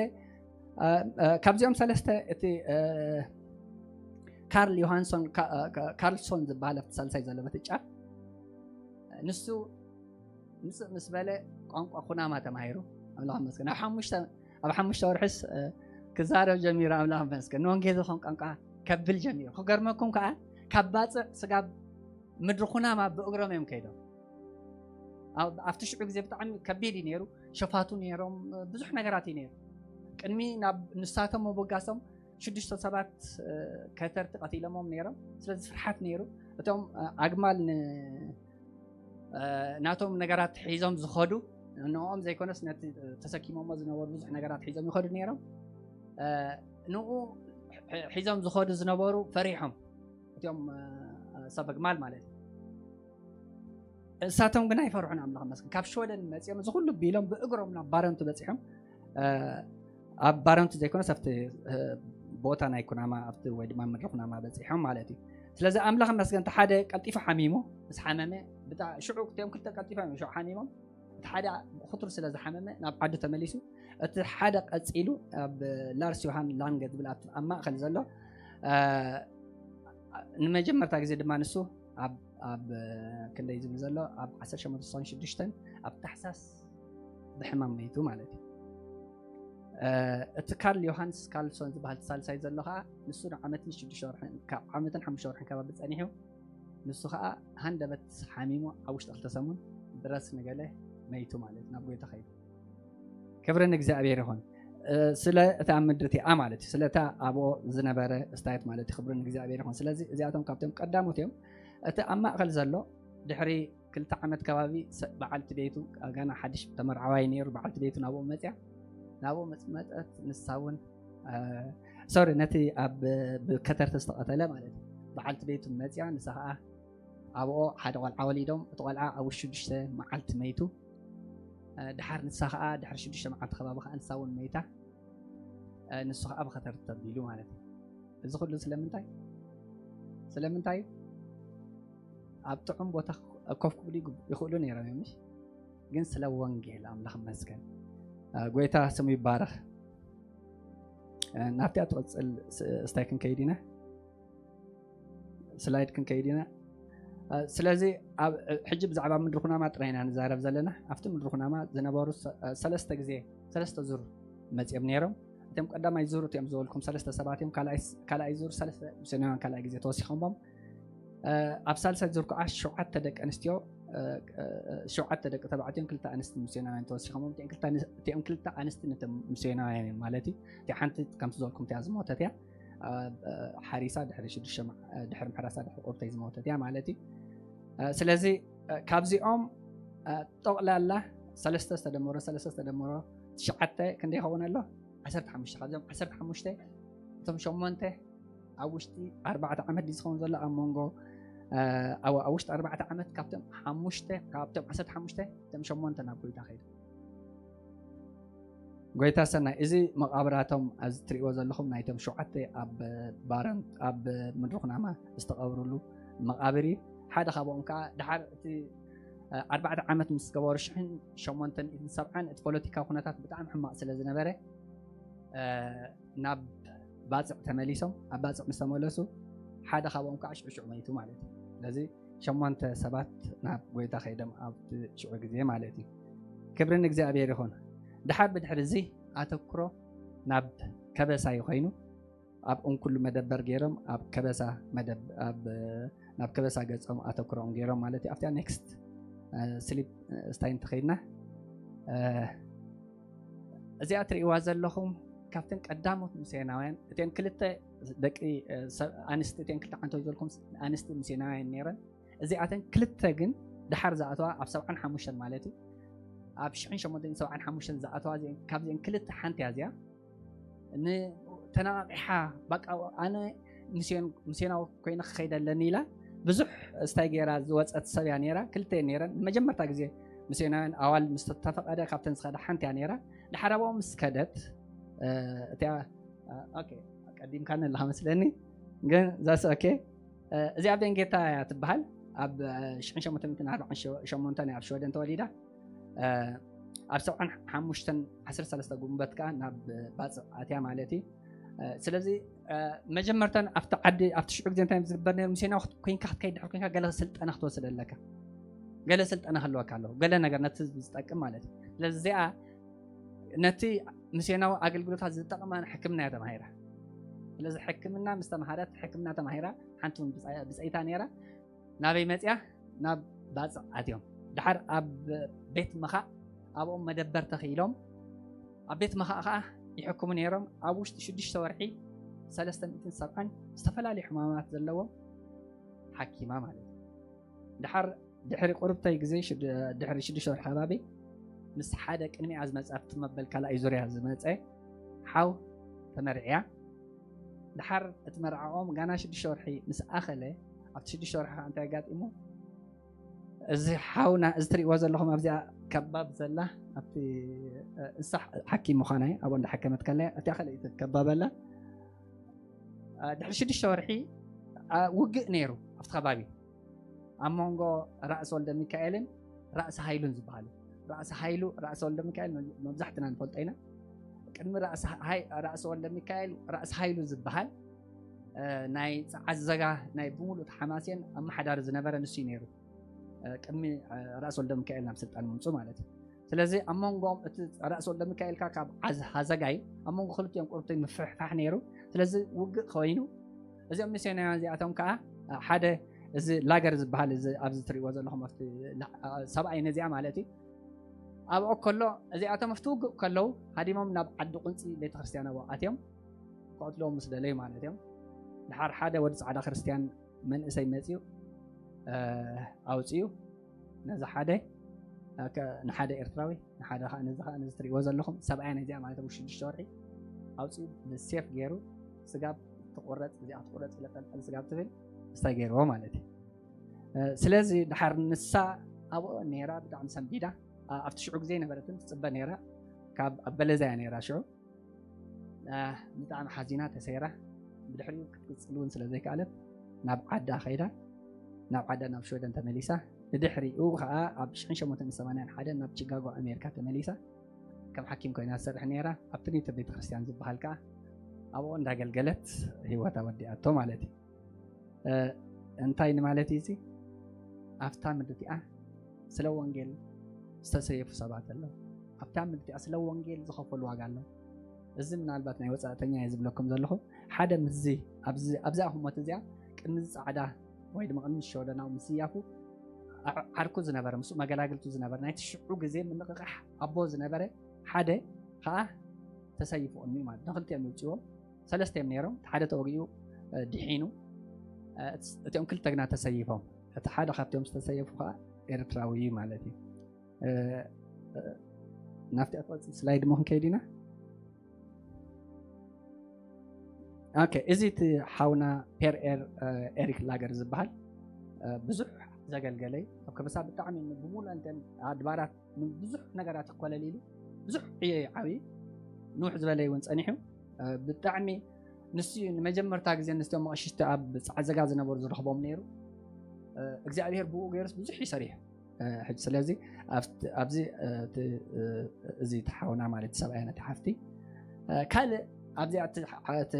እ፣ እ፣ ካብዚኦም ሰለስተ እቲ፣ እ፣ ካርል ዮሃንሶን ካ-፣ እ፣ ካ-፣ ካርልሶን ዝበሃል ኣብቲ ሳልሳይ ዘሎ በቲ ጫፍ፣ ንሱ ምጽእ ምስ በለ ቋንቋ ኩናማ ተማሂሩ። ኣምላኽ ይመስገን። ኣብ ሓሙሽተ፣ ኣብ ሓሙሽተ ወርሕስ፣ እ፣ ክዛረብ ጀሚሩ። ኣምላኽ ይመስገን። ንወንጌል ዝኾን ቋንቋ ከብል ጀሚሩ። ክገርመኩም ከኣ ካብ ባጽዕ ስጋብ ምድሪ ኩናማ ብእግሮም እዮም ከይዶም። ኣብ-፣ ኣብቲ ሽዑ ግዜ ብጣዕሚ ከቢድ እዩ ነይሩ። ሸፋቱ ነይሮም፣ ብዙሕ ነገራት እዩ ነይሩ። ቅድሚ ናብ ንሳቶም ምብጋሶም ሽዱሽተ ሰባት፣ እ፣ ከተርቲ ቀቲሎሞም ነይሮም። ስለዚ ፍርሓት ነይሩ። እቶም፣ እ፣ ኣግማል ን-፣ እ፣ ናቶም ነገራት ሒዞም ዝኸዱ፣ ንኦም ዘይኮነስ ነቲ ተሰኪሞሞ ዝነበሩ ብዙሕ ነገራት ሒዞም ይኸዱ ነይሮም። እ፣ ንኡ ሒ-፣ ሒዞም ዝኸዱ ዝነበሩ ፈሪሖም፣ እቲኦም፣ እ፣ ሰብ ኣግማል ማለት እዩ። እሳቶም ግን ኣይፈርሑን፣ ኣምላኽ ይመስገን። ካብ ሽወደን መጺኦም እዚ ኩሉ ቢሎም ብእግሮም ናብ ባረንቱ በጺሖም። እ፣ ኣብ ባረንቱ ዘይኮነስ ኣብቲ፣ እ፣ ቦታ ናይ ኩናማ፣ ኣብቲ ወይ ድማ ምድሪ ኩናማ በጺሖም ማለት እዩ። ስለዚ ኣምላኽ ይመስገን፣ እቲ ሓደ ቀልጢፉ ሓሚሙ፣ ምስ ሓመመ፣ ብጣ-፣ ሽዑ እቲኦም ክልተ ቀልጢፎም እዮም ሽዑ ሓሚሞም። እቲ ሓደ ብኹትሩ ስለ ዝሓመመ ናብ ዓዱ ተመሊሱ፣ እቲ ሓደ ቀጺሉ ኣብ ላርስ ዮሃን ላንገ ዝብል ኣብ፣ ኣብ ማእከል ዘሎ፣ እ፣ ንመጀመርታ ግዜ ድማ ንሱ ኣብ፣ ኣብ ክንደይ ዝብል ዘሎ ኣብ ዓሰርተ ሸሞንተ ስሳን ሽዱሽተን ኣብ ታሕሳስ ብሕማም መይቱ ማለት እዩ። እ፣ እቲ ካርል ዮሃንስ ካርልሶን ዝበሃል ሳልሳይ ዘሎ ኸዓ ንሱ ንዓመትን ሽዱሽተ ወርሕን፣ ካብ ዓመትን ሓሙሽተ ወርሕን ከባቢ ጸኒሑ፣ ንሱ ኸዓ ሃንደበት ሓሚሙ ኣብ ውሽጢ ክልተ ሰሙን ብረስ ንገለ መይቱ ማለት ናብ ጎይታ ኸይዱ። ክብሪ ንእግዚኣብሔር ይኹን። እ፣ ስለ እታ ምድሪ እቲኣ ማለት እዩ፣ ስለ እታ ኣብኦ ዝነበረ እስታየት ማለት እዩ። ክብሪ ንእግዚኣብሔር ይኹን። ስለዚ እዚኣቶም ካብቶም ቀዳሞት እዮም። እቲ ኣብ ማእከል ዘሎ ድሕሪ ክልተ ዓመት ከባቢ ሰ-፣ በዓልቲ ቤቱ፣ ገና ሓድሽ ተመርዓዋይ ነይሩ፣ በዓልቲ ቤቱ ናብኡ መጽያ። ናብኡ ምስ መጸት ንሳ እውን፣ እ፣ ሶሪ፣ ነቲ ኣብ፣ ብከተርቲ ዝተቐተለ ማለት እዩ። በዓልቲ ቤቱ መጽያ፣ ንሳ ኸዓ ኣብኦ ሓደ ቆልዓ ወሊዶም። እቲ ቆልዓ ኣብ ውሽጢ ሽዱሽተ መዓልቲ መይቱ። እ፣ ድሓር ንሳ ኸዓ ድሕሪ ሽዱሽተ መዓልቲ ከባቢ ኸዓ ንሳ እውን መይታ። እ፣ ንሱ ኸዓ ብኸተርቲ ተቢሉ ማለት እዩ። እዚ ኩሉ ስለምንታይ? ስለምንታይ? ኣብ ጥዑም ቦታ ኮፍ ክብሉ ይግ-፣ ይኽእሉ ነይሮም እዮም፣ ምሽ? ግን ስለ ወንጌል ኣምላኽ ይመስገን። እ፣ ጎይታ ስሙ ይባረኽ። እ፣ ናብቲ ትቕጽል ስ-፣ ስታይ ክንከይድ ኢና። ስላይድ ክንከይድ ኢና። እ፣ ስለዚ ኣብ፣ እ፣ ሕጂ ብዛዕባ ምድሪ ኩናማ ጥራይ ኢና ንዛረብ ዘለና። ኣብቲ ምድሪ ኩናማ ዝነበሩ ሰ-፣ እ፣ ሰለስተ ግዜ፣ ሰለስተ ዙር መጺኦም ነይሮም። እቶም ቀዳማይ ዙር እቲኦም ዝበልኩም ሰለስተ ሰባት እዮም። ካልኣይ ስ-፣ ካልኣይ ዙር ሰለስተ ሚስዮናውያን ካልኣይ ግዜ ተወሲኾሞም። እ፣ ኣብ ሳልሳይ ዙር ከዓ ሸውዓተ ደቂ ኣንስትዮ፣ እ፣ እ፣ ሸውዓተ ደቂ ተባዕትዮን ክልተ ኣንስቲ ሚስዮናውያን ተወሲኾሞም። እቲኦም ክልተ ኣንስ-፣ እቲኦም ክልተ ኣንስቲ ነቶም ሚስዮናውያን እዮም ማለት እዩ። እቲኣ ሓንቲ ከምቲ ዝበልኩም እቲኣ ዝሞተት እያ። እ፣ እ፣ ሓሪሳ ድሕሪ ሽዱሽተ መዓ-፣ እ፣ ድሕሪ ምሕራሳ ድሕሪ ቁርተይ ዝሞተት እያ ማለት እዩ። እ፣ ስለዚ፣ እ፣ ካብዚኦም፣ እ፣ ጠቕላላ ሰለስተ ዝተደመሮ ሰለስተ ዝተደመሮ ትሽዓተ ክንደይ ይኸውን ኣሎ? ዓሰርተ ሓሙሽተ። ካብዚኦም ዓሰርተ ሓሙሽተ፣ እቶም ሸሞንተ ኣብ ውሽጢ ኣርባዕተ ዓመት ድዩ ዝኸውን ዘሎ ኣብ መንጎ፣ እ፣ ኣብ፣ ኣብ ውሽጢ ኣርባዕተ ዓመት ካብቶም ሓሙሽተ፣ ካብቶም ዓሰርተ ሓሙሽተ እቶም ሸሞንተ ናብ ጎይታ ከይዱ። ጎይታ ሰናይ፣ እዚ መቓብራቶም ኣብዚ ትሪእዎ ዘለኹም ናይቶም ሸውዓተ ኣብ ባረን፣ ኣብ ምድሪ ኩናማ ዝተቐብሩሉ መቓብር እዩ። ሓደ ካብኦም ከዓ ድሓር እቲ ኣርባዕተ ዓመት ምስ ገበሩ ሽሕን ሸሞንተን ሰብዓን እቲ ፖለቲካዊ ኩነታት ብጣዕሚ ሕማቕ ስለ ዝነበረ ናብ ባፅዕ ተመሊሶም። ኣብ ባፅዕ ምስ ተመለሱ ሓደ ካብኦም ከዓ ሽዑ ሽዑ መይቱ ማለት እዩ። ስለዚ ሸሞንተ ሰባት ናብ ጎይታ ከይዶም ኣብቲ ሽዑ ግዜ ማለት እዩ። ክብሪ ንእግዚኣብሔር ይኹን። ድሓር ብድሕሪ እዚ ኣተኩሮ ናብ ከበሳ እዩ ኮይኑ ኣብ እንኩሉ መደበር ገይሮም ኣብ ከበሳ መደብ ኣብ ናብ ከበሳ ገጾም ኣተኩሮም ገይሮም ማለት እዩ። ኣብቲያ ኔክስት ስሊፕ ስታይ እንተኸይድና እዚኣ ትርእይዋ ዘለኹም ካብተን ቀዳሞት ምስዮናውያን እተን ክልተ ደቂ ኣንስቲ እተን ክልተ ዓንቶ ዝበልኩም ኣንስቲ ምስዮናውያን ነይረን። እዚኣተን ክልተ ግን ድሓር ዝኣተዋ ኣብ ሰብዓን ሓሙሽተን ማለት እዩ ኣብ ሽሕን ሸሞንተን ሰብዓን ሓሙሽተን ዝኣተዋ ካብዚአን ክልተ ሓንቲ እያ እዚኣ። ተነቃቂሓ በቃ ኣነ ምስዮናዊ ኮይነ ክኸይድ ኣለኒ ኢላ ብዙሕ ስታይ ገይራ ዝወፀት ሰብ እያ ነይራ። ክልተ ነይረን። ንመጀመርታ ግዜ ምስዮናውያን ኣዋልድ ምስ ተፈቀደ ካብተን ዝኸዳ ሓንቲ እያ ነይራ። ድሓር ኣብኦም ምስ ከደት እቲያ ቀዲምካኒ ኣለካ መስለኒ፣ ግን ዛስ ኦኬ። እዚኣ ቤንጌታ እያ ትበሃል። ኣብ ሽሕን ሸሞንተ ሚእትን ኣርባዓን ሸሞንተን እያ ኣብ ሽወደን ተወሊዳ። ኣብ ሰብዓን ሓሙሽተን ዓሰርተ ሰለስተ ጉንበት ከዓ ናብ ባፅዕ ኣትያ ማለት እዩ። ስለዚ መጀመርተን ኣብቲ ዓዲ ኣብቲ ሽዑ ግዜ እንታይ ዝግበር ነሩ ምስዮናዊ ኮይንካ ክትከይድ ድሕር ኮይንካ ገለ ስልጠና ክትወስድ ኣለካ። ገለ ስልጠና ክህልወካ ኣለዎ። ገለ ነገር ነቲ ዝጠቅም ማለት እዩ። ስለዚ እዚኣ ነቲ ምስዮናዊ ኣገልግሎታት ዝጠቕማ ሕክምና እያ ተማሂራ። ስለዚ ሕክምና ምስ ተምሃረት ሕክምና ተማሂራ ሓንቲ እውን ብፀይታ ነይራ። ናበይ መፅያ ናብ ባፅዕ ኣትዮም ድሓር ኣብ ቤት ምኻእ ኣብኦም መደበር ተኽኢሎም ኣብ ቤት ምኻእ ከዓ ይሕክሙ ነይሮም። ኣብ ውሽጢ ሽዱሽተ ወርሒ ሰለስተ ሚእትን ሰብዓን ዝተፈላለዩ ሕማማት ዘለዎም ሓኪማ ማለት እዩ። ድሓር ድሕሪ ቁርብተይ ግዜ ድሕሪ ሽዱሽተ ወርሒ ከባቢ ምስ ሓደ ቅድሚኣ ዝመፀ ኣብቲ መበል ካልኣይ ዙርያ ዝመፀ ሓው ተመርዕያ። ድሓር እቲ መርዓኦም ጋና ሽዱሽተ ወርሒ ምስ ኣኸለ ኣብቲ ሽዱሽተ ወርሒ ከዓ እንታይ ኣጋጢሙ? እዚ ሓውና እዚ ትሪእዎ ዘለኹም ኣብዚኣ ከባብ ዘላ ኣብቲ እንሳ ሓኪም ምዃና ኣብኡ እንዳሓከመት ከለያ እቲኣ ካልኣይቲ ከባብ ኣላ። ድሕሪ ሽዱሽተ ወርሒ ውግእ ነይሩ ኣብቲ ከባቢ ኣብ መንጎ ራእሲ ወልደ ሚካኤልን ራእሲ ሃይሉን ዝበሃሉ። ራእሲ ሃይሉ ራእሲ ወልደ ሚካኤል መብዛሕትና ንፈልጦ ኢና። ቅድሚ ራእሲ ወልደ ሚካኤል ራእሲ ሃይሉ ዝበሃል ናይ ፀዓዘጋ ናይ ብምሉእ ሓማሴን ኣመሓዳሪ ዝነበረ ንሱ እዩ ነይሩ። ቅድሚ ራእሲ ወልደ ሚካኤል ናብ ስልጣን ምምፁ ማለት እዩ። ስለዚ ኣብ መንጎም እቲ ራእሲ ወልደ ሚካኤልካ ካብ ዓዝ ሃዘጋይ ኣብ መንጎ ክልቲኦም ቁርብቲ ምፍሕፋሕ ነይሩ። ስለዚ ውግእ ኮይኑ እዚኦም ሚስዮናውያን እዚኣቶም ከዓ ሓደ እዚ ላገር ዝበሃል እዚ ኣብዚ ትሪእዎ ዘለኹም ኣብቲ ሰብኣይ ነዚኣ ማለት እዩ። ኣብኦ ከሎ እዚኣቶም ኣብቲ ውግእ ከለዉ ሃዲሞም ናብ ዓዲ ቁንፂ ቤተክርስትያን ኣብኡ ኣትዮም ክቐትልዎም ምስ ደለዩ ማለት እዮም። ድሓር ሓደ ወዲ ፃዕዳ ክርስትያን መንእሰይ መፅዩ ኣውፅዩ ነዚ ሓደ ንሓደ ኤርትራዊ ንሓደ ከዓ ነዚ ከዓ ነዚ ትሪእዎ ዘለኹም ሰብኣያ ነዚኣ ማለት ኣብ ሽዱሽተ ወርሒ ኣውፅዩ ብሴፍ ገይሩ ስጋብ ትቁረፅ እዚኣ ትቁረፅ ኢለ ጠልጠል ስጋብ ትብል እንታይ ገይርዎ ማለት እዩ። ስለዚ ድሓር ንሳ ኣብኡ ነይራ ብጣዕሚ ሰንቢዳ ኣብቲ ሽዑ ግዜ ነበረትን ትፅበ ነይራ ካብ ኣብ በለዛ እያ ነይራ ሽዑ ብጣዕሚ ሓዚና ተሰይራ ብድሕሪኡ ክትቅፅል እውን ስለ ዘይከኣለት ናብ ዓዳ ከይዳ ናብ ዓዳ ናብ ሽወደን ተመሊሳ። ብድሕሪኡ ከዓ ኣብ ሽሕን ሸሞንተን ሰማንያን ሓደን ናብ ቺካጎ ኣሜሪካ ተመሊሳ ከም ሓኪም ኮይና ትሰርሕ ነይራ። ኣብ ትርኢት ቤተክርስትያን ዝበሃል ከዓ ኣብኡ እንዳገልገለት ህይወታ ወዲኣቶ ማለት እዩ። እንታይ ንማለት እዩ እዚ ኣብታ ምድር እቲኣ ስለ ወንጌል ዝተሰየፉ ሰባት ኣለዉ። ኣብታ ምድር እቲኣ ስለ ወንጌል ዝኸፈሉ ዋጋ ኣለዉ። እዚ ምናልባት ናይ ወፃእተኛ እየ ዝብለኩም ዘለኹ ሓደ ምስዚ ኣብዛ ህሞት እዚኣ ቅድሚ ፃዕዳ ወይ ድማ ቅድሚ ሸወደናዊ ምስያፉ ዓርኩ ዝነበረ ምስ መገላግልቱ ዝነበረ ናይ ትሽዑ ግዜ ምንቕቃሕ ኣቦ ዝነበረ ሓደ ከዓ ተሰይፉ ቅድሚ ማለት ንክልቲኦም ይውፅዎም ሰለስተ እዮም ነይሮም ሓደ ተወጊኡ ድሒኑ እቲኦም ክልተ ግና ተሰይፎም እቲ ሓደ ካብቲኦም ዝተሰየፉ ከዓ ኤርትራዊ እዩ ማለት እዩ። ናብቲ ኣትቆፅል ስላይድ ሞ ክንከይድ ኢና። ኦኬ እዚ እቲ ሓውና ፔር ኤር ኤሪክ ላገር ዝበሃል ብዙሕ ዘገልገለይ ኣብ ከበሳ ብጣዕሚ ብሙሉእንተን ኣድባራት ብዙሕ ነገራት ይኮለል ኢሉ ብዙሕ ዕዮ ይዓብዩ ንውሕ ዝበለ እውን ፀኒሑ ብጣዕሚ ንሱ ንመጀመርታ ግዜ ንስቶም መቐሽቲ ኣብ ፃዕዘጋ ዝነበሩ ዝረኽቦም ነይሩ እግዚኣብሔር ብኡ ገይሩስ ብዙሕ ይሰሪሑ ሕጂ ስለዚ ኣብቲ- ኣብዚ እ፣ እቲ እ፣ እዚ ተሓውና ማለት ሰብኣያ ነቲ ሓፍቲ እ፣ ካልእ ኣብዚ እቲ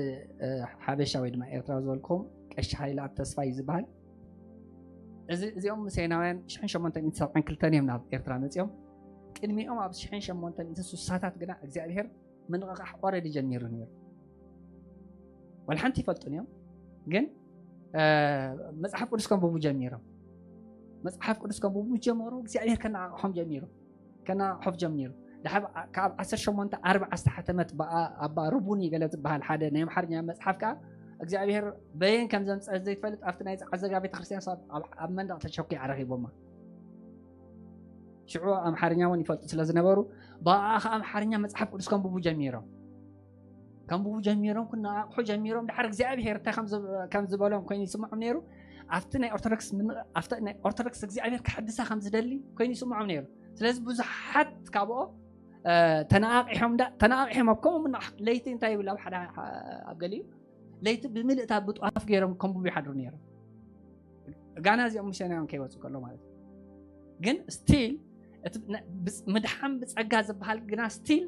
እ፣ ሓበሻ ወይ ድማ ኤርትራዊ ዝበልኩም ቀሺ ሃይለ ኣብ ተስፋ እዩ ዝበሃል። እዚ እዚኦም ምሴናውያን ሽሕን ሸሞንተ ሚእቲ ሰብዓን ክልተን እዮም ናብ ኤርትራ መጺኦም። ቅድሚኦም ኣብ ሽሕን ሸሞንተ ሚእቲ ስሳታት ግና እግዚኣብሔር ምንቕቓሕ ኦረዲ ጀሚሩ ነይሩ። ዋላ ሓንቲ ይፈልጡን እዮም፣ ግን እ፣ መጽሓፍ ቅዱስ ከንብቡ ጀሚሮም። መጽሓፍ ቅዱስ ከንብቡ ጀመሩ። እግዚኣብሔር ከነቓቕሖም ጀሚሩ፣ ከነቓቕሖም ጀሚሩ። ድሓር ካብ ዓሰርተ ሸሞንተ ኣርብዓ ዝተሓተመት ብኣ- ኣባ ሩቡኒ ገለ ዝበሃል ሓደ ናይ ኣምሓርኛ መጽሓፍ ከኣ እግዚኣብሔር በየን ከም ዘምጸ ዘይትፈልጥ ኣብቲ ናይ ጸዓት ዘጋ ቤተክርስትያን ኣብ- ኣብ መንደቕ ተሸኩያ ረኺቦማ። ሽዑ ኣምሓርኛ እውን ይፈልጡ ስለ ዝነበሩ ብኣ ከኣ ኣምሓርኛ መጽሓፍ ቅዱስ ከንብቡ ጀሚሮም። ከንብቡ ጀሚሮም፣ ክነቓቕሑ ጀሚሮም። ድሓር እግዚኣብሔር እንታይ ከም ዝ- ከም ዝበሎም ኮይኑ ይስምዖም ነይሩ። ኣብቲ ናይ ኦርቶዶክስ ምን- ኣብቲ ናይ ኦርቶዶክስ እግዚኣብሔር ክሕድሳ ከም ዝደሊ ኮይኑ ይስምዖም ነይሩ። ስለዚ ብዙሓት ካብኦ እ፣ ተነቓቒሖም ዳ ተነቓቒሖም ኣብ ከምኡ ምንቓሕ ለይቲ እንታይ ይብል ኣብ ሓደ ኣብ ገሊኡ ለይቲ ብምልእታ ብጧፍ ገይሮም ከንብቡ ይሓድሩ ነይሮም። ጋና እዚኦም ሚስዮናውያን ከይወፁ ከሎ ማለት እዩ። ግን ስቲል እቲ ነ- ብፅ- ምድሓን ብፀጋ ዝበሃል ግና ስቲል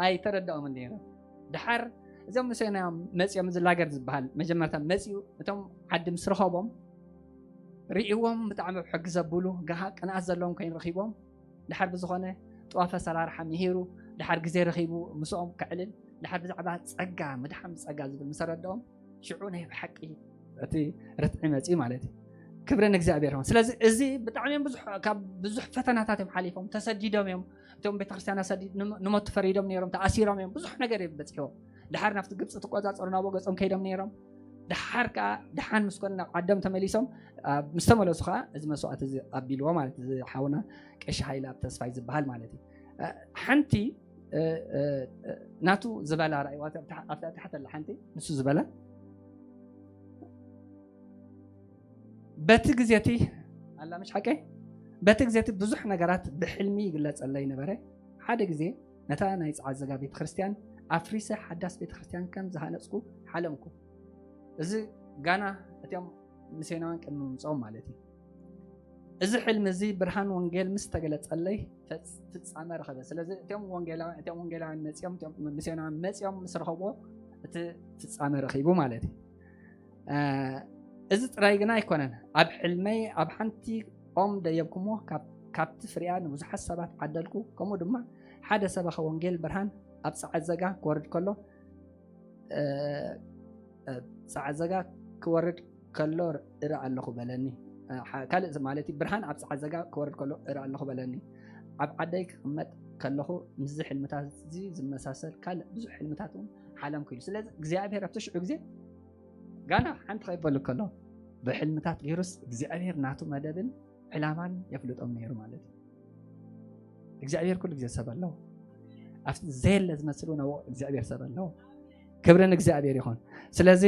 ኣይተረዳኦምን ነይሮም። ድሓር እዚኦም ሚስዮናውያን መፂኦም እዚ ላገር ዝበሃል መጀመርታ መፂኡ እቶም ዓዲ ምስ ረኸቦም ርእዎም ብጣዕሚ ሕጊ ዘብሉ ገሃ ቅንኣት ዘለዎም ኮይኑ ረኺቦም ድሓር ብዝኾነ ጥዋፍ ኣሰራርሓ ምሂሩ ድሓር ግዜ ረኺቡ ምስኦም ከዕልል ድሓር ብዛዕባ ፀጋ ምድሓን ብፀጋ ዝብል ምስ ኣረድኦም ሽዑ ናይ ብሓቂ እቲ ርትዒ መፅኡ ማለት እዩ። ክብሪ ንእግዚኣብሔር ይኹን። ስለዚ እዚ ብጣዕሚ እዮም ብዙሕ ካብ ብዙሕ ፈተናታት እዮም ሓሊፎም ተሰዲዶም እዮም። እቶም ቤተክርስትያን ኣሰዲ- ንመ- ንሞት ፈሪዶም ነይሮም ተኣሲሮም እዮም ብዙሕ ነገር እዮም በፂሕዎም። ድሓር ናብቲ ግብፂ ትቆፃፀሩ ናብኡ ገፆም ከይዶም ነይሮም። ድሓር ከዓ ድሓን ምስ ኮነ ናብ ዓዶም ተመሊሶም ኣብ- ምስ ተመለሱ ከዓ እዚ መስዋዕቲ እዚ ኣቢልዎ ማለት እዚ ሓውና ቀሺ ሃይለ ኣብ ተስፋይ ዝበሃል ማለት እዩ። እ፣ ሓንቲ እ፣ እ፣ እ፣ ናቱ ዝበላ ራእይዋ ኣብታ ታሕተላ ሓንቲ ንሱ ዝበላ በቲ ግዜ እቲ ኣላ ምሽ ሓቀይ በቲ ግዜ እቲ ብዙሕ ነገራት ብሕልሚ ይግለጸለይ ነበረ። ሓደ ግዜ ነታ ናይ ጸዓት ዘጋ ቤተ ክርስቲያን ኣፍሪሰ ሓዳስ ቤተ ክርስቲያን ከም ዝሃነጽኩ ሓለምኩ። እዚ ጋና እቲኦም ምሴናውያን ቅድሚ ምምፅኦም ማለት እዩ። እዚ ሕልሚ እዚ ብርሃን ወንጌል ምስ ተገለጸለይ ፈጽ- ፍጻመ ረኸበ። ስለዚ እቲኦም ወንጌላውያን እቲኦም ወንጌላውያን መጺኦም እቲኦም ምሴናውያን መጺኦም ምስ ረኸብዎ እቲ ፍጻመ ረኺቡ ማለት እዩ። እ፣ እዚ ጥራይ ግና ኣይኮነን። ኣብ ሕልመይ ኣብ ሓንቲ ኦም ደየብኩሞ ካብ- ካብቲ ፍሪያ ንብዙሓት ሰባት ዓደልኩ። ከምኡ ድማ ሓደ ሰበኸ ወንጌል ብርሃን ኣብ ጸዓት ዘጋ ክወርድ ከሎ እ፣ እ፣ ጸዓት ዘጋ ክወርድ ከሎ እርኢ ኣለኹ በለኒ። እ፣ ሓ- ካልእ ማለት እዩ፣ ብርሃን ኣብ ጸዓት ዘጋ ክወርድ ከሎ እርኢ ኣለኹ በለኒ። ኣብ ዓደይ ክቕመጥ ከለኹ ምስዚ ሕልምታት እዚ ዝመሳሰል ካልእ ብዙሕ ሕልምታት እውን ሓለምኩ ኢሉ። ስለዚ እግዚኣብሔር ኣብቲ ሽዑ ግዜ ጋና ሓንቲ ከይበሉ ከሎ ብሕልምታት ገይሩስ እግዚኣብሔር ናቱ መደብን ዕላማን የፍልጦም ነይሩ ማለት እዩ። እግዚኣብሔር ኩሉ ግዜ ሰብ ኣለዎ። ኣብቲ ዘየለ ዝመስል እውን ኣብኡ እግዚኣብሔር ሰብ ኣለዎ። ክብሪ ንእግዚኣብሔር ይኹን። ስለዚ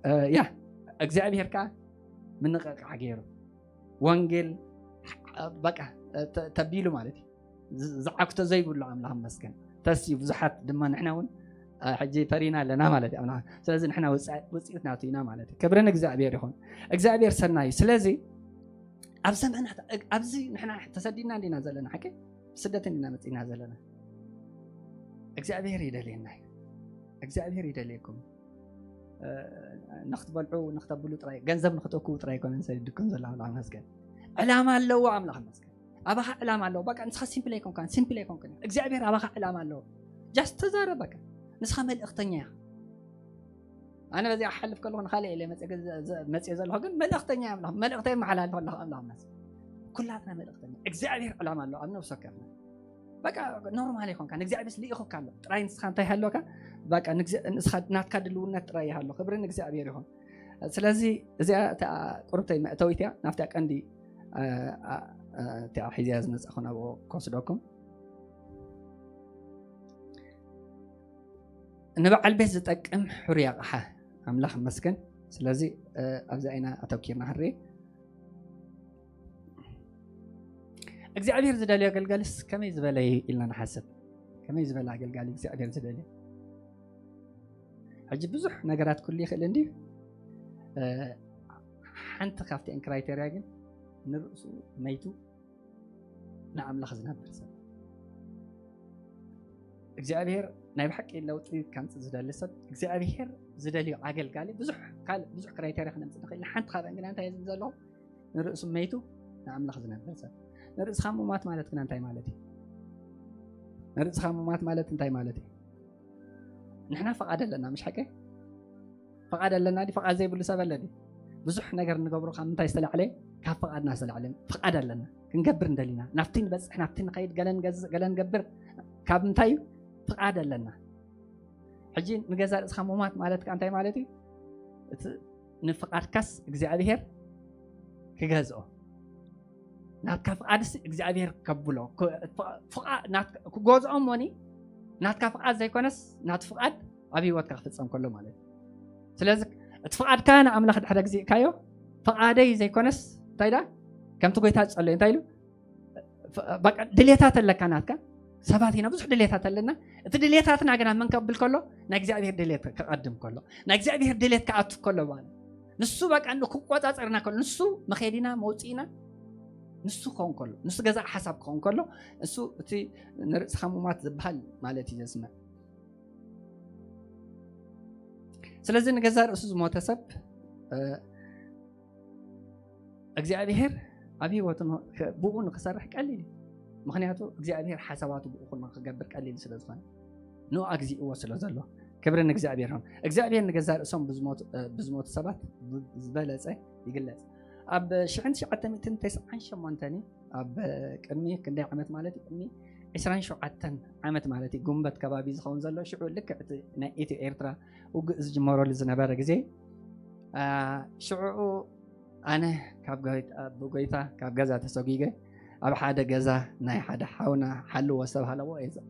እ፣ ያ እግዚኣብሔር ከዓ ምንቕቃዕ ገይሩ ወንጌል እ፣ በቃ እ፣ ተ- ተቢሉ ማለት እዩ። ዝ- ዝዓግቶ ዘይብሉ ኣምላኽ መስገን ተስዩ ብዙሓት ድማ ንሕና እውን እ፣ ሕጂ ፈሪና ኣለና ማለት እዩ ኣምላኽ። ስለዚ ንሕና ውፅኣ- ውፅኢት ናቱ ኢና ማለት እዩ። ክብሪ ንእግዚኣብሔር ይኹን። እግዚኣብሔር ሰናይ እዩ። ስለዚ ኣብ ዘመናት እግ- ኣብዚ ንሕና ተሰዲድና እንዲና ዘለና ሓቂ ስደት እንዲና መፂና ዘለና። እግዚኣብሔር ይደልየና እዩ። እግዚኣብሔር ይደልየኩም። እ፣ ንክትበልዑ ንክተብሉ ጥራይ ገንዘብ ንክትእክቡ ጥራይ ኣይኮነን ሰዲድኩም ዘሎ ኣምላኽ መስገን። ዕላማ ኣለዎ ኣምላኽ መስገን። ኣባኻ ዕላማ ኣለዎ። በቃ ንስኻ ሲምፕል ኣይኮንካን ሲምፕል ኣይኮንክን እግዚኣብሔር ኣባኻ ዕላማ ኣለዎ። ጃስት ተዛረብ በቃ። ንስኻ መልእኽተኛ ኢኻ። ኣነ በዚኣ ክሓልፍ ከለኹ ንኻልእ ኢለ መፅእ ዘለኹ ግን መልእኽተኛ ኣምላኽ መልእኽተይ መሓላልፍ ኣለኹ ኣምላኽ መስ ኩላትና መልእኽተኛ እግዚኣብሔር ዕላማ ኣሎ ኣብ ነብሲ ወከፍና። በቃ ኖርማል ይኾንካ ንእግዚኣብሔር ልኢኹካ ኣሎ ጥራይ ንስኻ እንታይ ሃለካ በቃ ንስኻ ናትካ ድልውነት ጥራይ ይሃሎ ክብሪ ንእግዚኣብሔር ይኹን። ስለዚ እዚኣ እታ ቁርብተይ መእተዊት እያ ናብታ ቀንዲ እቲኣ ሒዝያ ዝመፃኹ ናብኡ ክወስደኩም። ንበዓል ቤት ዝጠቅም ሕሩይ ኣቕሓ ኣምላኽ ይመስገን። ስለዚ ኣብዛ ኢና ኣተኪርና ክንርኢ። እግዚኣብሔር ዝደልዮ ኣገልጋሊስ ከመይ ዝበለ ኢልና ንሓስብ። ከመይ ዝበለ ኣገልጋሊ እግዚኣብሔር ዝደልዮ? ሕጂ ብዙሕ ነገራት ክህሉ ይኽእል እንዲ ሓንቲ ካብቲአን ክራይቴርያ ግን ንርእሱ መይቱ ንኣምላኽ ዝነብር ሰብ እግዚኣብሔር ናይ ብሓቂ ለውጢ ከምፅእ ዝደሊ ሰብ እግዚኣብሔር ዝደልዮ ኣገልጋሊ ብዙሕ ካልእ ብዙሕ ክራይቴርያ ክነምፅእ ንኽእል ኢና። ሓንቲ ካብአን ግና እንታይ ዝብል ዘለኹ ንርእሱ መይቱ ንኣምላኽ ዝነብር ሰብ። ንርእስኻ ምማት ማለት ግና እንታይ ማለት እዩ? ንርእስኻ ምማት ማለት እንታይ ማለት እዩ? ንሕና ፍቓድ ኣለና፣ ምሽ ሓቂ? ፍቓድ ኣለና ዲ? ፍቓድ ዘይብሉ ሰብ ኣለ ዲ? ብዙሕ ነገር እንገብሮ ካብ ምንታይ ዝተላዕለ? ካብ ፍቓድና ዝተላዕለ ፍቓድ ኣለና። ክንገብር እንደሊና ናብቲ ንበፅሕ ናብቲ ንኸይድ ገለ ንገዝእ ገለ ንገብር ካብ ምንታይ እዩ? ፍቓድ ኣለና። ሕጂ ንገዛ ርእስኻ ምማት ማለት ከ እንታይ ማለት እዩ? እቲ ንፍቓድካስ እግዚኣብሔር ክገዝኦ ናትካ ፍቓድስ እግዚኣብሔር ከብሎ ክገዝኦ እሞኒ ናትካ ፍቓድ ዘይኮነስ ናቲ ፍቓድ ኣብ ህይወትካ ክፍፀም ከሎ ማለት እዩ። ስለዚ እቲ ፍቓድካ ንኣምላኽ ድሕረ ግዜእካዮ ፍቓደይ ዘይኮነስ እንታይ ዳ ከምቲ ጎይታ ዝፀለዩ እንታይ ኢሉ ድሌታት ኣለካ ናትካ ሰባት ኢና ብዙሕ ድሌታት ኣለና። እቲ ድሌታትና ግና መን ከብል ከሎ ናይ እግዚኣብሔር ድሌት ክቐድም ከሎ ናይ እግዚኣብሔር ድሌት ክኣቱ ከሎ ማለት ንሱ በቃ ንክቆፃፀርና ከሎ ንሱ መኸዲና መውፅኢና ንሱ ክኸውን ከሎ ንሱ ገዛእ ሓሳብ ክኸውን ከሎ እሱ እቲ ንርእስኻ ሙማት ዝበሃል ማለት እዩ ዘስምዕ። ስለዚ ንገዛ ርእሱ ዝሞተ ሰብ እግዚኣብሔር ኣብ ህይወቱ ብኡ ንክሰርሕ ቀሊል እዩ። ምክንያቱ እግዚኣብሔር ሓሳባቱ ብኡ ንክገብር ቀሊል ስለ ዝኾነ ንኡ ኣግዚእዎ ስለ ዘሎ ክብሪ ንእግዚኣብሔር ሆን እግዚኣብሔር ንገዛ ርእሶም ብዝሞቱ ሰባት ዝበለፀ ይግለፅ። ኣብ ሽሕን ትሽዓተ ሚእትን ተስዓን ሸሞንተን ኣብ ቅድሚ ክንደይ ዓመት ማለት እዩ ቅድሚ ዕስራን ሸውዓተን ዓመት ማለት እዩ ጉንበት ከባቢ ዝኸውን ዘሎ ሽዑ ልክዕ እቲ ናይ ኢትዮ ኤርትራ ውግእ ዝጅመረሉ ዝነበረ ግዜ ሽዑ ኣነ ካብ ጎይታ ካብ ገዛ ተሰጒገ ኣብ ሓደ ገዛ ናይ ሓደ ሓውና ሓልዎ ዝተባሃለ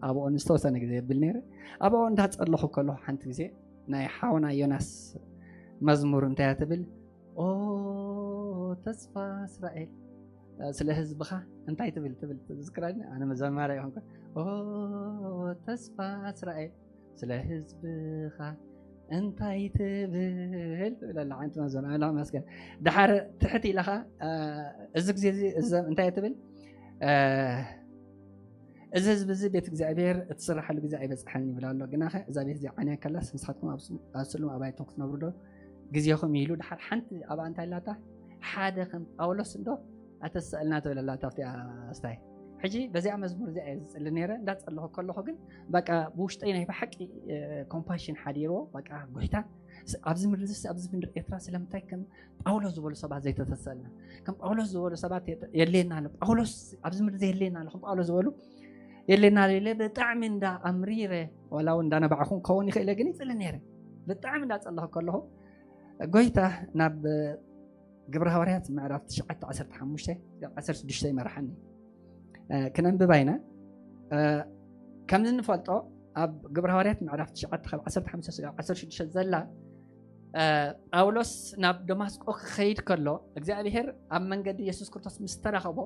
ኣብኡ ንዝተወሰነ ግዜ የብል ነይረ። ኣብኡ እንዳፀለኹ ከለኹ ሓንቲ ግዜ ናይ ሓውና ዮናስ መዝሙር እንታይ ትብል ኦ ተስፋ እስራኤል ስለ ህዝብኻ እንታይ ትብል ትብል ትዝክራኒ ኣነ መዘማሪ ይኾንኩ ኦ ተስፋ እስራኤል ስለ ህዝብኻ እንታይ ትብል ትብል ኣላ ሓንቲ መዘን ኣላ መስገን ድሓር ትሕት ኢለኻ እዚ ግዜ እዚ እንታይ ትብል እዚ ህዝቢ እዚ ቤት እግዚኣብሔር እትስራሓሉ ግዜ ኣይበፅሐን ይብል ኣሎ። ግናኸ እዛ ቤት እዚኣ ዓንያ ከላስ ንስኻትኩም ኣብ ስሉም ኣባይቶም ክትነብሩ ዶ ግዜኹም ኢሉ ድሓር ሓንቲ ኣብኣ እንታይ ላታ ሓደ ከም ጳውሎስ እንዶ ኣተስእልና ትብል ኣላ ኣብቲ ኣስታይ ሕጂ በዚኣ መዝሙር እዚኣ እየ ዝፅሊ ነይረ እንዳፀለኹ ከለኹ ግን በቃ ብውሽጠይ ናይ ብሓቂ ኮምፓሽን ሓዲርዎ በቃ ጎይታ ኣብዚ ምድሪ ኣብዚ ምድሪ ኤርትራ ስለምንታይ ከም ጳውሎስ ዝበሉ ሰባት ዘይተተሰልና ከም ጳውሎስ ዝበሉ ሰባት የድልየና ኣሎ ጳውሎስ ኣብዚ ምድሪ የድልየና ኣሎ ከም ጳውሎስ ዝበሉ የድልየና ኣሎ ኢለ ብጣዕሚ እንዳ ኣምሪረ ዋላ እውን እንዳነባዕኹም ክኸውን ይኽእል ግን ይፅሊ ነይረ ብጣዕሚ እንዳፀለኹ ከለኹ ጎይታ ናብ ግብረ ሃዋርያት ምዕራፍ ትሽዓተ ዓሰርተ ሓሙሽተ ዓሰርተ ሽዱሽተ ይመርሓኒ ክነንብባ ኢና ከምዚ ንፈልጦ ኣብ ግብረ ሃዋርያት ምዕራፍ ትሽዓተ ካብ ዓሰርተ ሓሙሽተ ዓሰርተ ሽዱሽተ ዘላ ጳውሎስ ናብ ደማስቆ ክኸይድ ከሎ እግዚኣብሔር ኣብ መንገዲ የሱስ ክርስቶስ ምስ ተራኸቦ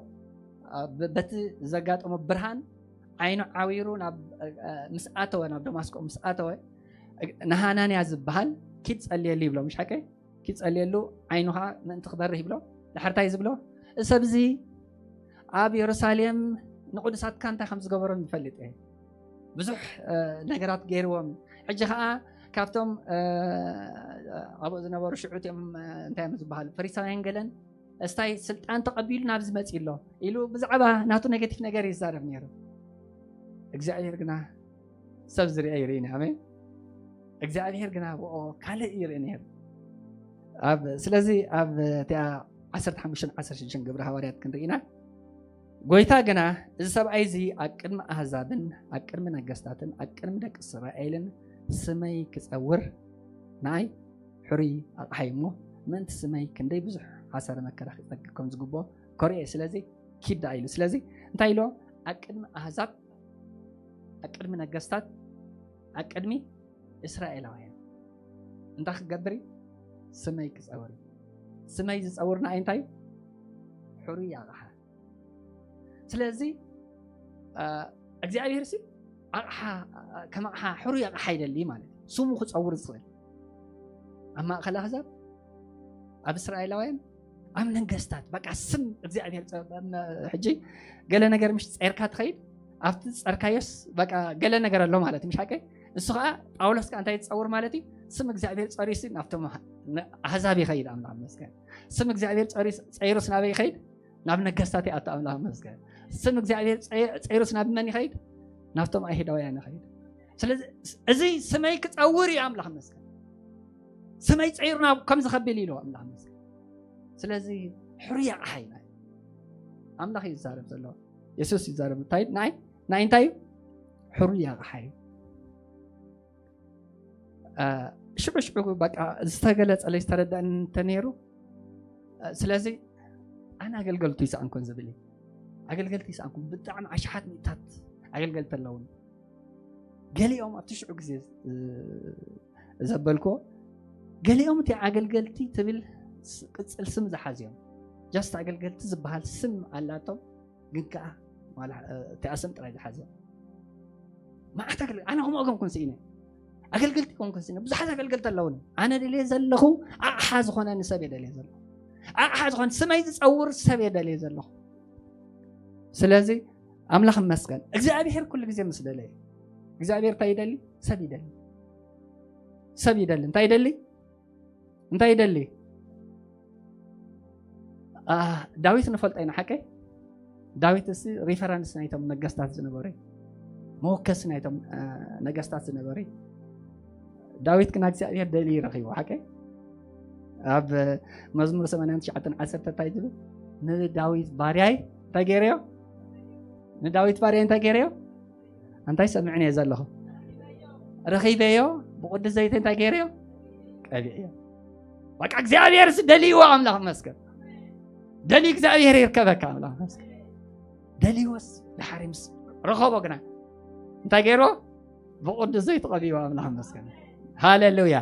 በቲ ዘጋጠሞ ብርሃን ዓይኑ ዓዊሩ ምስ ኣተወ ናብ ደማስቆ ምስ ኣተወ ንሃናንያ ዝበሃል ኪድ ጸልየሉ ይብሎ ምሽ ሓቀይ ኪድ ጸልየሉ ዓይኑ ከዓ ምእንቲ ክበርህ ይብሎ ድሕርታይ ዝብሎ እሰብዚ ኣብ የሩሳሌም ንቅዱሳትካ እንታይ ከም ዝገበሮም ይፈልጥ እየ ብዙሕ ነገራት ገይርዎም ሕጂ ከዓ ካብቶም ኣብኡ ዝነበሩ ሽዑ እቲኦም እንታይ እዮም ዝበሃሉ ፈሪሳውያን ገለን እስታይ ስልጣን ተቐቢሉ ናብዚ መፂ ኣሎ ኢሉ ብዛዕባ ናቱ ኔጋቲቭ ነገር ይዛረብ ነይሩ እግዚኣብሔር ግና ሰብ ዝርአ ይርኢ ኣሜን እግዚኣብሔር ግና ብኦ ካልእ ይርኢ ነይሩ ስለዚ ኣብ እቲኣ ዓሰርተ ሓሙሽተ ዓሰርተ ሽዱሽተ ግብሪ ሃዋርያት ክንርኢና ጎይታ ግና እዚ ሰብኣይ እዚ ኣብ ቅድሚ ኣህዛብን ኣብ ቅድሚ ነገስታትን ኣብ ቅድሚ ደቂ እስራኤልን ስመይ ክፀውር ንኣይ ሕሩይ ኣቕሓይ እሞ ምእንቲ ስመይ ክንደይ ብዙሕ ሓሳረ መከራ ክፀግብ ከም ዝግብኦ ከርእየ ስለዚ ኪድ ደኣ ኢሉ ስለዚ እንታይ ኢሎ ኣብ ቅድሚ ኣህዛብ ኣብ ቅድሚ ነገስታት ኣብ ቅድሚ እስራኤላውያን እንታይ ክገብር እዩ ስመይ ክፀውር እዩ ስመይ ዝፀውር ንኣይ እንታይ እዩ ሕሩይ ኣቕሓ ስለዚ እግዚኣብሔር ሲ ኣቕሓ ከም ኣቕሓ ሕሩይ ኣቕሓ ይደሊ ማለት እዩ ስሙ ክፀውር ዝኽእል ኣብ ማእኸል ኣህዛብ ኣብ እስራኤላውያን ኣብ ነገስታት በቃ ስም እግዚኣብሔር ሕጂ ገለ ነገር ምሽ ፀርካ ትኸይድ ኣብቲ ፀርካዮስ በቃ ገለ ነገር ኣሎ ማለት ምሽ ሓቀይ እሱ ከዓ ጳውሎስ ከዓ እንታይ ትፀውር ማለት እዩ ስም እግዚኣብሔር ፀሪሲ ናብቶም ኣህዛብ ይኸይድ ኣምላኽ መስገን ስም እግዚኣብሔር ፀይሩስ ናበይ ይኸይድ ናብ ነገስታት ይኣቱ ኣምላኽ መስገን ስም እግዚኣብሔር ፀይሩስ ናብ መን ይኸይድ ናብቶም ኣይሁዳውያን ይኸይድ ስለዚ እዚ ስመይ ክፀውር እዩ ኣምላኽ መስገን ስመይ ፀይሩ ናብ ከም ዝኸብል ኢሉ ኣምላኽ መስገን ስለዚ ሕሩይ ኣቕሓ ኢና ኣምላኽ እዩ ዝዛረብ ዘሎ የሱስ ይዛረብ እንታይ ናይ ናይ እንታይ እዩ ሕሩይ ኣቕሓ እዩ ሽዑ ሽዑ በቃ ዝተገለጸለይ ዝተረዳእኒ እንተነይሩ ስለዚ ኣነ ኣገልገልቱ ይስኣንኩን ዝብል እዩ ኣገልገልቲ ይስኣንኩም ብጣዕሚ ኣሽሓት ሚእታት ኣገልገልቲ ኣለውን ገሊኦም ኣብቲ ሽዑ ግዜ ዘበልኮ ገሊኦም እቲ ኣገልገልቲ ትብል ቅፅል ስም ዝሓዝዮም ጃስት ኣገልገልቲ ዝበሃል ስም ኣላቶም ግን ከዓ እቲኣ ስም ጥራይ ዝሓዝዮም መዓት ኣገልግል ኣነ ከምኡ ኮንኩን ስኢነ ኣገልግልቲ ኮንኩን ስኢነ ብዙሓት ኣገልግልቲ ኣለውኒ ኣነ ደልየ ዘለኹ ኣቕሓ ዝኾነኒ ሰብ የደልየ ዘለኹ ኣቕሓ ዝኾነ ስመይ ዝፀውር ሰብ የደልየ ዘለኹ ስለዚ ኣምላኽ መስገን እግዚኣብሔር ኩሉ ግዜ ምስ ደለየ እግዚኣብሔር እንታይ ይደሊ ሰብ ይደሊ ሰብ ይደሊ እንታይ ይደሊ እንታይ ይደሊ ዳዊት ንፈልጦ ኢና ሓቀይ ዳዊት እሲ ሪፈረንስ ናይቶም ነገስታት ዝነበሩ መወከሲ ናይቶም ነገስታት ዝነበሩ ዳዊት ግና እግዚኣብሔር ደልዩ ረኺቡ ሓቀይ ኣብ መዝሙር 89 ዓሰርተ እንታይ ዝብል ንዳዊት ባርያይ እንታይ ገይረዮ ንዳዊት ባርያይ እንታይ ገይረዮ እንታይ ሰምዕን እየ ዘለኹ ረኺበዮ ብቅዱስ ዘይተ እንታይ ገይረዮ ቀቢዕዮ በቃ እግዚኣብሔር ደልይዎ ኣምላኽ መስገን ደልዩ እግዚኣብሔር ይርከበካ ኣምላኽ መስገን ደልይዎስ ድሓሪ ምስ ረኸቦ ግና እንታይ ገይርዎ ብቅዱስ ዘይተ ቀቢዎ ኣምላኽ መስገን ሃሌሉያ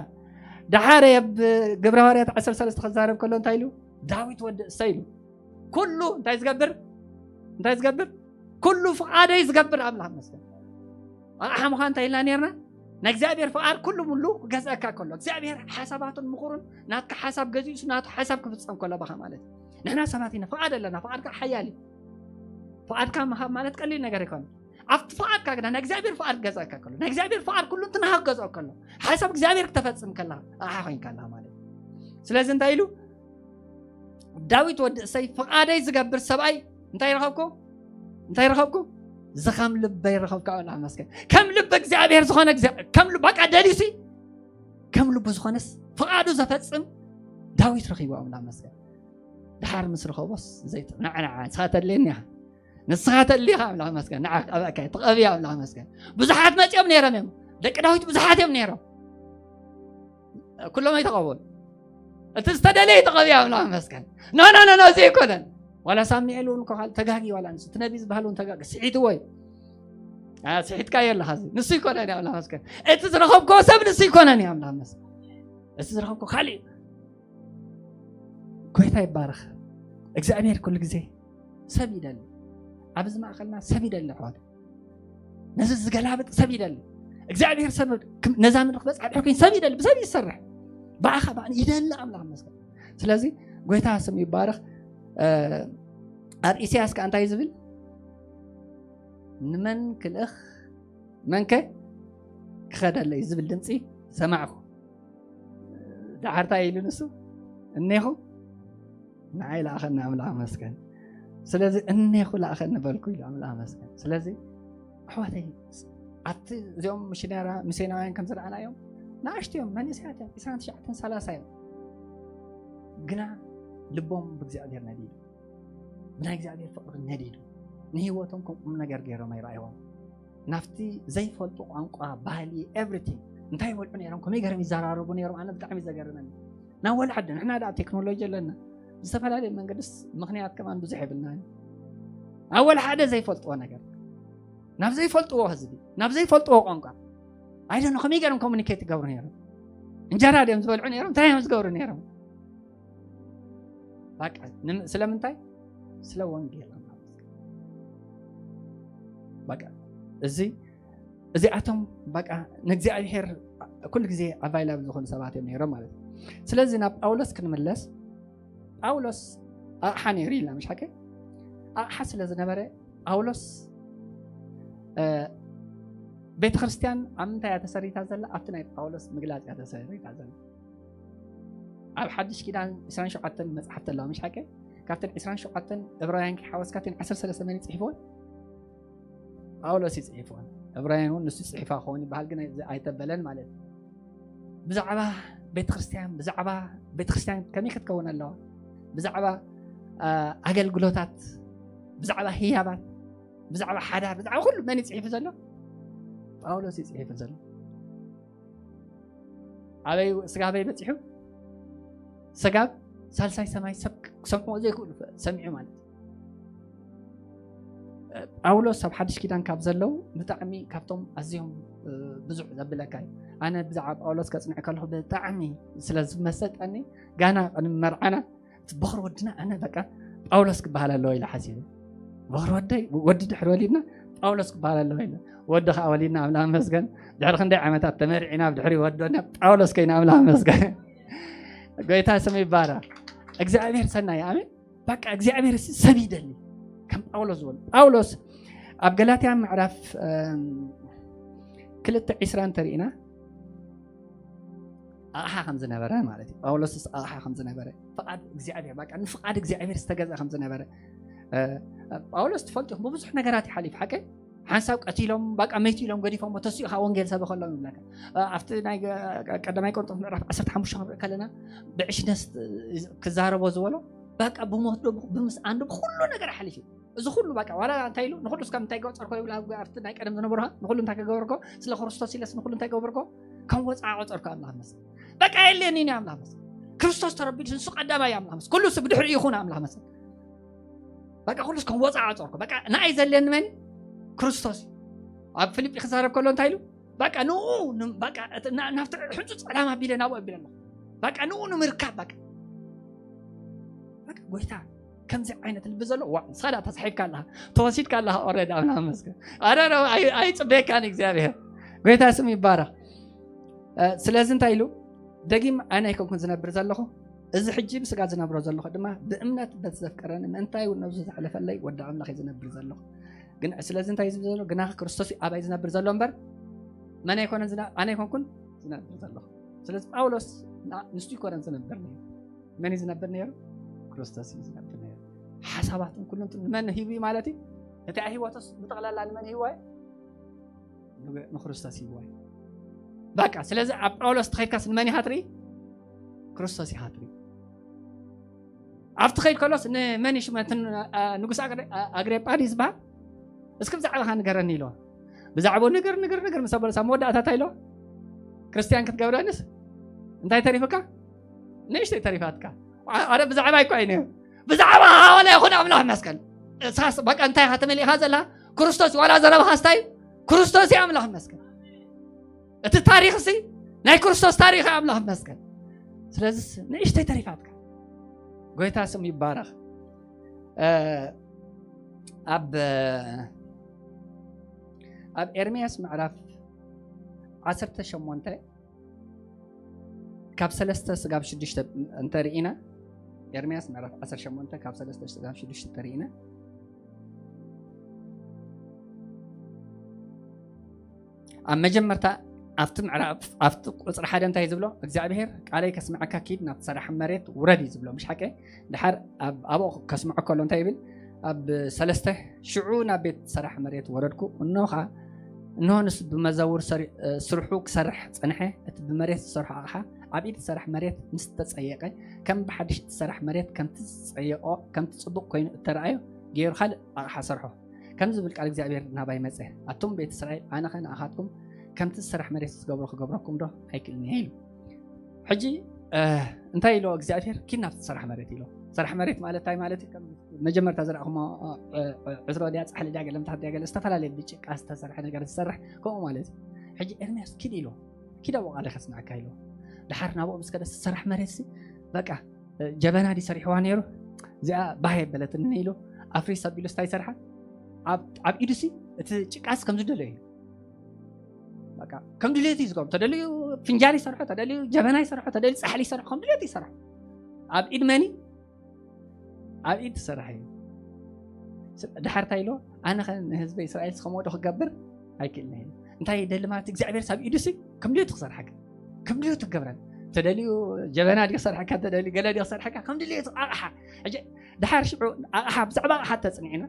ድሓሪ ኣብ ግብረ ሃዋርያት 13 ክዛረብ ከሎ እንታይ ኢሉ ዳዊት ወዲ እሰይ ኢሉ ኩሉ እንታይ ዝገብር እንታይ ዝገብር ኩሉ ፍቓደይ ዝገብር ኣምላኽ መስገን ኣቕሓ ምዃን እንታይ ኢልና ነርና ናይ እግዚኣብሔር ፍቓድ ኩሉ ሙሉ ክገዝአካ ከሎ እግዚኣብሔር ሓሳባቱን ምኹሩን ናትካ ሓሳብ ገዚኡስ ናቱ ሓሳብ ክፍፀም ከሎ ባኻ ማለት እዩ ንሕና ሰባት ኢና ፍቓድ ኣለና ፍቓድካ ሓያል እዩ ፍቓድካ ምሃብ ማለት ቀሊል ነገር ይኮነ ኣብቲ ፍቓድካ ግና ናይ እግዚኣብሔር ፍቓድ ክገዝአካ ከሎ ናይ እግዚኣብሔር ፍቓድ ኩሉ እንትንሃብ ክገዝኦ ከሎ ሓሳብ እግዚኣብሔር ክተፈፅም ከላ ኣቕሓ ኮይንካ ኣለኻ ማለት እዩ ስለዚ እንታይ ኢሉ ዳዊት ወዲ እሰይ ፍቓደይ ዝገብር ሰብኣይ እንታይ ረኸብኩ እንታይ ረኸብኩ ዝኸም ልበይ ረኸብካ ኣምላኽ መስገን ከም ልቢ እግዚኣብሔር ዝኾነ ከም ልቢ በቃ ደልዩሲ ከም ልቡ ዝኾነስ ፍቓዱ ዘፈጽም ዳዊት ረኺቡ ኣምላኽ መስገን ድሓር ምስ ረኸቦስ ዘይት ንዕንዓ ንስኻ ተድልየኒ ኢኻ ንስኻ ተድልኻ ኣምላኽ መስገን ንዓ ቀበእካ ትቐብያ ኣምላኽ መስገን ብዙሓት መፂኦም ነይሮም እዮም ደቂ ዳዊት ብዙሓት እዮም ነይሮም ኩሎም ኣይተቐበሉ እቲ ዝተደለየ ተቐብያ ኣምላኽ መስገን ኖ ኖ ኖ እዚ ኣይኮነን ዋላ ሳሙኤል እውን ኮኻል ተጋጊ ዋላ ንሱ እቲ ነቢ ዝበሃል እውን ተጋጊ ስሒትዎ እዩ ስሒትካ የለኻ እዚ ንሱ ይኮነን ኣምላኽ መስገን እቲ ዝረኸብኮ ሰብ ንሱ ይኮነን እዩ ኣምላኽ መስገን እቲ ዝረኸብኮ ካልእ ጎይታ ይባረኽ እግዚኣብሔር ኩሉ ግዜ ሰብ ይደሊ ኣብዚ ማእኸልና ሰብ ይደሊ ኣሕዋት ነዚ ዝገላብጥ ሰብ ይደሊ እግዚኣብሔር ሰብ ነዛ ምድሪ ክበፅሕ ድሕር ኮይኑ ሰብ ይደሊ ብሰብ ይሰርሕ ብኣኻ ብኣን ይደሊ ኣምላኽ መስገን ስለዚ ጎይታ ስም ይባረኽ ኣብ ኢሳያስ ከዓ እንታይ ዝብል ንመን ክልእኽ መንከ ክኸደለይ ዝብል ድምፂ ሰማዕኩ ዳሓር እንታይ ኢሉ ንሱ እኔኹ ንዓይ ለኣኸኒ ኣምላኽ መስገን ስለዚ እኔኹ ለኣኸኒ በልኩ ኢሉ ኣምላኽ መስገን ስለዚ ኣሕዋተይ ኣብቲ እዚኦም ሚሽነራ ሚስዮናውያን ከም ዝረኣናዮም ንኣሽቱ እዮም መንእሰያት እዮም 29 30 እዮም ግና ልቦም ብእግዚኣብሔር ነዲዱ ብናይ እግዚኣብሔር ፍቕሪ ነዲዱ ንህይወቶም ከም ቁም ነገር ገይሮም ኣይረኣይዎም ናብቲ ዘይፈልጡ ቋንቋ ባህሊ everything እንታይ ይበልዑ ነይሮም ከመይ ገይሮም ይዘራረቡ ነይሮም ኣነ ብጣዕሚ ዘገርመኒ ናብ ወላ ዓዲ ንሕና ደኣ ቴክኖሎጂ ኣለና ዝተፈላለየ መንገድስ ምኽንያት ከማን ብዙሕ የብልና ኣብ ወላ ሓደ ዘይፈልጥዎ ነገር ናብ ዘይፈልጥዎ ህዝቢ ናብ ዘይፈልጥዎ ቋንቋ ኣይደነ ከመይ ገይሮም ኮሚኒኬት ይገብሩ ነይሮም እንጀራ ድዮም ዝበልዑ ነይሮም እንታይ እዮም ዝገብሩ ነይሮም ስለምንታይ ስለ ወንጌል እዚ እዚኣቶም በቃ ንእግዚኣብሔር ኩሉ ግዜ ኣቫይላብል ዝኾኑ ሰባት እዮም ነይሮም ማለት እዩ ስለዚ ናብ ጳውሎስ ክንምለስ ጳውሎስ ኣቕሓ ነይሩ ኢልና፣ ምሽ ሓቀ? ኣቕሓ ስለ ዝነበረ ጳውሎስ ቤተ ክርስቲያን ኣብ ምንታይ እያ ተሰሪታ ዘላ? ኣብቲ ናይ ጳውሎስ ምግላፅ እያ ተሰሪታ ዘላ። ኣብ ሓድሽ ኪዳን ዕስራን ሸውዓተን መፅሓፍቲ ኣለዋ፣ ምሽ ሓቀ? ካብተን ዕስራን ሸውዓተን ዕብራውያን ከይሓወስካ፣ እተን ዓሰርተ ሰለስተ መን እዩ ፅሒፍወን? ጳውሎስ እዩ ፅሒፍወን። ዕብራውያን እውን ንሱ ፅሒፋ ክኸውን ይበሃል፣ ግን ኣይተበለን ማለት እዩ። ብዛዕባ ቤተክርስትያን፣ ብዛዕባ ቤተክርስትያን ከመይ ክትከውን ኣለዋ፣ ብዛዕባ ኣገልግሎታት፣ ብዛዕባ ህያባት፣ ብዛዕባ ሓዳር፣ ብዛዕባ ኩሉ መን እዩ ፅሒፉ ዘሎ? ጳውሎስ እዩ ፅሒፉ ዘሎ። ኣበይ ስጋብ ኣበይ በፂሑ? ስጋብ ሳልሳይ ሰማይ ሰብ ክሰምዕዎ ዘይክእሉ ሰሚዑ ማለት እዩ። ጳውሎስ ኣብ ሓድሽ ኪዳን ካብ ዘለዉ ብጣዕሚ ካብቶም ኣዝዮም ብዙሕ ዘብለካ እዩ። ኣነ ብዛዕባ ጳውሎስ ከፅንዕ ከለኹ ብጣዕሚ ስለ ዝመሰጠኒ፣ ጋና ቅድሚ መርዓና እቲ በኽሪ ወድና ኣነ በቃ ጳውሎስ ክበሃል ኣለዎ ኢለ ሓሲበ። በኽሪ ወደይ ወዲ ድሕሪ ወሊድና ጳውሎስ ክበሃል ኣለዎ ኢለ፣ ወዲ ከዓ ወሊድና ኣምላኽ መስገን። ድሕሪ ክንደይ ዓመታት ተመርዒና ብድሕሪ ወዲ ወድና ጳውሎስ ከይና ኣምላኽ መስገን። ጎይታ ስም ይባረክ። እግዚኣብሔር ሰናይ፣ ኣሜን። በቃ እግዚኣብሔር ሰብ ይደሊ ከም ጳውሎስ ዝበሉ። ጳውሎስ ኣብ ገላትያ ምዕራፍ ክልተ ዕስራ እንተርኢና ኣቕሓ ከም ዝነበረ ማለት እዩ። ጳውሎስስ ኣቕሓ ከም ዝነበረ፣ ፍቓድ እግዚኣብሔር፣ በቃ ንፍቓድ እግዚኣብሔር ዝተገዛ ከም ዝነበረ። ጳውሎስ ትፈልጡ ኢኹም፣ ብብዙሕ ነገራት ይሓሊፍ ሓቀ ሓንሳብ ቀቲሎም፣ በቃ መይቱ ኢሎም ገዲፎም፣ ተሲኡ ካ ወንጌል ሰበኸሎም ይብለካ። ኣብቲ ናይ ቀዳማይ ቆሮንቶስ ምዕራፍ ዓሰርተ ሓሙሽተ ክንርኢ ከለና፣ ብዕሽነት ክዛረቦ ዝበሎ በቃ ብሞት ዶ ብምስኣን ዶ ብኩሉ ነገር ሓሊፉ። እዚ ኩሉ በቃ ዋላ እንታይ ኢሉ፣ ንኩሉ እስከ እንታይ ገበርኮ ይብል ኣብቲ ናይ ቀደም ዝነበሩ፣ ንኩሉ እንታይ ከገበርኮ፣ ስለ ክርስቶስ ኢለስ ንኩሉ እንታይ ገበርኮ፣ ከም ወፃ ቆፀርኮ ኣምላኽ መስል። በቃ የለን እዩ ኣምላኽ መስል። ክርስቶስ ተረቢዱ ንሱ ቀዳማይ ኣምላኽ መስል። ኩሉ ሰብ ድሕሪ ይኹን ኣምላኽ መስል። በቃ ኩሉ ከም ወፃ ቆፀርኮ። በቃ ንኣይ ዘለን መን? ክርስቶስ እዩ። ኣብ ፊልጲ ክዛረብ ከሎ እንታይ ኢሉ? በቃ ንኡ ናብቲ ሕፁፅ ዕላማ ቢለ ናብኡ ኣቢለ ኣለኹ። በቃ ንኡ ንምርካብ በቃ በቃ ጎይታ ከምዚ ዓይነት ልቢ ዘሎ ዋ ንስኻ ዳ ተሳሒብካ ኣለኻ፣ ተወሲድካ ኣለኻ። ኦረድ ኣምላኽ መስገን። ኣረ ኣይፅበየካን እግዚኣብሔር። ጎይታ ስም ይባረኽ። ስለዚ እንታይ ኢሉ? ደጊም ኣነ ኣይኮንኩን ዝነብር ዘለኹ፣ እዚ ሕጂ ብስጋ ዝነብሮ ዘለኹ ድማ ብእምነት በቲ ዘፍቀረኒ ምእንታይ እውን ነብሱ ዘሕለፈለይ ወዲ ኣምላኽ እዩ ዝነብር ዘለኹ። ግን ስለዚ እንታይ ዝብል ዘሎ? ግና ክርስቶስ እዩ ኣባይ ዝነብር ዘሎ እምበር መን ኣይኮነን፣ ኣነ ኣይኮንኩን ዝነብር ዘለኹ። ስለዚ ጳውሎስ ንሱ ይኮነን ዝነብር ነይሩ። መን እዩ ዝነብር ነይሩ? ክርስቶስ እዩ ዝነብር ነይሩ። ሓሳባትን ኩሉንትን ንመን ሂቡ ማለት እዩ? እቲ ህይወቶስ ብጠቕላላ ንመን ሂብዋ? ንክርስቶስ ሂብዋ። በቃ ስለዚ ኣብ ጳውሎስ ተኸይድካስ ንመን ኢኻ ትርኢ? ክርስቶስ ኢኻ ትርኢ። ኣብቲ ኸይድ ከሎስ ንመን እዩ ሽመትን ንጉስ ኣግሬጳ ድዩ ዝበሃል? እስኪ ብዛዕባኻ ንገረኒ ኢልዋ። ብዛዕባኡ ንገር ንገር ንገር ምስ ኣበለ ሳብ መወዳእታ እንታይ ኢልዋ? ክርስትያን ክትገብረንስ እንታይ ተሪፉካ? ንእሽተይ ተሪፋትካ። ኣረ ብዛዕባ ኣይኮ ኣይነ ብዛዕባ ሃዋላ ይኹን ኣምላኽ መስቀል ሳስ በቃ እንታይ ኢኻ ተመሊእኻ ዘላ? ክርስቶስ ዋላ ዘረባኻ ስታይ ክርስቶስ እዩ ኣምላኽ መስቀል። እቲ ታሪኽ ሲ ናይ ክርስቶስ ታሪኽ ኣምላኽ መስገን። ስለዚ ንእሽተይ ተሪፋትካ ጎይታ ስም ይባረኽ። ኣብ ኣብ ኤርምያስ ምዕራፍ ዓሰርተ ሸሞንተ ካብ ሰለስተ ስጋብ ሽዱሽተ እንተርኢና፣ ኤርምያስ ምዕራፍ ዓሰርተ ሸሞንተ ካብ ሰለስተ ስጋብ ሽዱሽተ እንተርኢና፣ ኣብ መጀመርታ ኣብቲ ምዕራፍ ኣብቲ ቁፅሪ ሓደ እንታይ ዝብሎ እግዚኣብሔር? ቃለይ ከስምዐካ ኪድ ናብቲ ሰራሕ መሬት ውረድ እዩ ዝብሎ፣ ምሽ ሓቀ? ድሓር ኣብኡ ከስምዖ ከሎ እንታይ ይብል? ኣብ ሰለስተ ሽዑ ናብ ቤት ሰራሕ መሬት ወረድኩ፣ እንሆ ከዓ እንሆ ንሱ ብመዛውር ስርሑ ክሰርሕ ፀንሐ። እቲ ብመሬት ዝሰርሖ ኣቕሓ ኣብ ኢድ ሰራሕ መሬት ምስ ተፀየቀ፣ ከም ብሓድሽ እቲ ሰራሕ መሬት ከምቲ ዝፀየቆ ከምቲ ፅቡቕ ኮይኑ እተረኣዮ ገይሩ ካልእ ኣቕሓ ሰርሖ። ከምዚ ዝብል ቃል እግዚኣብሔር ናባይ መጸ፣ ኣቱም ቤት እስራኤል፣ ኣነኸ ንኣኻትኩም ከምቲ ዝሰራሕ መሬት ክትገብሩ ክገብረኩም ዶ ኣይክእልን እየ? ኢሉ። ሕጂ እንታይ ኢሎ እግዚኣብሔር? ኪድ ናብቲ ዝሰራሕ መሬት ኢሎ። ሰራሕ መሬት ማለት እንታይ ማለት እዩ? ከም መጀመርታ ዝረእኹሞ ዕትሮ ድያ ጻሕሊ ድያ ገለ ምታት ድያ ገለ ዝተፈላለየ ብጭቃ ዝተሰርሐ ነገር ዝሰርሕ ከምኡ ማለት እዩ። ሕጂ ኤርምያስ ኪድ ኢሎ፣ ኪድ ኣብኡ ቃል ከስምዐካ ኢሎ። ድሓር ናብኡ ምስ ከደ ዝሰራሕ መሬት ሲ በቃ ጀበና ድዩ ሰሪሕዋ ነይሩ? እዚኣ ባህ የበለትኒ ኢሉ ኣፍሪስ ኣቢሉ ስታይ ሰርሓ ኣብ ኢዱ ሲ እቲ ጭቃስ ከም ዝደለዩ እዩ። በቃ ከም ድሌቱ እዩ ዝገብሮ። ተደልዩ ፍንጃል ይሰርሖ፣ ተደልዩ ጀበና ይሰርሖ፣ ተደልዩ ጻሕሊ ይሰርሖ፣ ከም ድሌቱ ይሰርሖ። ኣብ ኢድ መኒ? ኣብ ኢድ ዝሰርሕ እዩ። ስ- ድሓር እንታይ ኢልዎ? ኣነ ኸ ንህዝቢ እስራኤል ስኸምዎ ዶ ክገብር ኣይክእልን እየ። እንታይ ይደሊ ማለት እግዚኣብሔር ሳብ ኢዱ ሲ ከም ድሌቱ ክሰርሓካ ከም ድሌቱ ክገብረን። ተደልዩ ጀበና ድዩ ክሰርሓካ? ተደልዩ ገለ ድዩ ክሰርሓካ? ከም ድሌቱ ኣቕሓ። ሕጂ ድሓር ሽዑ ኣቕሓ ብዛዕባ ኣቕሓ ተጽኒዕና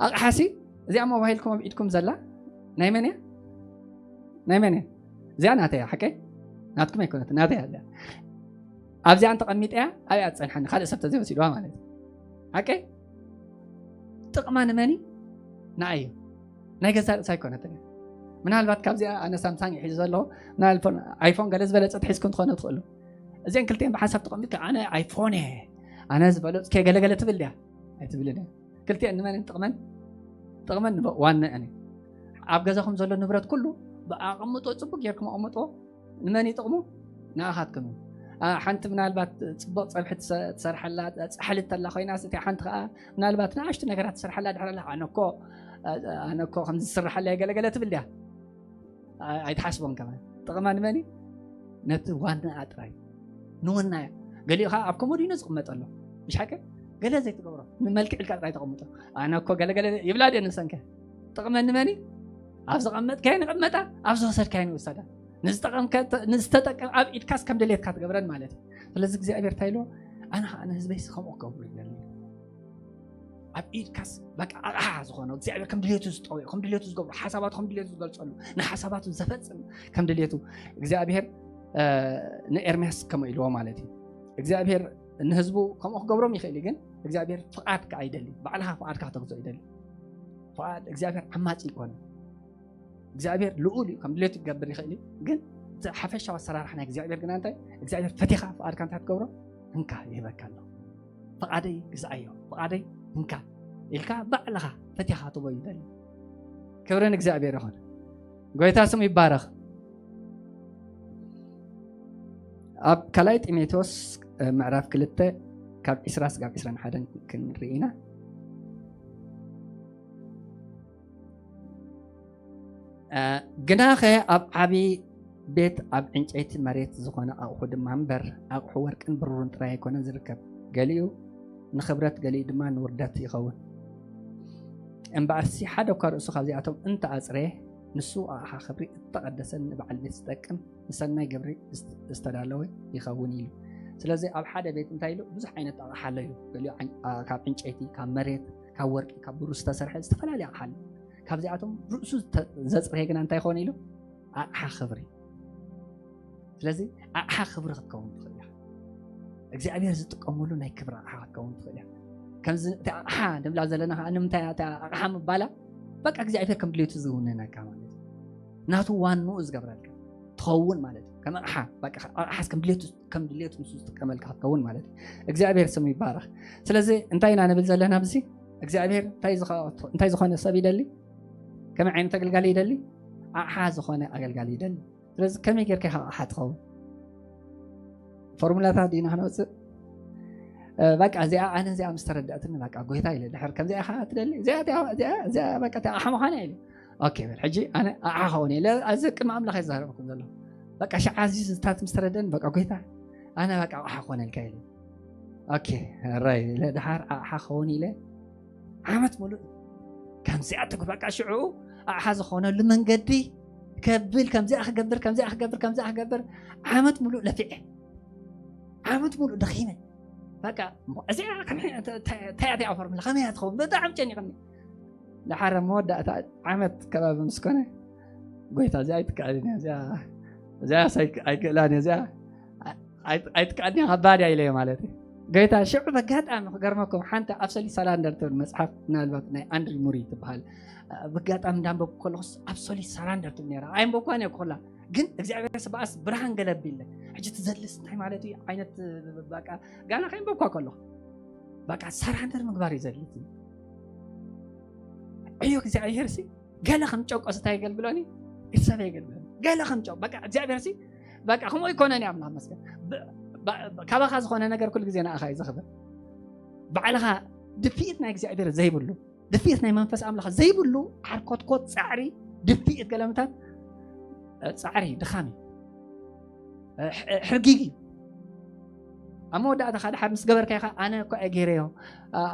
ኣቕሓ ሲ እዚኣ ሞባይልኩም ኣብ ኢድኩም ዘላ ናይ መን እያ? ናይ መን እያ? እዚኣ ናተይ እያ ሓቀይ? ናትኩም ኣይኮነት ናተይ እያ። እዚኣ ኣብዚኣ እንተቐሚጠያ ኣብያ ትጸንሓኒ ካልእ ሰብ ተዘይወሲድዋ ማለት እዩ። ሓቀይ? ጥቕማ ንመን እዩ? ንኣይ እዩ። ናይ ገዛ ርእሳ ኣይኮነትን እያ። ምናልባት ካብዚኣ ኣነ ሳምሳንግ ይሒዙ ዘለኹ ምናልባት ኣይፎን ገለ ዝበለጸ ትሒዝኩም ትኾነ ትኽእሉ። እዚን ክልቲን ብሓንሳብ ተቐሚጥካ ኣነ ኣይፎን እየ ኣነ ዝበለጽኩ ገለገለ ትብል ድያ? ኣይትብልን እያ። ክልቲን ንመን ጥቕመን ጥቕመን ዋንአን እዩ። ኣብ ገዛኹም ዘሎ ንብረት ኩሉ ብኣቐምጦ ጽቡቅ ጌርኩም ኣቐምጦ። ንመን ይጥቕሙ? ንኣኻትኩም እዩ። ሓንቲ ምናልባት ጽቡቕ ጸብሒ ትሰርሓላ ጻሕሊ ተላ ኮይና እቲ ሓንቲ ከዓ ምናልባት ንኣሽቱ ነገራት ትሰርሓላ ድሕር ኣላ ኣነኮ ኣነኮ ከምዚ ዝስርሓላ ገለገለ ትብል ድያ? ኣይትሓስቦን ከማን ጥቕማ ንመን እዩ? ነቲ ዋናኣ ጥራይ ንወናያ። ገሊኡ ከዓ ኣብ ኮሞዲኖ ዝቕመጠ ኣሎ። ምሽ ሓቂ? ገለ ዘይትገብሮ ንመልክዕ ኢልካ ጥራይ ተቐምጦ። ኣነ እኮ ገለገለ ይብላ ድየ ንሰንከ? ጥቕመ ንመን እዩ? ኣብ ዝቐመጥካዮ ንቐመጣ ኣብ ዝወሰድካዮ ንውሰዳ። ንዝጠቐምከ ንዝተጠቀም ኣብ ኢድካስ ከም ድሌትካ ትገብረን ማለት እዩ። ስለዚ እግዚኣብሔር እንታይ ኢልዎ? ኣነ ከዓ ንህዝበይስ ከምኡ ክገብሩ ይደሊ። ኣብ ኢድካስ በቃ ኣቕሓ ዝኾነ እግዚኣብሔር ከም ድሌቱ ዝጠውዮ ከም ድሌቱ ዝገብሩ ሓሳባቱ ከም ድሌቱ ዝገልጸሉ ንሓሳባቱ ዘፈጽም ከም ድሌቱ እግዚኣብሔር ንኤርምያስ ከምኡ ኢልዎ ማለት እዩ። እግዚኣብሔር ንህዝቡ ከምኡ ክገብሮም ይኽእል እዩ፣ ግን እግዚኣብሔር ፍቓድካ ኣይደሊ ባዕልኻ ፍቓድካ ክተግዞ ይደሊ። ፍቓድ እግዚኣብሔር ዓማፂ ይኮነ። እግዚኣብሔር ልኡል እዩ፣ ከም ድሌቱ ክገብር ይኽእል እዩ። ግን እቲ ሓፈሻዊ ኣሰራርሓ ናይ እግዚኣብሔር ግና እንታይ እግዚኣብሔር ፈቲኻ ፍቓድካ እንታይ ትገብሮ እንካ ይህበካ ኣሎ። ፍቓደይ ግዛኣዮ ፍቓደይ እንካ ኢልካ ባዕልኻ ፈቲኻ ትቦ ይደሊ። ክብርን እግዚኣብሔር ይኹን። ጎይታ ስሙ ይባረኽ። ኣብ ካልኣይ ጢሞቴዎስ ምዕራፍ ክልተ ካብ ዕስራ ስጋብ ዕስራን ሓደን ክንርኢ ኢና። ግናኸ ኣብ ዓቢ ቤት ኣብ ዕንጨይቲ መሬት ዝኾነ ኣቑሑ ድማ እምበር ኣቑሑ ወርቅን ብሩርን ጥራይ ኣይኮነን ዝርከብ። ገሊኡ ንኽብረት ገሊኡ ድማ ንውርደት ይኸውን። እምበኣርሲ ሓደ እኳ ርእሱ ካብዚኣቶም እንተኣጽረየ ንሱ ኣቕሓ ክብሪ እተቐደሰን ንበዓል ቤት ዝጠቅም ንሰናይ ግብሪ ዝተዳለወ ይኸውን ኢሉ። ስለዚ ኣብ ሓደ ቤት እንታይ ኢሉ ብዙሕ ዓይነት ኣቕሓ ኣሎ እዩ። ገሊኡ ካብ ዕንጨይቲ፣ ካብ መሬት፣ ካብ ወርቂ፣ ካብ ብሩር ዝተሰርሐ ዝተፈላለየ ኣቕሓ ኣሎ። ካብዚኣቶም ርእሱ ዘጽረየ ግና እንታይ ይኸውን ኢሉ ኣቕሓ ክብሪ። ስለዚ ኣቕሓ ክብሪ ክትከውን ትኽእል ኢኻ። እግዚኣብሔር ዝጥቀመሉ ናይ ክብሪ ኣቕሓ ክትከውን ትኽእል ኢኻ። ከምዚ እቲ ኣቕሓ ንብላ ዘለና ከዓ ንምንታይ እታ ኣቕሓ ምባላ በቃ እግዚኣብሔር ከም ድሌቱ ዝውንነካ ማለት እዩ። ናቱ ዋንኡ ዝገብረልካ ትኸውን ማለት እዩ። ከም ኣቕሓ በቃ ኣቕሓስ ከም ድሌቱ ከም ድሌቱ ንሱ ዝጥቀመልካ ክትከውን ማለት እዩ። እግዚኣብሔር ስሙ ይባረኽ። ስለዚ እንታይ ኢና ንብል ዘለና ኣብዚ እግዚኣብሔር እንታይ ዝኾነ ሰብ ይደሊ? ከመይ ዓይነት ኣገልጋሊ ይደሊ? ኣቕሓ ዝኾነ ኣገልጋሊ ይደሊ። ስለዚ ከመይ ጌርካ ኢኻ ኣቕሓ ትኸውን? ፎርሙላታት ዲና ክነውፅእ በቃ እዚኣ ኣነ እዚኣ ምስ ተረዳእትኒ በቃ ጎይታ ኢለ ድሕር ከምዚኣ ኢኻ ትደሊ እዚኣ በቃ ኣቕሓ ምዃና ኢለ ኦኬ በል ሕጂ ኣነ ኣቕሓ ኸውን ኢለ እዚ ቅድሚ ኣምላኽ እየ ዝዛረበኩም ዘሎ በቃ ሸዓ እዚ ዝታት ምስ ተረደኒ በቃ ጎይታ ኣነ በቃ ኣቕሓ ክኾነልካ ኢለ ኦኬ ራይ ኢለ ድሓር ኣቕሓ ክኸውን ኢለ ዓመት ሙሉእ ከምዚኣ ትግበቃ ሽዑ ኣቕሓ ዝኾነሉ መንገዲ ከብል ከምዚኣ ክገብር ከምዚኣ ክገብር ከምዚኣ ክገብር ዓመት ሙሉእ ለፊዐ ዓመት ሙሉእ ደኺመ በቃ እዚኣ እንታይ እያ ፎርሙላ ከመይ እያ ትኸውን ብጣዕሚ ጨኒቕኒ። ድሓር መወዳእታ ዓመት ከባቢ ምስ ኮነ ጎይታ እዚኣ ኣይትከኣልን እያ እዚኣ ኣይክእላን እያ እዚኣ ኣይትቀድኒ ከባድ እያ ኢለዮ ማለት እዩ። ጎይታ ሽዑ በጋጣሚ ክገርመኩም ሓንቲ ኣብሶሉት ሰራንደር ትብል መፅሓፍ ምናልባት ናይ ኣንድሪ ሙሪ ትበሃል በጋጣሚ እንዳንበብኩ ከለኹስ ኣብሶሉት ሰራንደር ትብል ነራ ኣይንበብኳን እየ ኩላ ግን እግዚኣብሔር ስበኣስ ብርሃን ገለብ ኢለ ሕጂ ትዘልስ እንታይ ማለት እዩ ዓይነት በቃ ጋና ከይንበብኳ ከለኹ በቃ ሰራንደር ምግባር እዩ ዘድልት እዩ። ዕዮ እግዚኣብሔር ሲ ገለ ከም ጨቆስ እንታይ የገልግሎኒ ቤተሰብ የገልግሎኒ ገለ ከም ጨቆ በቃ እግዚኣብሔር ሲ በቃ ከምኡ ይኮነኒ ኣምላኽ መስገን ካባኻ ዝኾነ ነገር ኩሉ ግዜ ንኣኻ እዩ ዝኽብር። ባዕልኻ ድፍኢት ናይ እግዚኣብሔር ዘይብሉ ድፍኢት ናይ መንፈስ ኣምላኽ ዘይብሉ ዓርኮትኮት ፃዕሪ ድፍኢት ገለምታት ፃዕሪ ድኻም እዩ ሕርጊግ እዩ። ኣብ መወዳእታ ከዓ ድሓር ምስ ገበርካ ኢኻ፣ ኣነ እኮ እየ ገይረዮ፣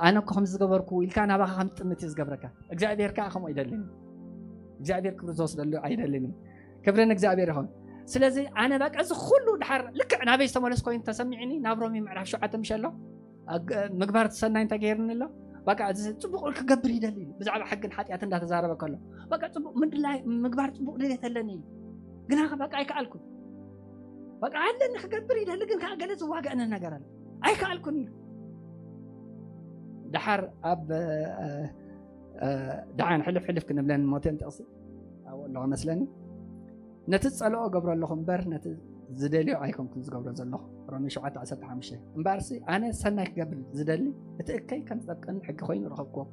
ኣነ እኮ ከም ዝገበርኩ ኢልካ ናባኻ ከም ትጥምት እዩ ዝገብረካ። እግዚኣብሔር ከዓ ከምኡ ኣይደልን። እግዚኣብሔር ክብሪ ዝወስደሉ ኣይደልን እዩ። ክብሪ ንእግዚኣብሔር ይኹን። ስለዚ ኣነ በቃ እዚ ኩሉ ድሓር ልክዕ ናበይ ዝተመለስ ኮይኑ ተሰሚዕኒ ናብ ሮሜ ምዕራፍ ሸውዓተ ምሸ ኣሎ ምግባር ሰናይ እንታይ ገይርኒ ኣሎ? በቃ እዚ ጽቡቕ ክገብር ይደሊ እዩ። ብዛዕባ ሕግን ሓጢኣት እንዳተዛረበ ከሎ በቃ ጽቡቕ ምድላይ ምግባር ጽቡቕ ድሌት ኣለኒ እዩ። ግና በቃ ኣይከኣልኩን። በቃ ኣለኒ ክገብር ይደሊ ግን ከዓ ገለ ዝዋጋእኒ ነገር ኣሎ ኣይከኣልኩን ኢሉ። ድሓር ኣብ ደሓን ሕልፍ ሕልፍ ክንብለን ሞቴን ጥቕሲ ኣብኡ ኣለዋ መስለኒ። ነቲ ዝጸልኦ እገብሮ ኣለኹ እምበር ነቲ ዝደልዮ ኣይኮንኩን ዝገብሮ ዘለኹ። ሮሜ ሸውዓተ ዓሰርተ ሓሙሽተ። እምበኣርሲ ኣነ ሰናይ ክገብር ዝደሊ እቲ እከይ ከም ዝጠብቀኒ ሕጊ ኮይኑ ረኸብክዎ።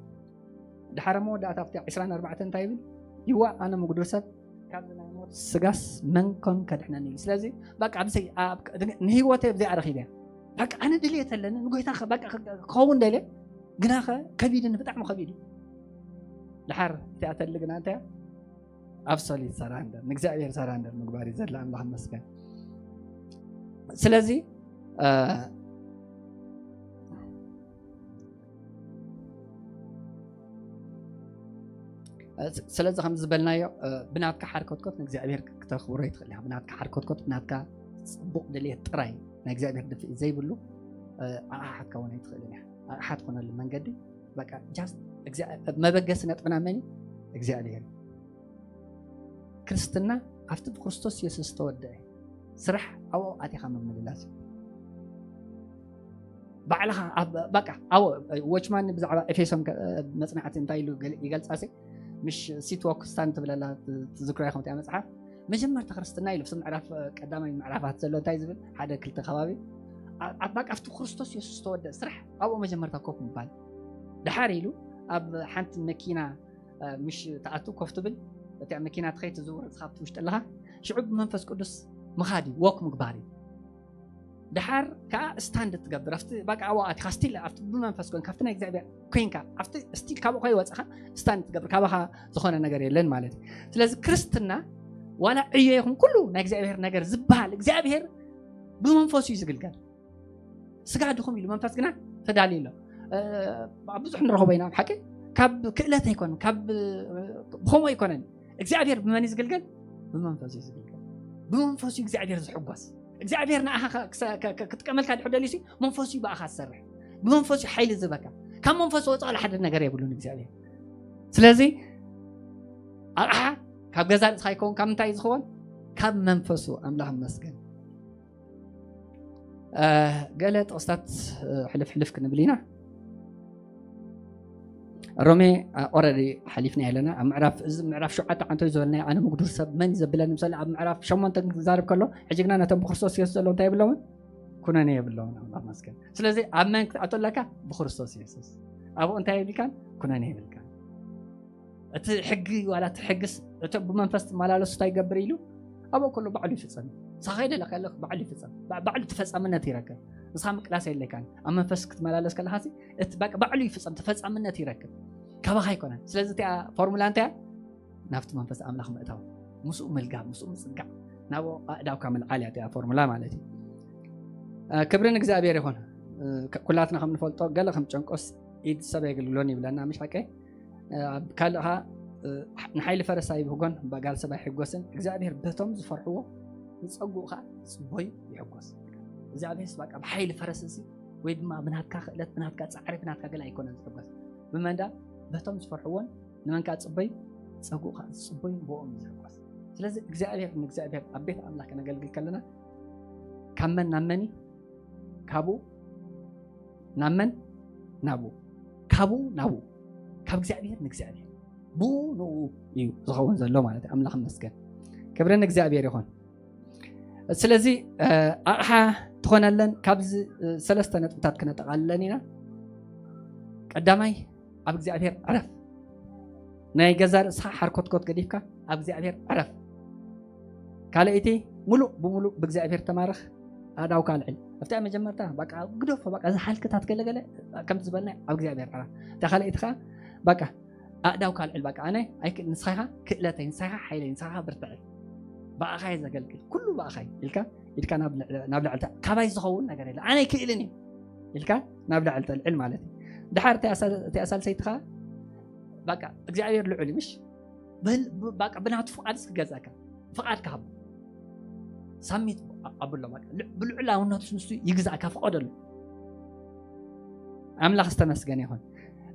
ድሓር ኣብ መወዳእታ ኣብቲ ዕስራን ኣርባዕተን እንታይ ይብል? ይዋ ኣነ ምጉዱር ሰብ ካብዚ ናይ ሞት ስጋስ መን ኮን ከድሕነኒ ኢሉ። ስለዚ በቃ ኣብዚ ንህይወተይ ኣብዚኣ ረኺበ እያ። በቃ ኣነ ድልየት ኣለኒ ንጎይታ በቃ ክኸውን ደልየ ግናኸ ከቢድኒ ብጣዕሚ ከቢድ እዩ። ድሓር እቲኣተሊ ግና እንታይ ኣብሶሊት ሰራንደር ንእግዚኣብሔር ሰራንደር ምግባር እዩ ዘለ ኣምላኽ መስገን። ስለዚ ስለዚ ከም ዝበልናዮ ብናትካ ሓርኮትኮት ንእግዚኣብሔር ክተኽብሮ ይትኽእል ኢኻ። ብናትካ ሓርኮትኮት ብናትካ ፅቡቕ ድልየት ጥራይ ናይ እግዚኣብሔር ድፍኢ ዘይብሉ ኣቕሓ ክትከውን ኣይትኽእልን ኢኻ። ኣቕሓ ትኾነሉ መንገዲ በቃ ጃስት መበገሲ ነጥብና መን እዩ? እግዚኣብሔር። ክርስትና ኣብቲ ብክርስቶስ የሱስ ዝተወደአ ስራሕ ኣብኡ ኣቲኻ ምምልላስ እዩ። ባዕልኻ በቃ ኣብኡ ወችማን ብዛዕባ ኤፌሶን መፅናዕቲ እንታይ ኢሉ ይገልፃ ሲ ምሽ ሲትወክ ስታን ትብለላ ትዝክራ ይኹም እቲያ መፅሓፍ መጀመርታ ክርስትና ኢሉ ምዕራፍ ቀዳማይ ምዕራፋት ዘሎ እንታይ ዝብል ሓደ ክልተ ከባቢ በቃ ኣብቲ ክርስቶስ የሱስ ዝተወደአ ስራሕ ኣብኡ መጀመርታ ኮፍ ምባል ድሓር ኢሉ ኣብ ሓንቲ መኪና ምሽ ተኣቱ ኮፍ ትብል እቲያ መኪና ትኸይ ትዝውር ንስኻ ኣብቲ ውሽጢ ኣለኻ ሽዑ ብመንፈስ ቅዱስ ምኻድ እዩ ወክ ምግባር እዩ። ድሓር ከዓ ስታንድ ትገብር ኣብቲ በቃ ኣብኡ ኣቲኻ ስቲል ኣብቲ ብመንፈስ ኮን ካብቲ ናይ እግዚኣብሔር ኮንካ ኣብቲ ስቲል ካብኡ ከይወፅኻ ስታንድ ትገብር ካባኻ ዝኾነ ነገር የለን ማለት እዩ። ስለዚ ክርስትና ዋላ ዕዮ ይኹን ኩሉ ናይ እግዚኣብሔር ነገር ዝበሃል እግዚኣብሔር ብመንፈሱ እዩ ዝግልገል። ስጋ ድኹም ኢሉ መንፈስ ግና ተዳልዩ ኣሎ። ኣብ ብዙሕ ንረኽቦ ኢና ሓቂ ካብ ክእለት ኣይኮነን ካብ ብኸምኡ ኣይኮነን። እግዚኣብሔር ብመን እዩ ዝግልገል? ብመንፈሱ እዩ ዝግልገል። ብመንፈሱ እዩ እግዚኣብሔር ዝሕጎስ። እግዚኣብሔር ንኣኻ ክትጥቀመልካ ድሕር ደልዩ መንፈሱ እዩ ብኣኻ ዝሰርሕ። ብመንፈሱ ሓይሊ ዝበካ ካብ መንፈሱ ወፃ ሓደ ነገር የብሉን እግዚኣብሔር። ስለዚ ኣቕሓ ካብ ገዛ ርእስኻ ይከውን ካብ ምንታይ ዝኸውን? ካብ መንፈሱ ኣምላኽ መስገን። ገለ ጥቕስታት ሕልፍ ሕልፍ ክንብል ኢና። ሮሜ ኦረዲ ሓሊፍና ኣለና ኣብ ምዕራፍ እዚ ምዕራፍ ሸውዓተ ዓንቶ ዝበልና ኣነ ምጉዱር ሰብ መን ዘብለኒ ምሳሌ ኣብ ምዕራፍ ሸሞንተ ክዛርብ ከሎ ሕጂ ግና ነቶም ብክርስቶስ የሱስ ዘለዉ እንታይ የብለውን ኩነኔ የብለውን ኣምላኽ መስገን። ስለዚ ኣብ መን ክትኣቶ ኣለካ? ብክርስቶስ የሱስ። ኣብኡ እንታይ የብልካን ኩነኔ የብልካን። እቲ ሕጊ ዋላ እቲ ሕግስ እቶም ብመንፈስ ትመላለሱ እንታይ ይገብር ኢሉ ኣብኡ ከሎ ባዕሉ ይፍጸም። ንስኻ ከይደለ ከለክ ባዕሉ ይፍጸም። ባዕሉ ተፈጻምነት ይረክብ። ንስኻ ምቅላስ የድለካን። ኣብ መንፈስ ክትመላለስ ከለካ እቲ ባዕሉ ይፍጸም፣ ተፈጻምነት ይረክብ። ካባኻ ኣይኮነን። ስለዚ እቲኣ ፎርሙላ እንታይ ናብቲ መንፈስ ኣምላኽ ምእታው፣ ምስኡ ምልጋብ፣ ምስኡ ምጽጋዕ፣ ናብኡ ኣእዳውካ ምልዓል እያ እቲኣ ፎርሙላ ማለት እዩ። ክብሪ ንእግዚኣብሔር ይኹን። ኩላትና ከም ንፈልጦ ገለ ከም ጨንቆስ ኢድ ሰብ የገልግሎን ይብለና ምሽ ሓቀ ኣብ ካልእ ኸዓ ንሓይሊ ፈረስ ኣይብህጎን በጋል ሰብ ኣይሕጎስን እግዚኣብሔር በቶም ዝፈርሕዎ ንፀጉኡ ኸዓ ፅቦይ ይሕጎስ። እግዚኣብሔር በቃ ብሓይሊ ፈረስ እዚ ወይ ድማ ብናትካ ክእለት ብናትካ ፃዕሪ ብናትካ ገለ ኣይኮነን ዝሕጎስ። ብመንዳ በቶም ዝፈርሕዎን ንመንካ ፅቦይ ፀጉኡ ኸዓ ፅቦይ ብኦም እዩ ዝሕጎስ። ስለዚ እግዚኣብሔር ንእግዚኣብሔር ኣብ ቤት ኣምላኽ ከነገልግል ከለና ካብ መን ናብ መን እዩ? ካብኡ ናብ መን? ናብኡ። ካብኡ ናብኡ። ካብ እግዚኣብሔር ንእግዚኣብሔር። ብኡ ንኡ እዩ ዝኸውን ዘሎ ማለት እዩ። ኣምላኽ ይመስገን። ክብሪ ንእግዚኣብሔር ይኹን። ስለዚ ኣቕሓ ትኾነለን ካብዚ ሰለስተ ነጥብታት ክነጠቓልለን ኢና። ቀዳማይ ኣብ እግዚኣብሔር ዕረፍ። ናይ ገዛ ርእስኻ ሓርኮትኮት ገዲፍካ ኣብ እግዚኣብሔር ዕረፍ። ካልኣይቲ ሙሉእ ብሙሉእ ብእግዚኣብሔር ተማረኽ። ኣእዳውካ ኣልዕል ኣብታ መጀመርታ በቃ ግደፎ በቃ እዚ ሓልክታት ገለገለ ከምቲ ዝበልና ኣብ እግዚኣብሔር ዕረፍ። እታ ካልኣይቲ ከዓ በቃ ኣእዳውካ ኣልዕል በቃ ኣነ ኣይክእል ንስኻ ኢኻ ክእለተይ ንስኻ ኢኻ ሓይለይ ንስኻ ኢኻ ብርትዐይ ብኣኻ እየ ዘገልግል ኩሉ ብኣኻ እዩ ኢልካ ኢልካ ናብ ልዕሊ- ናብ ልዕልታ ካባይ ዝኸውን ነገር የለ ኣነ ኣይክእልን እዩ ኢልካ ናብ ልዕልታ ልዕል ማለት እዩ። ድሓር እቲኣ ሳል- እቲኣ ሳልሰይቲ ከዓ በቃ እግዚኣብሔር ልዑል እዩ ምሽ በል- ብ- በቃ ብናቱ ፍቓድ እስክገዛእካ ፍቓድ ክሃብ ሳሚት ኣብሎ በቃ ል- ብልዑላውነቱ ንሱ ይግዛእካ ፍቐደሉ። ኣምላኽ ዝተመስገነ ይኹን።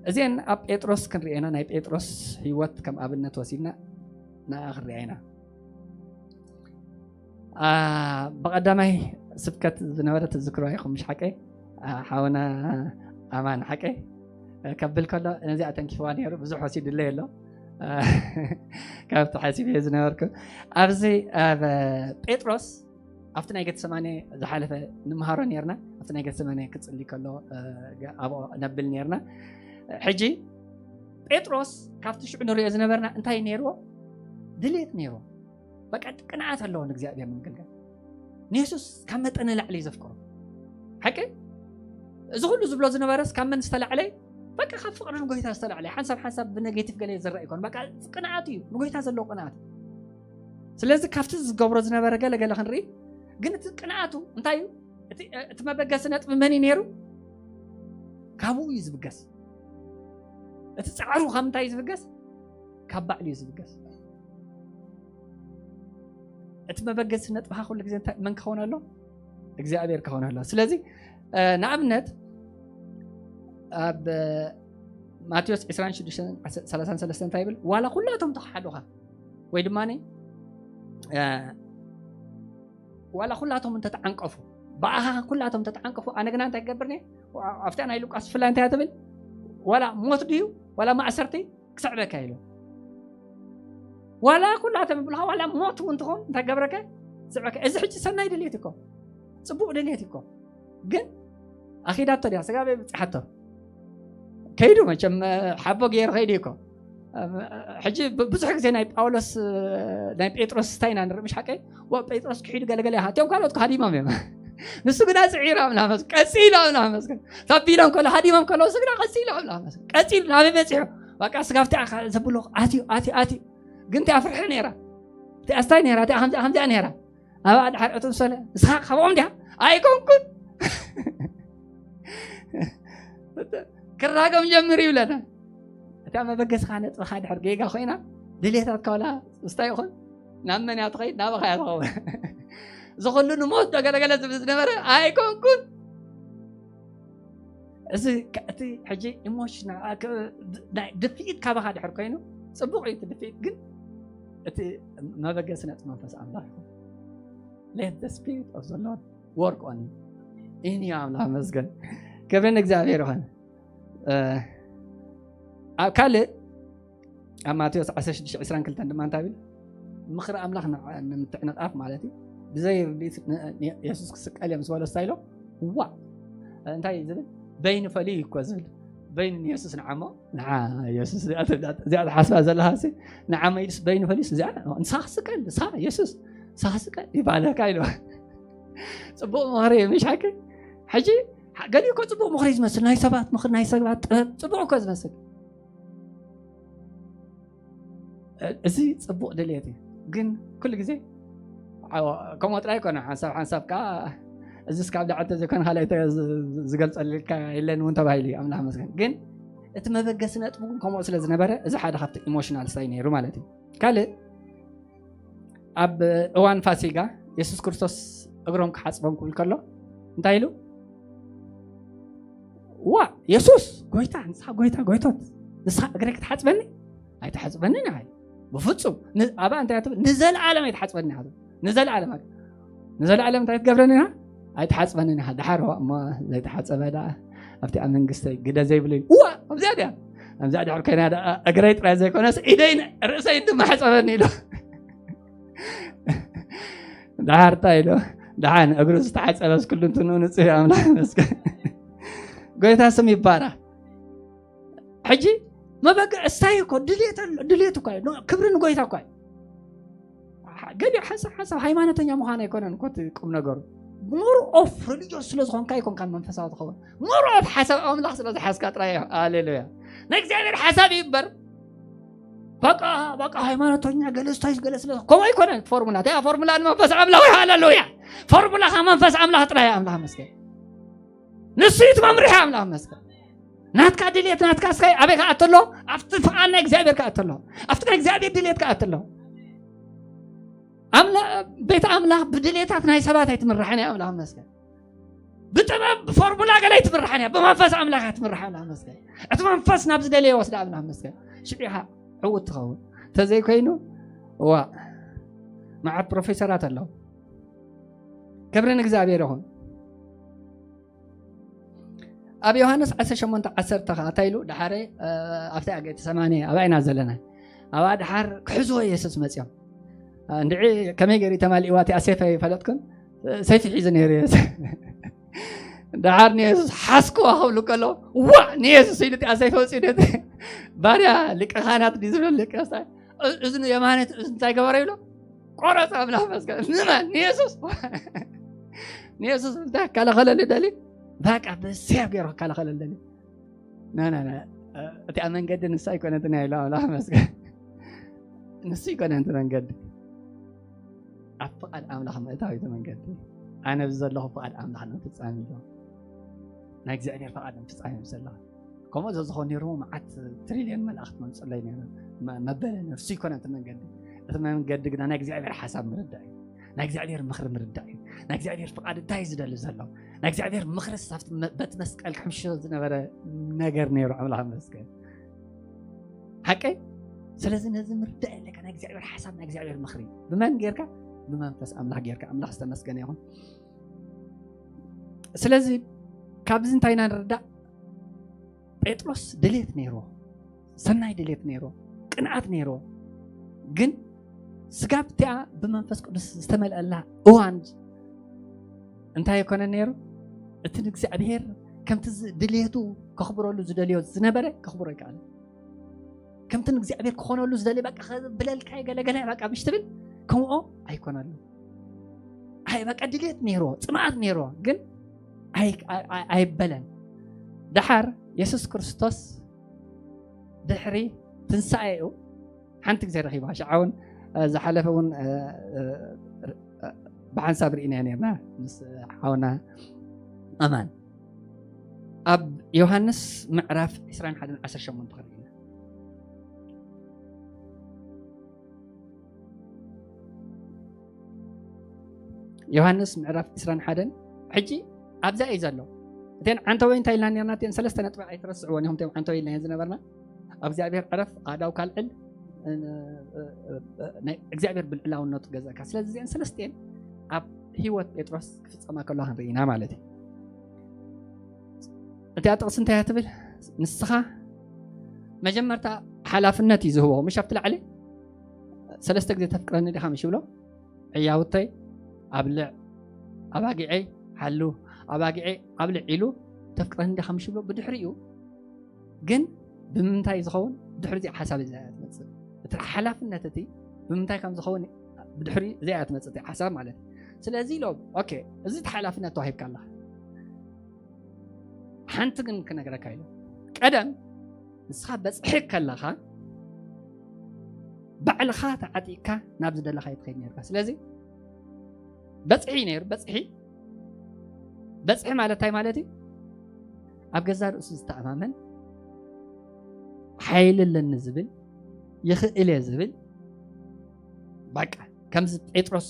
እዚአን ኣብ ጴጥሮስ ክንሪኤና ናይ ጴጥሮስ ህይወት ከም ኣብነት ወሲድና ንኣ ክንሪኣ ኢና። ብቐዳማይ ስብከት ዝነበረ ትዝክሮ ኢኹም ምሽ ሓቀይ ሓውና ኣማን ሓቀይ ከብል ከሎ ነዚኣ ተንኪፍዋ ነይሩ ብዙሕ ወሲድለ ኣሎ። ካብቲ ሓሲብ ዝነበርኩ ኣብዚ ኣብ ጴጥሮስ ኣብቲ ናይ ገተሰማኒ ዝሓለፈ ንምሃሮ ነርና ኣብቲ ናይ ገተሰማኒ ክፅሊ ከሎ ኣብኡ ነብል ነርና። ሕጂ ጴጥሮስ ካብቲ ሽዑ ንሪኦ ዝነበርና እንታይ ነይርዎ? ድሌት ነይርዎ። በቃ ቅንዓት ኣለዎ ንእግዚኣብሔር ንምግልጋል። ንየሱስ ካብ መጠን ንላዕሊ እዩ ዘፍቅሮ። ሓቂ እዚ ኩሉ ዝብሎ ዝነበረስ ካብ መን ዝተላዕለ? በቃ ካብ ፍቅሪ ንጎይታ ዝተላዕለ። ሓንሳብ ሓንሳብ ብነጌቲቭ ገለ ዝረእ ይኮን። በቃ ቅንዓት እዩ፣ ንጎይታ ዘለዎ ቅንዓት። ስለዚ ካብቲ ዝገብሮ ዝነበረ ገለ ገለ ክንርኢ፣ ግን እቲ ቅንዓቱ እንታይ እዩ? እቲ መበገሲ ነጥቢ መን እዩ ነይሩ? ካብኡ እዩ ዝብገስ። እቲ ፃዕሩ ካብ ምንታይ እዩ ዝብገስ? ካብ ባዕሉ እዩ ዝብገስ። እቲ መበገሲ ነጥብኻ ኩሉ ግዜ መን ክኸውን ኣሎ? እግዚኣብሔር ክኸውን ኣሎ። ስለዚ ንኣብነት ኣብ ማቴዎስ ዕስራን ሽዱሽተን ሰላሳን ሰለስተን እንታይ ይብል? ዋላ ኩላቶም ተኸሓዱኻ ወይ ድማ ዋላ ኩላቶም እንተተዓንቀፉ ብኣኻ ኩላቶም እንተተዓንቀፉ ኣነ ግና እንታይ ክገብር እየ? ኣብታ ናይ ሉቃስ ብፍላይ እንታይ ትብል? ዋላ ሞት ድዩ ዋላ ማእሰርቲ ክስዕበካ ኢሉ ዋላ ኩላቶም ይብልካ ዋላ ሞት እውን ትኾን እንታይ ገብረከ ስዕበከ። እዚ ሕጂ ሰናይ ድልየት እኮ ፅቡቅ ድልየት እኮ ግን ኣኺዳቶ ድያ ስጋበ ብፅሓቶ ከይዱ መቸም ሓቦ ገይሩ ከይዱ እኮ ሕጂ ብዙሕ ግዜ ናይ ጳውሎስ ናይ ጴጥሮስ ስታይ ኢና ንርኢ ምሽ ሓቀይ ጴጥሮስ ክሒዱ ገለገለ ሃትዮም ካልኦት ሃዲሞም እዮም። ንሱ ግና ፅዒሮም ናመስ ቀፂሎም ናመስ ተቢሎም ከሎ ሃዲሞም ከሎ እሱ ግና ቀፂሎም ናመስ ቀፂሉ ናበይ በፂሑ በቃ ስጋብቲ ዘብሎ ኣትዩ ኣትዩ ኣትዩ ግን እቲኣ ፍርሒ ነይራ እቲኣ ስታይ ነይራ እቲኣ ከምዚኣ ከምዚኣ ነይራ ኣብ ኣድሓር እቶም ሰለ ንስኻ ካብኦም ዲያ ኣይኮንኩን ክራገም ጀምር ይብለና እታ መበገስኻ ነጥብኻ ድሕር ጌጋ ኮይና ድሌታት ከላ ስታይ ይኹን ናብ መን እያ ትኸይድ ናባኻ እያ ትኸውን ዝኽሉ ንሞት ተገለገለ ዝብል ዝነበረ ኣይኮንኩን እዚ እቲ ሕጂ ኢሞሽናል ድፍኢት ካባኻ ድሕር ኮይኑ ፅቡቅ እዩ ድፍኢት ግን እቲ መበገሲ ነጥብ መንፈስ ኣምላኽ ይኹን let the spirit of the Lord work on you ኢኒ ኣምላኽ መስገን ክብሪ ንእግዚኣብሔር ይኹን ኣብ ካልእ ኣብ ማቴዎስ ዓሰርተ ሽዱሽተ ዕስራን ክልተን ድማ እንታይ ብል ምኽሪ ኣምላኽ ንምትዕንቃፍ ማለት እዩ ብዘይ ርድኢት የሱስ ክስቀል እዮም ዝበሎ ስታይሎ ዋ እንታይ ዝብል በይኑ ፈልዩ እኮ ዝብል በይኑ ንየሱስ ንዓሞ ንዓ የሱስ እዚኣ ትሓስባ ዘለካ ንዓሞ ኢሉስ በይኑ ፈልዩስ እዚኣ ንሳ ክስቀል ንሳ የሱስ ንሳ ክስቀል ይባለካ ኢሉ ፅቡቅ ምኽሪ ምሽ ሓቂ ሕጂ ገሊኡ እኮ ፅቡቅ ምኽሪ ዝመስል ናይ ሰባት ምኽሪ ናይ ሰባት ጥበብ ፅቡቅ እኮ ዝመስል እዚ ፅቡቅ ድልየት እዩ ግን ኩሉ ግዜ ከምኡ ጥራይ ይኮነ ሓንሳብ ሓንሳብ ከዓ እዚ ስካብ ዳዕተ ዘይኮነ ካልኣይ ዝገልፀልካ የለን እውን ተባሂሉ እዩ ኣምላኽ መስገን ግን እቲ መበገሲ ነጥቡ ግን ከምኡ ስለ ዝነበረ እዚ ሓደ ካብቲ ኢሞሽናል ስታይ ነይሩ ማለት እዩ ካልእ ኣብ እዋን ፋሲጋ የሱስ ክርስቶስ እግሮም ክሓፅቦም ክብል ከሎ እንታይ ኢሉ ዋ የሱስ ጎይታ ንስኻ ጎይታ ጎይቶት ንስኻ እግረይ ክትሓፅበኒ ኣይትሓፅበኒ ንዓይ ብፍፁም ኣብኣ እንታይ ትብል ንዘለኣለም ኣይትሓፅበኒ ንዘለኣለም ንዘለኣለም እንታይ ትገብረኒ ኢና ኣይትሓፅበኒ ኢና ድሓር እሞ ዘይተሓፀበ ዳ ኣብቲ ኣብ መንግስቲ ግደ ዘይብሉ እዋ ኣብዚኣ ድያ ኣብዚኣ ድሕር ኮይና እግረይ ጥራይ ዘይኮነስ ኢደይ ርእሰይ ድማ ሓፀበኒ ኢሉ ዳሓርታ ኢሉ ዳሓን እግሩ ዝተሓፀበስ ኩሉ እንትንኡ ንፅህ ኣምላኽ መስገን ጎይታ ስም ይባራ ሕጂ መበገ እስታይ እኮ ድሌት ኣሎ ድሌት እኳ ክብሪ ንጎይታ እኳ ገሊኡ ሓንሳብ ሓንሳብ ሃይማኖተኛ ምዃን ኣይኮነን እኮ ቁም ነገሩ more of religious ስለ ዝኾንካ ኣይኮንካን መንፈሳዊ ትኸውን more of ሓሳብ ኣምላኽ ስለ ዝሓዝካ ጥራይ ኣለሉያ ናይ እግዚኣብሔር ሓሳብ ይበር በቃ በቃ ሃይማኖተኛ ገለ ስታይ ገለ ስለ ከምኡ ኣይኮነን። ፎርሙላ እቲኣ ፎርሙላ ንመንፈስ ኣምላኽ። ሃሌሉያ። ፎርሙላ ካብ መንፈስ ኣምላኽ ጥራይ። ኣምላኽ መስገን። ንሱ እዩ እቲ መምርሒ። ኣምላኽ መስገን። ናትካ ድሌት ናትካ እስከ ኣበይ ከኣትሎ? ኣብቲ ፍቓድ ናይ እግዚኣብሔር ከኣትሎ። ኣብቲ ናይ እግዚኣብሔር ድሌት ከኣትሎ። ኣምላ- ቤት ኣምላኽ ብድሌታት ናይ ሰባት ኣይትምራሕን እያ። ኣምላኽ መስገን። ብጥበብ ብፎርሙላ ገለ ኣይትምራሕን እያ። ብመንፈስ ኣምላኽ እያ ትምራሕ። ኣምላኽ መስገን። እቲ መንፈስ ናብ ዝደለየ ወስዳ። ኣምላኽ መስገን። ሽዑ ኢኻ ዕዉት ትኸውን። እንተዘይኮይኑ ዋ መዓት ፕሮፌሰራት ኣለዉ። ክብሪ ንእግዚኣብሔር ይኹን። ኣብ ዮሃንስ ዓሰርተ ሸሞንተ ዓሰርተ ከኣ እንታይ ኢሉ? ደሓረ ኣብቲ ኣገቲ ሰማንያ ኣብኣ ኢና ዘለና። ኣብኣ ደሓር ክሕዝዎ የሱስ መጺኦም። እንድዒ ከመይ ገይሩ ተማሊእዋ እቲኣ ሰይፍ ኣይፈለጥኩን። ሰይፊ ሒዙ ነይሩ የሱስ። ደሓር ንየሱስ ሓስክዋ ክብሉ ከሎ ዋ ንየሱስ ኢሉ እቲኣ ሰይፍ ኣውፂኡ ነቲ ባርያ ሊቀ ካህናት ድዩ ዝብል ሊቀ ስታይ እዝኑ የማነ እዝኑ እንታይ ገበረ ይብሎ ቆረፀ። ኣምላኽ መስገን ንመን ንየሱስ ንየሱስ እንታይ ከለኸለሉ ደሊ በቃ ብስያብ ገይሩ ከለኸለሉ ደሊ ናና እቲኣ መንገዲ ንሳ ኣይኮነትን እያ ኢሎ ኣምላኽ መስገን ንሱ ይኮነ እቲ መንገዲ ኣብ ፍቓድ ኣምላኽ ምእታው እቲ መንገዲ ኣነ ብዘለኹ ፍቓድ ኣምላኽ ንምፍፃም ኢሎ ናይ እግዚኣብሔር ፍቓድ ንምፍፃም እዮም ዘለኹ ከምኡ ዘዝኾን ነይሩ መዓት ትሪልዮን መላእኽት መምፅለይ ነይሩ መበለ ነርሱ ይኮነ እቲ መንገዲ እቲ መንገዲ ግና ናይ እግዚኣብሔር ሓሳብ ምርዳእ እዩ ናይ እግዚኣብሔር ምኽሪ ምርዳእ እዩ ናይ እግዚኣብሔር ፍቓድ እንታይ ዝደሊ ዘሎ ናይ እግዚኣብሔር ምኽርስ ኣብቲ በቲ መስቀል ክምሽቶ ዝነበረ ነገር ነይሩ ኣምላኽ መስገን ሓቀይ ስለዚ ነዚ ምርዳእ የለካ ናይ እግዚኣብሔር ሓሳብ ናይ እግዚኣብሔር ምኽሪ ብመን ጌርካ ብመንፈስ ኣምላኽ ጌርካ ኣምላኽ ዝተመስገነ ይኹን ስለዚ ካብዚ እንታይ ኢና ንርዳእ ጴጥሮስ ድሌት ነይርዎ ሰናይ ድሌት ነይርዎ ቅንዓት ነይርዎ ግን ስጋብ እቲኣ ብመንፈስ ቅዱስ ዝተመልአላ እዋን እንታይ ኣይኮነን ነይሩ እቲ ንእግዚኣብሔር ከምቲ ድሌቱ ከኽብረሉ ዝደልዮ ዝነበረ ከኽብሮ ይከኣለ ከምቲ ንእግዚኣብሔር ክኾነሉ ዝደልየ በቃ ብለልካ ገለገለ በቃ ምሽ ትብል ከምኦ ኣይኮነሉ ኣይ በቃ ድሌት ነይርዎ ፅምኣት ነይርዎ ግን ኣይበለን ደሓር የሱስ ክርስቶስ ድሕሪ ትንሳኤኡ ሓንቲ ግዜ ረኺባ ሽዓ እውን ዝሓለፈ እውን ብሓንሳብ ርኢና ነርና ምስ ሓውና ኣማን ኣብ ዮሃንስ ምዕራፍ ዕስራን ሓደን ዓሰርተ ሸሞንተ ክርኢ ኢና ዮሃንስ ምዕራፍ ዕስራን ሓደን ሕጂ ኣብዛ እዩ ዘሎ እተን ዓንተወይ እንታይ ኢልና ነርና እተን ሰለስተ ነጥቢ ኣይትረስዕዎን ኢኹም እተን ዓንተወይ ኢልና ዝነበርና ኣብ እግዚኣብሔር ዕረፍ ኣዳው ካልዕል እግዚኣብሔር ብልዕላውነቱ ገዛእካ ስለዚ እዚአን ሰለስቲአን ኣብ ህይወት ጴጥሮስ ክፍፀማ ከሎ ክንርኢና ማለት እዩ እቲኣ ጥቕሲ እንታይ ትብል ንስኻ መጀመርታ ሓላፍነት እዩ ዝህቦ ምሽ ኣብቲ ላዕሊ ሰለስተ ግዜ ተፍቅረኒ ዲኻ ምሽ ይብሎ ዕያውተይ ኣብልዕ ኣባጊዐይ ሓሉ ኣባጊዐይ ኣብልዕ ኢሉ ተፍቅረኒ ዲኻ ምሽ ይብሎ ብድሕሪኡ ግን ብምንታይ ዝኸውን ድሕሪ እዚኣ ሓሳብ እዚኣ ትመፅእ እቲ ሓላፍነት እቲ ብምንታይ ከም ዝኸውን ብድሕሪ እዚኣ ትመፅእ ሓሳብ ማለት ስለዚ ኢሎም ኦኬ እዚ ሓላፍነት ተዋሂብካ ኣለካ ሓንቲ ግን ክነግረካ ኢሎም ቀደም ንስኻ በፅሒ ከለኻ ባዕልኻ ተዓጢቕካ ናብ ዝደለኻ ይትኸይድ ነርካ ስለዚ በፅሒ ነይሩ በፅሒ በፅሒ ማለት እንታይ ማለት እዩ ኣብ ገዛ ርእሱ ዝተኣማመን ሓይሊ ኣለኒ ዝብል ይኽእል እየ ዝብል በቃ ከምዚ ጴጥሮስ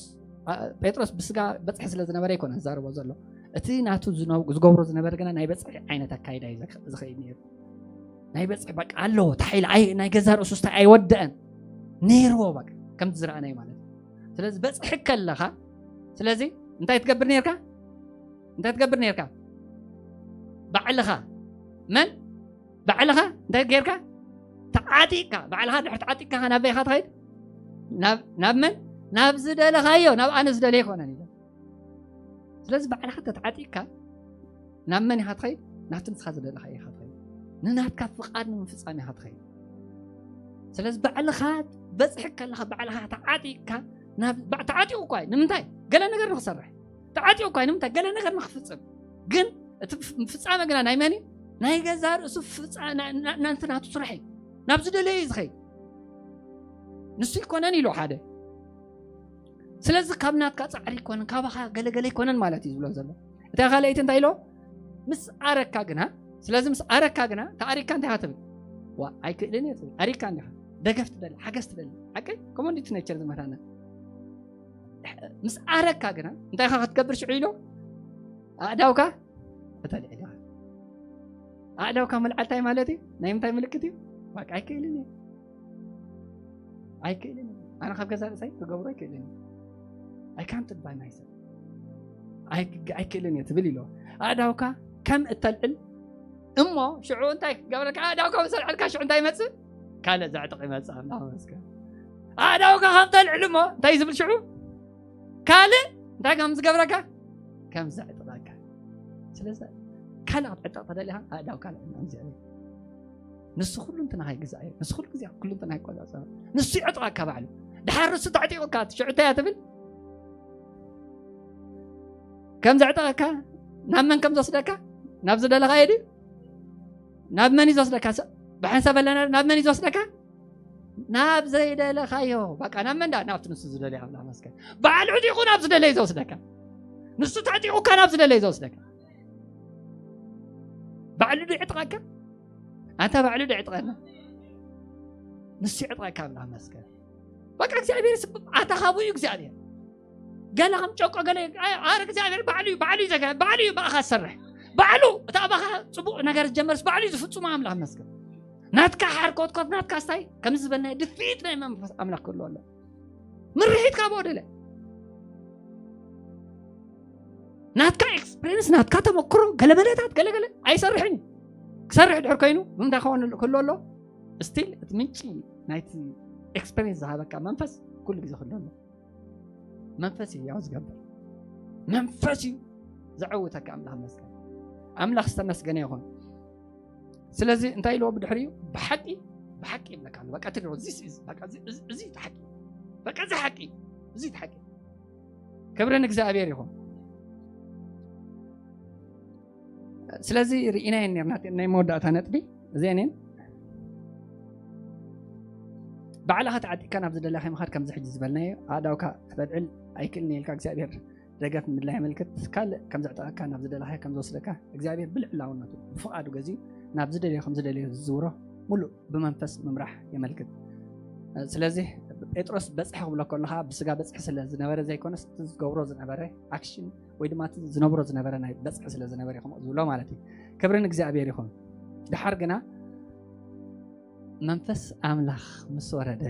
ጴጥሮስ ብስጋ በፅሒ ስለ ዝነበረ ይኮነ ዝዛረቦ ዘሎ እቲ ናቱ ዝገብሮ ዝነበረ ግና ናይ በፅሒ ዓይነት ኣካይዳ እዩ ዝኸይድ ነይሩ ናይ በፅሒ በቃ ኣለዎ ተሓይለ ናይ ገዛ ርእሱ ስታይ ኣይወደአን ነይርዎ በቃ ከምቲ ዝረኣናይ ማለት እዩ ስለዚ በፅሒ ከለኻ ስለዚ እንታይ ትገብር ነርካ እንታይ ትገብር ነርካ ባዕልኻ መን ባዕልኻ እንታይ ጌርካ ተዓጢቅካ ባዕልኻ ድሕሪ ተዓጢቅካ ናበይ ኢኻ ትኸይድ ናብ መን ናብ ዝደለኻዮ ናብ ኣነ ዝደለየ ይኮነን ኢለ ስለዚ ባዕልኻ ተተዓጢቅካ ናብ መን ኢኻ ትኸይድ ናብቲ ንስኻ ዝደለኻ ኢኻ ትኸይድ ንናትካ ፍቓድ ንምፍፃም ኢኻ ትኸይድ ስለዚ ባዕልኻ በፅሒ ከለኻ ባዕልኻ ተዓጢቅካ ተዓጢቁ እኳ እዩ ንምንታይ ገለ ነገር ንክሰርሕ ተዓጢቁ እኳ እዩ ንምንታይ ገለ ነገር ንክፍፅም ግን እቲ ፍፃመ ግና ናይ መን እዩ ናይ ገዛ ርእሱ ናንቲ ናቱ ስራሕ እዩ ናብ ዝደለየ እዩ ዝኸይድ ንሱ ይኮነን ኢሉ ሓደ። ስለዚ ካብ ናትካ ጻዕሪ ይኮነን፣ ካባኻ ገለገለ ይኮነን ማለት እዩ ዝብሎ ዘሎ። እታ ካልኣይቲ እንታይ ኢሎ? ምስ ኣረካ ግና፣ ስለዚ ምስ ኣረካ ግና፣ ተኣሪካ እንታይ ኢኻ ትብል? ዋ፣ ኣይክእልን እየ ትብል። ኣሪካ እንዲኻ። ደገፍ ትደሊ፣ ሓገዝ ትደሊ። ሓቂ? ከምኡ እንዲት ነቸር ዝመታና። ምስ ኣረካ ግና፣ እንታይ ኢኻ ክትገብር ሽዑ ኢሎ? ኣእዳውካ እተልዕል ኢኻ። ኣእዳውካ ምልዓል እንታይ ማለት እዩ? ናይ ምንታይ ምልክት እዩ? በቃ ኣይክእልን እየ። ኣይክእልን እየ። ኣነ ካብ ገዛ ርእሰይ ክገብሮ ኣይክእልን እየ። I can't by myself። ኣይ-፣ ኣይክእልን እየ ትብል ኢሎ። ኣእዳውካ ከም እተልዕል እሞ ሽዑ እንታይ ክገብረካ? ኣእዳውካ ምስ ኣልዐልካ ሽዑ እንታይ ይመጽእ? ካልእ ዘዕጥቕ ይመጽእ። ኣምላኽ ይመስገን። ኣእዳውካ ከም ተልዕል እሞ እንታይ ዝብል ሽዑ? ካልእ እንታይ ከም ዝገብረካ? ከም ዘዕጥቐካ። ስለዚ ካልእ ክትዕጠቕ ተደሊኻ ኣእዳውካ ኣልዕል። ንሱ ኩሉ እንትናኻ ይግዛእ እዩ። ንሱ ኩሉ ግዜ ኩሉ እንትናኻ ይቆጻጸር። ንሱ ይዕጥቐካ ባዕሉ። ድሓር ንሱ ተዕጢቑካ ሽዑ እንታይ እያ ትብል? ከም ዘዕጠቐካ፣ ናብ መን ከም ዝወስደካ? ናብ ዝደለኻዮ ድዩ? ናብ መን እዩ ዝወስደካ? ስ-፣ ብሓንሳብ ኣለና፣ ናብ መን እዩ ዝወስደካ? ናብ ዘይደለኻዮ። በቃ ናብ መን ዳ? ናብቲ ንሱ ዝደለዮ ኣምላኽ መስገን። ባዕሉ ዕጢቑ ናብ ዝደለዮ ዝወስደካ። ንሱ ተዕጢቑካ ናብ ዝደለዮ ዝወስደካ። ባዕሉ ዶ ይዕጥቐካ? ኣንታ ባዕሉ ዶ ይዕጥቐና? ንሱ ይዕጥቐካ ኣምላኽ መስገን። በቃ እግዚኣብሔር ስብ-፣ ኣታ ካብኡ እዩ እግዚኣብሔር። ገለ ከም ጨቆ ገለ፣ ኣይ፣ ኣረ እግዚኣብሔር ባዕሉ እዩ፣ ባዕሉ እዩ ዘገ-፣ ባዕሉ እዩ ብኣኻ ዝሰርሕ። ባዕሉ፣ እቲ ኣባኻ ጽቡቕ ነገር ዝጀመርስ ባዕሉ እዩ ዝፍጽሞ ኣምላኽ መስገን። ናትካ ሓርኮትኮት፣ ናትካ ስታይ፣ ከምዚ ዝበልናዮ ድፍኢት ናይ መንፈስ ኣምላኽ ክህልዎ ኣሎ። ምርሒት ካብኡ ደለ። ናትካ ኤክስፒሪየንስ፣ ናትካ ተመክሮ፣ ገለመለታት፣ ገለገለ ኣይሰርሕን እዩ። ክሰርሕ ድሕር ኮይኑ፣ ብምንታይ ክኸውን ክህልዎ ኣሎ? ስቲል እቲ ምንጪ ናይቲ ኤክስፒሪየንስ ዝሃበካ መንፈስ ኩሉ ግዜ ክህልዎ ኣሎ። መንፈስ እዩ ያው ዝገብር። መንፈስ እዩ ዘዕውተካ። ኣምላኽ መስገን። ኣምላኽ ዝተመስገነ ይኹን። ስለዚ እንታይ ኢልዎ ብድሕሪኡ? ብሓቂ፣ ብሓቂ ይብለካ ኣሎ። በቃ ትግርዎ፣ this is፣ በቃ እዚ፣ እዚ፣ እዚ እቲ ሓቂ። በቃ እዚ ሓቂ፣ እዚ እቲ ሓቂ። ክብሪ ንእግዚኣብሔር ይኹን። ስለዚ ርኢናየን ነርና፣ ናይ መወዳእታ ነጥቢ እዚአን እየን። ባዕልኻ ተዓጢቕካ ናብ ዝደለኻዮ ምኻድ፣ ከምዚ ሕጂ ዝበልናዮ፣ ኣእዳውካ ክተልዕል ኣይክእልን እየ ኢልካ እግዚኣብሔር ደገፍ ምድላይ የመልክት። ካልእ ከም ዘዕጠቐካ፣ ናብ ዝደለኻዮ ከም ዝወስደካ እግዚኣብሔር ብልዕላውነቱ ብፍቓዱ ገዚኡ ናብ ዝደለዮ ከም ዝደለዮ ዝዝውሮ፣ ሙሉእ ብመንፈስ ምምራሕ የመልክት። ስለዚ ጴጥሮስ በጽሒ ክብሎ ከለኻ ብስጋ በጽሒ ስለ ዝነበረ ዘይኮነስ፣ እቲ ዝገብሮ ዝነበረ ኣክሽን ወይ ድማ እቲ ዝነብሮ ዝነበረ ናይ በጽሒ ስለ ዝነበረ እዩ ከምኡ ዝብሎ ማለት እዩ። ክብሪ ንእግዚኣብሔር ይኹን። ድሓር ግና መንፈስ ኣምላኽ ምስ ወረደ፣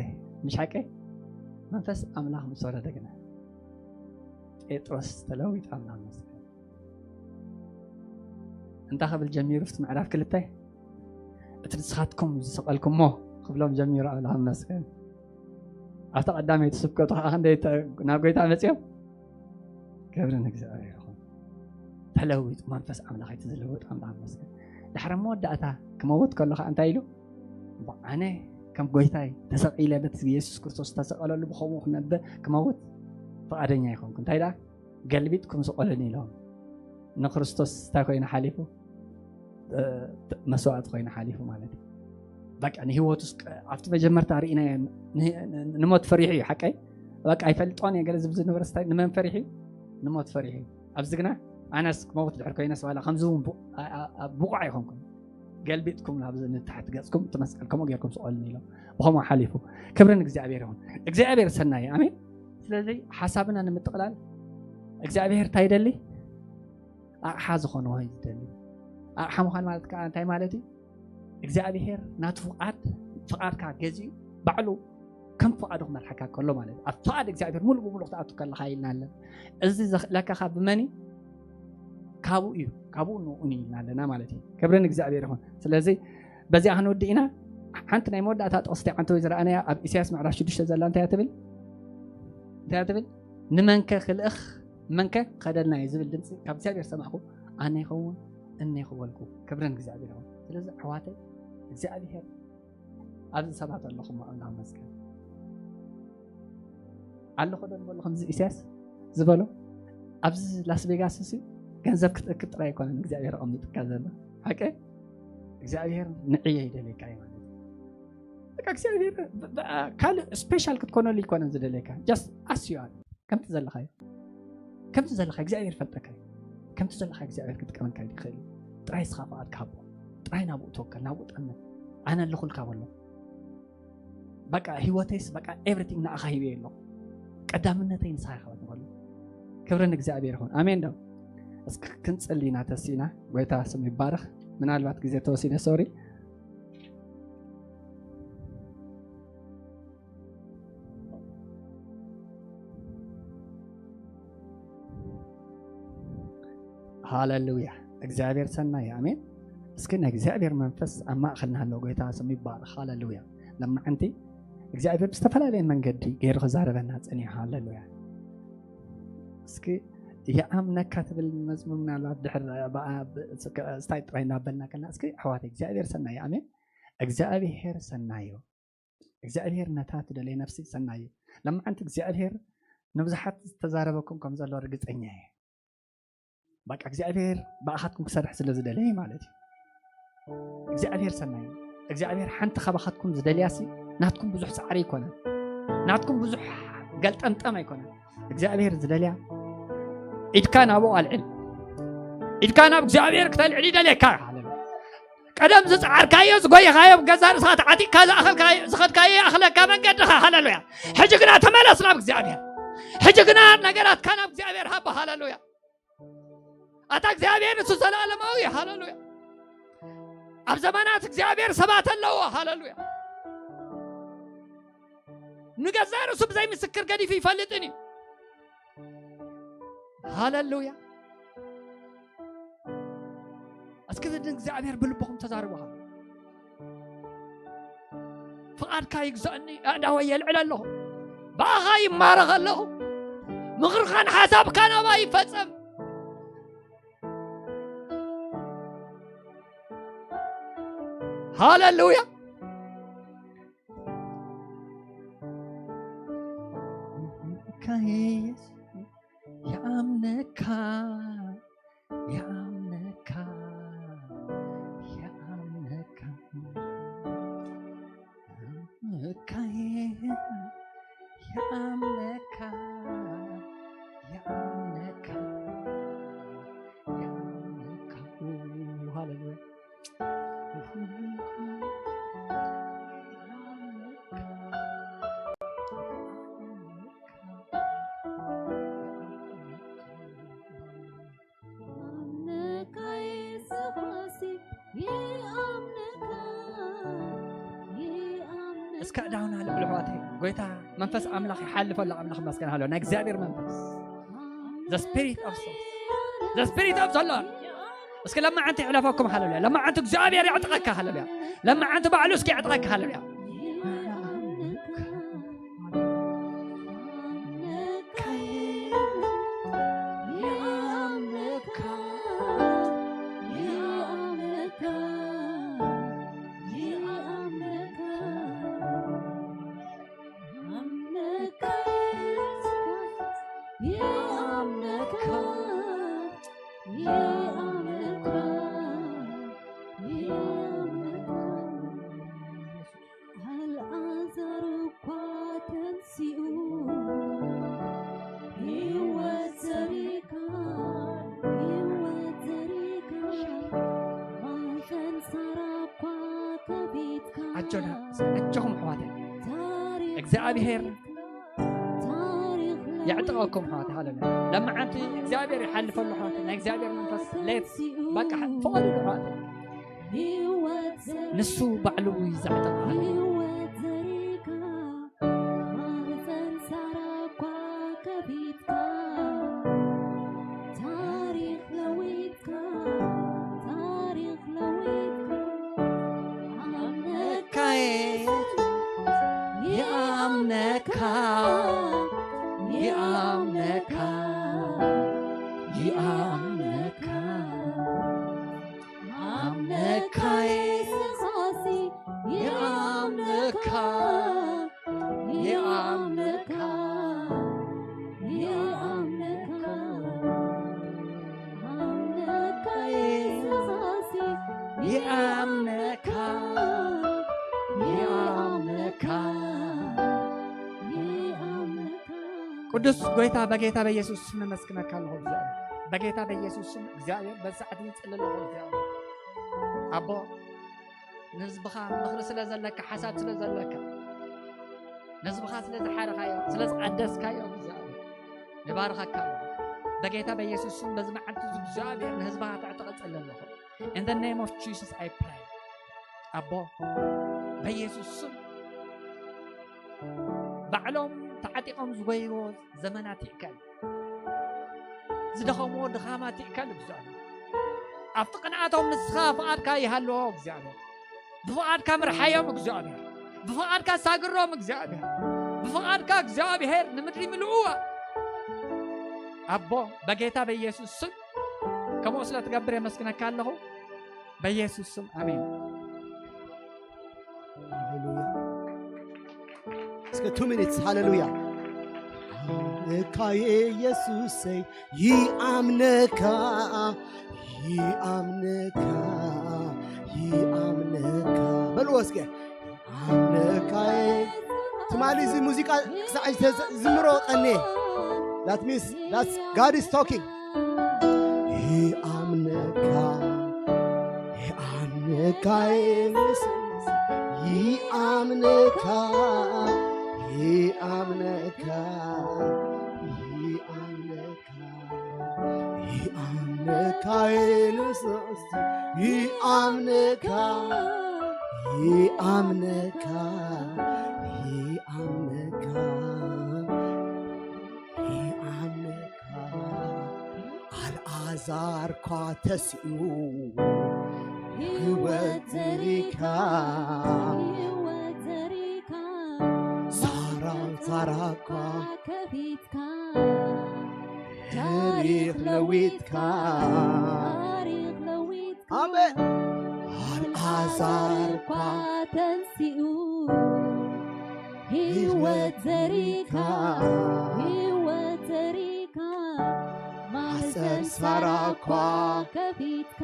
ምሽ ሓቀይ? መንፈስ ኣምላኽ ምስ ወረደ ግና ጴጥሮስ ተለዊጡ፣ ኣምላኽ መስገን። እንታይ ክብል ጀሚሩ? ኣብቲ ምዕራፍ ክልተ፣ "እቲ ንስኻትኩም ዝሰቐልኩሞ" ክብሎም ጀሚሩ፣ ኣምላኽ መስገን። ኣብታ ቀዳመይቲ ስብከቱ ከዓ ክንደይ ተ-፣ ናብ ጎይታ መጺኦም? ክብሪ ንእግዚኣብሔር ይኹን። ተለዊጡ፣ መንፈስ ኣምላኽ እቲ ዝልውጥ ኣምላኽ መስገን። ድሕሪ መወዳእታ ክመውት ከሎ ከዓ እንታይ ኢሉ? "እሞ ኣነ ከም ጎይታይ ተሰቒለ በቲ የሱስ ክርስቶስ ዝተሰቐለሉ ብኸምኡ ክነብር፣ ክመውት ፍቓደኛ ኣይኮንኩ። እንታይ ደኣ? ገልቢጥኩም ስቐሉኒ" ኢሎም። ንክርስቶስ እንታይ ኮይኑ ሓሊፉ? እ፣ መስዋእቲ ኮይኑ ሓሊፉ ማለት እዩ። በቃ ንህይወቱስ ቀ-፣ ኣብቲ መጀመርታ ርኢናዮ ን-፣ ን-፣ ንሞት ፈሪሑ እዩ፣ ሓቀይ? በቃ ኣይፈልጦን እየ ገለ ዝብል ዝነበረ ስታይ ንመን ፈሪሑ እዩ? ንሞት ፈሪሑ እዩ። ኣብዚ ግና ኣነስ ክመውት ድሕር ኮይነስ ዋላ ከምዚ እውን ቡ-፣ ኣ-፣ ኣ-፣ ኣ-፣ ብቑዕ ኣይኮንኩን። ገልቢጥኩም ናብዚ ንታሕቲ ገጽኩም እቲ መስቀል ከምኡ ጌርኩም ስቐሉኒ ኢሎም። ብኸምኡ ሓሊፉ። ክብሪ ንእግዚኣብሔር ይኹን። እግዚኣብሔር ሰናይ እዩ። ኣሜን። ስለዚ ሓሳብና ንምጥቕላል እግዚኣብሔር እንታይ ይደሊ? ኣቕሓ ዝኾነ ወይ ዝደሊ። ኣቕሓ ምዃን ማለት ከዓ እንታይ ማለት እዩ? እግዚኣብሔር ናቱ ፍቓድ፣ ፍቓድካ ገዚኡ ባዕሉ ከም ፍቓዱ ክመርሓካ ከሎ ማለት እዩ። ኣብ ፍቓድ እግዚኣብሔር ሙሉእ ብሙሉእ ክትኣቱ ከለኻ ኢልና ኣለን። እዚ ዘኽእለካ ካብ ብመን እዩ? ካብኡ እዩ። ካብኡ ንኡን እዩ ኢልና ኣለና ማለት እዩ። ክብሪ ንእግዚኣብሔር ይኹን። ስለዚ በዚኣ ክንውድእ ኢና። ሓንቲ ናይ መወዳእታ ጥቕስቲ ዓንተ ወይ ዝረኣናያ ኣብ ኢሳያስ ምዕራፍ ሽዱሽተ ዘላ እንታይ እያ ትብል? እንታይ እያ ትብል? "ንመንከ ክልእኽ መንከ ከደልና እዩ" ዝብል ድምፂ ካብ እግዚኣብሔር ሰማዕኩ። ኣነ ይኸውን እኔ ክበልኩ። ክብሪ ንእግዚኣብሔር ይኹን። ስለዚ ኣሕዋተይ እግዚኣብሔር ኣብዚ ሰባት ኣለኹም፣ ኣምላኽ መስገን። ኣለኹ ዶ ዝበሎ ከምዚ ኢሳያስ ዝበሎ? ኣብዚ ላስ ቬጋስ እሱ ገንዘብ ክትእክብ ጥራይ ኣይኮነን እግዚኣብሔር ኣቐሚጡካ ዘሎ። ሓቀ እግዚኣብሔር ንዕየ ይደልየካ እዩ ማለት እዩ። በቃ እግዚኣብሔር ብ- ብ- ካልእ ስፔሻል ክትኮነሉ ይኮነን ዝደለካ። ጃስት ኣስዩ ኣለ ከምቲ ዘለኻዮ ከምቲ ዘለኻ እግዚኣብሔር ይፈልጠካ እዩ። ከምቲ ዘለኻ እግዚኣብሔር ክጥቀመልካ ይኽእል እዩ። ጥራይ ስኻ ፍቓድ ክሃቦ ጥራይ ናብኡ ተወከል ናብኡ ጠምን። ኣነ ኣለኹልካ በሎ። በቃ ህይወተይስ በቃ ኤቭሪቲንግ ንኣኻ ሂበ ኣለኹ። ቀዳምነተይ ንስኻ ኢኻ ክትበሉ። ክብሪ ንእግዚኣብሔር ይኹን። ኣሜን ዶ? እስኪ ክንጽሊ ኢና ተሲና። ጎይታ ስም ይባረኽ። ምናልባት ግዜ ተወሲነ ሶሪ። ሃለሉያ። እግዚኣብሔር ሰናይ ኣሜን። እስኪ ናይ እግዚኣብሔር መንፈስ ኣብ ማእኸልና ኣሎ። ጎይታ ስም ይባረኽ። ሃለሉያ። ለማዓንቲ እግዚኣብሔር ብዝተፈላለየ መንገዲ ገይሩ ክዛረበና ጸኒሑ። ሃለሉያ። እስኪ የኣምነካ ትብል መዝሙር ምናልባት ድሕር ስታይ ጥራይ እናበልና ከልና እስኪ ኣሕዋት እግዚኣብሔር ሰናይ ኣሜን። እግዚኣብሔር ሰናዩ እግዚኣብሔር ነታ ትደለየ ነፍሲ ሰናዩ። ለማዓንቲ እግዚኣብሔር ንብዙሓት ዝተዛረበኩም ከም ዘሎ ርግጸኛ እየ። በቃ እግዚኣብሔር ብኣኻትኩም ክሰርሕ ስለ ዝደለየ ማለት እዩ። እግዚኣብሔር ሰናይ እዩ። እግዚኣብሔር ሓንቲ ካባኻትኩም ዝደልያሲ ናትኩም ብዙሕ ፃዕሪ ኣይኮነን። ናትኩም ብዙሕ ገልጠምጠም ኣይኮነን። እግዚኣብሔር ዝደልያ ኢድካ ናብኡ ኣልዕል። ኢድካ ናብ እግዚኣብሔር ክተልዕል ይደልየካ። ሃሌሉያ። ቀደም ዝፀዓርካዮ ዝጎየኻዮ ገዛ ርእስኻ ተዓጢቕካ ዝኣኸልካዮ ዝኸድካዮ ይኣኽለካ መንገድኻ። ሃሌሉያ። ሕጂ ግና ተመለስ ናብ እግዚኣብሔር። ሕጂ ግና ነገራትካ ናብ እግዚኣብሔር ሃባ። ሃሌሉያ። ኣታ እግዚኣብሔር ንሱ ዘለኣለማዊ። ሃሌሉያ። ኣብ ዘመናት እግዚኣብሔር ሰባት ኣለዎ። ሃሌሉያ። ንገዛእ ርእሱ ብዘይ ምስክር ገዲፉ ይፈልጥን እዩ። ሃሌሉያ። እስኪ ንእግዚኣብሔር ብልብኹም ተዛርቡ። ፍቓድካ ይግዛእኒ ኣእዳወይ የልዕል ኣለኹ። ብኣኻ ይማረኽ ኣለኹ። ምኽርኻን ሓሳብካን ኣባይ ይፈጸም። ሃሌሉያ። የኣምነካ የኣምነካ የኣምነካ የኣምነካ የኣምነካ የኣምነካ ሃሌሉያ። እስከ ዳውና ልዕሉ ኣሕዋተይ ጎይታ መንፈስ ኣምላኽ ይሓልፈሉ። ኣምላኽ መስገን ሃሎ ናይ እግዚኣብሔር መንፈስ the spirit of soul the spirit of the Lord። እስኪ ለማዓንቲ ይዕለፈኩም። ሃሌሉያ። ለማዓንቲ እግዚኣብሔር ያዕጥቐካ። ሃሌሉያ። ለማዓንቲ ባዕሉ እስኪ ያዕጥቐካ። ሃሌሉያ። ኣልዓዛር እኳ ተንሲኡ ህይወት ዘሪእካ ህይወት ዘሪእካ ማህፀን ሳራ እኳ ከፊትካ ኣጆና ኣጆኹም ኣሕዋተይ ታሪኽ እግዚኣብሔር ታሪኽ የዕጥቐኩም ኣሕዋተይ። ሃሌሉያ። ለማዓንቲ እግዚኣብሔር ይሓልፈሉ ኣሕዋተይ። ናይ እግዚኣብሔር መንፈስ ሌት በቃ ፍቐዱ ኣሕዋተይ። ንሱ ባዕሉ እዩ ዘዕጥቕ። ሃሌሉያ። የኣምነካ የኣምነካ የኣምነካ ኣምነካ የሱስ የኣምነካ የኣምነካ የኣምነካ ኣምነካ የሱስ የኣምነካ የኣምነካ ቅዱስ ጎይታ፣ በጌታ በኢየሱስ ስም ነመስግነካ ኣለኹ እግዚኣብሔር። በጌታ በኢየሱስ ስም እግዚኣብሔር በዚ ሰዓት ንጽሊ ኣለኹ እግዚኣብሔር። ኣቦ፣ ንህዝብኻ ምኽሪ ስለ ዘለካ፣ ሓሳብ ስለ ዘለካ፣ ንህዝብኻ ስለ ዝሓረኻዮ፣ ስለ ዝቐደስካዮ እግዚኣብሔር ንባርኸካ ኣለኹ። በጌታ በኢየሱስ ስም በዚ መዓልቲ እዚ እግዚኣብሔር ንህዝብኻ ተዕጥቕ እጸሊ ኣለኹ። In the name of Jesus I pray. ኣቦ፣ በኢየሱስ ስም ባዕሎም ተዓጢቖም ዝጎይዎ ዘመናት ይእከል። ዝደኸምዎ ድኻማት ይእከል እግዚኣብሔር። ኣብቲ ቅንኣቶም ንስኻ ፍቓድካ ይሃልዎ እግዚኣብሔር። ብፍቓድካ ምርሓዮም እግዚኣብሔር። ብፍቓድካ ሳግሮም እግዚኣብሔር። ብፍቓድካ እግዚኣብሔር ንምድሪ ምልእዋ። ኣቦ፣ በጌታ በኢየሱስ ስም ከምኡ ስለ ትገብር የመስግነካ ኣለኹ። በኢየሱስ ስም ኣሜን። ሃሌሉያ። እስከ two minutes ሃሌሉያ። እካ ኢየሱሰይ ይኣምነካ፣ ይኣምነካ፣ ይኣምነካ። በልዎ እስከ። ይኣምነካ። ትማሊ እዚ ሙዚቃ ክሳዕ ዝተዘ-፣ ዝምሮ ቀኔ። That means that's God is talking። ይኣምነካ፣ ይኣምነካ፣ የሱስ፣ ይኣምነካ፣ ይኣምነካ፣ ይኣምነካ፣ ይኣምነካ፣ የሱስ፣ ይኣምነካ፣ ይኣምነካ፣ ይኣምነካ፣ ይኣምነካ። ኣልዓዛር ኳ ተሲኡ፣ ህይወት ዘሪካ፣ ህይወት ዘሪካ። ሳራ፣ ሳራ ኳ ከፊትካ፣ ታሪኽ ለዊጥካ፣ ታሪኽ ለዊጥካ። ኣሜን። ኣልዓዛር ኳ ተንሲኡ፣ ህይወት ዘሪካ፣ ህይወት ዘሪካ። ማህፀን ሳራ ኳ ከፊትካ፣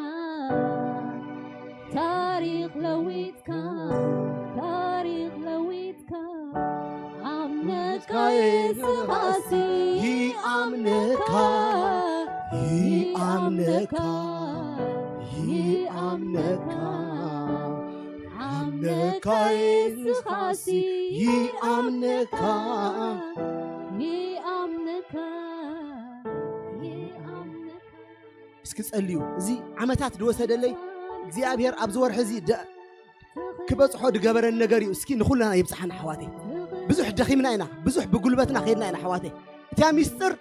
ታሪኽ ለዊጥካ፣ ታሪኽ ለዊጥካ። ኣምነካ የሱስ ይኣምነካ፣ ይኣምነካ፣ ይኣምነካ። ኣምነካ የሱስ ይኣምነካ፣ ይኣምነካ፣ ይኣምነካ። እስኪ ጸልዩ። እዚ ዓመታት ዝወሰደለይ እግዚኣብሔር ኣብዚ ወርሒ እዚ ደ-፣ ክበጽሖ ዝገበረን ነገር እዩ። እስኪ ንኹልና ይብጽሓና ኣሕዋተይ። ብዙሕ ደኺምና ኢና፣ ብዙሕ ብጉልበትና ከይድና ኢና ኣሕዋተይ። እቲያ ሚስጥር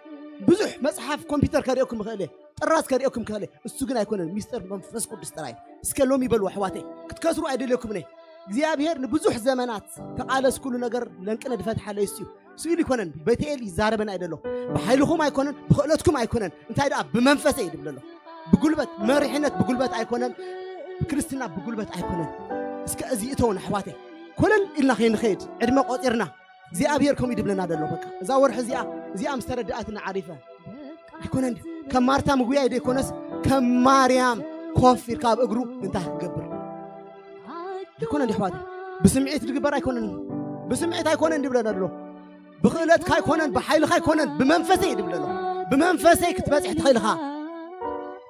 ብዙሕ መጽሓፍ ኮምፒውተር ከርእየኩም ይኽእል እየ፣ ጥራዝ ከርእየኩም ይኽእል እየ። እሱ ግን ኣይኮነን፣ ሚስጥር መንፈስ ቅዱስ ጥራይ። እስከ ሎሚ በሉ ኣሕዋተይ፣ ክትከስሩ ኣይደልየኩምን እየ። እግዚኣብሔር ንብዙሕ ዘመናት ተቓለስኩሉ ነገር ለንቅነ ዝፈትሓለይ እሱ እዩ። ስኢሉ ኣይኮነን፣ ቤተኤል ይዛረበና እዩ ዘሎ። ብሓይልኹም ኣይኮነን፣ ብኽእለትኩም ኣይኮነን፣ እንታይ ደኣ ብመንፈሰይ እዩ ዝብል ዘሎ። ብጉልበት መሪሕነት ብጉልበት ኣይኮነን፣ ክርስትና ብጉልበት ኣይኮነን። እስከ እዚ እተውን ኣሕዋተይ፣ ኮለል ኢልና ከይንኸይድ ዕድመ ቆጺርና እግዚኣብሔር ከምኡ እዩ ዝብለና ዘሎ። በቃ እዛ ወርሒ እዚኣ፣ እዚኣ ምስ ተረድኣትና ዓሪፈ ኣይኮነን ድዩ? ከም ማርታ ምጉያይ ዘይኮነስ ከም ማርያም ኮፍ ኢልካ ኣብ እግሩ እንታይ ክትገብር ኣይኮነን ድዩ ኣሕዋተይ? ብስምዒት ዝግበር ኣይኮነን፣ ብስምዒት ኣይኮነን ድብለና ኣሎ። ብኽእለትካ ኣይኮነን፣ ብሓይልኻ ኣይኮነን፣ ብመንፈሰይ እዩ ድብለሎ። ብመንፈሰይ ክትበጽሕ ትኽእል ኢኻ፣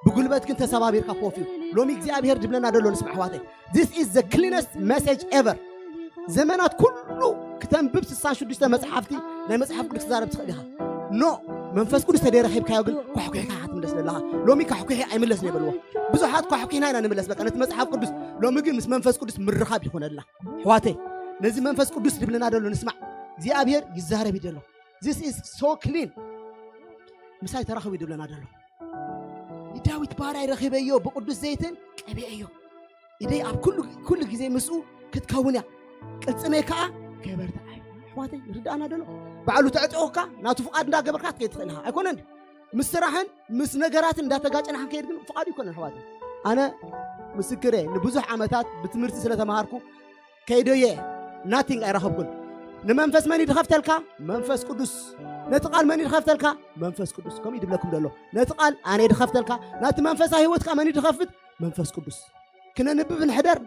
ብጉልበት ግን ተሰባቢርካ ኮፍ እዩ። ሎሚ እግዚኣብሔር ድብለና ደሎ ንስማዕ ኣሕዋተይ። This is the cleanest message ever። ዘመናት ኩሉ ክተንብብ ስሳን ሽዱሽተ መጽሓፍቲ ናይ መጽሓፍ ቅዱስ ክዛረብ ትኽእል ኢኻ። ኖ፣ መንፈስ ቅዱስ ተደይረኺብካዮ ግን ኳሕኩሕካ ኢኻ ትምለስ ዘለኻ። ሎሚ ኳሕኩሒ ኣይምለስን የበልዎ። ብዙሓት ኳሕኩሕና ኢና ንምለስ፣ በቃ ነቲ መጽሓፍ ቅዱስ። ሎሚ ግን ምስ መንፈስ ቅዱስ ምርኻብ ይኾነልና። ኣሕዋተይ፣ ነዚ መንፈስ ቅዱስ ድብለና ደሎ ንስማዕ። እግዚኣብሔር ይዛረብ እዩ ደሎ። This is so clean። ምሳይ ተራኸቡ እዩ ድብለና ደሎ። ንዳዊት ባርያይ ረኺበዮ፣ ብቅዱስ ዘይትን ቀቢኤዮ። ኢደይ ኣብ ኩሉ፣ ኩሉ ግዜ ምስኡ ክትከውን እያ፣ ቅልጽመይ ከኣ ከይበርትዓ እዩ። ኣሕዋተይ፣ ይርድኣና ደሎ? ባዕሉ ተዕጢቑካ፣ ናቱ ፍቓድ እንዳገበርካ ክትከይድ ትኽእል ኢኻ። ኣይኮነን ድዩ? ምስ ስራሕን ምስ ነገራትን እንዳተጋጨና ክንከይድ ግን ፍቓዱ ኣይኮነን ኣሕዋተይ። ኣነ ምስክር እየ፣ ንብዙሕ ዓመታት ብትምህርቲ ስለ ተማሃርኩ ከይደየ ናቲንግ ኣይረኸብኩን። ንመንፈስ መን እዩ ድኸፍተልካ? መንፈስ ቅዱስ። ነቲ ቃል መን እዩ ድኸፍተልካ? መንፈስ ቅዱስ። ከምኡ እዩ ድብለኩም ደሎ። ነቲ ቃል ኣነ እየ ድኸፍተልካ፣ ናቲ መንፈሳዊ ህይወትካ መን እዩ ድኸፍት? መንፈስ ቅዱስ። ክነንብብ ንሕደር፣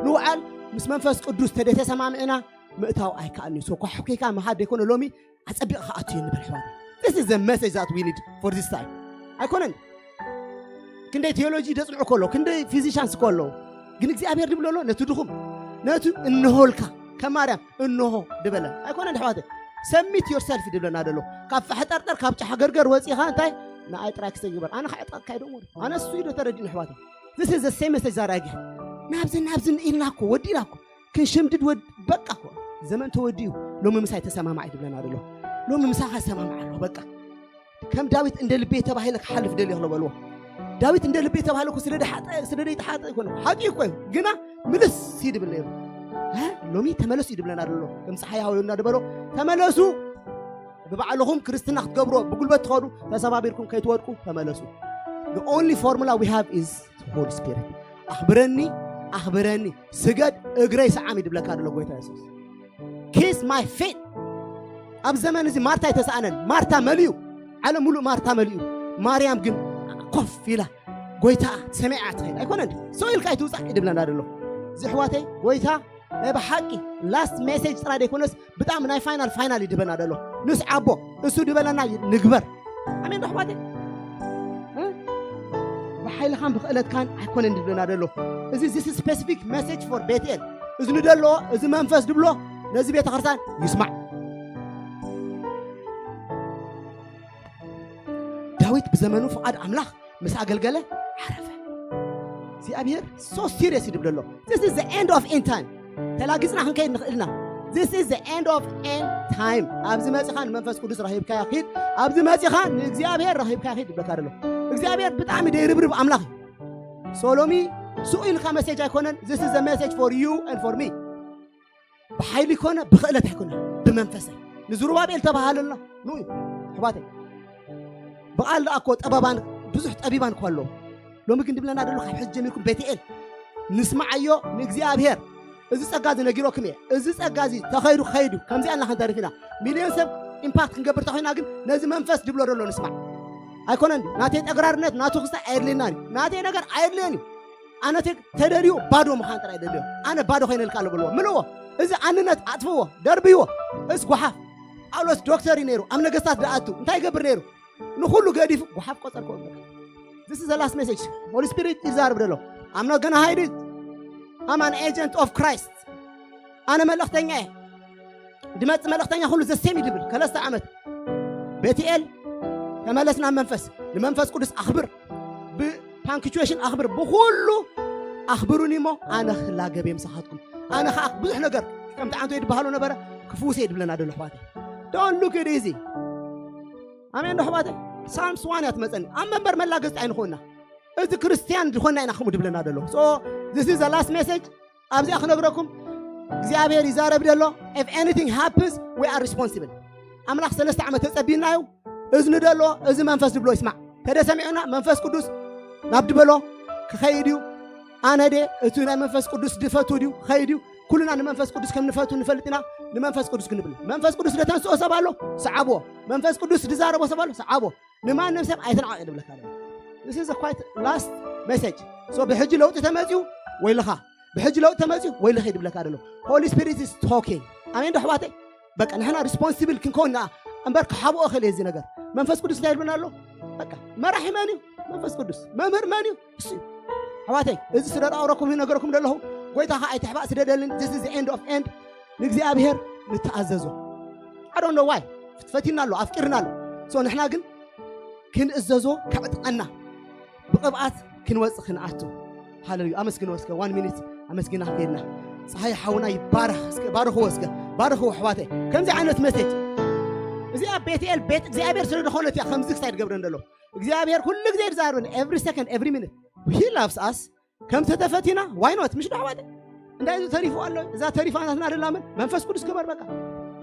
ንውዓል፣ ምስ መንፈስ ቅዱስ ተደይተሰማሚዕና ምእታው ኣይከኣልን እዩ። ሶ ኳሕኲካ ምኻድ ዘይኮነ ሎሚ ኣጸቢቕካ ኣትዮ ንብል ኣሕዋት። This is the message that we need for this time. ኣይኮነን? ክንደይ ቴዎሎጂ ደጽንዑ ከሎ፣ ክንደይ ፊዚሻንስ ከሎ፣ ግን እግዚኣብሔር ድብሎ ኣሎ፣ ነቲ ድኹም፣ ነቲ እንሆልካ፣ ከም ማርያም እንሆ ድበለ ኣይኮነን ኣሕዋተ? Submit yourself ድብለና ደሎ። ካብ ፈሕጠርጠር፣ ካብ ጫሕ ገርገር ወጺኻ እንታይ ንኣይ ጥራይ ክሰግበር ኣነ ክዕጠቅካ ይደሞ ኣነ እሱ ኢዶ ተረዲን ኣሕዋተ? This is the same message that I get. ናብዚ ናብዚ ኢልና እኮ ወዲና እኮ ክንሽምድድ ወድ በቃ እኮ ዘመን ተወዲኡ። ሎሚ ምሳይ ተሰማማዕ ድብለና ደሎ። ሎሚ ምሳኻ ሰማማዕ ኣሎ በቃ። ከም ዳዊት እንደ ልቤ ተባሂለ ክሓልፍ ደልየ ክሎ በልዎ። ዳዊት እንደ ልቤ ተባሂለ እኮ ስለ ደሓጠ ስለ ደይተሓጠ ይኮነ ሓጢ እኮ እዩ። ግና ምልስ ይድብል ነይሩ። እ? ሎሚ ተመለሱ ይድብለና ደሎ። ከም ፀሓይ ሃወዩና ድበሎ። ተመለሱ። ብባዕልኹም ክርስትና ክትገብሮ ብጉልበት ትኸዱ ተሰባቢርኩም ከይትወድቁ ተመለሱ። The only formula we have is Holy Spirit. ኣኽብረኒ ኣኽብረኒ ስገድ እግረይ ሰዓም ይድብለካ ደሎ ጎይታ የሱስ። Kiss my feet. ኣብ ዘመን እዚ ማርታ ኣይተሰኣነን። ማርታ መሊኡ፣ ዓለም ሙሉእ ማርታ መሊኡ። ማርያም ግን ኮፍ ኢላ ጎይታ ሰሚዓ ትኸይድ ኣይኮነን። ሰው ኢልካ ኣይትውፃእ ይድብለና ደሎ። እዚ ኣሕዋተይ ጎይታ ናይ ብሓቂ ላስት ሜሴጅ ጥራይ ዘይኮነስ ብጣዕሚ ናይ ፋይናል ፋይናል ይድበና ደሎ። ንስዓቦ እሱ ድበለና ንግበር። ኣሜን ዶ ኣሕዋተይ? እ? ብሓይልኻን ብኽእለትካን ኣይኮነን ድብለና ደሎ። እዚ this is specific message for ቤትኤል። እዚ ንደሎ እዚ መንፈስ ድብሎ ነዚ ቤተ ክርስቲያን ይስማዕ። ዳዊት ብዘመኑ ፍቓድ ኣምላኽ ምስ ኣገልገለ ዓረፈ። እግዚኣብሔር so serious ይድብሎ ኣሎ። This is the end of end time. ተላጊጽና ክንከይድ ንኽእልና። This is the end of end time. ኣብዚ መጺኻ ንመንፈስ ቅዱስ ረኺብካዮ ኪድ። ኣብዚ መጺኻ ንእግዚኣብሔር ረኺብካዮ ኪድ ይብለካ ደሎ። እግዚኣብሔር ብጣዕሚ ደይርብርብ ኣምላኽ እዩ። So ሎሚ ሱቕ ኢልካ መሴጅ ኣይኮነን። This is a message for you and for me. ብሓይሊ ይኮነ ብኽእለት ኣይኮነ ብመንፈሰ ንዝሩባቤል ተባሃለልና ኑ ኣሕዋተይ። ብቓል ደኣ እኮ ጠበባን ብዙሕ ጠቢባን እኮ ኣለዉ። ሎሚ ግን ድብለና ደሎ ካብ ሕጂ ጀሚርኩም ቤትኤል ንስማዓዮ ንእግዚኣብሔር። እዚ ጸጋ እዚ ነጊሮኩም እየ። እዚ ጸጋ እዚ ተኸይዱ ክኸይድ እዩ። ከምዚኣ ኢልና ክንተርፍ ኢና። ሚልዮን ሰብ ኢምፓክት ክንገብር ተኾይና ግን ነዚ መንፈስ ድብሎ ደሎ ንስማዕ። ኣይኮነን ድዩ? ናተይ ጠግራርነት ናቱ ክስታይ ኣየድልየናን እዩ። ናተይ ነገር ኣየድልየን እዩ። ኣነ ተ- ተደልዩ ባዶ ምዃን ጥራይ ደልዮ። ኣነ ባዶ ኮይነልካ ኣሎ በልዎ። ምልዎ። እዚ ኣንነት ኣጥፍዎ፣ ደርብይዎ። እስ ጓሓፍ። ጳውሎስ ዶክተር እዩ ነይሩ። ኣብ ነገስታት ደኣቱ እንታይ ይገብር ነይሩ? ንኹሉ ገዲፉ ጓሓፍ ቆጸርኮ። This is the last message. Holy Spirit ይዛረብ ደሎ። I'm not gonna hide it. I'm an agent of Christ. ኣነ መልእኽተኛ እየ። ድመጽ መልእኽተኛ ኩሉ ዘሴም ይድብል። ከለስተ ዓመት ቤትኤል ተመለስ ናብ መንፈስ። ንመንፈስ ቅዱስ ኣኽብር። ብፓንክቹዌሽን ኣኽብር። ብኹሉ ኣኽብሩኒ እሞ ኣነ ክላገብ እየ ምሳኻትኩም። ኣነ ኸዓ ብዙሕ ነገር ከምቲ ዓንቶ ይድበሃሎ ነበረ ክፍውሰ ይድብለና ደሎ ኣሕዋተይ። Don't look it easy. ኣሜን ዶ ኣሕዋተይ? ሳልምስ ዋን እያ ትመጸኒ። ኣብ መንበር መላገጽቲ ኣይንኾንና። እዚ ክርስትያን ዝኾንና ኢና ከምኡ ድብለና ደሎ። So this is the last message. ኣብዚኣ ክነግረኩም እግዚኣብሔር ይዛረብ ደሎ። If anything happens, we are responsible. ኣምላኽ ሰለስተ ዓመት ተጸቢናዩ። እዝኒ ደሎ እዚ መንፈስ ድብሎ ይስማዕ። ተደሰሚዑና መንፈስ ቅዱስ ናብ ድበሎ ክኸይድ እዩ። ኣነ ደ እቲ ናይ መንፈስ ቅዱስ ድፈቱ ድዩ ክኸይድ እዩ። ኩልና ንመንፈስ ቅዱስ ከም ንፈቱ ንፈልጥ ኢና። ንመንፈስ ቅዱስ ክንብል መንፈስ ቅዱስ ደተንስኦ ሰብ ኣሎ ሰዓብዎ። መንፈስ ቅዱስ ድዛረቦ ሰብ ኣሎ ሰዓብዎ። ንማንም ሰብ ኣይተናዓቕ ድብለካ ኣሎ። This is a quite last message. So ብሕጂ ለውጢ ተመፅዩ ወይልኻ ብሕጂ ለውጢ ተመፅዩ ወይልኺ ድብለካ ደሎ። Holy Spirit is talking. ኣሜን ዶ ኣሕዋተይ? በቃ ንሕና ሪስፖንሲብል ክንከውን ንኣ እምበር ክሓብኦ ክእል እዚ ነገር። መንፈስ ቅዱስ እንታይ ይብልና ኣሎ? በቃ መራሒ መን እዩ? መንፈስ ቅዱስ። መምህር መን እዩ? እሱ እዩ። ኣሕዋተይ እዚ ስለ ዳቕረኩም ነገርኩም ደለኹ። ጎይታ ከዓ ኣይትሕባእ ስደደልን። This is the end of end. ንእግዚኣብሔር ንተኣዘዞ። I don't know why. ፈቲና ኣሎ ኣፍቂርና ኣሎ። So ንሕና ግን ክንእዘዞ ከዕጥቐና ብቕብኣት ክንወፅእ ክንኣቱ። ሃሌሉያ። ኣመስግንዎ እስከ ዋን ሚኒት ኣመስግና ከይድና። ፀሃይ ሓውና ይባረኽ እስከ ባርኽዎ እስከ ባርኽዎ ኣሕዋተይ። ከምዚ ዓይነት መሴጅ እዚኣ ቤትኤል ቤት እግዚኣብሔር ስለ ዝኾነት እያ ከምዚ ክሳይ ድገብረ እንደሎ። እግዚኣብሔር ኩሉ ግዜ ይዛረበኒ every second every minute. He loves us. ከም ተተፈቲና ዋይኖት ምሽ ዶ ኣሕዋተ እንታይ እዚ ተሪፉ ኣሎ እዛ ተሪፋ ናትና ደላ ምን መንፈስ ቅዱስ ክበር በቃ።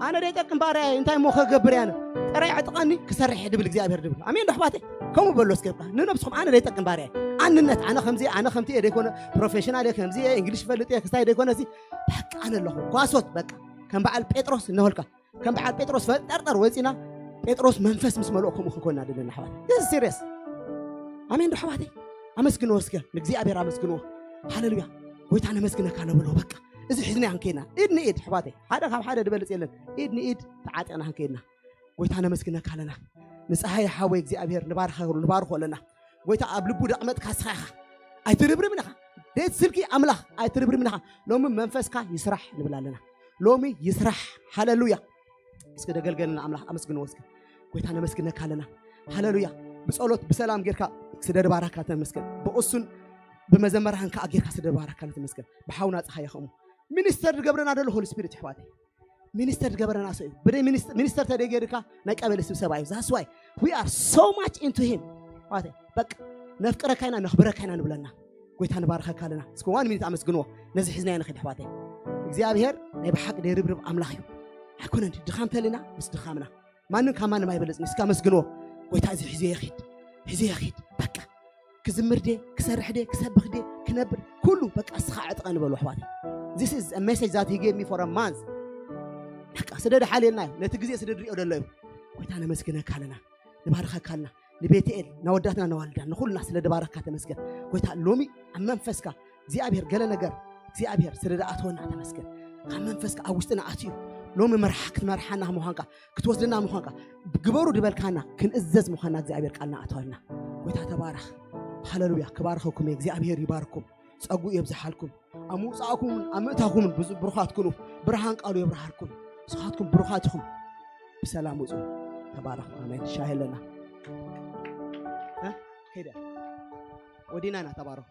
ኣነ ደይጠቅም ባርያ እንታይ ሞ ከገብር ያነ ጥራይ ዕጥቐኒ ክሰርሕ ድብል እግዚኣብሔር ድብል ኣሜን ዶ ኣሕዋተ። ከምኡ በሎ እስከ ንነብስኹም ኣነ ደይጠቅም ባርያ። ኣንነት ኣነ ከምዚ ኣነ ከምቲ እየ ደይኮነ ፕሮፌሽናል እየ ከምዚ እየ እንግሊሽ ፈልጥ እየ ክስታይ ደይኮነ እዚ በቃ ኣነ ኣለኹ ጓሶት በቃ ከም በዓል ጴጥሮስ እነሆልካ ከም በዓል ጴጥሮስ ፈጠርጠር ወፂና ጴጥሮስ መንፈስ ምስ መልኦ ከምኡ ክንኮና ደለና ኣሕዋት። This is serious. ኣሜን ዶ ኣሕዋተይ? ኣመስግንዎ እስከ ንእግዚኣብሔር ኣመስግንዎ። ሃሌሉያ። ጎይታ ነመስግነካ ኣሎ በሎ በቃ። እዚ ሒዝና ክንከይድና ኢድ ንኢድ ኣሕዋተይ ሓደ ካብ ሓደ ድበልፅ የለን። ኢድ ንኢድ ተዓጢቕና ክንከይድና ጎይታ ነመስግነካ ኣለና። ንፀሃይ ሓወይ እግዚኣብሔር ንባርኸ ንባርኾ ኣለና። ጎይታ ኣብ ልቡ ደቕመጥካ ስኻ ኢኻ። ኣይትርብርብን ኢኻ። ደት ስልኪ ኣምላኽ ኣይትርብርብን ኢኻ። ሎሚ መንፈስካ ይስራሕ ንብል ኣለና። ሎሚ ይስራሕ። ሃለሉያ። እስከ ደገልገልና ኣምላኽ ኣመስግንዎ እስከ። ጎይታ ነመስግነካ ኣለና። ሃለሉያ። ብጸሎት ብሰላም ጌርካ ስለ ድባረካ ተመስገን። ብቕሱን ብመዘመራህን ከኣ ጌርካ ስለ ድባረካ ተመስገን። ብሓውና ፀሃይ ይኸሙ ሚኒስተር ዝገብረና ደሎ ሆሊ ስፒሪት ይሕዋተይ። ሚኒስተር ዝገበረና ሰው እዩ። ብደይ ሚኒስተር ተደይ ጌርካ ናይ ቀበሌ ስብሰባ እዩ። That's why we are so much into him። ይሕዋተይ በቃ ነፍቅረካ ኢና ነኽብረካ ኢና ንብለና። ጎይታ ንባርኸካ ኣለና። እስከ ዋን ሚኒት ኣመስግንዎ። ነዚ ሒዝናዮ ንኽድ ኣሕዋተይ። እግዚኣብሔር ናይ ብሓቂ ደርብርብ ኣምላኽ እዩ። ኣይኮነን ድኻም ተልና ምስ ድኻምና ማንም ካብ ማንም ኣይበለጽን። እስከ ኣመስግንዎ። ጎይታ እዚ ሒዙ ይኺድ፣ ሒዙ ይኺድ። በቃ ክዝምር ደ ክሰርሕ ደ ክሰብኽ ደ ክነብር ኩሉ በቃ እስኻ ዕጥቐ ንበሉ ኣሕዋተይ። This is a message that he gave me for a month። በቃ ስደድ ሓልየልና እዩ። ነቲ ግዜ ስደድ ሪኦ ደሎ እዩ። ጎይታ ነመስግነካ ኣለና። ንባርኸካ ኣለና። ንቤትኤል ናወዳትና ናዋልዳን ንኹልና ስለ ድባረካ ተመስገን። ጎይታ ሎሚ ኣብ መንፈስካ እግዚኣብሔር ገለ ነገር እግዚኣብሔር ስለ ድኣተወና ተመስገን። ካብ መንፈስካ ኣብ ውሽጥና ኣትዩ ሎሚ መርሓ ክትመርሓና ምዃንካ ክትወስድና ምዃንካ ግበሩ ድበልካና ክንእዘዝ ምዃንና እግዚኣብሔር ቃልና ኣተወልና። ጎይታ ተባረኽ። ሃለሉያ። ክባርኸኩም እየ። እግዚኣብሔር ይባርኩም። ጸጉ የብዝሓልኩም። ኣብ ምውጻእኩምን ኣብ ምእታኹምን ብዙ ብሩኻት ኩኑ። ብርሃን ቃሉ የብርሃልኩም። ንስኻትኩም ብሩኻት ኢኹም። ብሰላም ውጹ። ተባረኹ። ኣሜን። ሻሂ ኣለና። እ? ከይደ። ወዲና ኢና። ተባረኹ።